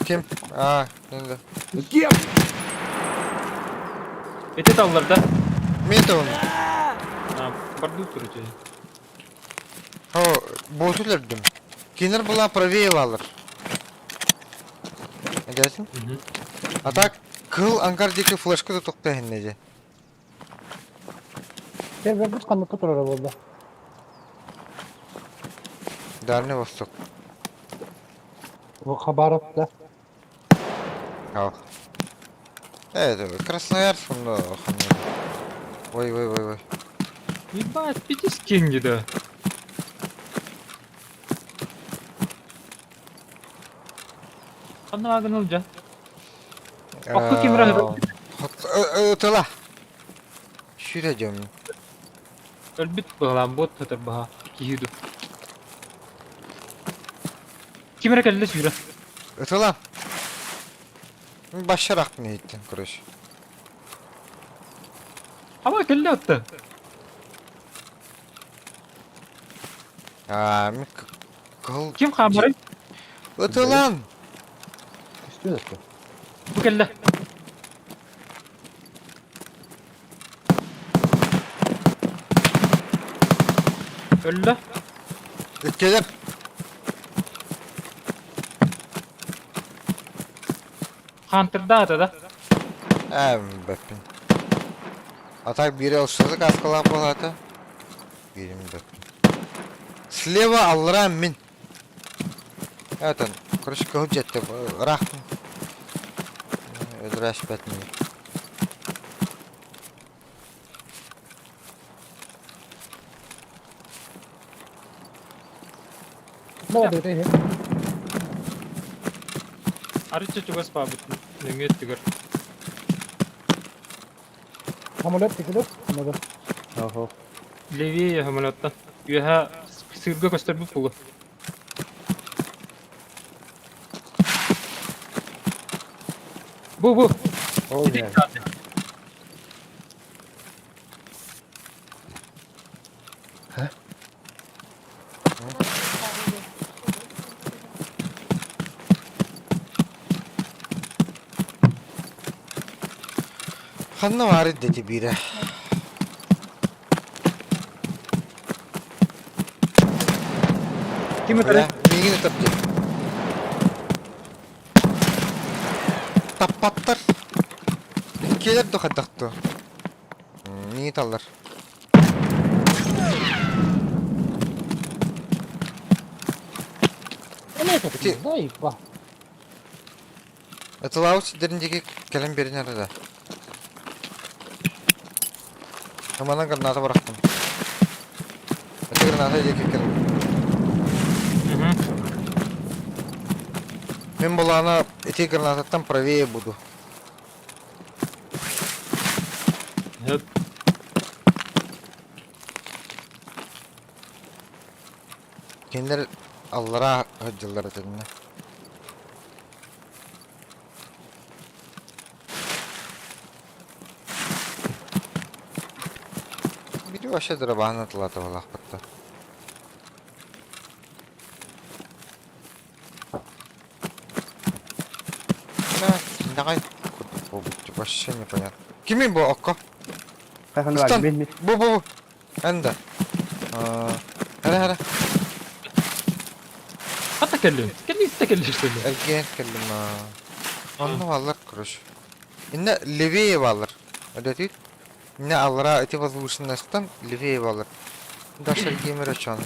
Ким? А, енді. Кем? Ити таллар да. Мен де оны. Барды туручу. О, боту өлөрдүм. Кинер була правее алыр. Әдәсің? А так, кыл ангар диэки флешка да тоқта хиннеже. Сервербит ханныкка турара буолла. Дальний Восток. Бу Хабаров да. Ал. Это Красноярск онно ханна. Ой, ой, ой, ой. Ебать, пятис кинги да. Ханна агын ылдьа. Окко ким рахы? Тыла. Шүрә дем. Өлбүт быһалаан буот сытар баһа киһи ду. Ким эрэ кэллэ сүүрэ. Ытыла. Башарак не иттен, короче. Ама кэллэ отта. А, мен кыл... Ким хаамарай? Ытылан! Көстүү да Бу кэллэ. Өллө. Иккилер. Хантырдаата да. Эм, бэппин. А так бире ылсызы каскалап болата. Бирим бэппин. Слева аллара мин. Это, короче, кыл жетти. Рахмын. Өлүрәш бәтмей. Давай, давай. Арычча чугас баабыт нөҥүө өттүгэр. Самолет тикилер. Надо. Ого. Левее самолеттан. Үөһэ сыырга көстөрбүт буолуо. Бу бу. Ол Ити не. Ханна баар дети биирэ. Ким ытары? Миигин ытар дии. Таппаттар. Иккиэлэр да хайдах дуо? Миигин таллар. Ити Дай, ба. Ытылаабыт сирдэрин диэки кэлэн биэрин эрэ да. Ыманан граната бырахтым. Ити граната диэки кэлэн. Мин булаана ити гранататтан правее буду. Хөп. Кинилэр аллараа сылдьаллар этиннэ. Бири вообще дырабаһын атылаата буолаахпытта. Давай курдук буолбут вообще непонятно. Кимий бу окко? Хайхан Бу бу бу. Эн да. Хара хара. Хата кэллин. Кэлли истэ кэлли что ли? Эргиэн кэллим. Онно бааллар короче. Инне левее бааллар. Өдөтүт. Инне аллара ити возвышенностьтан левее бааллар. Даша эргиэмэр очон.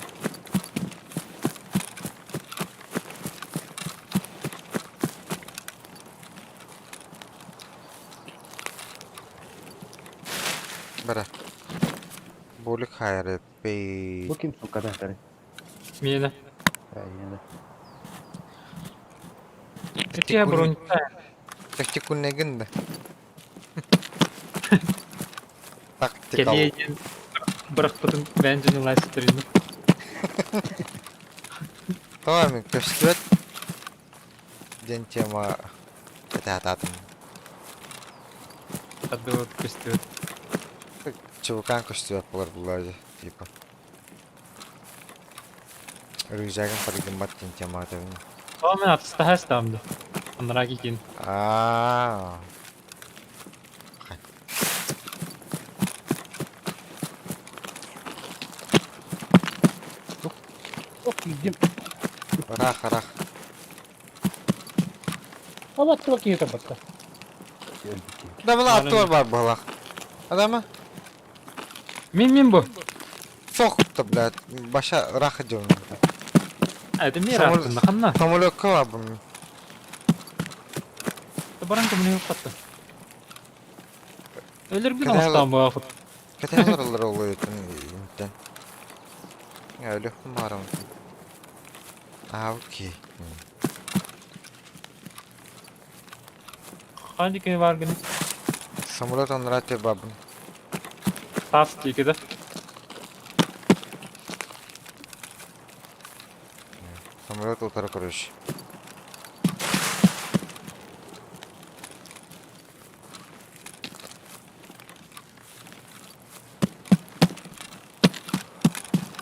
Бара. Болик хайры пей. Бу ким сука да Миэнэ. Айна. Ити броньта. Тактикуннегин да. Тактикал. Кэлиэ диэн бырахпытын бэйэн дьону лайсытырыны. Тоҕо мин көстүбэт диэн тема этаатаатым. Аддыбыт көстүбэт. Чубукаан көстүбэт буолар буллар дии типа. Рюкзагын парыгыммат диэн тема этабын. Тоҕо мен атыстаһа ыстаам да. Анараа кикин. Аа. Ох, иди. Ырах, ырах. Ама туох киһи табатта. Да была аттуар бар буолах. Адама? Мин мин бу. Сох-то, блядь, баша ырах идем. Это мир аттында ханна. Самолетка бар бу. Баран көмүнү хатта. Өлөр бит астан бу ахыт. Кэтэлэр олар олуйтун интен. Өлөх барым. А, окей. Ханди кем бар гын? Самолет анрате бабын. Тас тиги да. Самолет утары короче.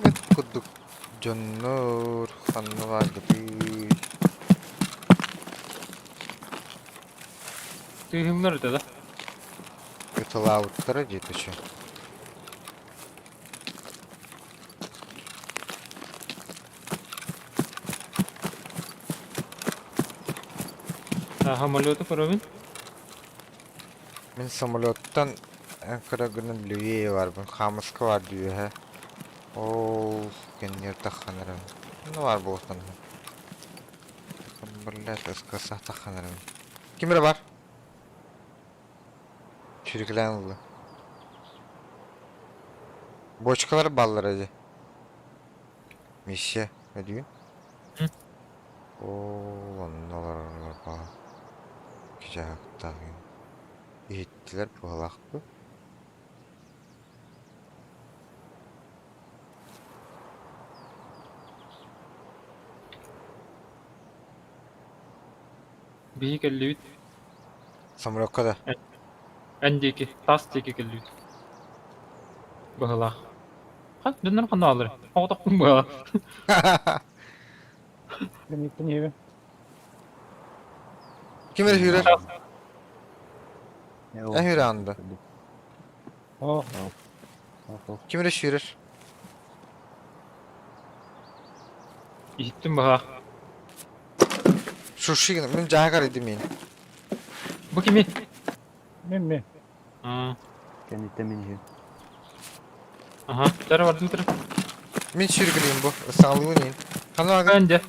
Эт курдук дьоннор ханна бааргытый. Тыһымнар да. Ытылаабыттара дии төчө. Самолету көрөбүн. Мин самолеттан эн кыра гынан левее барбын, хаамыска бар дии Ол кэнниэр тахханарым. Ну бар буолтан. Блядь, ыскаса тахханарым. Ким эрэ бар? Чүрүкэлээн ылла. Бочкалар баллар эди. Миссия, өдүүн. Оо, онно олороллор баар. Кичээхтээх иһиттилэр быһалаах дуо? Биһи кэллибит. Самолёкка да? Эн диэки, таас диэки кэллибит. Быһалаах. Ха, дьоннор ханна бааллар? Оҕотохпун быһалаах. Кэнниттэн иһэбин. Ким эрэ сүүрэр? Эн сүүрэҕин да? Оо. Ким эрэ сүүрэр? Иһиттим быһалаах. Шуши гына, мин дьааһык арыйдым миин. Бу кими? Мин ми. Аа. Кэнниттэн мин иһин. Аха, тары бардым тары. Мин сүүргүлүүм бу, ыстаҥалыыбын иин. Ханна бааргын? Эн дьэ.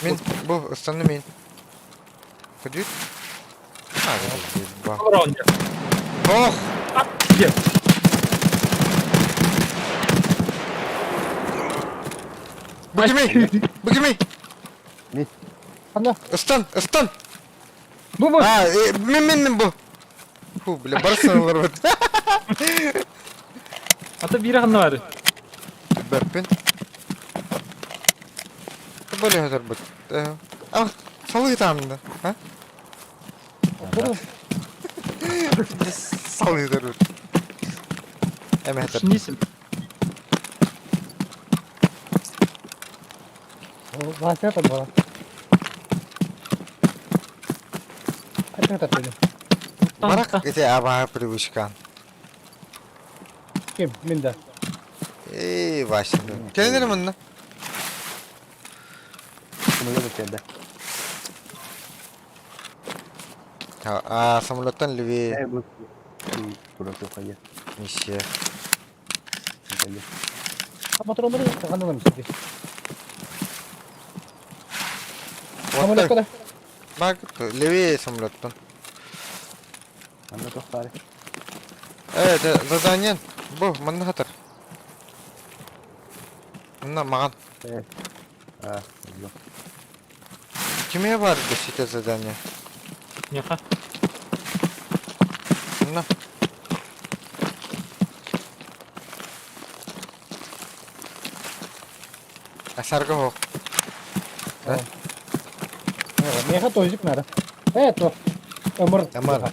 Мин бу ыстанным мин. Көдүүр? Аа, Олороҕун дьэ. Ох! Дьэ. Бу кимий? Бу кимий? Ханна? Ыстан, ыстан! Бу бу. А, мин мин мин бу. Фу, бля, барысын олорбут. Ата биирэ ханна бары? Бэрпин. Более өтөрбүт. А, салыы таамда, а? Салыы өтөрбүт. Эмэхтер. Нисим. Вася там была. Барак ити абаһа привычкан. Ким? Мин да. Эй, Вася. Кэлин эрэ мунна. Самолет кэллэ. А, самолеттан левее. Э, бу. Курасы хайа. Миссия. Патроннары ханна миссия. Самолетка да. Бак, левее самолеттан. Анна тохтаары. Э, это задание. Бу, манна хатар. Манна маған. Э. А, yok. Кимге бар бесите задание? Няха. Манна. Асарга хоқ. Да? Меха тойзик надо. Э, то. Ымыр. Ымыр.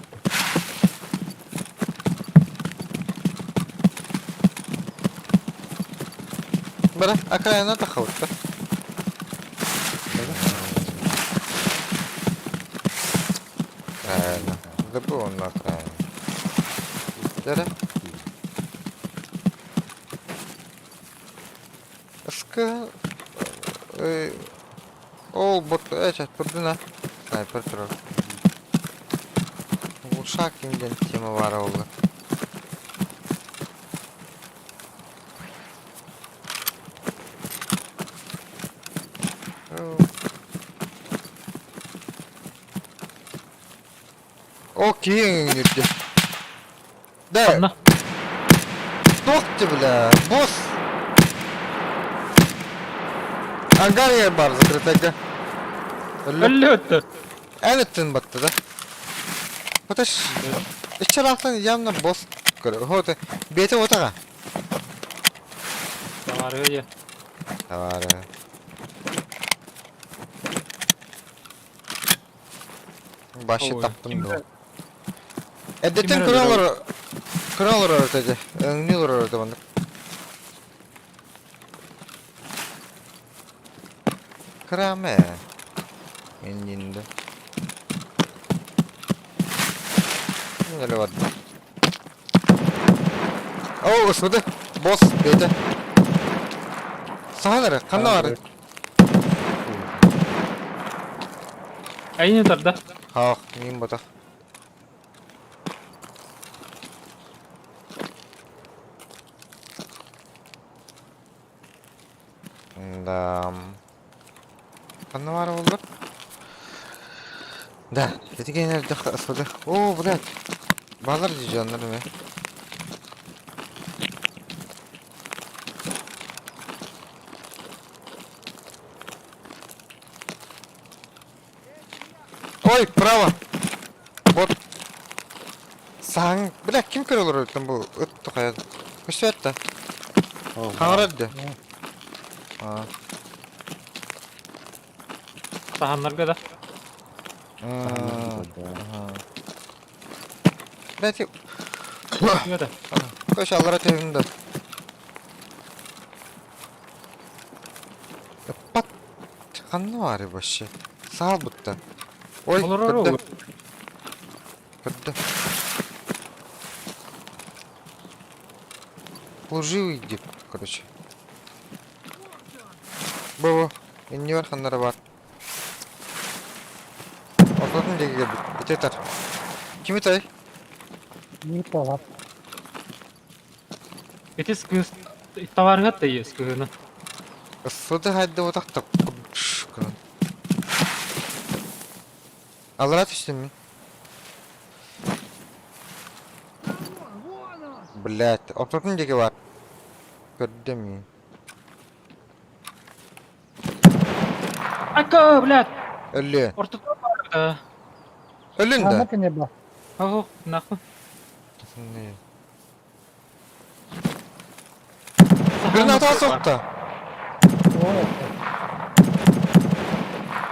Бара, окраина тахалытта. Правильно. Забыл он на окраине. Да-да. Ска... Ол бот... Э, турдуна. Снайпер турар. Ушак диэн тема баара буолла. О, киэҥ үрдэ. Да. Ханна? Туох бля, босс. Ангар бар закрытайга. Өллө өттө. Эн өттүн батты да. Хоташ, иччалаахтан явно босс көрө. Хоты, бэйэтэ отаҕа. Тавары Тавары. Башы таптым дуо. Эрдэттэн көрө олорор көрө олорор этэ дьэ. Өҥнүү олорор этэ маннык. Кыраама ээ. Иннинде. Нөлө барда. Оо, ысмыты. Босс, бэйэтэ. Саҥан эрэ, ханна баарый? Айны тарда. Хаах, миин ботах. Да. Ханна баара буоллар? Да, ити кэннэ элбэх ысмыты. Оо, блядь. Баалар дии дьоннор эмэ. Ой, право! Вот. Саҥ, бля, ким көрө олорор там бу ыт тухайа. Көстүбэт да. Хаҥарар да. А. Саһаннарга да. Бля, ти... Көш аллара түһүн да. Пат Ханна баарый вообще? Саалбытта. Ой, Олорор көрдө. ол. Көрдө. Служивый деп, короче. Бу-бу, иннибэр ханнара бар. Ортотун диэки кэлбит. Ити ытар. Ким ытай? Не талап. Ити скыс товарыгат да есть кыһына. Суды хайда утахта. Аллара түстүм мин. Блять, ортотун диэки бар. Көрдүм мин. Ака, блядь! Өллү. Ортотун бар да. Өлүн да. Ана кене ба. Ох, нахуй. Граната сохта.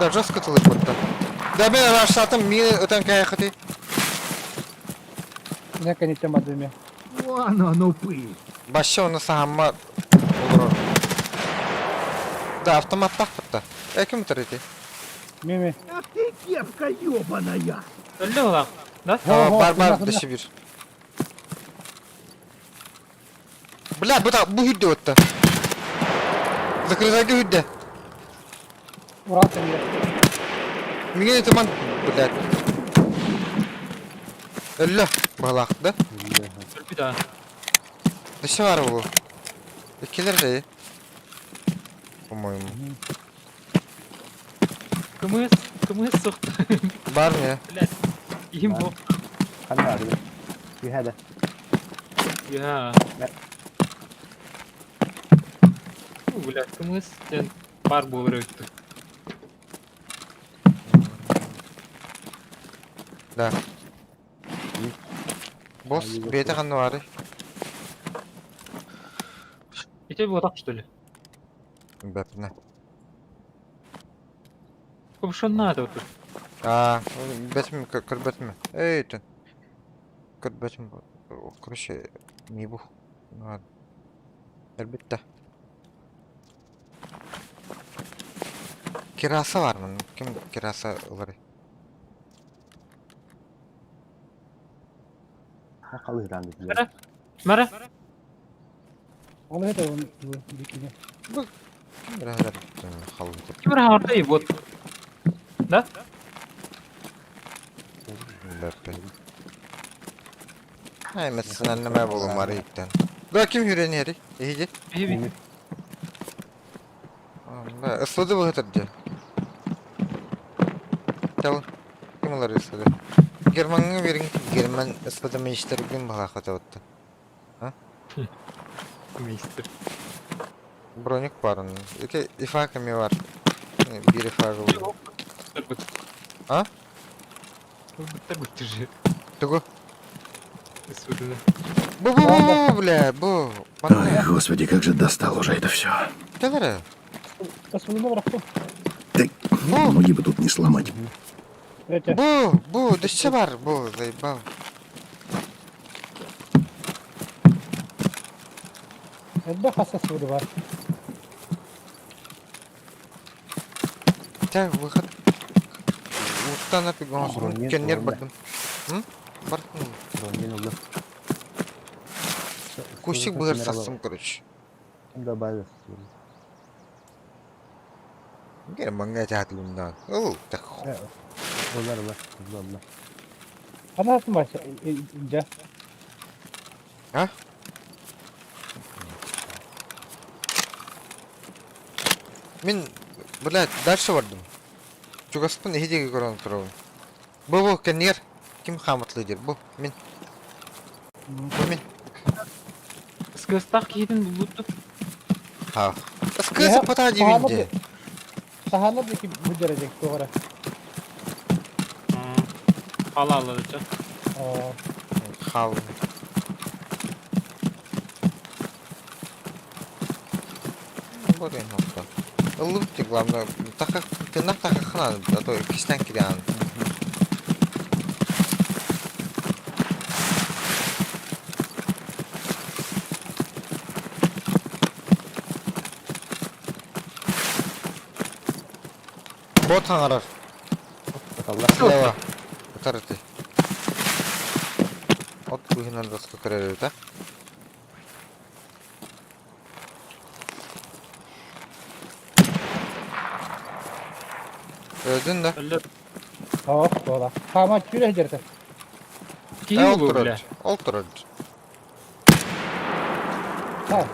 Да, жестко тылык бутта. Да мен раштатым, мин өтөн кайхати. Не кене тема дыме. Вон он, упырь. Башы оны сахамма олорор. Да, автоматтах бутта. Э, ким утар ити? Меме. А ты кепка ёбаная. Өллө улах. Да? Бар бар дэши бир. Бля, бу та бу хүрдэ отта. Закрывайга хүрдэ. Урат эмиэ. Миңе туман, блядь. Өллө, балак да. Өлбүт а. Дэши бар бу. Иккилер де. По-моему. Кымыс, кымыс сохта. Бар не? Блядь. Им бу. Ханна аҕыйах. Үһэ да. Я. Ну, блядь, кымыс диэн баар буолар эбит. Да. Босс, бэйэтэ ханна баарый? Ити буотах что ли? Бэпнэ. Копшон надо вот тут. Аа, бэтим көрбөтүм. Эй, тэн. Көрбөтүм. Короче, не бух. Ну ладно. Элбитте. Кираса бар мын. Ким кираса ылар? Халыһыран Мара. Мара. Ол это он бикине. Бу ким бирәһәләр халык. Ким раһарда и вот. Да? Бәппе. Ай, мәсәлән, нәмә болумар иттен. Да ким хүрен ери? Эһиги? Эһиги. Да, ысылды бу хытырды. Тал, ким олар ысылды? Германга берин, Герман ысылды мейстер гин бала хата отты. А? Мейстер. Броник бар onun. Ити ифак эми бар. Бир ифагы был. А? Быттыр же. Тугу? Ысылды. Бу бу бу бу бля, бу. Ой, господи, как же достал уже это все. Келere. Да ноги бы тут не сломать. Бу, бу, дөссө бар, бу, заебал. Элбэх хасас бар. Тя, выход. Уттан апигон, кеннер бардым. М? Бардым. Кустик быгыр састым, короче. Добавил. Германга тятлымдан. Ол, так. Олар, олар, олар. Ана атын бар инжа. А? Мин, блядь, дальше бардым. Чугаспын эһидеги көрөн турабын. Бу бу кеннер ким хаматлы дир. Бу мин. Бу мин. Скыстах киһитин булбутту. Ха. Скысы пата дибинде. Сахана дики бу дәрәҗә тогара. Ала ала чэ. Хаалын. Вот и нохто. Ыллыбыт главное, так как тынах так как надо, а то кистен кириан. Бот хаҥарар. Слева. Утарыты. От быһынан доска көрөр да. Өлдүн да? Өллөр. Ох, буола. Хаама күрэ дьэртэ. Киһи Ол бу турар. бля. Ол турар. Ха.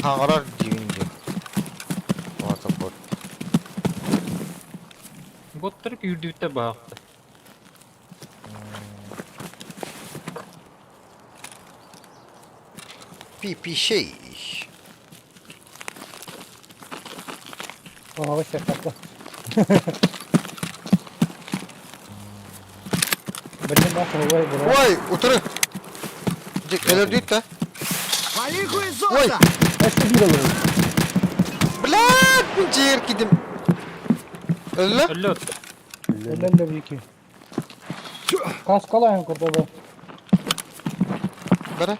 Хаҥарар диибин дии. Ота бот. Боттар күүрдүбүттэр баахта. Пи-пи шей. Оҕо сеппатта. Блин, бах, ой, бро. Ой, утары. Дик, өлөрдүт да. Вали Ой, хуесоса! Эсте бир olur. блядь, мин дьиэр кидим. Өллө? Өллөр. Өллөн да бики. Каскалайын курдуга. Бара.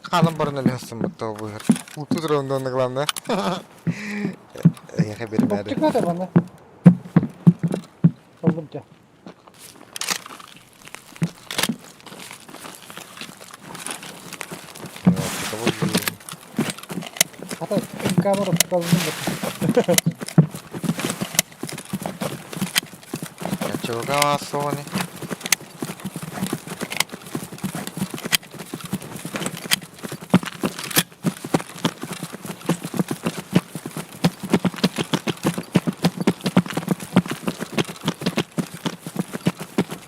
Хаалан баран өлөһөссүн бутта быһыр. Уту туран главное. Эйэхэ бермәде. Оптик надо бана. Болдум те. Хата камера показывает. Чуга Сони.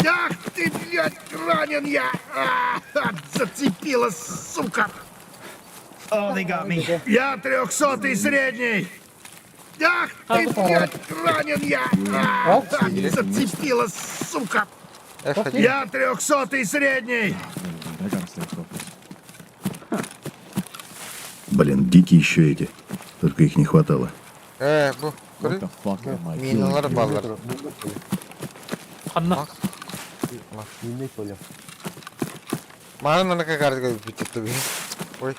Ах ты, блядь, ранен я! А, зацепила, сука! Я трехсотый средний! Ах ты, блядь, ранен я! А, зацепила, сука! F1. Я трехсотый средний! Блин, дикие еще эти. Только их не хватало. Бу көрү. Миналар баллар. Ханна. Маны маны кагарды битет би. Ой.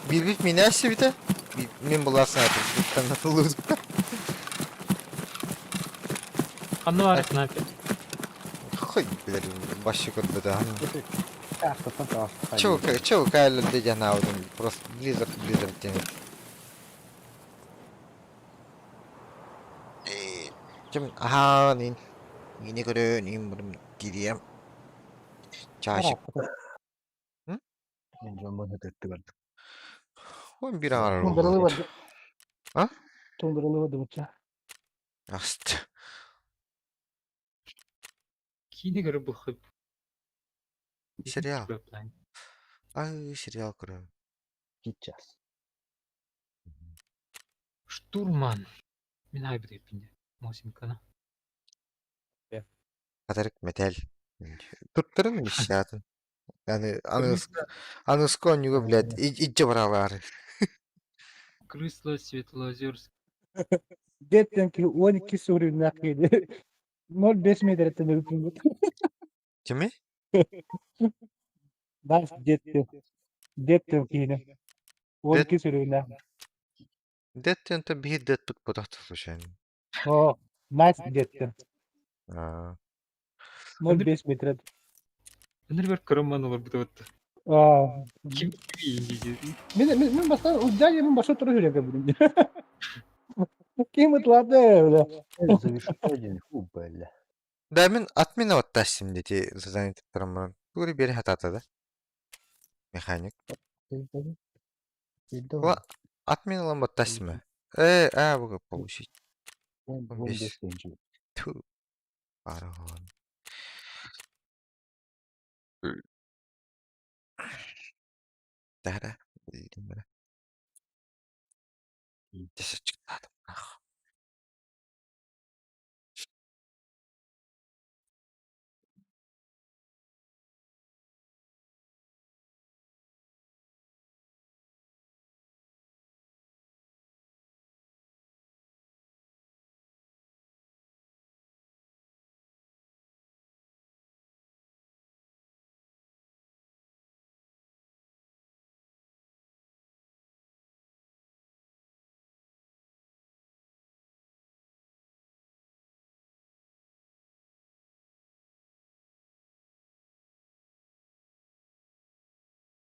Бир минәсе бите. Мин буласың атып. Танытылыр. Ханна бар снайпер. Хой билер башы көрбөдө. Чего, чего кайлы деген алдым. Просто Blizzard, Blizzard демек. Ким, аха, нин. Мине көрө, нин бурум кирием. Чашык. Ой, бир аңар. Тундырылы бар. А? Тундырылы бар дымыча. Аст. Киһини көрө бу хып. Сериал. Ай, сериал көрөм. Сейчас. Штурман. Мин айбыт эппинде. Мосинкана. Катарык метел. Туттарын мишатын. Аны аныско нюга, блядь, иджи баралар. Крысла Светлоозерск. Деттен ки 12 сурю накиди. 0,5 метреттен өпүн. Кими? Бас деттен. Деттен кийне. 12 сурю на. Деттен то бир дет пут путат случайно. О, найс деттен. А. 0,5 метрет. Өнөр бер көрөмман олар бут өттү. А. Ким ким Мен мен мен баста удали мен баша туру жүрөк бүгүн. Ким ытлады, бля. Фу, бля. Да мен отмена вот тасим дети задание туттарым. Тури бери хатата да. Механик. Ла отмена лам вот тасиме. А, буга получить. 15. Ту. Барон. Дара. Десятчик.